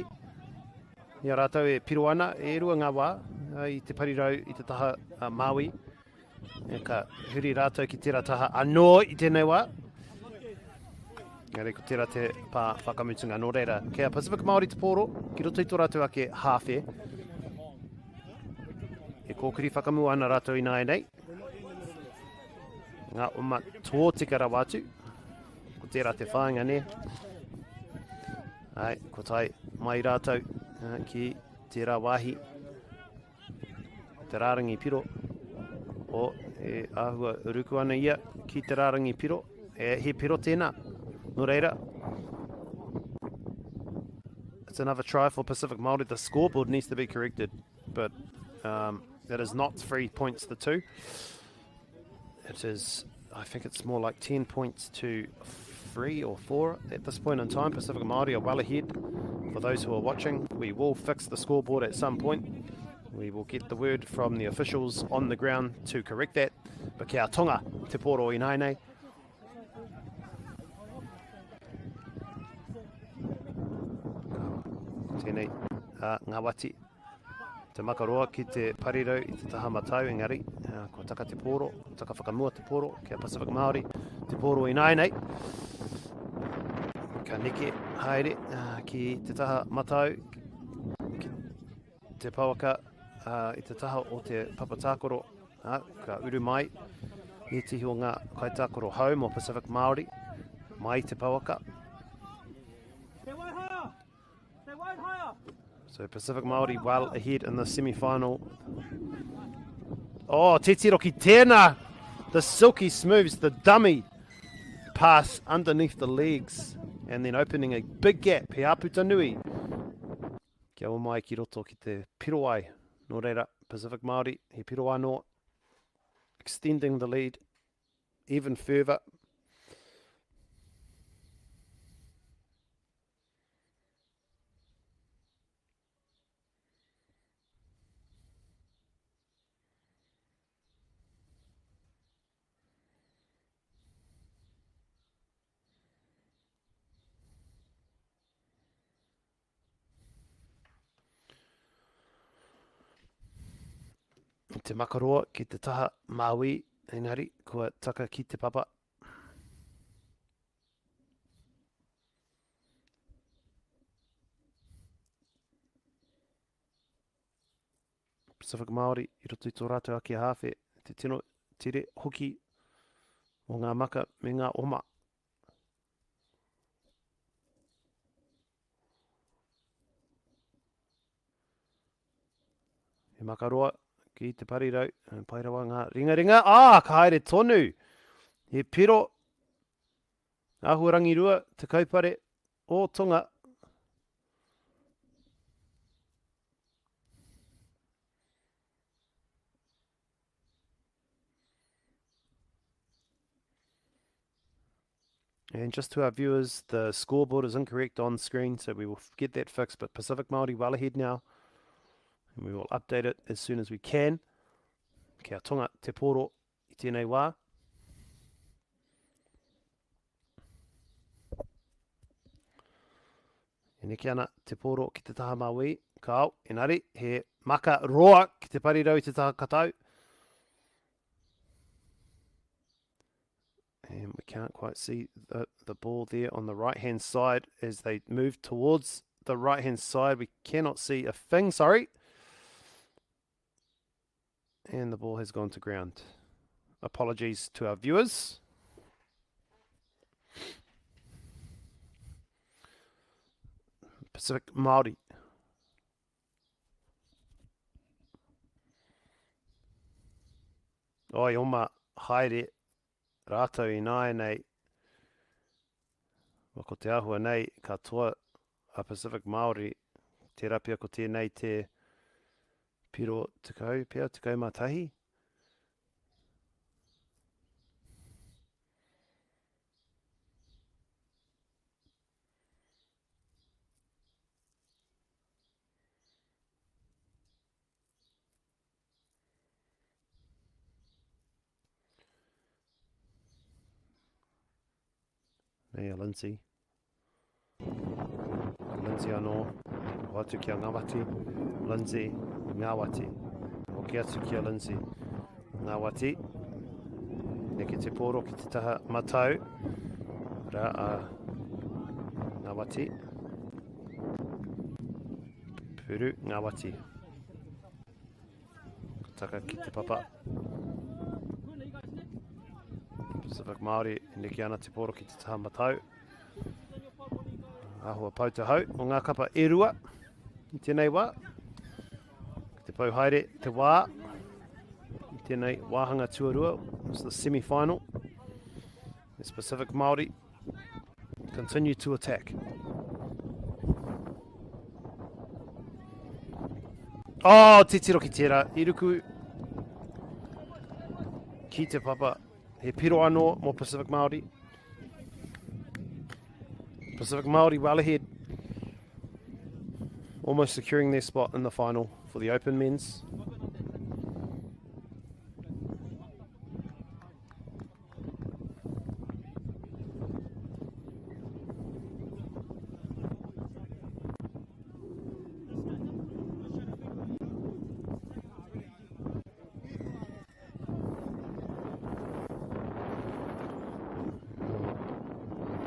I a rātou e piro ana, e rua ngā wā uh, i te parirau i te taha uh, Māui. E ka huri rātou ki tērā taha anō i tēnei wā. Engari ko tērā te pā whakamutunga. Nō reira, kei a Pacific Māori te pōro, ki roto i tō rātou ake hāwhe. E kōkiri whakamua ana rātou ināianei. Ngā oma tōtika rawa atu. Ko tērā te whāinga, nē. Ai, ko tae mai rātou ki tērā wāhi. Te rārangi piro. O, e āhua ruku ana ia ki te rārangi piro. E, he piro tēnā. Nō reira, it's another try for Pacific Māori. The scoreboard needs to be corrected, but um, that is not three points to two. It is, I think it's more like 10 points to three or four at this point in time. Pacific Māori are well ahead. For those who are watching, we will fix the scoreboard at some point. We will get the word from the officials on the ground to correct that. But kia Tonga, te poro inaine. Tēnei, uh, ngā wati Te makaroa ki te parirau i te taha matau, engari, kua taka te pōro, kua taka whakamua te pōro, kia Pacific Māori, te pōro ināianei. Ka neke haere ki te taha matau, ki te pouaka i te taha o te papa tākaro, ka uru mai ētehi o ngā kaitākaro hou mō Pacific Māori, mai i te pouaka. Te waiho! So Pacific Māori well ahead in the semi-final. Oh, titiro ki tēnā! The silky smooths, the dummy pass underneath the legs and then opening a big gap. He aputa nui. Kia o mai ki roto ki te piroai. Nō reira, Pacific Māori, he piro anō. Extending the lead even further. Te makaroa ki te taha māui, engari kua taka ki te papa. Pacific Māori i roto i tō rātou ake hāwhe, te tino tere hoki o ngā maka me ngā oma. He makaroa ki te parirau, pai rawa ngā ringaringa. Ā, ka haere tonu! He piro, āhua rangirua, te kaupare o Tonga. And just to our viewers, the scoreboard is incorrect on screen, so we will get that fixed. But Pacific Māori well ahead now, and we will update it as soon as we can. Kia tonga te poro i tēnei wā. E neke ana te poro ki te taha mauī, kao, engari he maka roa ki te parirau i te taha katau. And we can't quite see the, the ball there on the right-hand side as they move towards the right-hand side. We cannot see a thing, sorry. And the ball has gone to ground. Apologies to our viewers. Pacific Māori. Oi, oma, haere, rātou i nāianei. Wa ko te āhua nei, ka toa a Pacific Māori, tērā pea ko tēnei te piro 10 pea, 11. Nei a Lindsay. A Lindsay anō. Ko atu ki a Ngawati. Lindsay, Ngawati. Hoki atu ki a Lindsay. Ngawati. Neke te pōro ki te taha matau. Rā a Ngawati. Puru Ngawati. Ka taka ki te papa. Pacific Māori e neke ana te pōro ki te taha matau. Āhua pau te hau o ngā kapa e rua i tēnei wā. Ki te pau haere te wā i tēnei wāhanga tuarua. It's the semi-final. The Pacific Māori continue to attack. Oh, titiro ki tērā. I ruku ki te papa. He piro anō mō Pacific Māori. Pacific Māori well ahead. Almost securing their spot in the final for the Open Men's.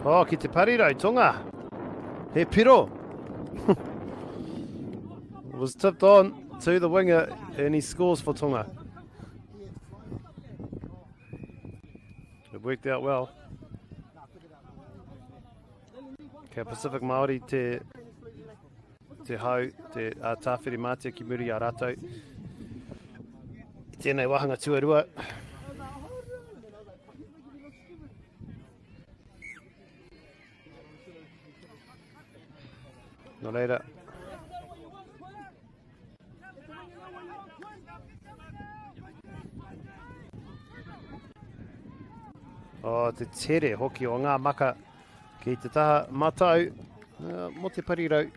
Oh, ki te parirau, Tonga. He piro. Was tipped on to the winger and he scores for Tonga. It worked out well. Kia Pacific Māori te, te hau, te a tāwhiri mātea ki muri a rātou. I tēnei wāhanga tuarua. Nō reira, Oh, te tere hoki o ngā maka ki te taha matau mō te parirau.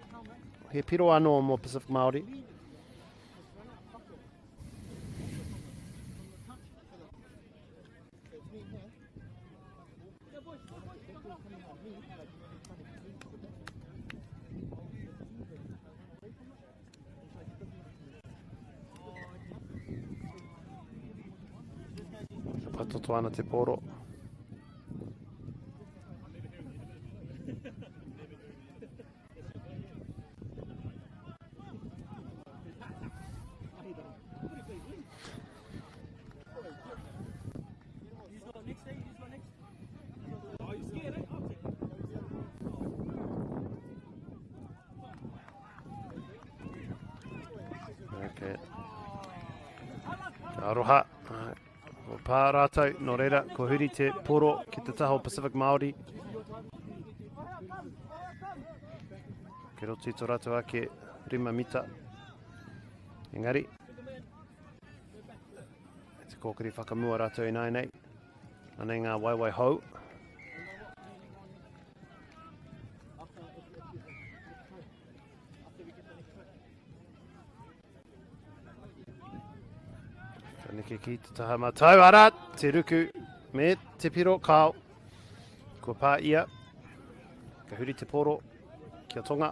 He piro anō mō Pacific Māori. Whakatoto ana te pōro. Okay. Aroha. Ko pā rātou, nō reira, ko huri te poro ki te taha o Pacific Māori. Ke roto i tō rātou ake rima mita. Engari, te kōkiri whakamua rātou ināianei. Anei ngā waewae hou. Ka neke ki te taha matau, ara, te ruku, me te piro, kao. Kua pā ia, ka huri te poro, kia tonga.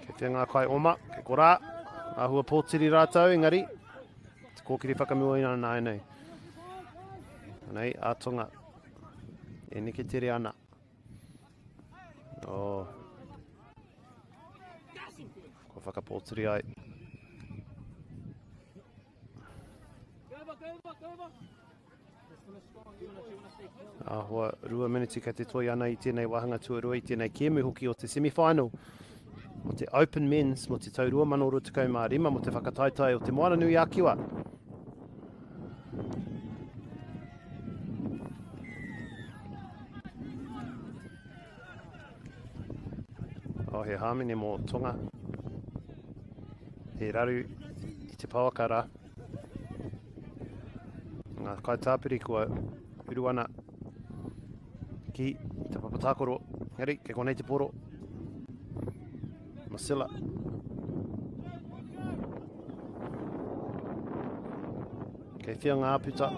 Kei te ngā kai oma, kei korā, āhua pōtiri rātou, engari, te kōkiri whakamua ina nāi nei. Anei, a Tonga, e neke tere ana. Oh. Kua whakapōtiri ai. Āhua rua miniti kei te toi ana i tēnei wāhanga tuarua, i tēnei kēmu hoki o te semi-final o te Open Men's mo te tau 2025 mo te whakataetae o te Moana Nui a Kiwa. Oh, he hāmene mō Tonga. He raru i te pouaka rā. Ngā kaitāpiri kua uru ana ki te papa tākaro. Engari, kei konei te poro. Masilla. Kei whia ngā āputa.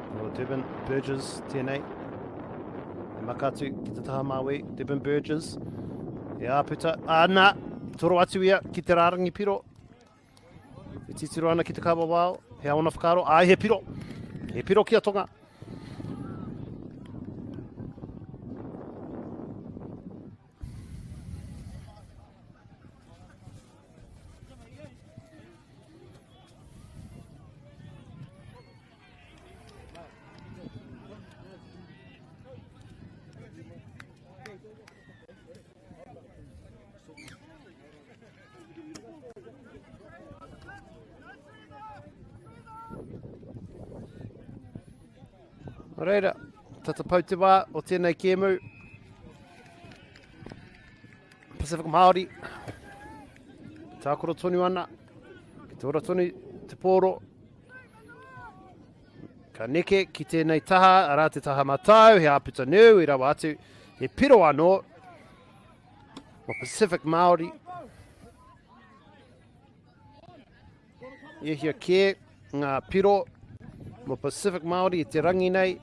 Ko Devin Burgess tēnei. E maka atu ki te taha māui. Devin Burgess. E āputa. Āna! Toro atu ia ki te rārangi piro. E titiro ana ki te kawawao. He aona whakaaro. Ai, he piro. He piro ki a Tonga. Nō reira, tata pau te wā o tēnei kēmu. Pacific Māori. Tākoro tonu ana. Ki te ora tonu te pōro. Ka neke ki tēnei taha, arā te taha matau, he āputa niu i rawa atu, he piro anō. Mo Pacific Māori. Iahia kē ngā piro mo Pacific Māori i te rangi nei.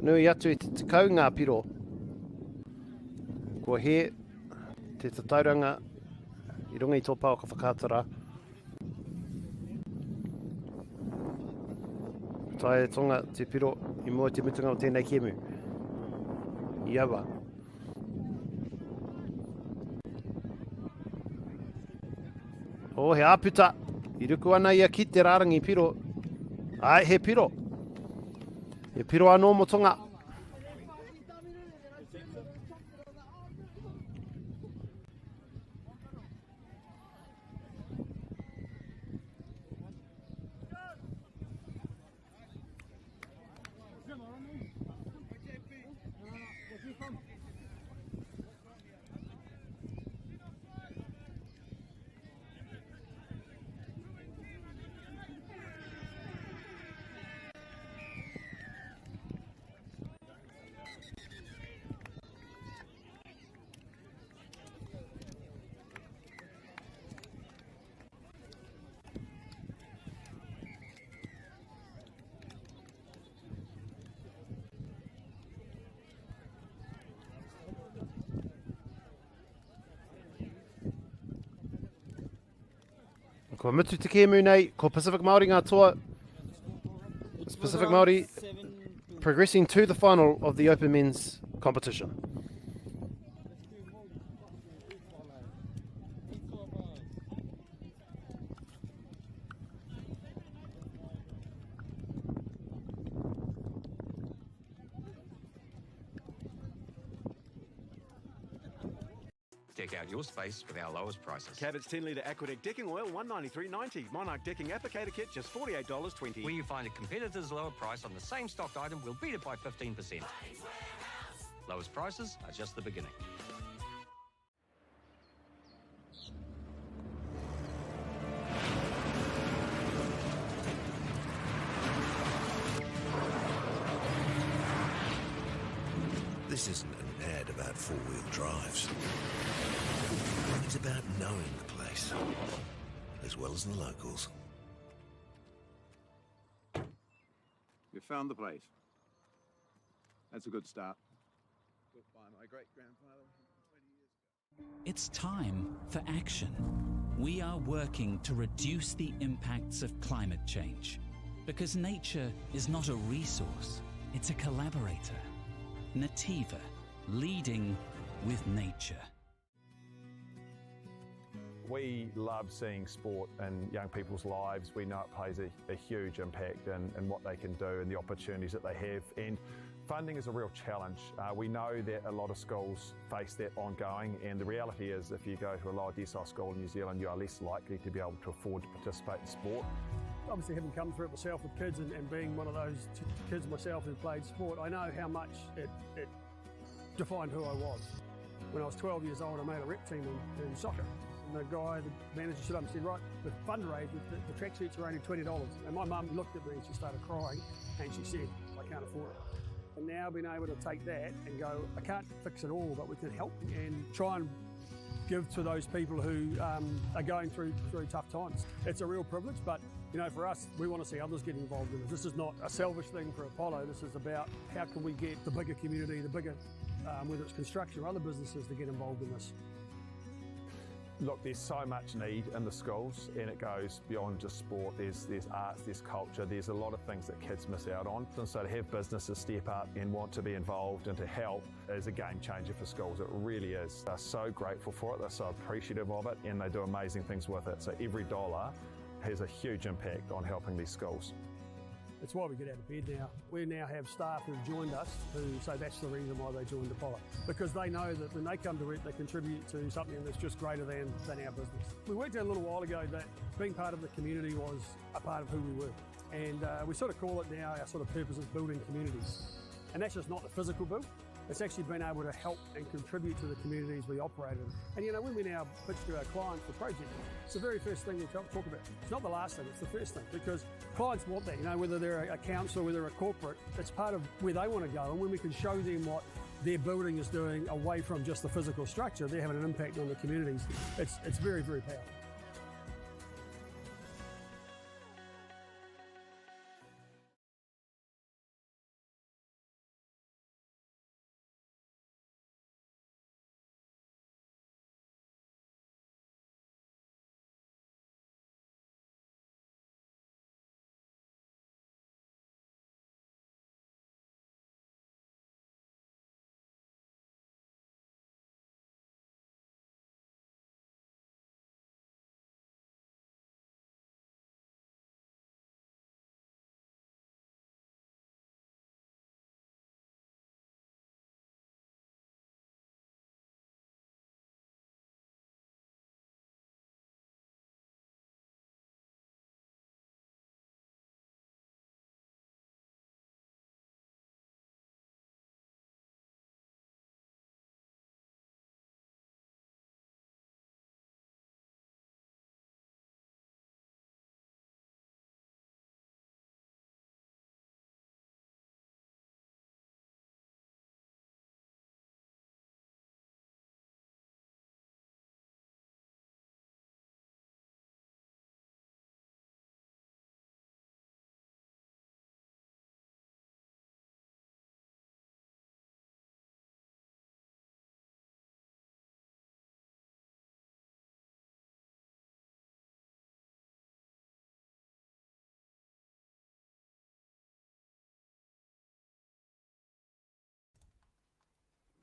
Nui atu i te 10 ngā piro. Kua hē te tatauranga i runga i tō pouaka whakaata rā. Tae e Tonga te piro i mua i te mutunga o tēnei kēmu. I aua. Oh, he āputa. I ruku ana ia ki te rārangi piro. Ai, he piro. He piro anō mō Tonga. Kua mutu te kēmu nei, ko Pacific Māori ngā toa. Pacific Māori progressing to the final of the Open Men's competition. Deck out your space with our lowest prices. Cabot's 10 litre Aquadeck decking oil, $193.90. Monarch decking applicator kit, just $48.20. Where you find a competitor's lower price on the same stocked item, we'll beat it by 15%. Lowest prices are just the beginning. This isn't an ad about four-wheel drives. It's about knowing the place, as well as the locals. You found the place. That's a good start. Built by my great-grandfather 20 years ago. It's time for action. We are working to reduce the impacts of climate change. Because nature is not a resource, it's a collaborator. Nativa, leading with nature. We love seeing sport in young people's lives. We know it plays a huge impact in what they can do and the opportunities that they have. And funding is a real challenge. We know that a lot of schools face that ongoing, and the reality is if you go to a lower decile school in New Zealand, you are less likely to be able to afford to participate in sport. Obviously, having come through it myself with kids and being one of those kids myself who played sport, I know how much it defined who I was. When I was 12 years old, I made a rep team in soccer. And the manager stood up and said, right, the fundraiser, the tracksuits are only $20. And my mum looked at me and she started crying and she said, I can't afford it. And now being able to take that and go, I can't fix it all, but we can help and try and give to those people who are going through tough times. It's a real privilege, but for us, we want to see others get involved in this. This is not a selfish thing for Apollo. This is about how can we get the bigger community, the bigger, whether it's construction or other businesses, to get involved in this. Look, there's so much need in the schools, and it goes beyond just sport. There's arts, there's culture, there's a lot of things that kids miss out on. And so to have businesses step up and want to be involved and to help is a game changer for schools. It really is. They're so grateful for it, they're so appreciative of it, and they do amazing things with it. So every dollar has a huge impact on helping these schools. It's why we get out of bed now. We now have staff who've joined us who say that's the reason why they joined Apollo. Because they know that when they come to work, they contribute to something that's just greater than our business. We worked out a little while ago that being part of the community was a part of who we were. And we sort of call it now, our sort of purpose is building communities. And that's just not the physical build. It's actually been able to help and contribute to the communities we operate in. And when we now pitch to our clients the project, it's the very first thing we talk about. It's not the last thing, it's the first thing, because clients want that, whether they're a council, whether they're a corporate, it's part of where they want to go. And when we can show them what their building is doing away from just the physical structure, they're having an impact on the communities. It's very, very powerful.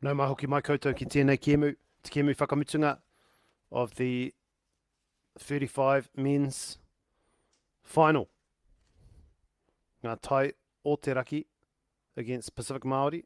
Nau mai hoki mai koutou ki tēnei kēmu, te kēmu whakamutunga of the 35 men's final. Ngā tai o te raki against Pacific Māori.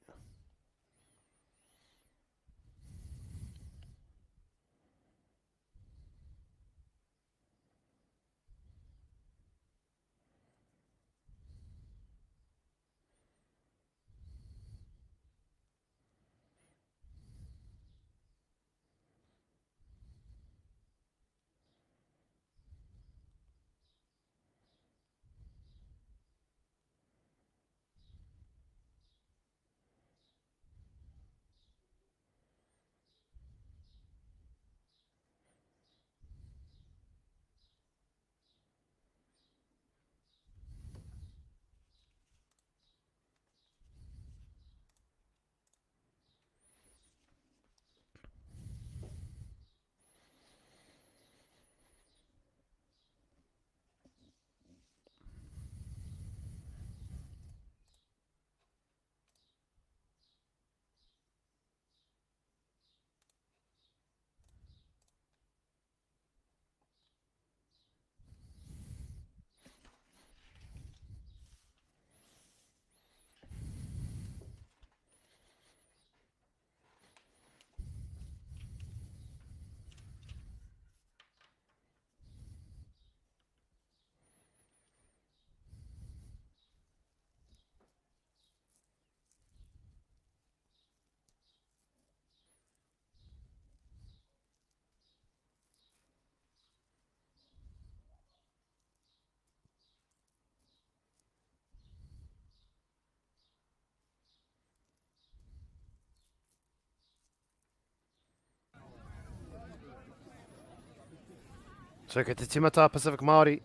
So kei te timata Pacific Māori,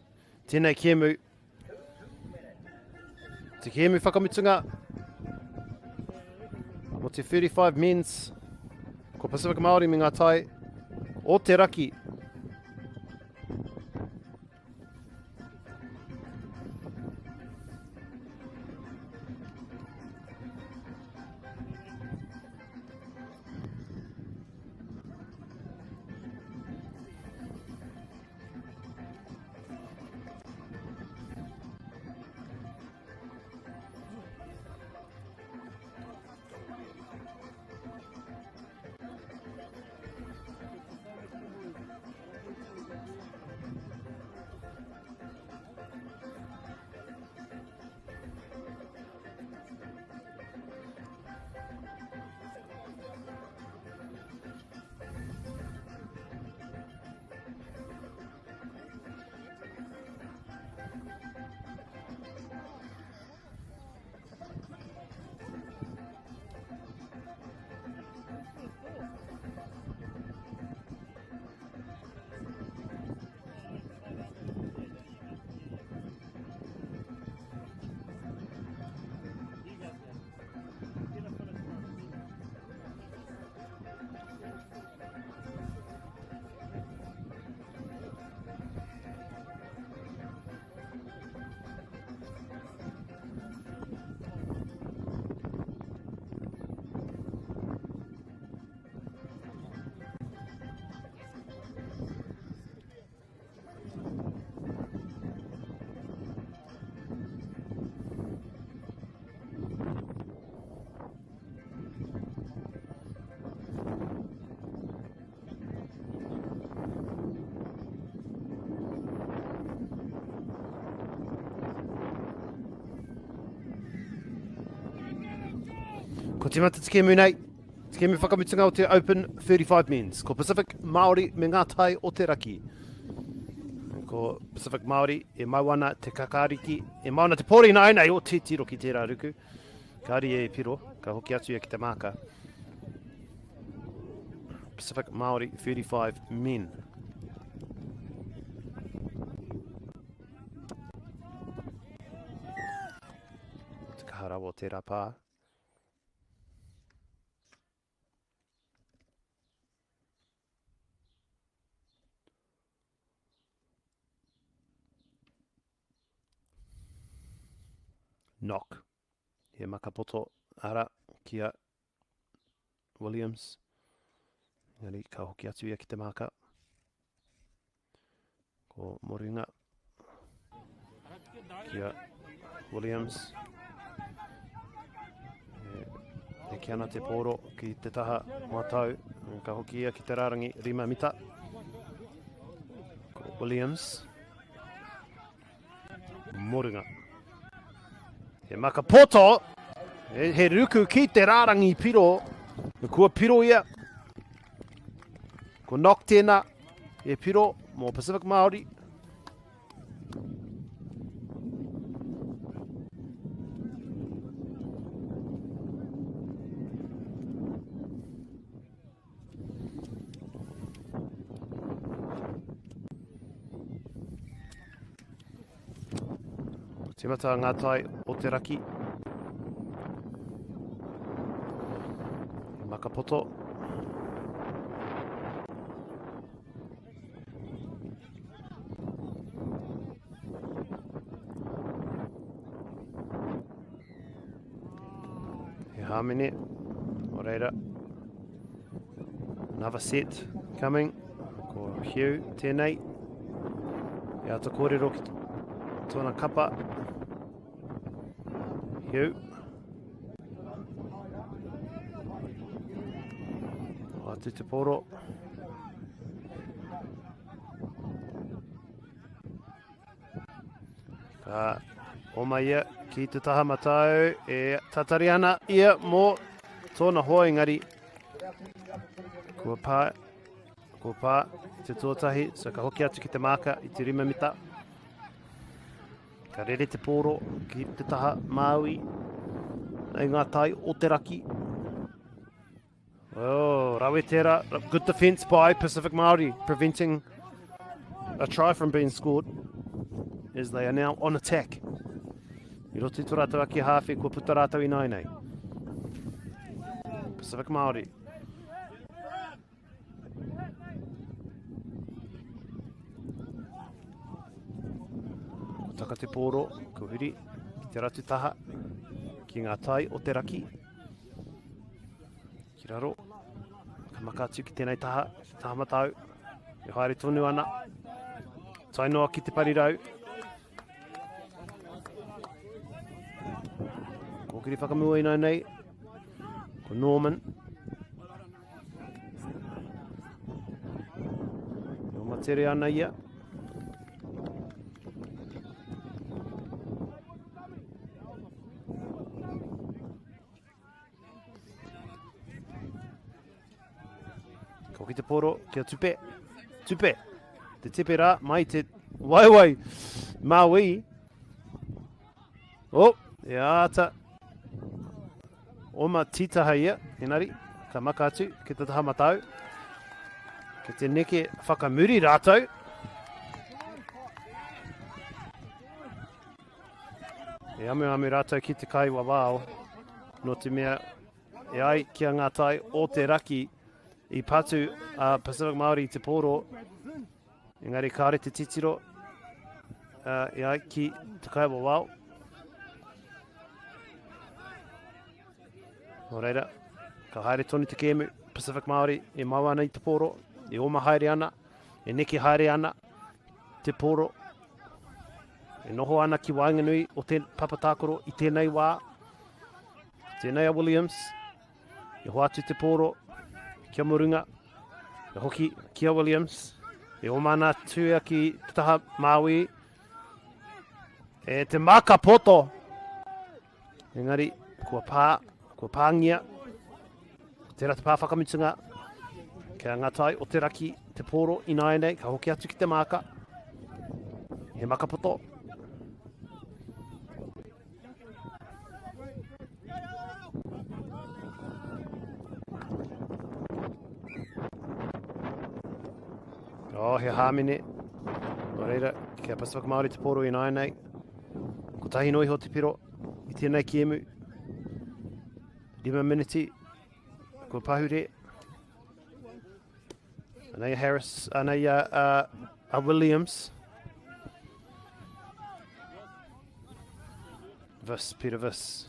tēnei kēmu. Te kēmu whakamutunga mo te 35 men's ko Pacific Māori me ngā tai o te raki. Ko tīmata te kēmu nei, te kēmu whakamutunga o te Open 35 Men's. Ko Pacific Māori me ngā tai o te raki. Ko Pacific Māori e mau ana te kakariki, e mau ana te pōri nā nei o te tiro ki tērā ruku. Kāri e piro, ka hoki atu ia ki te māka. Pacific Māori 35 Men. Te kaha rawa o tērā pā. Knock. He makapoto ara kia Williams. Engari ka hoki atu ia ki te māka. Ko Morunga. Ki a Williams. E, e ki ana te pōro ki te taha matau. Ka hoki ia ki te rārangi 5 mita. Ko Williams. Morunga. He maka poto. He, he ruku ki te rārangi piro. Kua piro ia. Ko Knock tēnā. E piro mō Pacific Māori. Timata ngā tai o te raki. Makapoto. He hāmene. O reira. Another set coming. Ko Hugh tēnei. E ata kōrero ki tōna kapa. Hugh. Atu te poro. Ka oma ia ki te taha matau e tatari ana ia mō tōna hoa engari kua pā, kua pā te tuatahi, so ka hoki atu ki te māka i te 5 mita. Ka rere te pōro ki te taha Māui i ngā tai o te raki. Oh, rawe tērā. Good defence by Pacific Māori, preventing a try from being scored as they are now on attack. I roto i tō rātou ake hāwhe, kua puta rātou ināianei. Pacific Māori. Ko taka te pōro, ko huri ki te ratu taha, ki ngā tai o te raki. Ki raro, ka maka atu ki tēnei taha, ki taha matau, e haere tonu ana. Tae noa ki te parirau. Kōkiri whakamua inai nei, ko Norman. E oma tere ana ia. Ka hoki te poro kia tupe. Tupe. Te tepe rā, mai te waiwai. Māui. Oh, e āta. Oma tītaha ia, engari, ka maka atu ki te taha matau. Ki te neke whakamuri rātou. E amuamu rātou ki te kai wawao, nō te mea e ai ki a ngā tai o te raki i patu a Pacific Māori i te pōro, engari kāore te titiro e ai ki te kai wawao. Nō reira, ka haere tonu te kēmu Pacific Māori e mau ana i te pōro, e oma haere ana, e neke haere ana te pōro. E noho ana ki waenganui o te papa tākaro i tēnei wā. Tēnei a Williams. E hoatu te pōro ki a Morunga. E hoki ki a Williams. E oma ana atu ki te taha Māui. E te maka poto. Engari, kua pā, kua pāngia. Tērā te pā whakamutunga. Kia ngā tai o te raki, te pōro ināianei, ka hoki atu ki te māka. He makapoto. Oh, he hāmene. Nō reira, kia Pacific Māori te pōro ināianei. Kotahi noa iho te piro i tēnei kēmu. 5 miniti, kua pahure. Anei a Harris, anei a, a, a Williams. Vis, Peter Vis.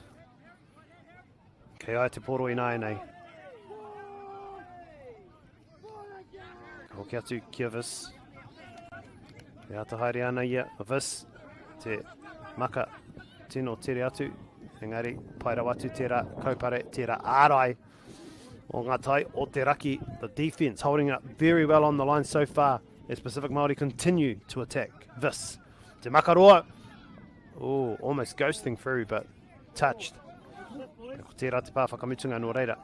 Kei ai te poro ināianei. Hoki atu ki a Vis. E ata haere ana ia a Vis. Te maka tino tere atu. Engari, pai rawa atu tērā kaupare, tērā ārai o ngā tai o te raki. The defense holding up very well on the line so far as Pacific Māori continue to attack Vis. Te makaroa. Oh, almost ghosting through, but touched. Ko tērā te pā whakamutunga nō reira.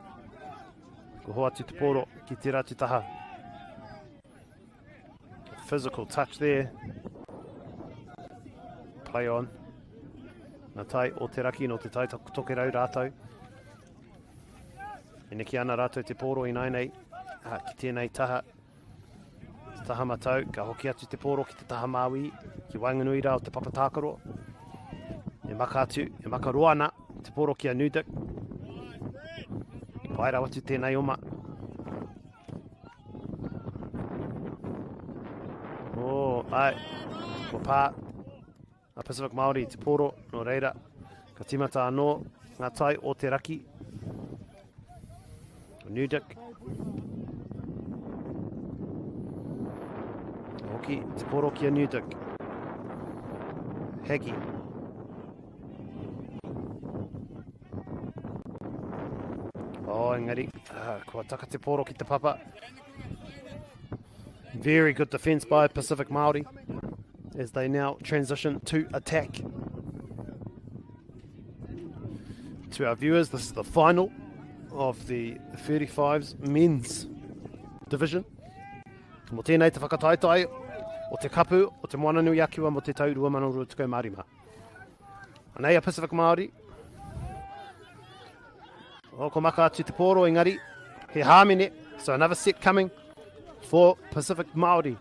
Ko hoatu te pōro ki tērā te taha. Physical touch there. Play on. Nā tai o te raki, nō te tai tokerau rātou. E neki ana rātou te pōro i nāinei ki tēnei taha. Te taha matau, ka hoki atu te pōro ki te taha māui, ki waenganui rā o te papa tākaro. E maka atu, e maka roa ana te pōro ki a Nudik. Pai rawa atu tēnei oma. Oh, ai, ko pā a Pacific Māori te pōro, nō reira, ka tīmata anō ngā tai o te raki. Nudik. Hoki, te pōro ki a Nudik. Hagi. Oh, engari, kua taka te pōro ki te papa. Very good defence by Pacific Māori as they now transition to attack. To our viewers, this is the final of the 35s men's division. Mo tēnei te whakataetae o te kapu o te Moana Nui Akiwa mo te tau 2025. Anei a Pacific Māori. O, ko maka atu te pōro engari, he hāmene, so another set coming for Pacific Māori.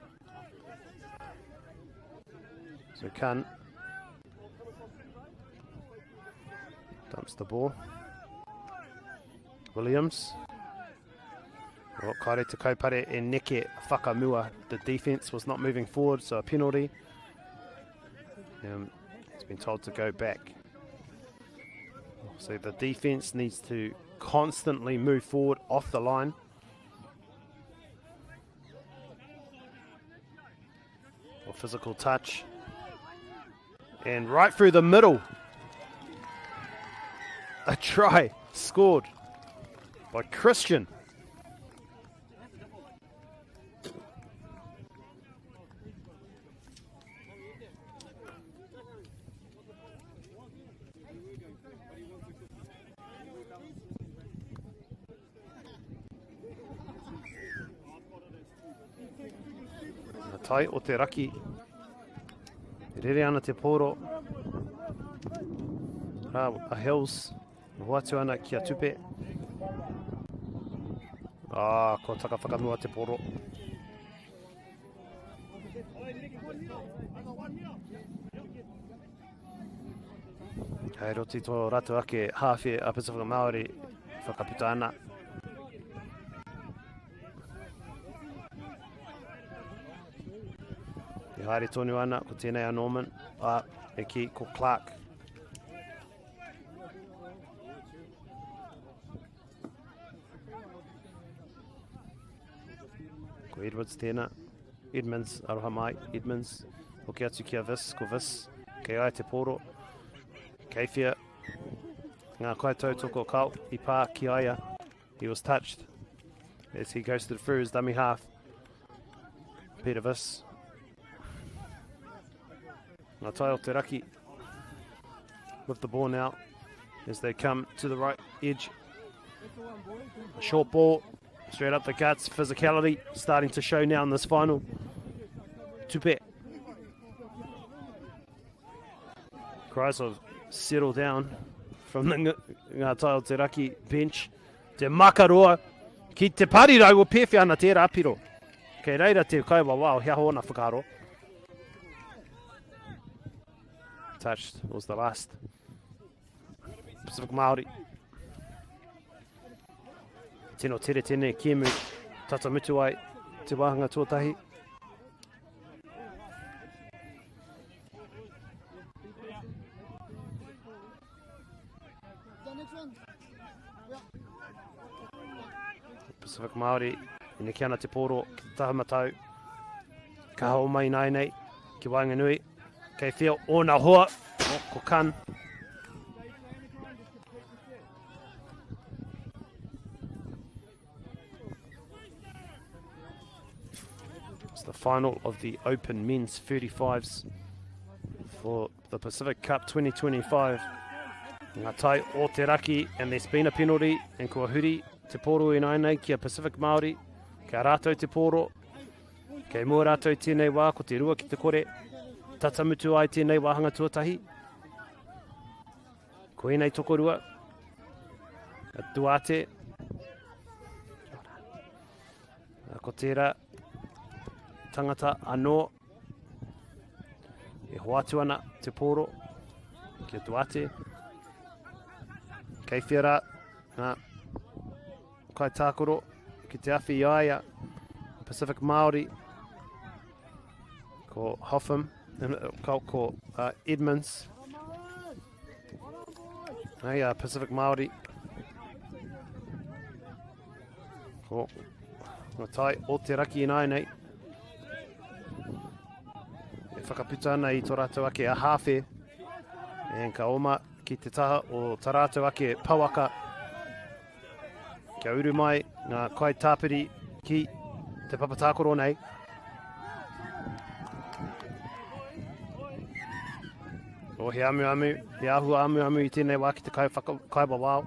So Kan dumps the ball. Williams. Oh, kaere te kaupare e neke whakamua. The defense was not moving forward, so a penalty. He's been told to go back. So the defense needs to constantly move forward off the line. Or physical touch. And right through the middle. A try scored by Christian. Ngā tai o te raki. E rere ana te pōro. Rā, a Hills. Noho atu ana ki a Tupe. Ah, kua taka whakamua te pōro. Hei roti tō rātou ake hāwhe a Pacific Māori whakaputa ana. E haere tonu ana, ko tēnei a Norman, a, e ki, ko Clark. Ko Edwards tēnā. Edmonds, aroha mai, Edmonds. Hoki atu ki a Vis, ko Vis. Kei ai te pōro. Kei whia ngā kaitautoko kao i pā ki a ia. He was touched as he ghosted through his dummy half. Peter Vis. Ngā tai o te raki with the ball now as they come to the right edge. A short ball, straight up the guts, physicality starting to show now in this final. Tupe. Cries of settle down from the Ngā Tai o Te Raki bench. Te makaroa ki te parirau o pēwhea ana tērā piro. Kei reira te kaiwawao, he aha ōna whakaaro. Touched was the last. Pacific Māori. Tino tere tēnei kēmu tata mutu ai te wāhanga tuatahi. Pacific Māori. E neke ana te pōro ki te taha matau. Ka hao mai nāianei ki waenganui. Kei whia ōna hoa. Oh, ko Kan. It's the final of the Open Men's 35s for the Pacific Cup 2025. Ngā tai o te raki, and there's been a penalty, and kua huri te pōro i nāianei ki a Pacific Māori, kia rātou te pōro, kei mua rātou tēnei wā, ko te 2-0, tata mutu ai tēnei wāhanga tuatahi. Ko ēnei tokorua, a Duarte, ko tērā tangata anō e hoatu ana te pōro ki a Duarte. Kei whia rā ngā kaitākaro ki te awhi i a ia, Pacific Māori, ko Hotham, ko, ko uh, Edmonds, Hei, uh, Pacific Māori. Ko ngā tai o te raki ināianei. E whakaputa ana i tō rātou ake a Hāwhe. And ka oma ki te taha o tā rātou ake pouaka. Kia uru mai ngā kai tāpiri ki te papa tākaro nei. O he amuamu, he āhua amuamu i tēnei wā ki te kai, whaka, kai wawao.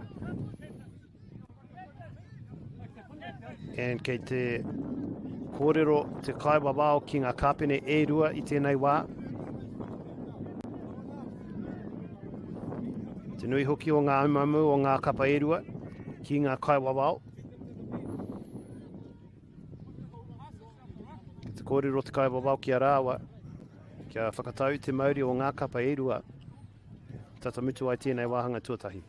And kei te kōrero te kai wawao ki ngā kāpene e rua i tēnei wā. Te nui hoki o ngā amuamu o ngā kapa e rua ki ngā kai wawao. Kei te kōrero te kai wawao ki a rāua kia whakatau te mauri o ngā kapa e rua. Tata mutu ai tēnei wāhanga tuatahi.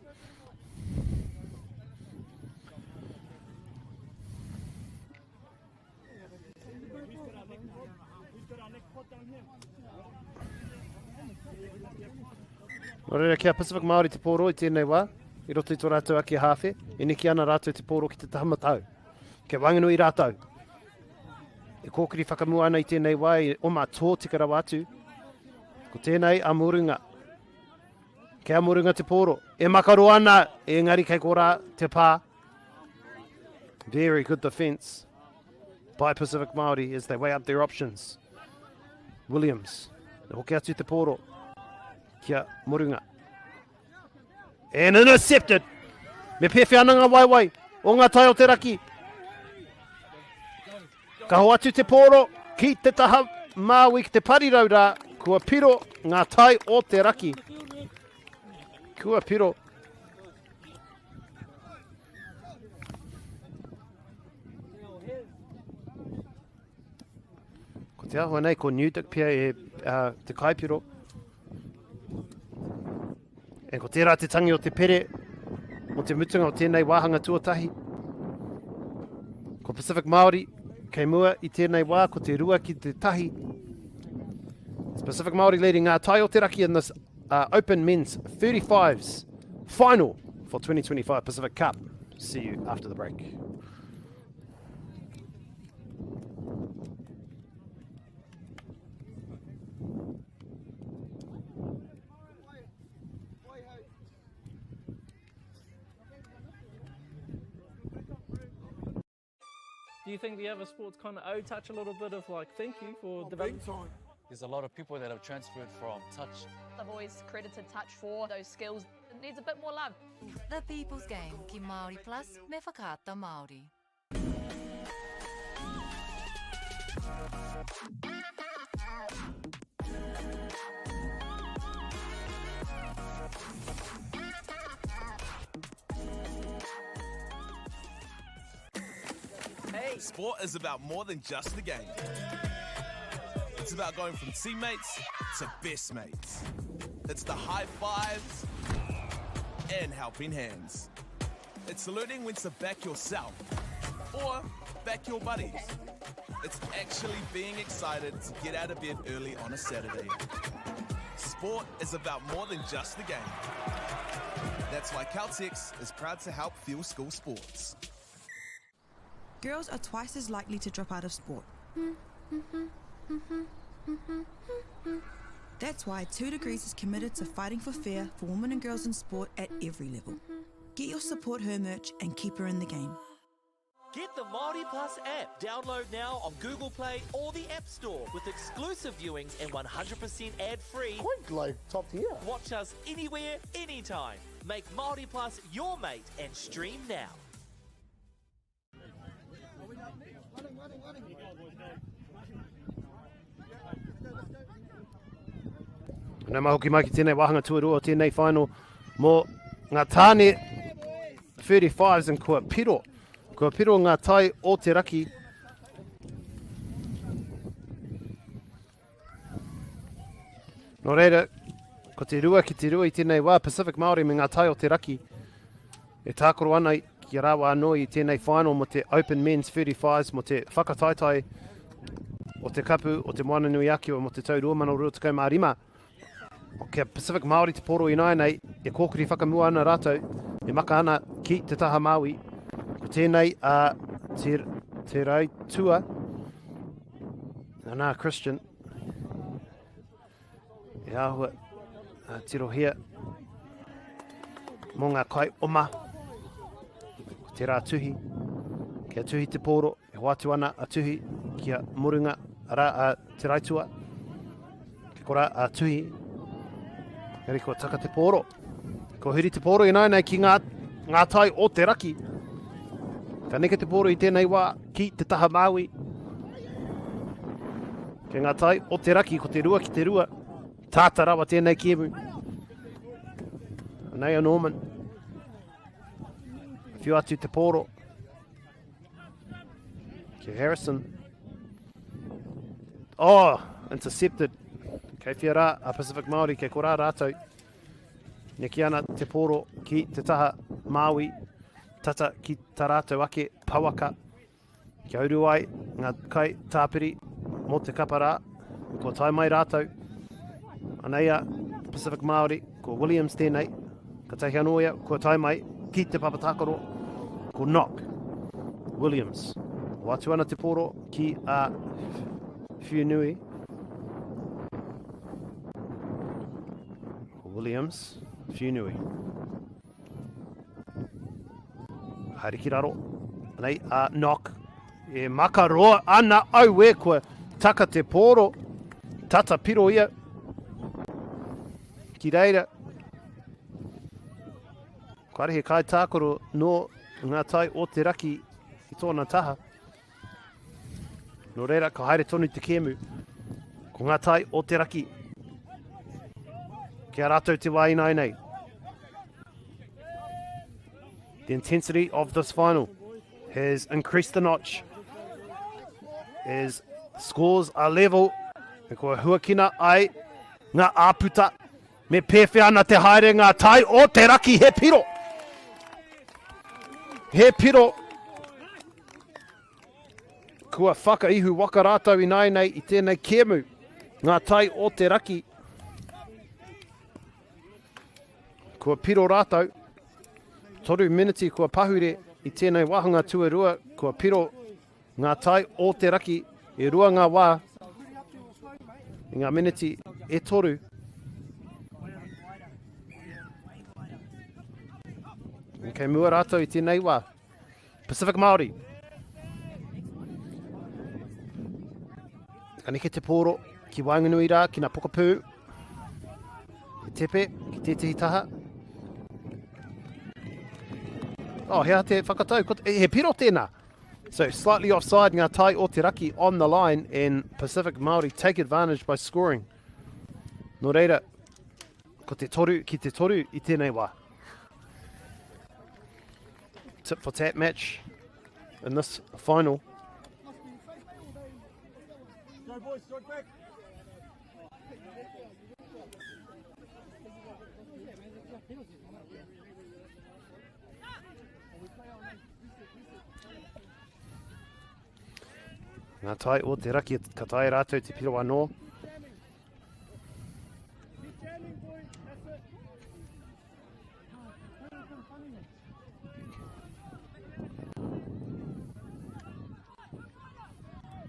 Nō reira, kia Pacific Māori te pōro i tēnei wā, i roto i tō rātou ake hāwhe, e neke ana rātou te pōro ki te taha matau. Kia waenganui rātou. E kōkiri whakamua ana i tēnei wā, i oma tōtika rawa atu. Ko tēnei a Morunga. Kei a Morunga te pōro. E makaro ana, engari kei korā te pā. Very good defence by Pacific Māori as they weigh up their options. Williams, e hoki atu te pōro ki a Morunga. And intercepted! Me pēwhea ana ngā waewae o ngā tai o te raki. Ka hoatu te pōro ki te taha māui ki te parirau rā, kua piro ngā tai o te raki. Kua piro. Ko te ahua nei, ko Newdick pia e uh, te kaipiro. E ko tērā te tangi o te pere o te mutunga o tēnei wāhanga tuatahi. Ko Pacific Māori kei mua i tēnei wā ko te 2-1. It's Pacific Māori leading ngā tai o te raki in this uh, Open Men's 35s final for 2025 Pacific Cup. See you after the break. Do you think the other sports kind of owe touch a little bit of like thank you for oh, developing? There's a lot of people that have transferred from touch. I've always credited touch for those skills. It needs a bit more love. The People's Game ki Māori Plus me Whakaata Māori. Hey. Sport is about more than just the game. It's about going from teammates to best mates. It's the high fives and helping hands. It's learning when to back yourself or back your buddies. It's actually being excited to get out of bed early on a Saturday. Sport is about more than just the game. That's why Caltex is proud to help fuel school sports. Girls are twice as likely to drop out of sport. That's why 2 Degrees is committed to fighting for fair for women and girls in sport at every level. Get your Support Her merch and keep her in the game. Get the Māori Plus app. Download now on Google Play or the App Store with exclusive viewings and 100% ad-free. Quite like top tier. Watch us anywhere, anytime. Make Māori Plus your mate and stream now. Nā mai hoki mai ki tēnei wāhanga tuarua o tēnei final mō ngā tāne 35s and kua piro. Kua piro ngā tai o te raki. Nō reira, ko te rua ki te rua i tēnei wā, Pacific Māori me ngā tai o te raki e tākaro ana ki a rāua anō i tēnei final mō te Open Men's 35s mō te whakataetae o te kapu o te Moana-nui-a-Kiwa mō te tau 2025. Kia Pacific Māori te pōro ināianei, e kōkiri whakamua ana rātou, e maka ana ki te taha Māui. Ko tēnei a Te, te Raitua, Nā Christian, e āhua tirohia mō ngā kai oma. Ko tērā tuhi, kia tuhi te pōro, e hoatu ana a tuhi kia murunga, arā a Te Raitua, kia kora a tuhi, engari kua taka te pōro. Kua huri te pōro ināianei ki ngā, ngā tai o te raki. Ka neke te pōro i tēnei wā ki te taha Māui. Kei ngā tai o te raki, ko te rua ki te rua. Tāta rawa tēnei kēmu. Anei a Norman. Whiu atu te pōro. Ki Harrison. Oh, intercepted. Kei whia rā a Pacific Māori, kei korā rātou. Neki ana te pōro ki te taha Māui, tata ki tā rātou ake pouaka. Kia uru ai ngā kai tāpiri mō te kapa rā, kua tae mai rātou. Anei a Pacific Māori, ko Williams tēnei, ka tahi anō ia, kua tae mai ki te papa tākaro, ko Knock Williams. Hoatu ana te pōro ki a Whiunui. Williams, Whiunui. Haere ki raro. Anei, a Knock. E makaroa ana aue kua taka te pōro. Tata piro ia. Ki reira. Kāre he kai tākaro nō ngā tai o te raki i tōna taha. Nō reira, ka haere tonu te kēmu. Ko ngā tai o te raki. Ki a rātou te wā ināianei. The intensity of this final has increased the notch as scores are level. E kua huakina ai ngā āputa. Me pēwhea ana te haere ngā tai o te raki he piro. He piro. Kua whakaihu waka rātou ināianei i tēnei kēmu. Ngā tai o te raki. Kua piro rātou. 3 miniti kua pahure i tēnei wāhanga tuarua. Kua piro ngā tai o te raki e rua ngā wā i ngā miniti e toru. Kei mua rātou i tēnei wā. Pacific Māori. Ka neke te pōro ki waenganui rā, ki ngā pokapū. He tepe ki tētehi taha. Oh, he aha te whakatau? Ko, he piro tēnā. So slightly offside ngā tai o te raki on the line and Pacific Māori take advantage by scoring. Nō reira, ko te toru ki te toru i tēnei wā. Tip for tap match in this final. Go boys, strike back. Ngā tai o te raki, ka tae rātou te piro anō.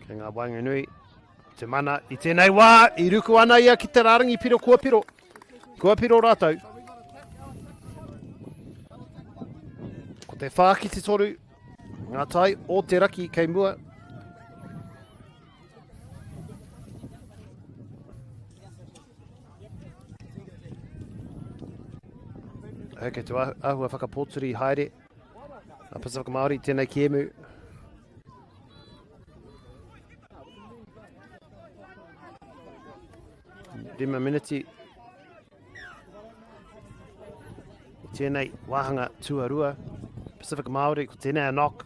Kei ngā waenganui, te mana i tēnei wā, i ruku ana ia ki te rārangi piro kua piro. Kua piro rātou. Ko te whā ki te toru, ngā tai o te raki kei mua. Kei te āhua whakapōturi haere. A Pacific Māori, tēnei kēmu. Rima miniti. I tēnei wāhanga tuarua. Pacific Māori, ko tēnei a knock.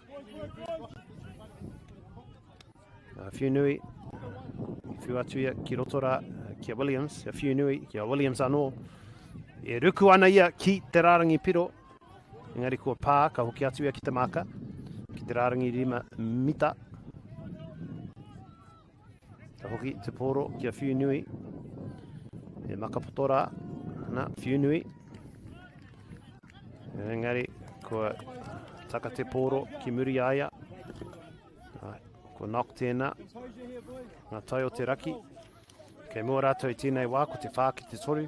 A Whiunui, i whiu atu ia ki roto rā, ki a Williams, a Whiunui, ki a Williams anō. E ruku ana ia ki te rārangi piro. Engari kua pā, ka hoki atu ia ki te māka, ki te rārangi rima mita. Ka hoki te pōro ki a Whiunui. E makapoto rā, ana, Whiunui. Engari, kua taka te pōro ki muri a ia. Ai, kua knock tēnā. Ngā tai o te raki. Kei mua rātou i tēnei wā, ko te whā ki te toru.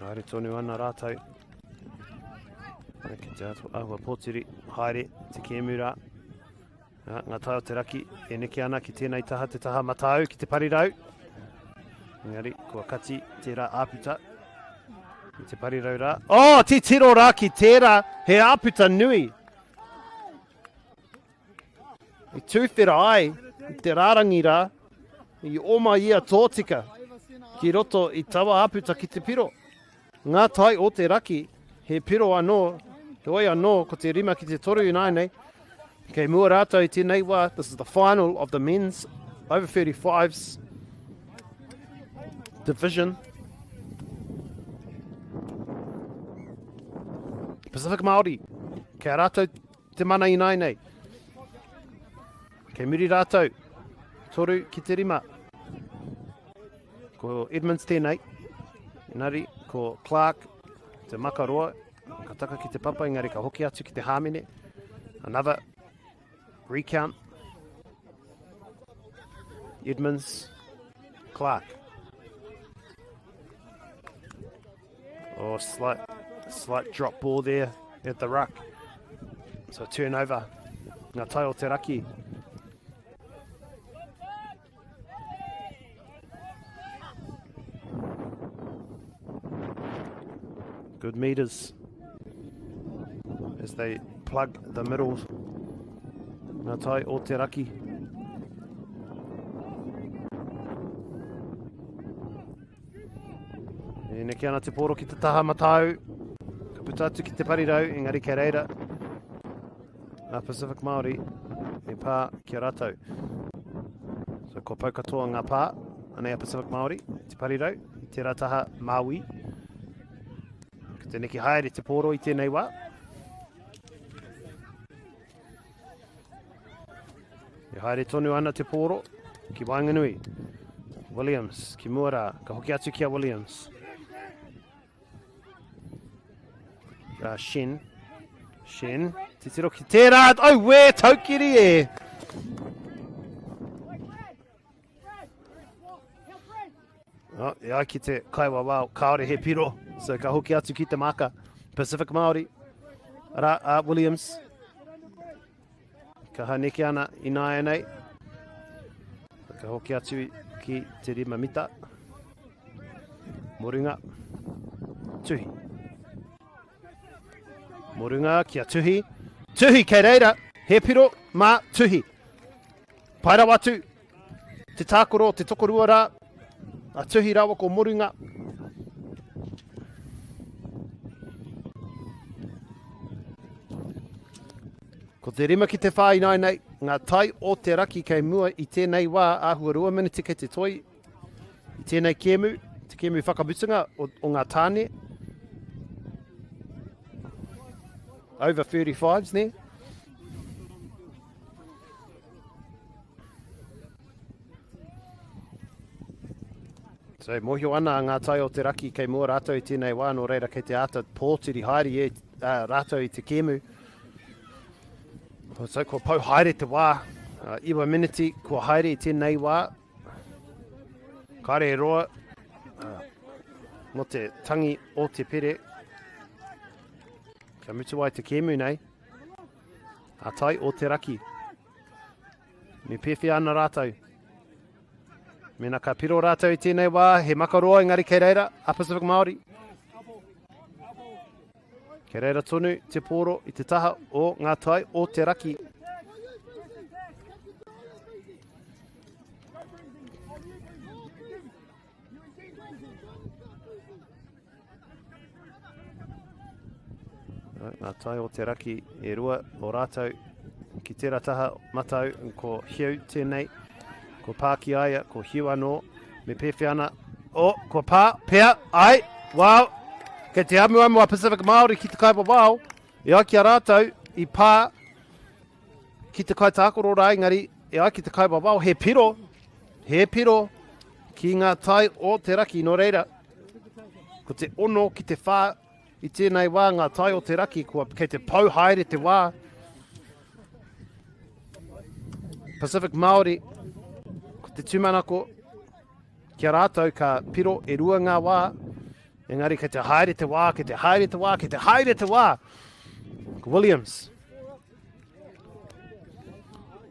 Haere tonu ana rātou. Ki te āhua pōturi, haere te kēmu rā. Ngā tai o te raki e neke ana ki tēnei taha, te taha matau ki te parirau. Engari, kua kati tērā āputa. I te parirau rā. Oh, titiro rā ki tērā, he āputa nui. I tūwhera ai i te rārangi rā, i oma ia tōtika ki roto i taua āputa ki te piro. Ngā tai o te raki, he piro anō, heoi anō, ko te rima ki te toru ināianei. Kei mua rātou i tēnei wā, this is the final of the men's over 35s division. Pacific Māori, kei a rātou te mana ināianei. Kei muri rātou, toru ki te rima. Ko Edmonds tēnei. Engari, ko Clark, te makaroa, ka taka ki te papa, engari ka hoki atu ki te hāmene. Another recount. Edmonds, Clark. Oh, slight, slight drop ball there at the ruck. So turnover. Ngā tai o te raki. Good meters as they plug the middle. Ngā tai o te raki. E neke ana te pōro ki te taha matau. Ka puta atu ki te parirau, engari kei reira. Ngā Pacific Māori e pā ki a rātou. So kua pau katoa ngā pā, anei a Pacific Māori, te parirau, i tērā taha Māui. Ko te neke haere te pōro i tēnei wā. E haere tonu ana te pōro ki waenganui. Williams ki mua rā, ka hoki atu ki a Williams. Uh, Shen. Shen. Titiro ki tērā. Auē, taukiri e. Oh, e ai ki te kaiwawao, kāore he piro. So ka hoki atu ki te māka. Pacific Māori. Ara, uh, Williams. Kaha neke ana i nāianei. Ka hoki atu ki te rima mita. Morunga. Tuhi. Morunga kia Tuhi. Tuhi kei reira. He piro mā Tuhi. Pai rawa atu te tākoro te tokorua rā. A Tuhi rawa ko Morunga. Ko te rima ki te whā ināianei, ngā tai o te raki kei mua i tēnei wā āhua rua miniti kei te toi i tēnei kēmu, te kēmu whakamutunga o, o ngā tāne. Over 35s, ne? So So, mōhio ana a Ngā Tai o te Raki kei mua rātou i tēnei wā, nō reira kei te āta pōtiri haere e, uh, rātou i te kēmu. So, kua pau haere te wā, uh, iwa miniti kua haere i tēnei wā. Kāre e roa uh, mō te tangi o te pere. Kia mutu ai te kēmu nei. A Tai o te Raki. Me pēwhea ana rātou? Mēnā ka piro rātou i tēnei wā, he makaroa engari kei reira a Pacific Māori. Kei reira tonu te pōro i te taha o ngā tai o te raki. Ngā tai o te raki e rua o rātou ki tērā taha matau ko Heu tēnei, ko pā ki a ia, ko Heu anō, me pēwhea ana, oh, kua pā, pea, ai, wow, kei te amuamu a Pacific Māori ki te kaiwawao, e ai ki a rātou i pā ki te kaitākaro rā, engari e ai ki te kaiwawao, he piro, he piro ki ngā tai o te raki, nō reira, ko te ono ki te whā i tēnei wā ngā tai o te raki, kua kei te pau haere te wā. Pacific Māori, ko te tūmanako, ki a rātou ka piro e rua ngā wā, engari kei te haere te wā, kei te haere te wā, kei te haere te wā. Ko Williams.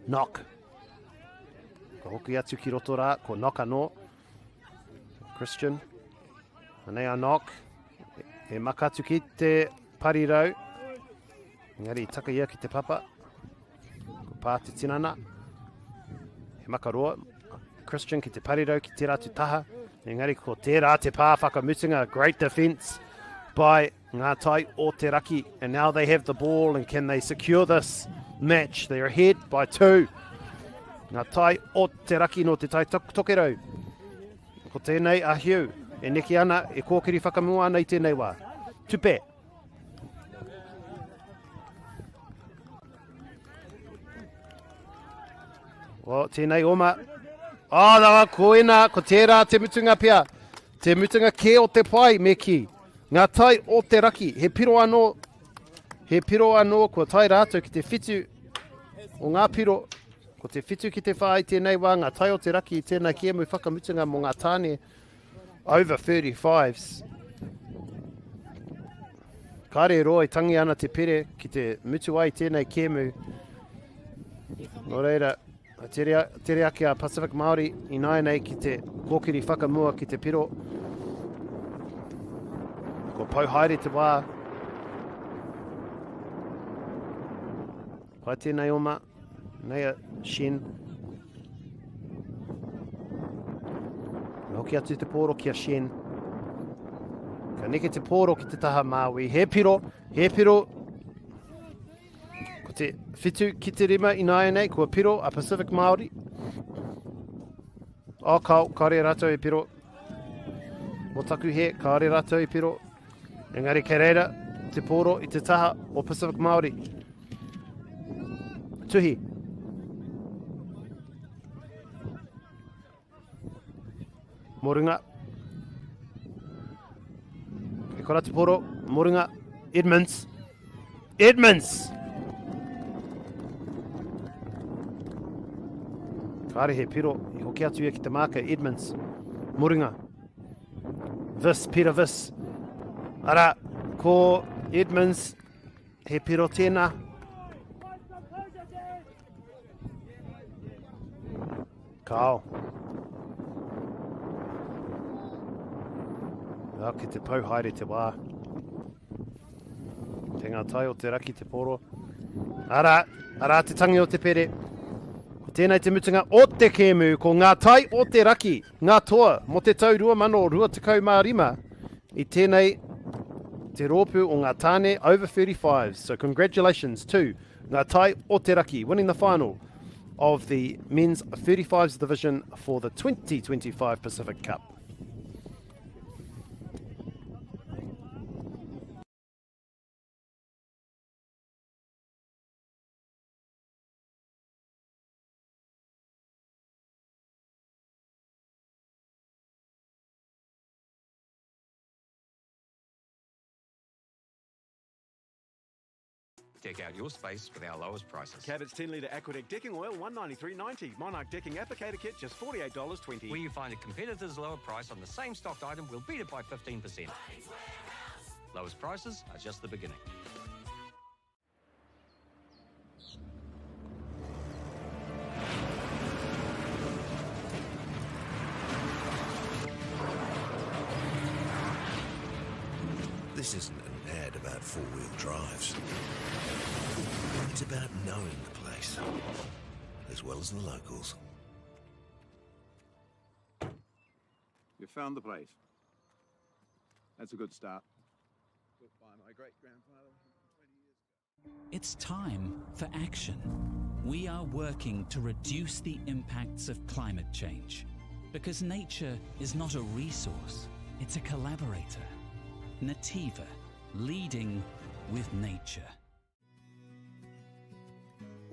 Knock. Ka hoki atu ki roto rā, ko Knock anō. Christian. Anei a Knock. E maka atu ki te parirau. Engari i taka ia ki te papa. Ko pā te tinana. He makaroa. Christian ki te parirau ki tērā atu taha. Engari ko tērā te pā whakamutunga. Great defence by Ngā Tai o Te Raki. And now they have the ball and can they secure this match? They're ahead by two. Ngā Tai o Te Raki no Te Tai Tokerau. Ko tēnei a Hugh e neke ana, e kōkiri whakamua ana i tēnei wā. Tupe. O, tēnei oma. Oh, rawa, ko ena, ko tērā te mutunga pea. Te mutunga kē o te pai, me kī. Ngā tai o te raki, he piro anō, he piro anō kua tae rātou ki te whitu o ngā piro, ko te whitu ki te whā i tēnei wā, ngā tai o te raki i tēnā kēmu whakamutunga mō ngā tāne over 35s. Kāre roa e tangi ana te pere ki te mutu ai tēnei kēmu. Nō reira, Tere, tere ake a Pacific Māori ināianei ki te kōkiri whakamua ki te piro. Kua pau haere te wā. Pai tēnei oma. Nei a Shen. Hoki atu te pōro ki a Shen. Ka neke te pōro ki te taha Māui. He piro, he piro. Ko te whitu ki te rima ināianei, kua piro a Pacific Māori. Oh, kao, kāre rātou e piro. Mō taku he, kāre rātou e piro. Engari kei reira te pōro i te taha o Pacific Māori. Tuhi. Morunga. Kei kora te poro. Morunga. Edmonds. Edmonds! Kāre he piro. I hoki atu ia ki te māka. Edmonds. Morunga. Vis, Peter Vis. Ara, ko Edmonds, he piro tēnā. Kao. Nā, ki te pau haere te wā. Te ngā tai o te raki te poro. Arā, arā te tangi o te pere. Ko tēnei te mutunga o te kēmu, ko ngā tai o te raki, ngā toa mō te tau 2025 i tēnei te rōpū o ngā tāne over 35s. So congratulations to Ngā Tai o te Raki, winning the final of the men's 35s division for the 2025 Pacific Cup. Deck out your space with our lowest prices. Cabot's 10 litre Aquadec decking oil, $193.90. Monarch decking applicator kit, just $48.20. Where you find a competitor's lower price on the same stocked item, we'll beat it by 15%. Lowest prices are just the beginning. This isn't an ad about four-wheel drives. It's about knowing the place, as well as the locals. You found the place. That's a good start. Built by my great-grandfather 20 years ago. It's time for action. We are working to reduce the impacts of climate change. Because nature is not a resource, it's a collaborator. Nativa, leading with nature.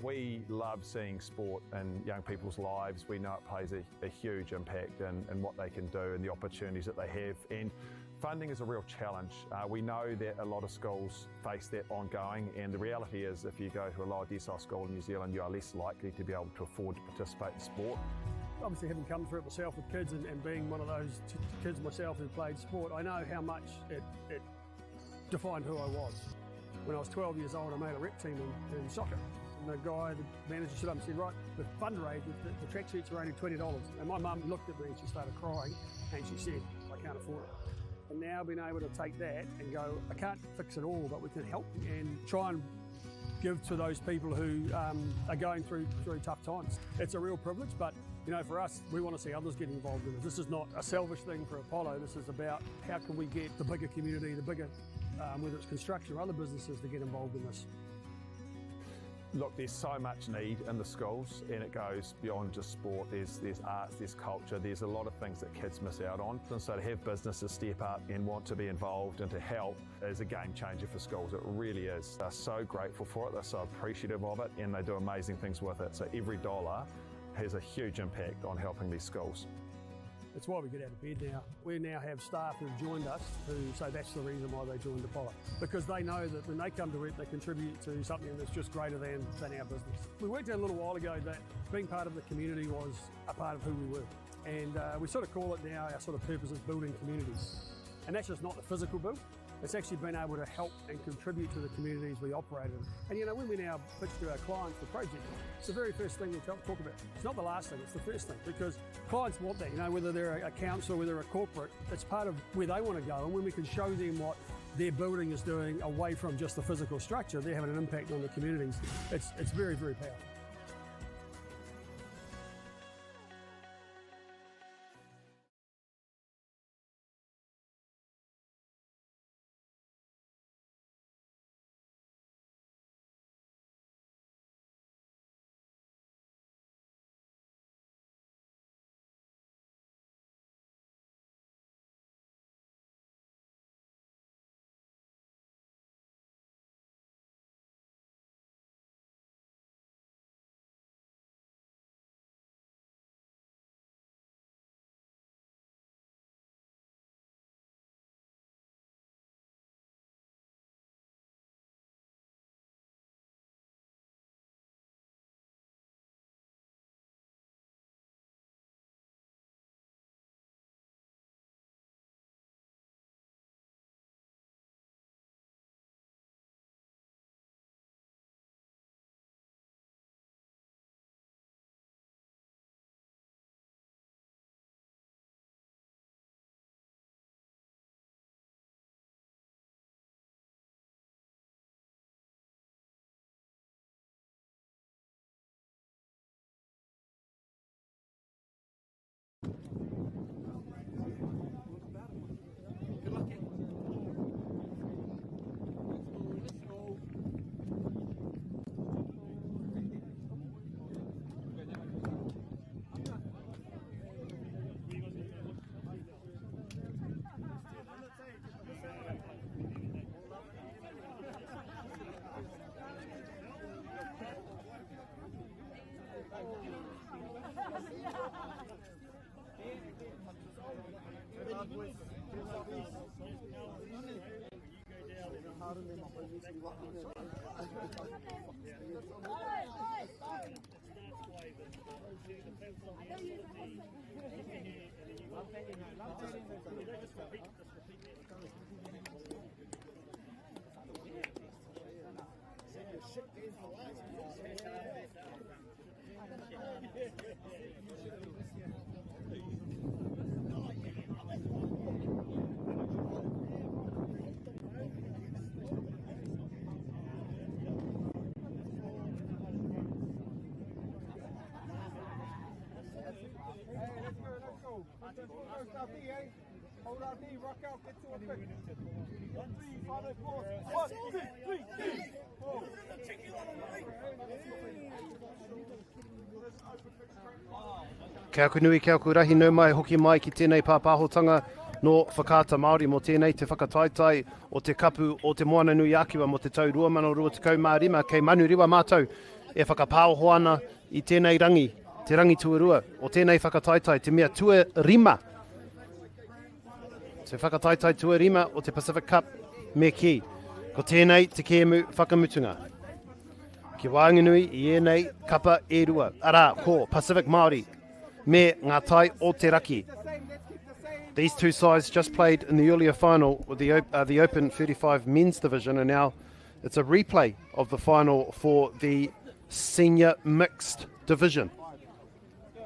We love seeing sport in young people's lives. We know it plays a huge impact in what they can do and the opportunities that they have. And funding is a real challenge. We know that a lot of schools face that ongoing, and the reality is if you go to a lower decile school in New Zealand, you are less likely to be able to afford to participate in sport. Obviously, having come through it myself with kids and being one of those kids myself who played sport, I know how much it defined who I was. When I was 12 years old, I made a rep team in soccer. And the guy, the manager, stood up and said, right, the fundraiser, the tracksuits are only $20. And my mum looked at me and she started crying and she said, I can't afford it. And now being able to take that and go, I can't fix it all, but we can help and try and give to those people who are going through tough times. It's a real privilege, but you know, for us, we want to see others get involved in it. This is not a selfish thing for Apollo. This is about how can we get the bigger community, the bigger, whether it's construction or other businesses, to get involved in this. Look, there's so much need in the schools, and it goes beyond just sport. There's arts, there's culture, there's a lot of things that kids miss out on. And so to have businesses step up and want to be involved and to help is a game changer for schools. It really is. They're so grateful for it, they're so appreciative of it, and they do amazing things with it. So every dollar has a huge impact on helping these schools. It's why we get out of bed now. We now have staff who've joined us who say that's the reason why they joined Apollo. Because they know that when they come to work, they contribute to something that's just greater than our business. We worked out a little while ago that being part of the community was a part of who we were. And we sort of call it now, our sort of purpose is building communities. And that's just not the physical build. It's actually been able to help and contribute to the communities we operate in. And you know, when we now pitch to our clients the project, it's the very first thing we talk about. It's not the last thing, it's the first thing, because clients want that, you know, whether they're a council, whether they're a corporate, it's part of where they want to go. And when we can show them what their building is doing away from just the physical structure, they're having an impact on the communities. It's very, very powerful. Kia aku nui, kia aku rahi, nau mai, hoki mai ki tēnei pāpāhotanga nō Whakaata Māori mō tēnei te whakataetae o te kapu o Te Moana-nui-a-Kiwa mō te tau 2025 kei Manurewa mātou e whakapāoho ana i tēnei rangi, te rangi tuarua o tēnei whakataetae, te mea tuarima, te whakataetae tuarima o te Pacific Cup me kī, ko tēnei te kēmu whakamutunga. Ki waenganui i ēnei kapa e rua, arā, ko Pacific Māori me Ngā Tai o te Raki. These two sides just played in the earlier final with the, uh, the Open 35 men's division, and now it's a replay of the final for the senior mixed division.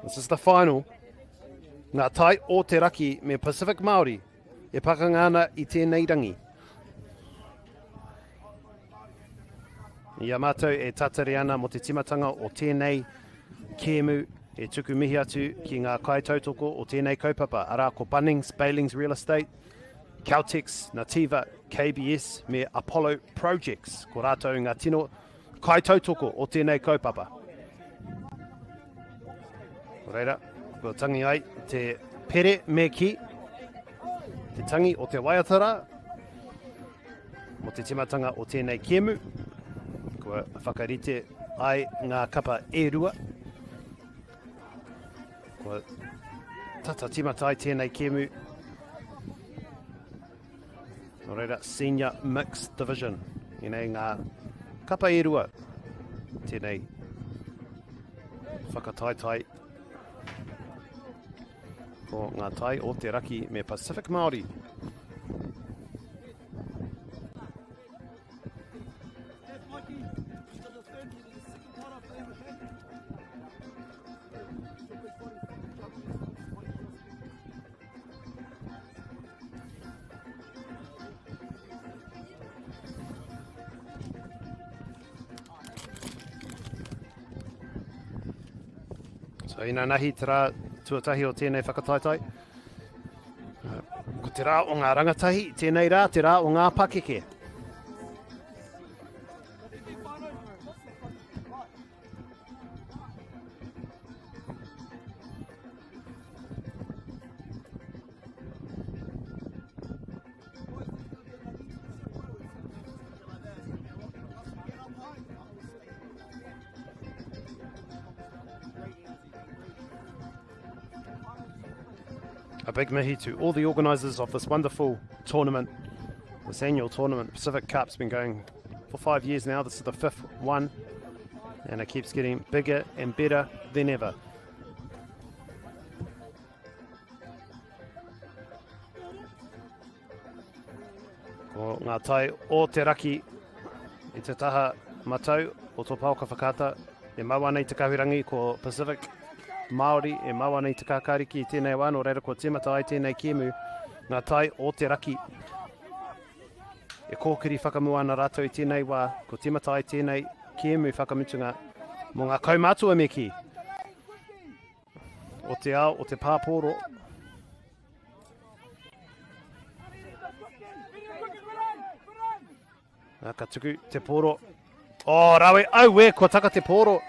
This is the final. Ngā Tai o te Raki me Pacific Māori e pakanga ana i tēnei rangi. I a mātou e tatari ana mō te timatanga o tēnei kēmu, e tuku mihi atu ki ngā kaitautoko o tēnei kaupapa, arā ko Bunnings, Bailings Real Estate, Caltex, Nativa, KBS me Apollo Projects. Ko rātou ngā tino kaitautoko o tēnei kaupapa. Ko reira, kua tangi ai te pere me ki, te tangi o te waiata rā, Mō te tīmatanga o tēnei kēmu, kua whakarite ai ngā kapa e rua. Kua tata tīmata ai tēnei kēmu. Nō reira, Senior Mixed Division. Ēnei ngā kapa e rua. Tēnei whakataetae ko ngā tai o te raki me Pacific Māori. So inanahi te rā tuatahi o tēnei whakataetae. Ko te rā o ngā rangatahi, tēnei rā, te rā o ngā pakeke. A big mihi to all the organisers of this wonderful tournament, this annual tournament. Pacific Cup's been going for five years now. This is the fifth one, and it keeps getting bigger and better than ever. Ko ngā tai o te raki i te taha matau o tō paoka whakaata e mau ana i te kahurangi ko Pacific Māori e mau ana i te kākāriki i tēnei wā, nō reira kua tīmata ai tēnei kēmu ngā tai o te raki. E kōkiri whakamua ana rātou i tēnei wā, kua tīmata ai tēnei kēmu whakamutunga mō ngā kaumātua me kī o te ao o te pāpōro. Nā, ka tuku te pōro. Oh, rawe, aue, kua taka te pōro.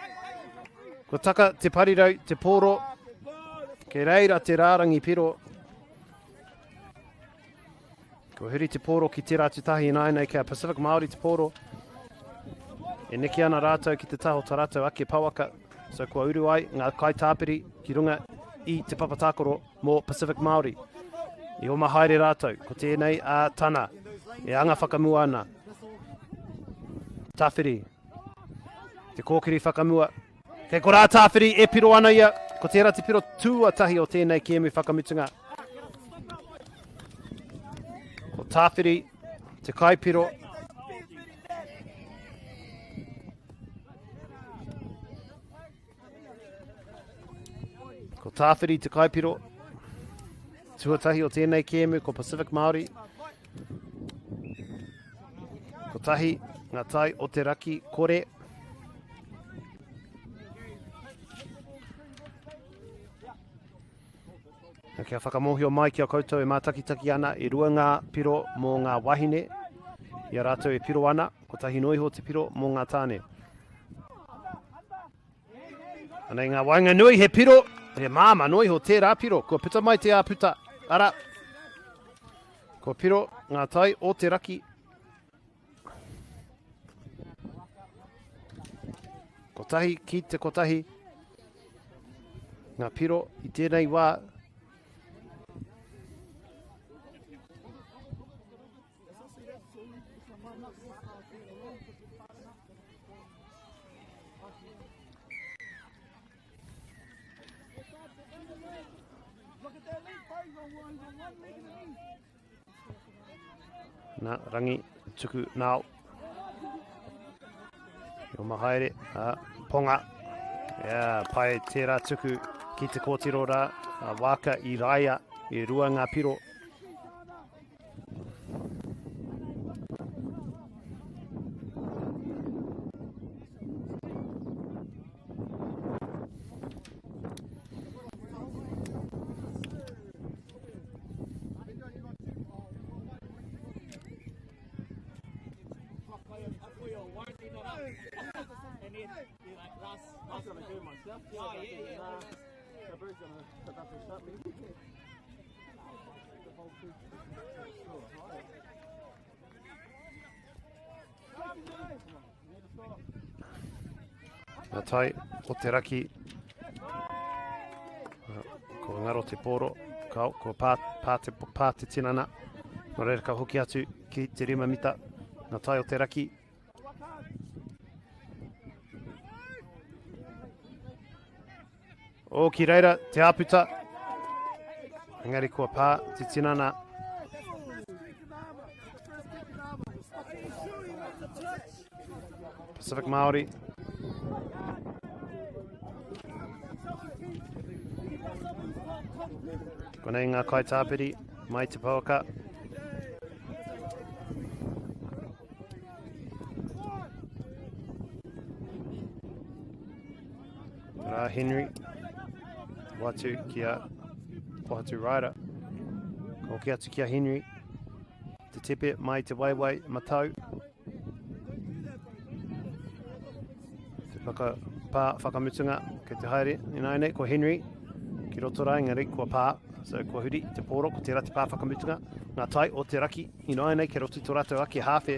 Kua taka te parirau, te pōro. Kei reira te rārangi piro. Kua huri te pōro ki tērā atu tahi ināianei kia Pacific Māori te pōro. E neke ana rātou ki te taha o tā rātou ake pouaka. So kua uru ai ngā kaitāpiri ki runga i te papa tākaro mō Pacific Māori. I oma haere rātou, ko tēnei a Tana, e anga whakamua ana. Tawhiri. Te kōkiri whakamua. Kei korā Tawhiri e piro ana ia. Ko tērā te piro tuatahi o tēnei kēmu whakamutunga. Ko Tawhiri te kaipiro. Ko Tāwhiri te kaipiro. Tuatahi o tēnei kēmu ko Pacific Māori. Kotahi ngā tai o te raki kore. Na, kia whakamōhio mai ki a koutou e mātakitaki ana e rua ngā piro mō ngā wahine i a rātou e piro ana, kotahi noa iho te piro mō ngā tāne. Anei ngā waenganui, he piro, he māmā noa iho tērā piro. Kua puta mai te āputa, ara, kua piro ngā tai o te raki. Kotahi ki te kotahi ngā piro i tēnei wā. Nā, Rangi, tuku, nāo. Yo mahaere, a, ponga. Yeah, pai tērā tuku ki te kōtiro rā, a Wāka i Raia, i rua ngā piro. Ngā tai o te raki. Ko ngaro te pōro, ka, ko pā, pā, te, pā te tinana. Nō reira ka hoki atu ki te rima mita. Ngā tai o te raki. O ki reira, te āputa. Engari kua pā te tinana. Pacific Māori. Konei ngā kaitāpiri mai te pouaka. Rā Henry, watu ki a Kohatu Ryder. Ka hoki atu ki a Henry. Te tepe mai te waiwai matau. Te whaka, pā whakamutunga kei te haere ināianei ko Henry ki roto rā engari kua pā. So kua huri te pōro ko tērā te pā whakamutunga. Ngā tai o te raki ināianei kei roto i tō rātou ake hāwhe.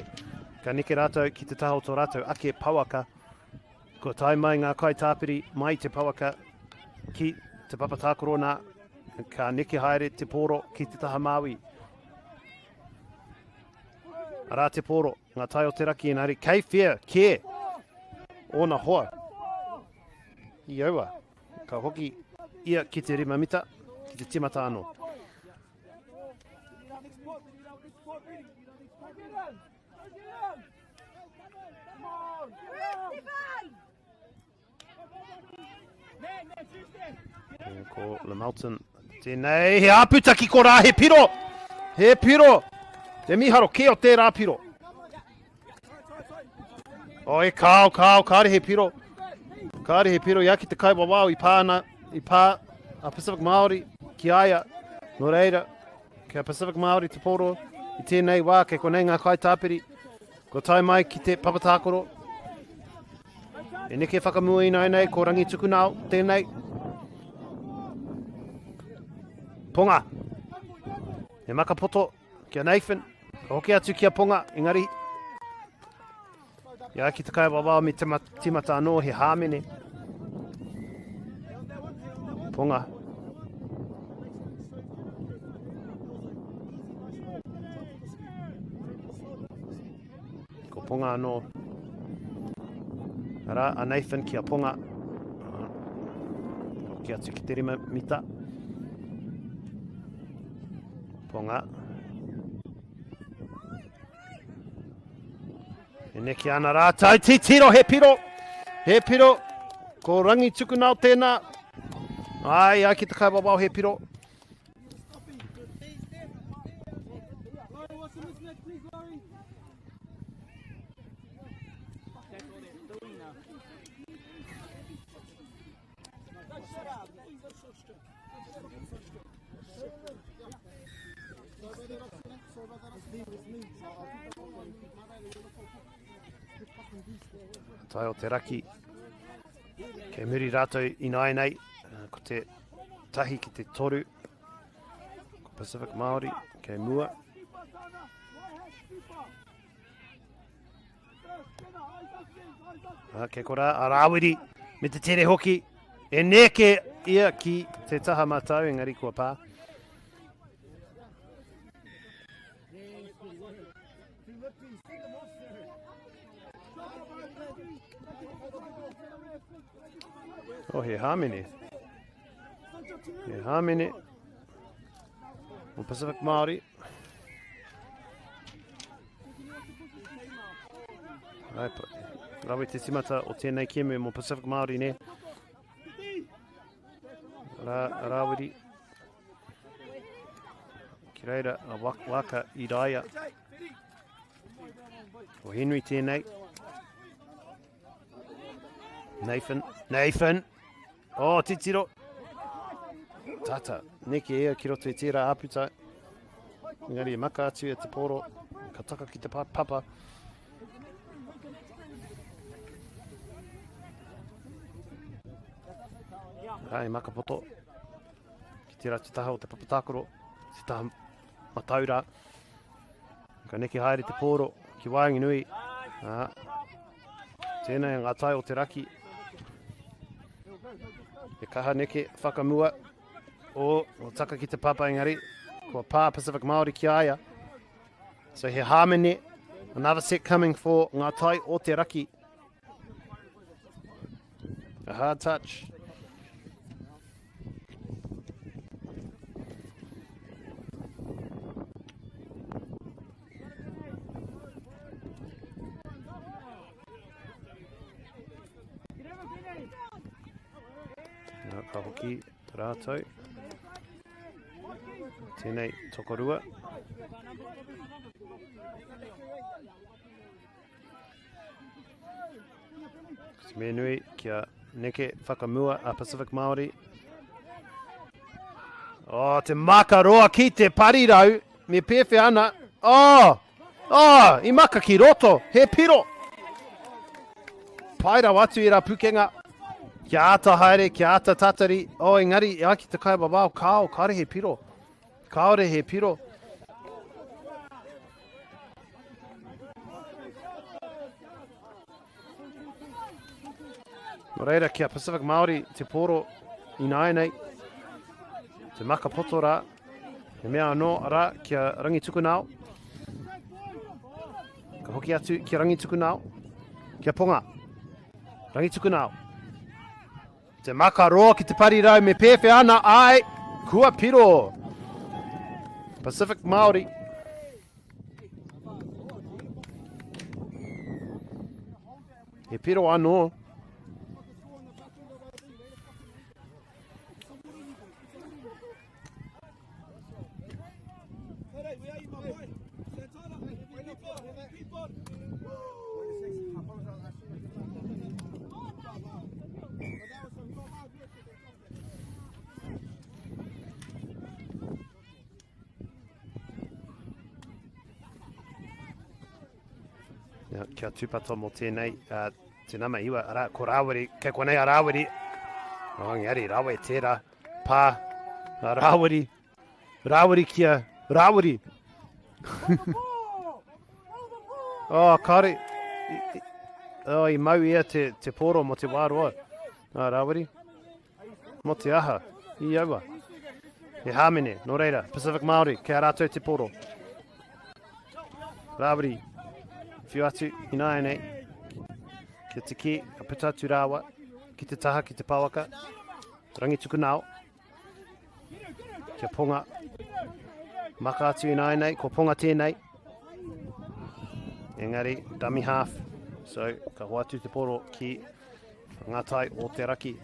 Ka neke rātou ki te taha o tō rātou ake pouaka. Kua tae mai ngā kaitāpiri mai te pouaka ki te papa tākaro nā, ka neke haere te pōro ki te taha māui. Arā te pōro, ngā tai o te raki engari kei whea kē ōna hoa i aua. Ka hoki ia ki te rima mita, ki te timata anō. Ko Lamelton tēnei, he āputa ki korā, he piro! He piro! Te miharo kē o tērā piro. O e kāo, kāo, kāre he piro. Kāre he piro ia ki te kaiwawao i pā ana, i pā a Pacific Māori ki a ia. Nō reira, Kia Pacific Māori te pōro i tēnei wā, kei konei ngā kaitāpiri. Kua tae mai ki te papa tākaro. E neke whakamua ināianei ko Rangitukunao tēnei. Ponga. He makapoto ki a Nathan. Ka hoki atu ki a Ponga, engari Ia ki te kaiwawao me te timata anō he hāmene. Ponga. Ko Ponga anō. Arā, a Nathan ki a Ponga. Hoki atu ki te rima mita. Ponga. E neke ana rātou, titiro, he piro! He piro! Ko Rangi Tukunao tēnā. Ai, ai ki te kaiwawao he piro. Tai o te raki. Kei muri rātou ināianei, ko te tahi ki te toru. Ko Pacific Māori kei mua. Kei korā a Rāwiri me te tere hoki. E neke ia ki te taha matau, engari kua pā. Oh, he hāmene. He hāmene. O Pacific Māori. Ai, rawe te timata o tēnei kēmu mō Pacific Māori, ne? Rā, Rāwiri. Ki reira, a Waka Iraia. Ko Henry tēnei. Nathan, Nathan. Oh, titiro. Tata, neke ia ki roto i tērā āputa. Engari e maka atu e te pōro, ka taka ki te papa. Ai, makapoto. Ki tērā te taha o te papa tākaro, te taha mataura. Ka neke haere te pōro ki waenganui. Ā, tēnei ngā tai o te raki. He kaha neke whakamua o, o taka ki te papa engari, kua pā Pacific Māori ki a ia. So he hāmene, another set coming for ngā tai o te raki. A hard touch. Nā, ka hoki rātou. Tēnei tokorua. Ko te mea nui kia neke whakamua a Pacific Māori. Oh, te maka roa ki te parirau. Me pēwhea ana. Oh, oh, i maka ki roto. He piro. Pai rawa atu i rā pukenga. Kia āta haere, kia āta tatari. Oh, engari, ai ki te kai wawao, kāo, kāore he piro. Kāore he piro. Nō reira, kia Pacific Māori te pōro ināianei, te maka poto rā, he mea anō rā kia Rangitukunao. Ka hoki atu ki Rangitukunao, kia Ponga. Rangitukunao. Te maka roa ki te parirau me pēwhea ana, ai, kua piro. Pacific Māori. He piro anō. Kia tūpato mō tēnei, uh, te nama iwa, arā, ko Rāwiri, kei konei a Rāwiri. Oh, engari, rawe tērā. Pā, a Rāwiri, Rāwiri ki a Rāwiri. oh, kāre, i, oh, i mau ia te, te pōro mō te wā roa. Ah, Rāwiri, mō te aha, i aua. He hāmene, nō reira, Pacific Māori, kei a rātou te pōro. Rāwiri, whiu atu, ināianei. Kia tiki, ka puta atu rāua ki te taha, ki te pawaka. Rangitukunao. Kia ponga. Maka atu ināianei, ko ponga tēnei. Engari, dummy half. So, ka hoatu te poro ki ngā tai o te raki.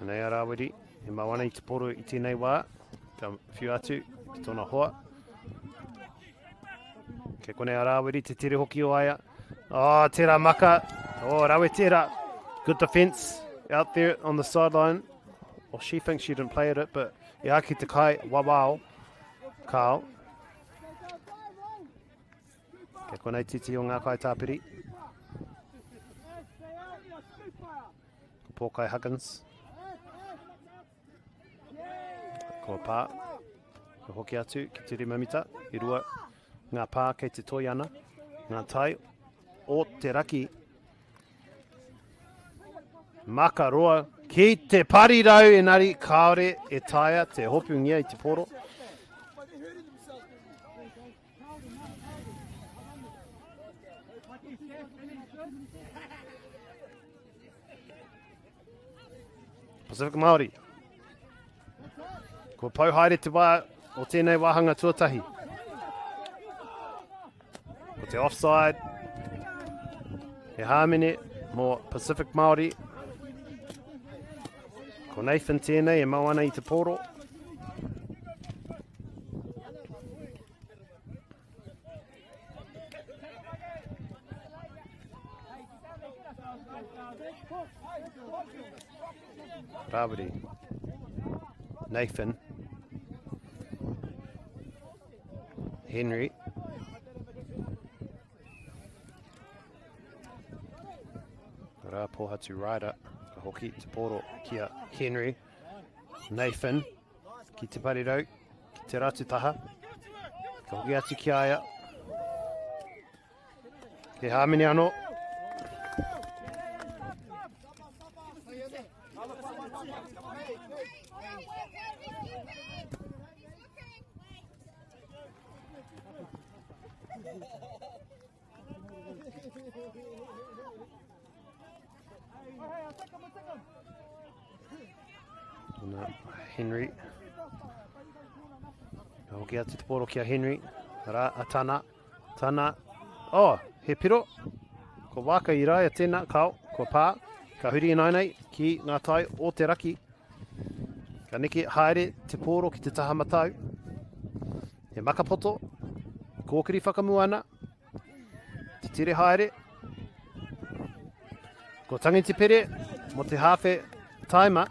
Nei a Rāwiri, e mau ana i te poro i tēnei wā, ka whiu atu ki tōna hoa. Kei konei a Rāwiri, te tere hoki o aia. Oh, tērā maka. Oh, rawe tērā. Good defense out there on the sideline. Well, she thinks she didn't play at it, but e ai ki te kai, wawao. Kao. Kei konei titi o ngā kai tāpiri. Ko Pōkai Huggins. Ko pā. Ko hoki atu ki te rimamita. I rua ngā pā kei te toi ana. Ngā tai o te raki. Makaroa ki te parirau engari kāore e taea te hopungia i te poro. Pacific Māori. Kua pau haere te wā o tēnei wāhanga tuatahi. Ko te offside. He hāmene mō Pacific Māori. Ko Nathan tēnei e mau ana i te pōro. Rāwiri. Nathan. Henry. Rā Pōhatu Ryder. Ka hoki te pōro ki a Henry. Nathan. Ki te parirau. Ki te ratu taha. Ka hoki atu ki a ia. He hāmene anō. Nā, Henry. Ka hoki atu te pōro ki a Henry. Rā, a Tana. Tana. Oh, he piro. Ko Waka i raia tēnā, kao, kua pā. Ka huri ināianei ki ngā tai o te raki. Ka neke haere te pōro ki te taha matau. He makapoto. Kōkiri whakamua ana. Te tere haere. Ko Tangi Te Pere mo te hāwhe taima.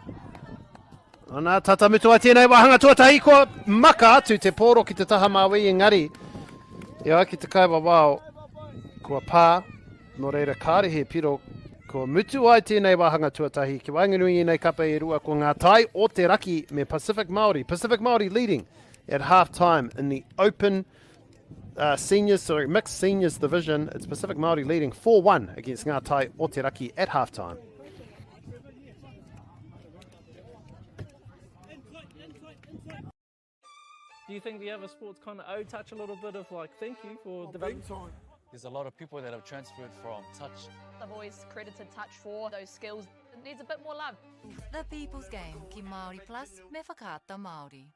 Ana, tata mutu ai tēnei wāhanga tuatahi, kua maka atu te pōro ki te taha māui, engari, e ai ki te kaiwawao, kua pā, nō reira kāre he piro, kua mutu ai tēnei wāhanga tuatahi, ki waenganui i ēnei kapa e rua, ko ngā tai o te raki me Pacific Māori. Pacific Māori leading at half time in the open uh, seniors, sorry, mixed seniors division. It's Pacific Māori leading 4-1 against Ngā Tai o Te Raki at half time. Do you think the other sports kind of owe touch a little bit of like thank you for developing? There's a lot of people that have transferred from touch. I've always credited touch for those skills. It needs a bit more love. The People's Game ki Māori Plus me Whakaata Māori.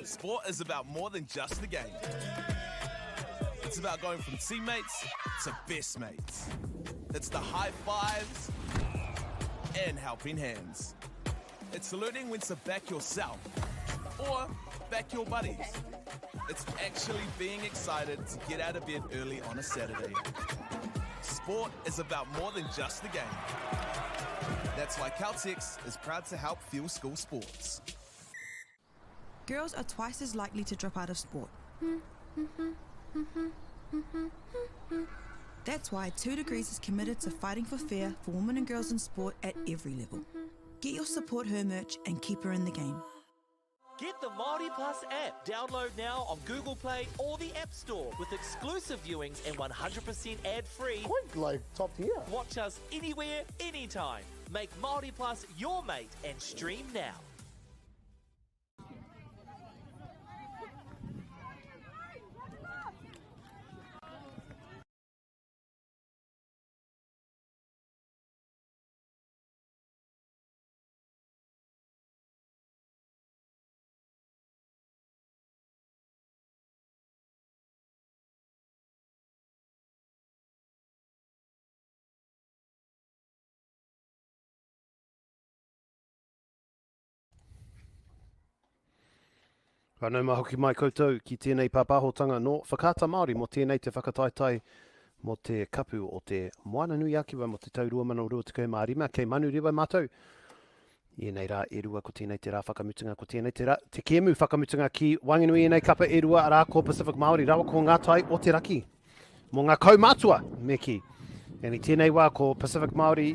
Sport is about more than just the game. It's about going from teammates to best mates. It's the high fives and helping hands. It's learning when to back yourself or back your buddies. It's actually being excited to get out of bed early on a Saturday. Sport is about more than just the game. That's why Caltex is proud to help fuel school sports. Girls are twice as likely to drop out of sport. That's why 2 Degrees is committed to fighting for fair for women and girls in sport at every level. Get your Support Her merch and keep her in the game. Get the Māori Plus app. Download now on Google Play or the App Store with exclusive viewings and 100% ad-free. Quite like top tier. Watch us anywhere, anytime. Make Māori Plus your mate and stream now. Ka nau mai hoki mai koutou ki tēnei pāpāhotanga nō Whakaata Māori mō tēnei te whakataetae mō te kapu o te Moana-nui-a-Kiwa mō te tau 2025. Kei Manurewa mātou i ēnei rā e rua, ko tēnei te rā whakamutunga, ko tēnei te rā, te kēmu whakamutunga ki waenganui i ēnei kapa e rua, arā ko Pacific Māori rawa ko Ngā Tai o te Raki. Mō ngā kaumātua, me kī. And i tēnei wā ko Pacific Māori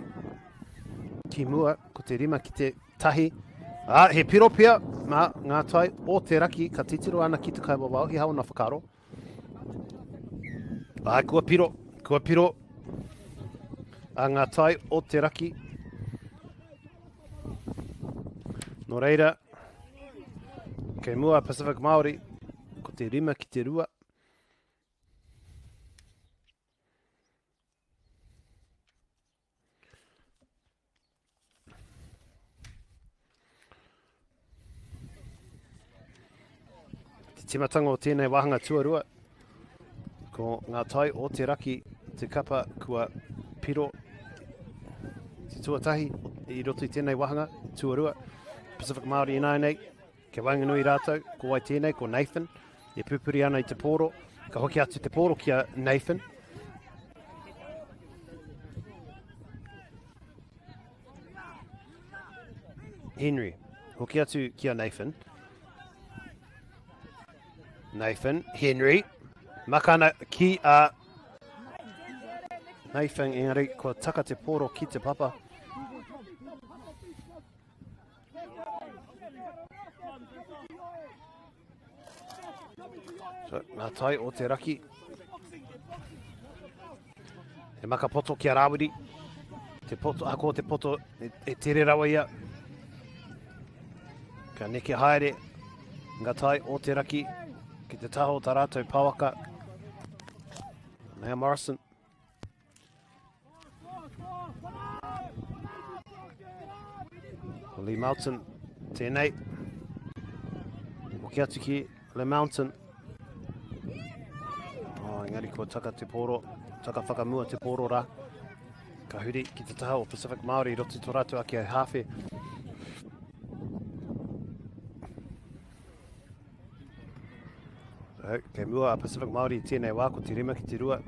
ki mua, ko te rima ki te tahi. Ā, he piro pea mā Ngā Tai o te Raki ka titiro ana ki te kaiwawao, he aha ōna whakaaro? Ā, kua piro, kua piro a Ngā Tai o te Raki. Nō reira, kei mua a Pacific Māori, ko te rima ki te rua. Te timatanga o tēnei wāhanga tuarua, ko ngā tai o te raki te kapa kua piro te tuatahi i roto i tēnei wāhanga tuarua. Pacific Māori ināianei, Kia waenganui rātou, ko wai tēnei, ko Nathan, e pupuri ana i te pōro. Ka hoki atu te pōro ki a Nathan. Henry, hoki atu ki a Nathan. Nathan, Henry, makana ki a Nathan, engari kua taka te pōro ki te papa. So, ngā tai o te raki. He maka poto ki a Rāwiri. Te poto, ako te poto, e, e tere rawa ia. Ka neke haere ngā tai o te raki ki te taha o tā rātou pawaka. Nea Morrison. Ko Lee Mountain tēnei. Hoki atu ki Le Mountain. Oh, engari kua taka te pōro, taka whakamua te pōro rā. Ka huri ki te taha o Pacific Māori i roto i tō rātou ake ai hāwhe. Kei mua a Pacific Māori i tēnei wā, ko te rima ki te rua,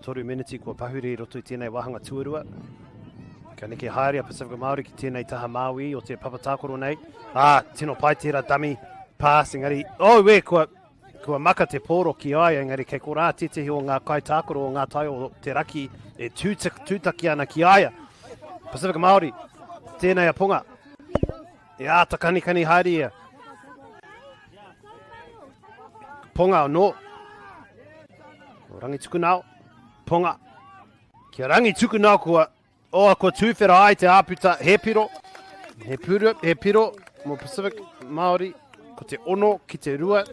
toru meneti kua pahure i roto i tēnei wāhanga tuarua. Ka neke haere a Pacific Māori ki tēnei taha māui o te papa tākaro nei. Ā, tino pai tērā dummy pass, engari, oh we, kua, kua maka te pōro ki a ia, engari kei korā tētehi o ngā kaitākaro o ngā tai o te raki e tūtaki ana ki a ia. Pacific Māori, tēnei a Ponga. E āta kanikani haere ia. Ponga anō. O Rangitukunao. Ponga. Kia Rangitukunao kua, oh, kua tūwhera ai te āputa. He piro. He, puru, he piro mō Pacific Māori. Ko te ono ki te rua.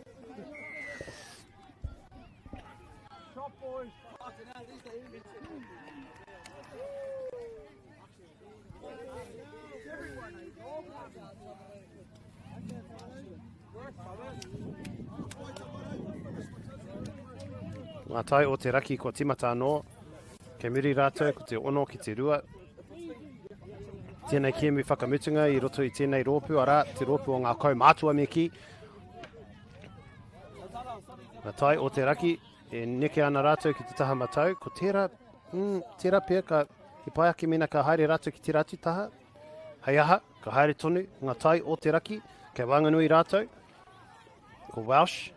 Ngā tai o te raki kua timata anō. Kei muri rātou ko te ono ki te rua. Tēnei kēmu whakamutunga i roto i tēnei rōpū, arā, te rōpū o ngā kaumātua me kī. Ngā tai o te raki, e neke ana rātou ki te taha matau, ko tērā, mm, tērā pea ka, he pai ake mēnā ka haere rātou ki tērā atu taha, hei aha, ka haere tonu ngā tai o te raki, kei waenganui rātou, ko Welsh,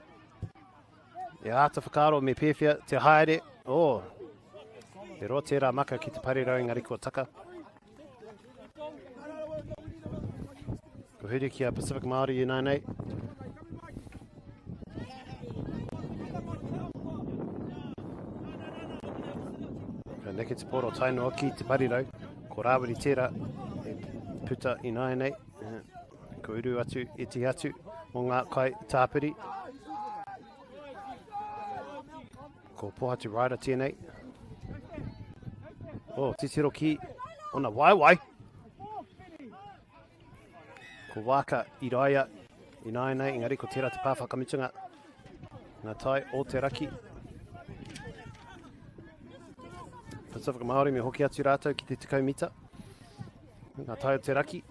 e āta whakaaro me pēwhea te haere, oh. He roa tērā maka ki te parirau engari kua taka. Ko huri ki a Pacific Māori ināianei. Ka neke te poro tae noa ki te parirau. Ko Rāwiri tērā e puta ināianei. Ko uru atu, iti atu o ngā kai tāpiri. Ko Pohatu Ryder tēnei. Oh, titiro ki ona waewae. Ko Wāka Iraia ināianei, engari ko tērā te pā whakamutunga. Ngā tai o te raki. Pacific Māori me hoki atu rātou ki te 10 mita. Ngā tai o te raki.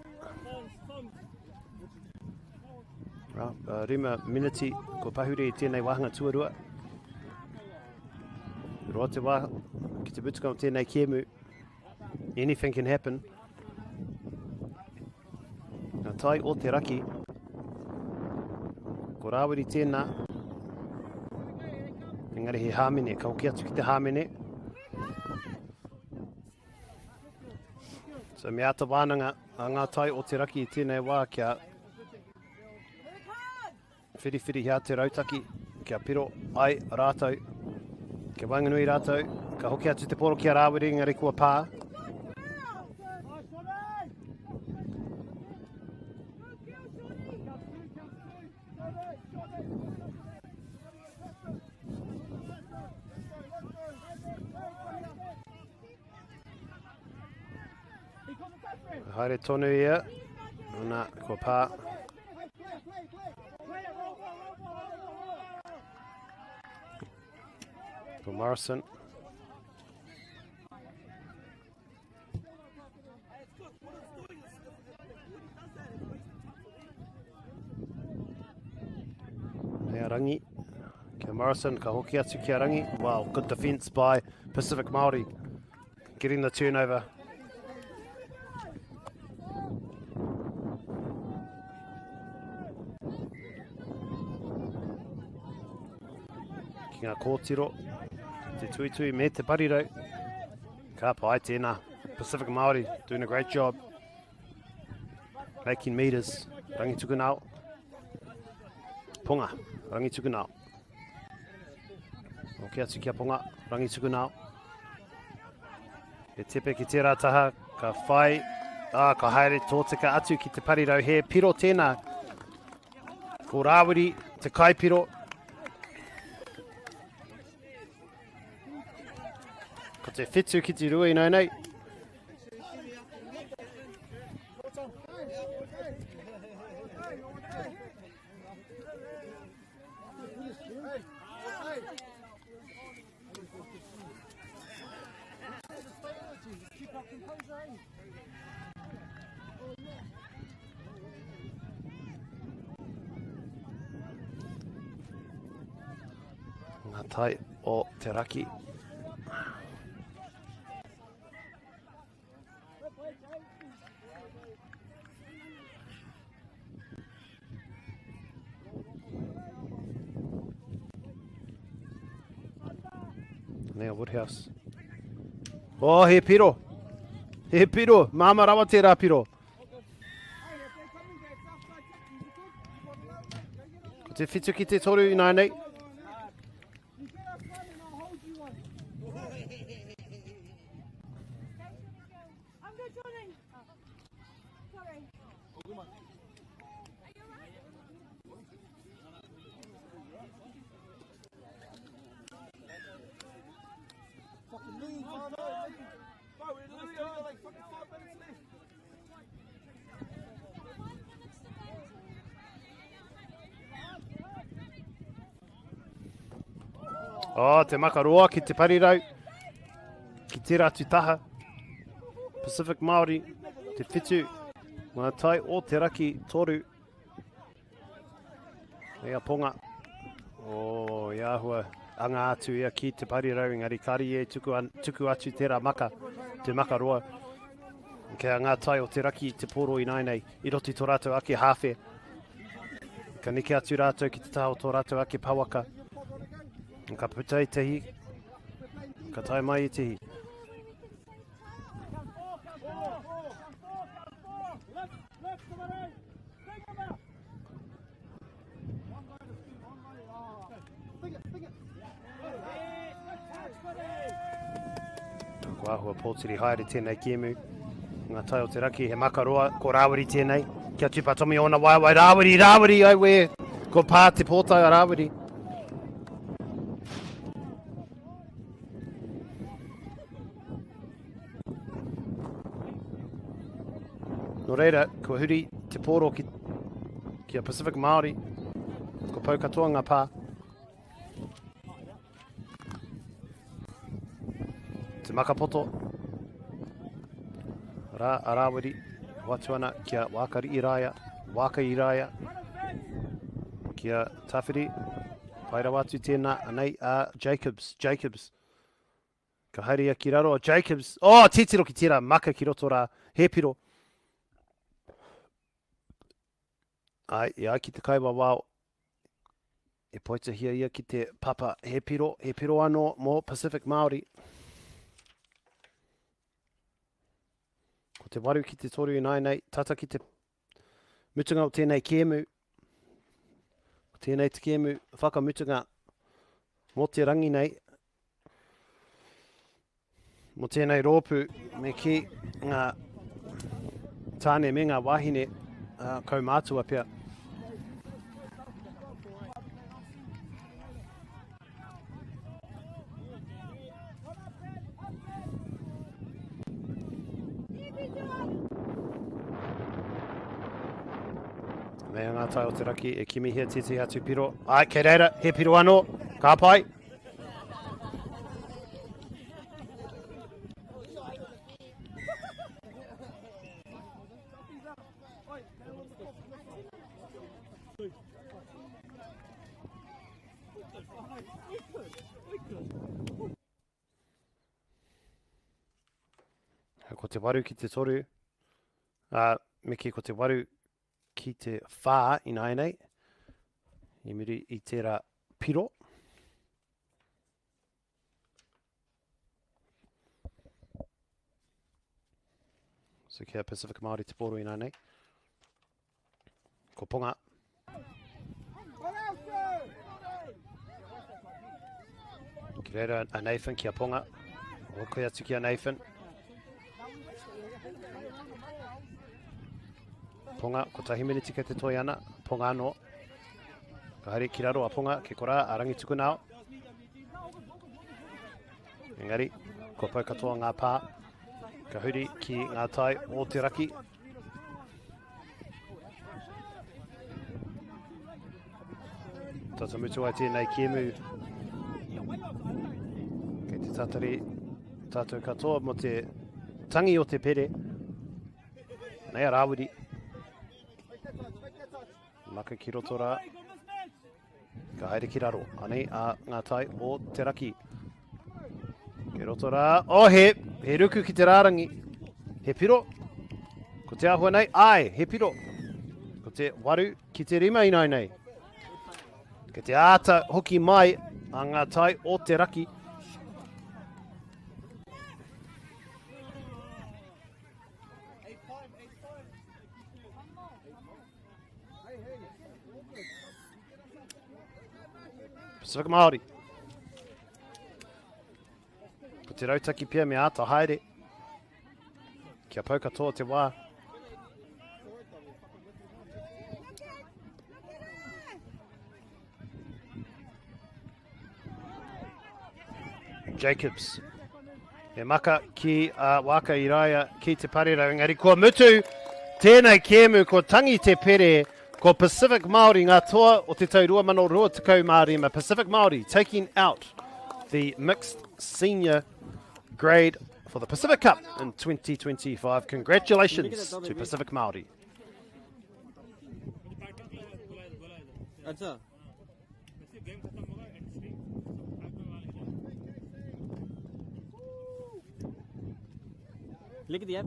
Rā, 5 miniti kua pahure i tēnei wāhanga tuarua. Roa te wā ki te mutunga o tēnei kēmu. Anything can happen. Ngā tai o te raki. Ko Rāwiri tēnā. Engari he hāmene, ka hoki atu ki te hāmene. So me āta wānanga a ngā tai o te raki i tēnei wā kia whiriwhirihia te rautaki, kia piro ai rātou, kia waenganui rātou, ka hoki atu te poro ki a Rāwiri, engari kua pā. Haere tonu ia. Nā, kua pā. Ko Morrison. Hei a Rangi. Kia Morrison, ka hoki atu ki a Rangi. Wow, good defence by Pacific Māori. Getting the turnover. Ki ngā kōtiro, te tuitui me te parirau. Ka pai tēnā. Pacific Māori doing a great job. Making meters. Rangi Tukunao. Ponga. Rangi Tukunao. Oke atu ki a Ponga. Rangi Tukunao. E tepe ki tērā taha, ka whai, ā, ka haere tōtika atu ki te parirau he piro tēnā. Ko Rāwiri te kaipiro. Ko te 7 ki te 2 nei nei. Ngā tai o te raki. Nea Woodhouse. Oh, he piro. He piro. Māma rawa tērā piro. Ko te whitu ki te toru ināianei. Oh, te makaroa ki te parirau, ki tērā atu taha. Pacific Māori, te whitu, ngā tai o te raki, toru. Hei a Ponga. Oh, i āhua anga atu ia ki te parirau, engari kari e tuku, an, tuku atu tērā maka, te makaroa. Kei a ngā tai o te raki te pōro ināianei, i roto i tō rātou ake hāwhe. Ka neke atu rātou ki te taha o tō rātou ake pawaka. Ka puta i te hi, ka tae mai i te hi. Kua āhua pōturi haere tēnei kēmu. Ngā tai o te raki, he makaroa, ko Rāwiri tēnei. Kia tūpatomi ōna waewae, Rāwiri, Rāwiri, auē! Ko pā te pōtae a Rāwiri. Nō reira, kua huri te pōro ki, ki a Pacific Māori. Ko pau katoa ngā pā. Te makapoto. Rā a Rāwiri. Watu ana ki a Wākari Iraia. Wāka Iraia. Ki a Tawhiri. Pai rawa atu tēnā. Anei a Jacobs. Jacobs. Ka haere ia ki raro a Jacobs. Oh, titiro ki tērā maka ki roto rā. He piro. Ai, e ai ki te kaiwawao, e poitahia ia ki te papa he piro, he piro anō mō Pacific Māori. Ko te waru ki te toru ināianei, tata ki te mutunga o tēnei kēmu. Ko tēnei te kēmu whakamutunga mō te rangi nei. Mō tēnei rōpū, me kī ngā tāne me ngā wāhine uh, kaumātua pea. Mea ngā tai o te raki e kimihia tētehi atu piro. Ai, kei reira, he piro anō. Ka pai. Ko te waru ki te toru, uh, me ki ko te waru ki te whā ināianei, i muri i tērā piro. So kia Pacific Māori te pōro ināianei. Ko Ponga. Ki reira a Nathan ki a Ponga. Hoki atu ki a Nathan. Ponga, kotahi miniti kei te toi ana. Ponga anō. Ka haere ki raro a Ponga, ki korā, a Rangitukunao. Engari, kua pau katoa ngā pā. Ka huri ki ngā tai o te raki. Tata mutu ai tēnei kēmu. Kei te tatari tātou katoa mo te tangi o te pere. Nei a Rāwiri. Maka ki roto rā. Ka haere ki raro. Anei a ngā tai o te raki. Ki roto rā. Oh, he, he ruku ki te rārangi. He piro. Ko te āhua nei, ai, he piro. Ko te waru ki te rima inai nei. Kei te āta hoki mai a ngā tai o te raki. Pacific Māori. Ko te rautaki pia me āta haere. Kia pau katoa te wā. Jacobs. He maka ki a Waka Iraia ki te parerau. Engari kua mutu tēnei kēmu, ko tangi te pere, ko Pacific Māori ngā toa o te tau 2025. Pacific Māori taking out the mixed senior grade for the Pacific Cup in 2025. Congratulations to Pacific Māori. Acha. Look at the app.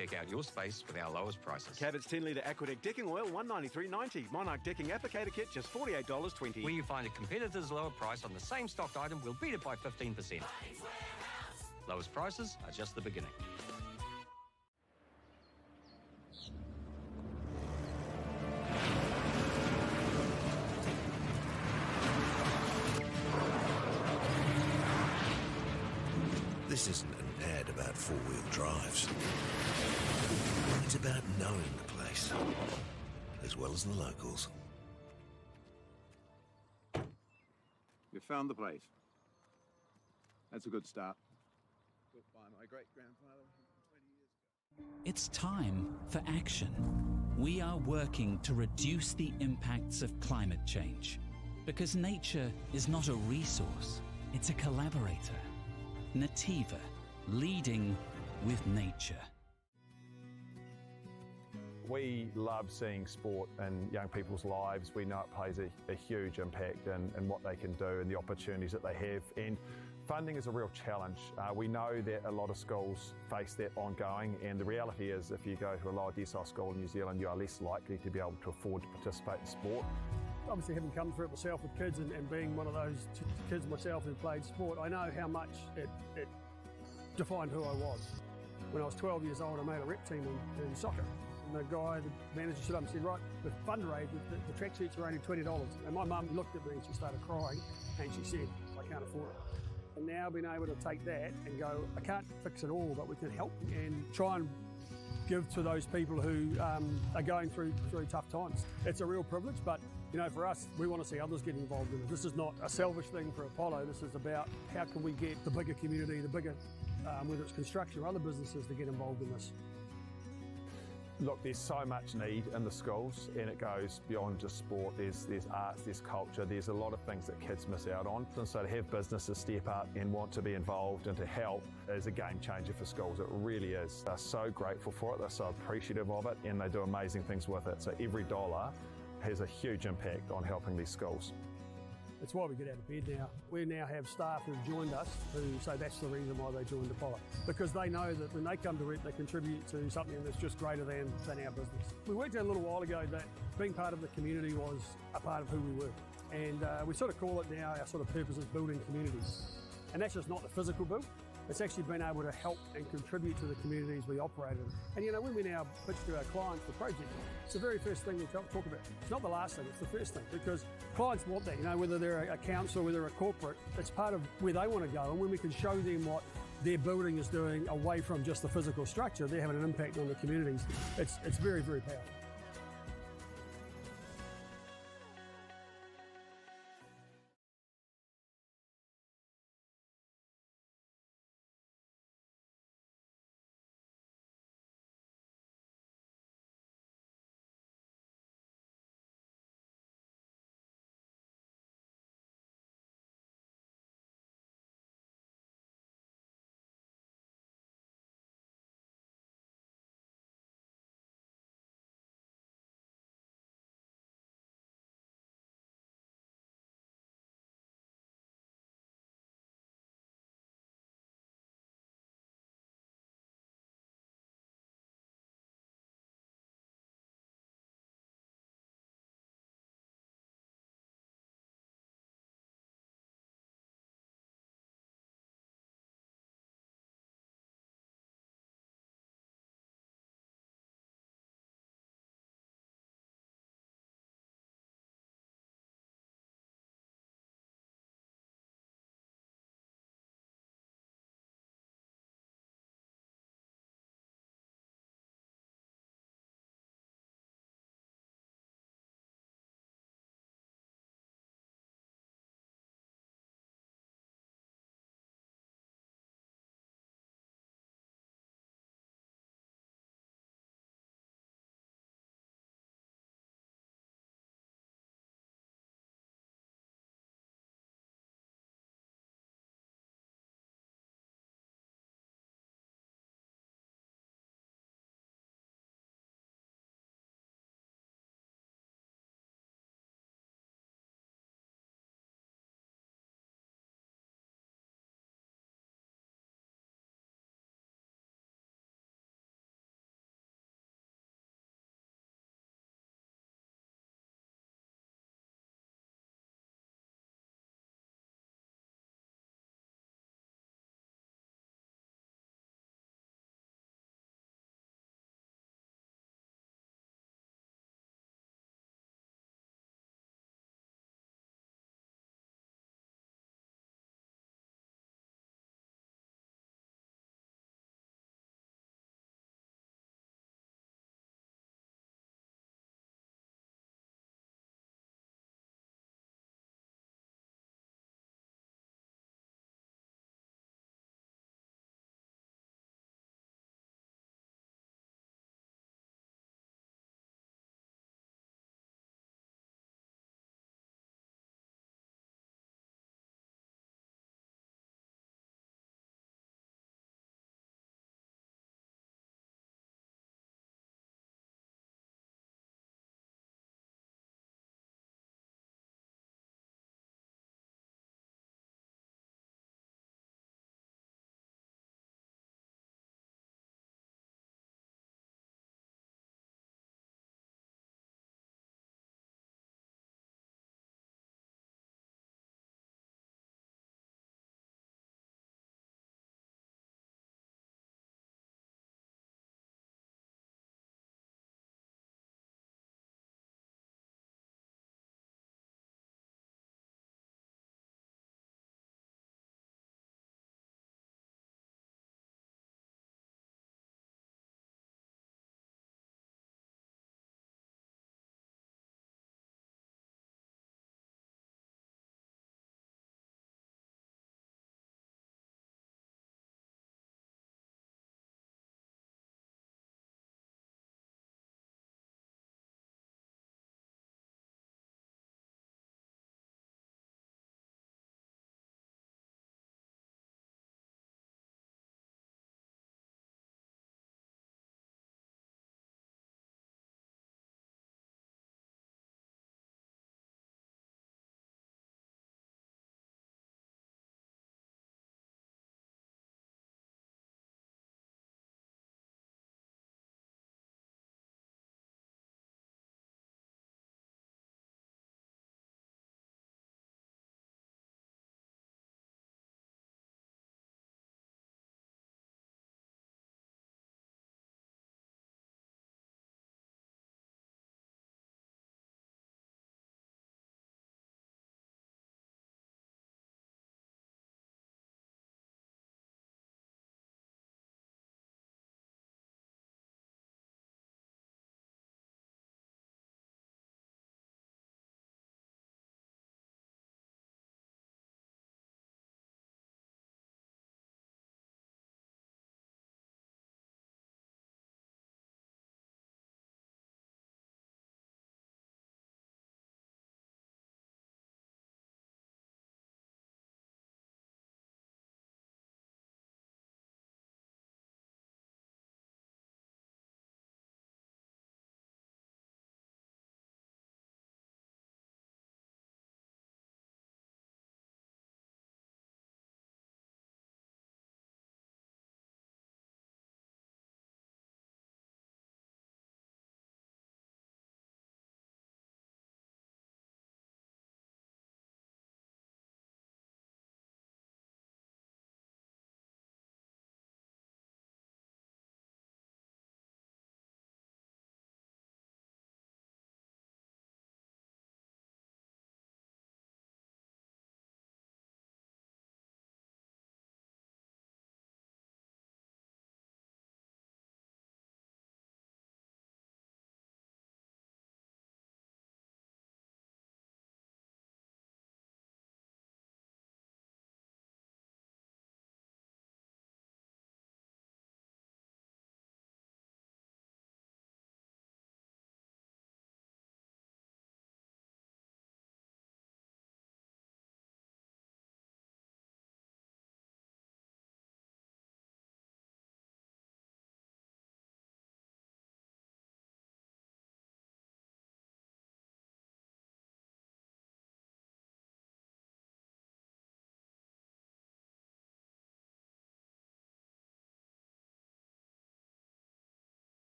Deck out your space with our lowest prices. Cabot's 10 litre Aquadeck decking oil, $193.90. Monarch decking applicator kit, just $48.20. Where you find a competitor's lower price on the same stocked item, we'll beat it by 15%. Lowest prices are just the beginning. This isn't an ad about four-wheel drives. It's about knowing the place, as well as the locals. You found the place. That's a good start. Built by my great-grandfather 120 years ago. It's time for action. We are working to reduce the impacts of climate change. Because nature is not a resource, it's a collaborator. Nativa, leading with nature. We love seeing sport in young people's lives. We know it plays a huge impact in what they can do and the opportunities that they have. And funding is a real challenge. We know that a lot of schools face that ongoing, and the reality is if you go to a lower decile school in New Zealand, you are less likely to be able to afford to participate in sport. Obviously, having come through it myself with kids and being one of those kids myself who played sport, I know how much it defined who I was. When I was 12 years old, I made a rep team in soccer. And the guy, the manager, stood up and said, right, the fundraiser, the tracksuits are only $20. And my mum looked at me and she started crying and she said, I can't afford it. And now being able to take that and go, I can't fix it all, but we can help and try and give to those people who are going through tough times. It's a real privilege, but you know, for us, we want to see others get involved in it. This is not a selfish thing for Apollo. This is about how can we get the bigger community, the bigger, whether it's construction or other businesses, to get involved in this. Look, there's so much need in the schools, and it goes beyond just sport. There's arts, there's culture, there's a lot of things that kids miss out on. And so to have businesses step up and want to be involved and to help is a game changer for schools. It really is. They're so grateful for it, they're so appreciative of it, and they do amazing things with it. So every dollar has a huge impact on helping these schools. It's why we get out of bed now. We now have staff who've joined us who say that's the reason why they joined Apollo. Because they know that when they come to work, they contribute to something that's just greater than our business. We worked out a little while ago that being part of the community was a part of who we were. And we sort of call it now, our sort of purpose is building communities. And that's just not the physical build. It's actually been able to help and contribute to the communities we operate in. And you know, when we now pitch to our clients the project, it's the very first thing we talk about. It's not the last thing, it's the first thing, because clients want that, you know, whether they're a council, whether they're a corporate, it's part of where they want to go. And when we can show them what their building is doing away from just the physical structure, they're having an impact on the communities. It's very, very powerful.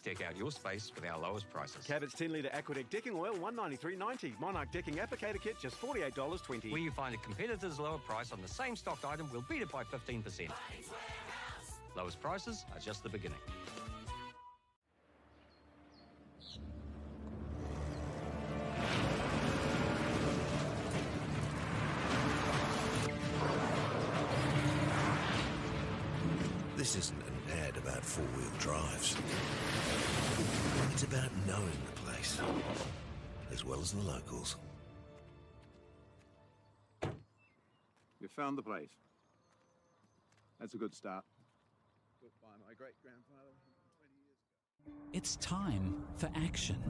Deck out your space with our lowest prices. Cabot's 10 litre Aquadec decking oil, $193.90. Monarch decking applicator kit, just $48.20. Where you find a competitor's lower price on the same stocked item, we'll beat it by 15%. Lowest prices are just the beginning. This isn't an ad about four-wheel drives. It's about knowing the place, as well as the locals. You found the place. That's a good start. Built by my great-grandfather 20 years ago. It's time for action.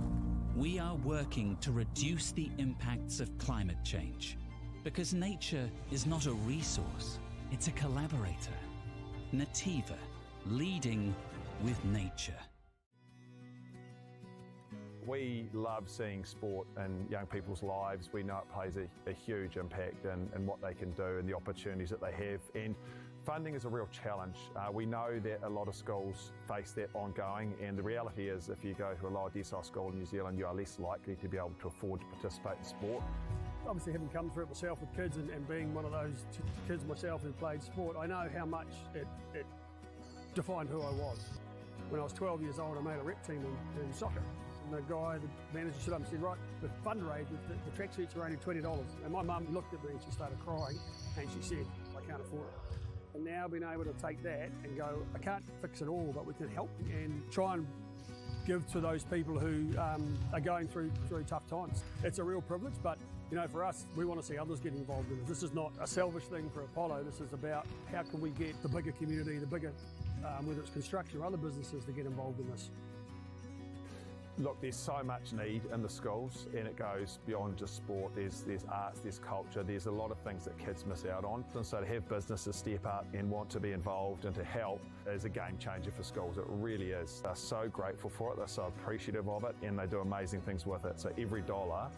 We are working to reduce the impacts of climate change. Because nature is not a resource, it's a collaborator. Nativa, leading with nature. We love seeing sport in young people's lives. We know it plays a huge impact in what they can do and the opportunities that they have. And funding is a real challenge. We know that a lot of schools face that ongoing, and the reality is if you go to a lower decile school in New Zealand, you are less likely to be able to afford to participate in sport. Obviously, having come through it myself with kids and being one of those kids myself who played sport, I know how much it defined who I was. When I was 12 years old, I made a rep team in soccer. And the guy, the manager, stood up and said, right, the fundraiser, the tracksuits are only $20. And my mum looked at me and she started crying and she said, I can't afford it. And now being able to take that and go, I can't fix it all, but we can help and try and give to those people who are going through tough times. It's a real privilege, but you know, for us, we want to see others get involved in it. This is not a selfish thing for Apollo. This is about how can we get the bigger community, the bigger, whether it's construction or other businesses, to get involved in this. Look, there's so much need in the schools, and it goes beyond just sport. There's arts, there's culture, there's a lot of things that kids miss out on. And so to have businesses step up and want to be involved and to help is a game changer for schools. It really is. They're so grateful for it, they're so appreciative of it, and they do amazing things with it. So every dollar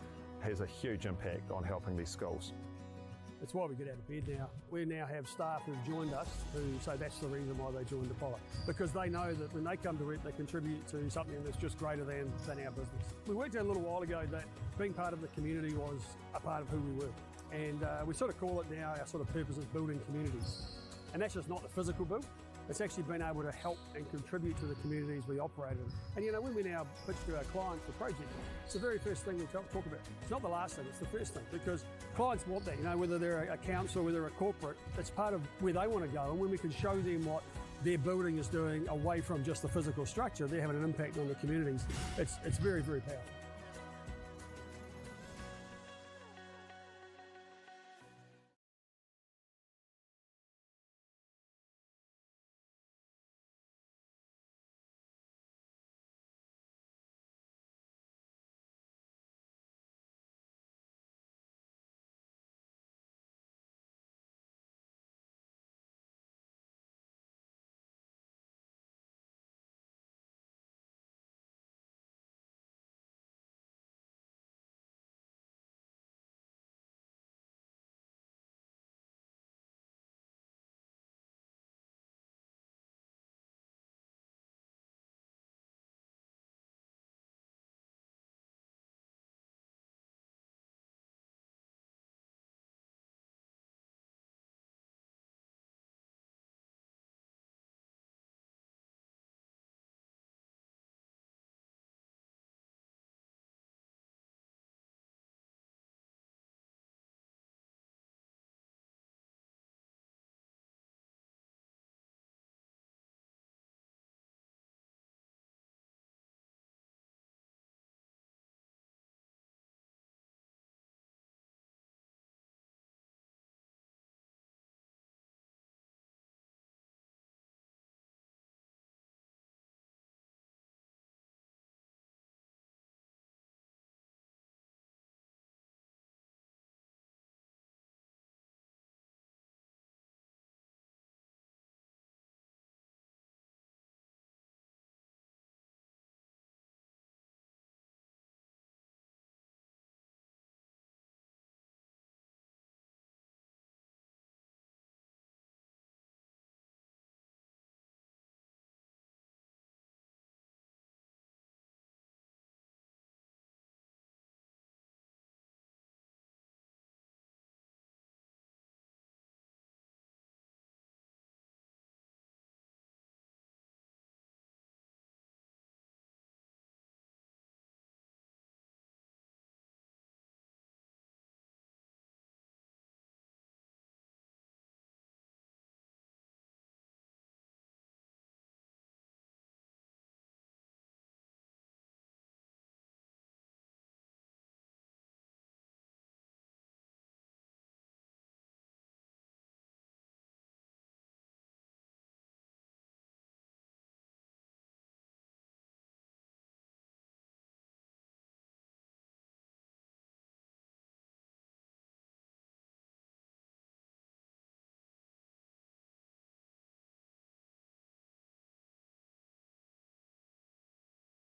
has a huge impact on helping these schools. It's why we get out of bed now. We now have staff who've joined us who say that's the reason why they joined Apollo, because they know that when they come to work, they contribute to something that's just greater than our business. We worked out a little while ago that being part of the community was a part of who we were. And we sort of call it now, our sort of purpose is building communities. And that's just not the physical build. It's actually been able to help and contribute to the communities we operate in. And you know, when we now pitch to our clients the project, it's the very first thing we talk about. It's not the last thing, it's the first thing, because clients want that, you know, whether they're a council, whether they're a corporate, it's part of where they want to go. And when we can show them what their building is doing away from just the physical structure, they're having an impact on the communities. It's very, very powerful.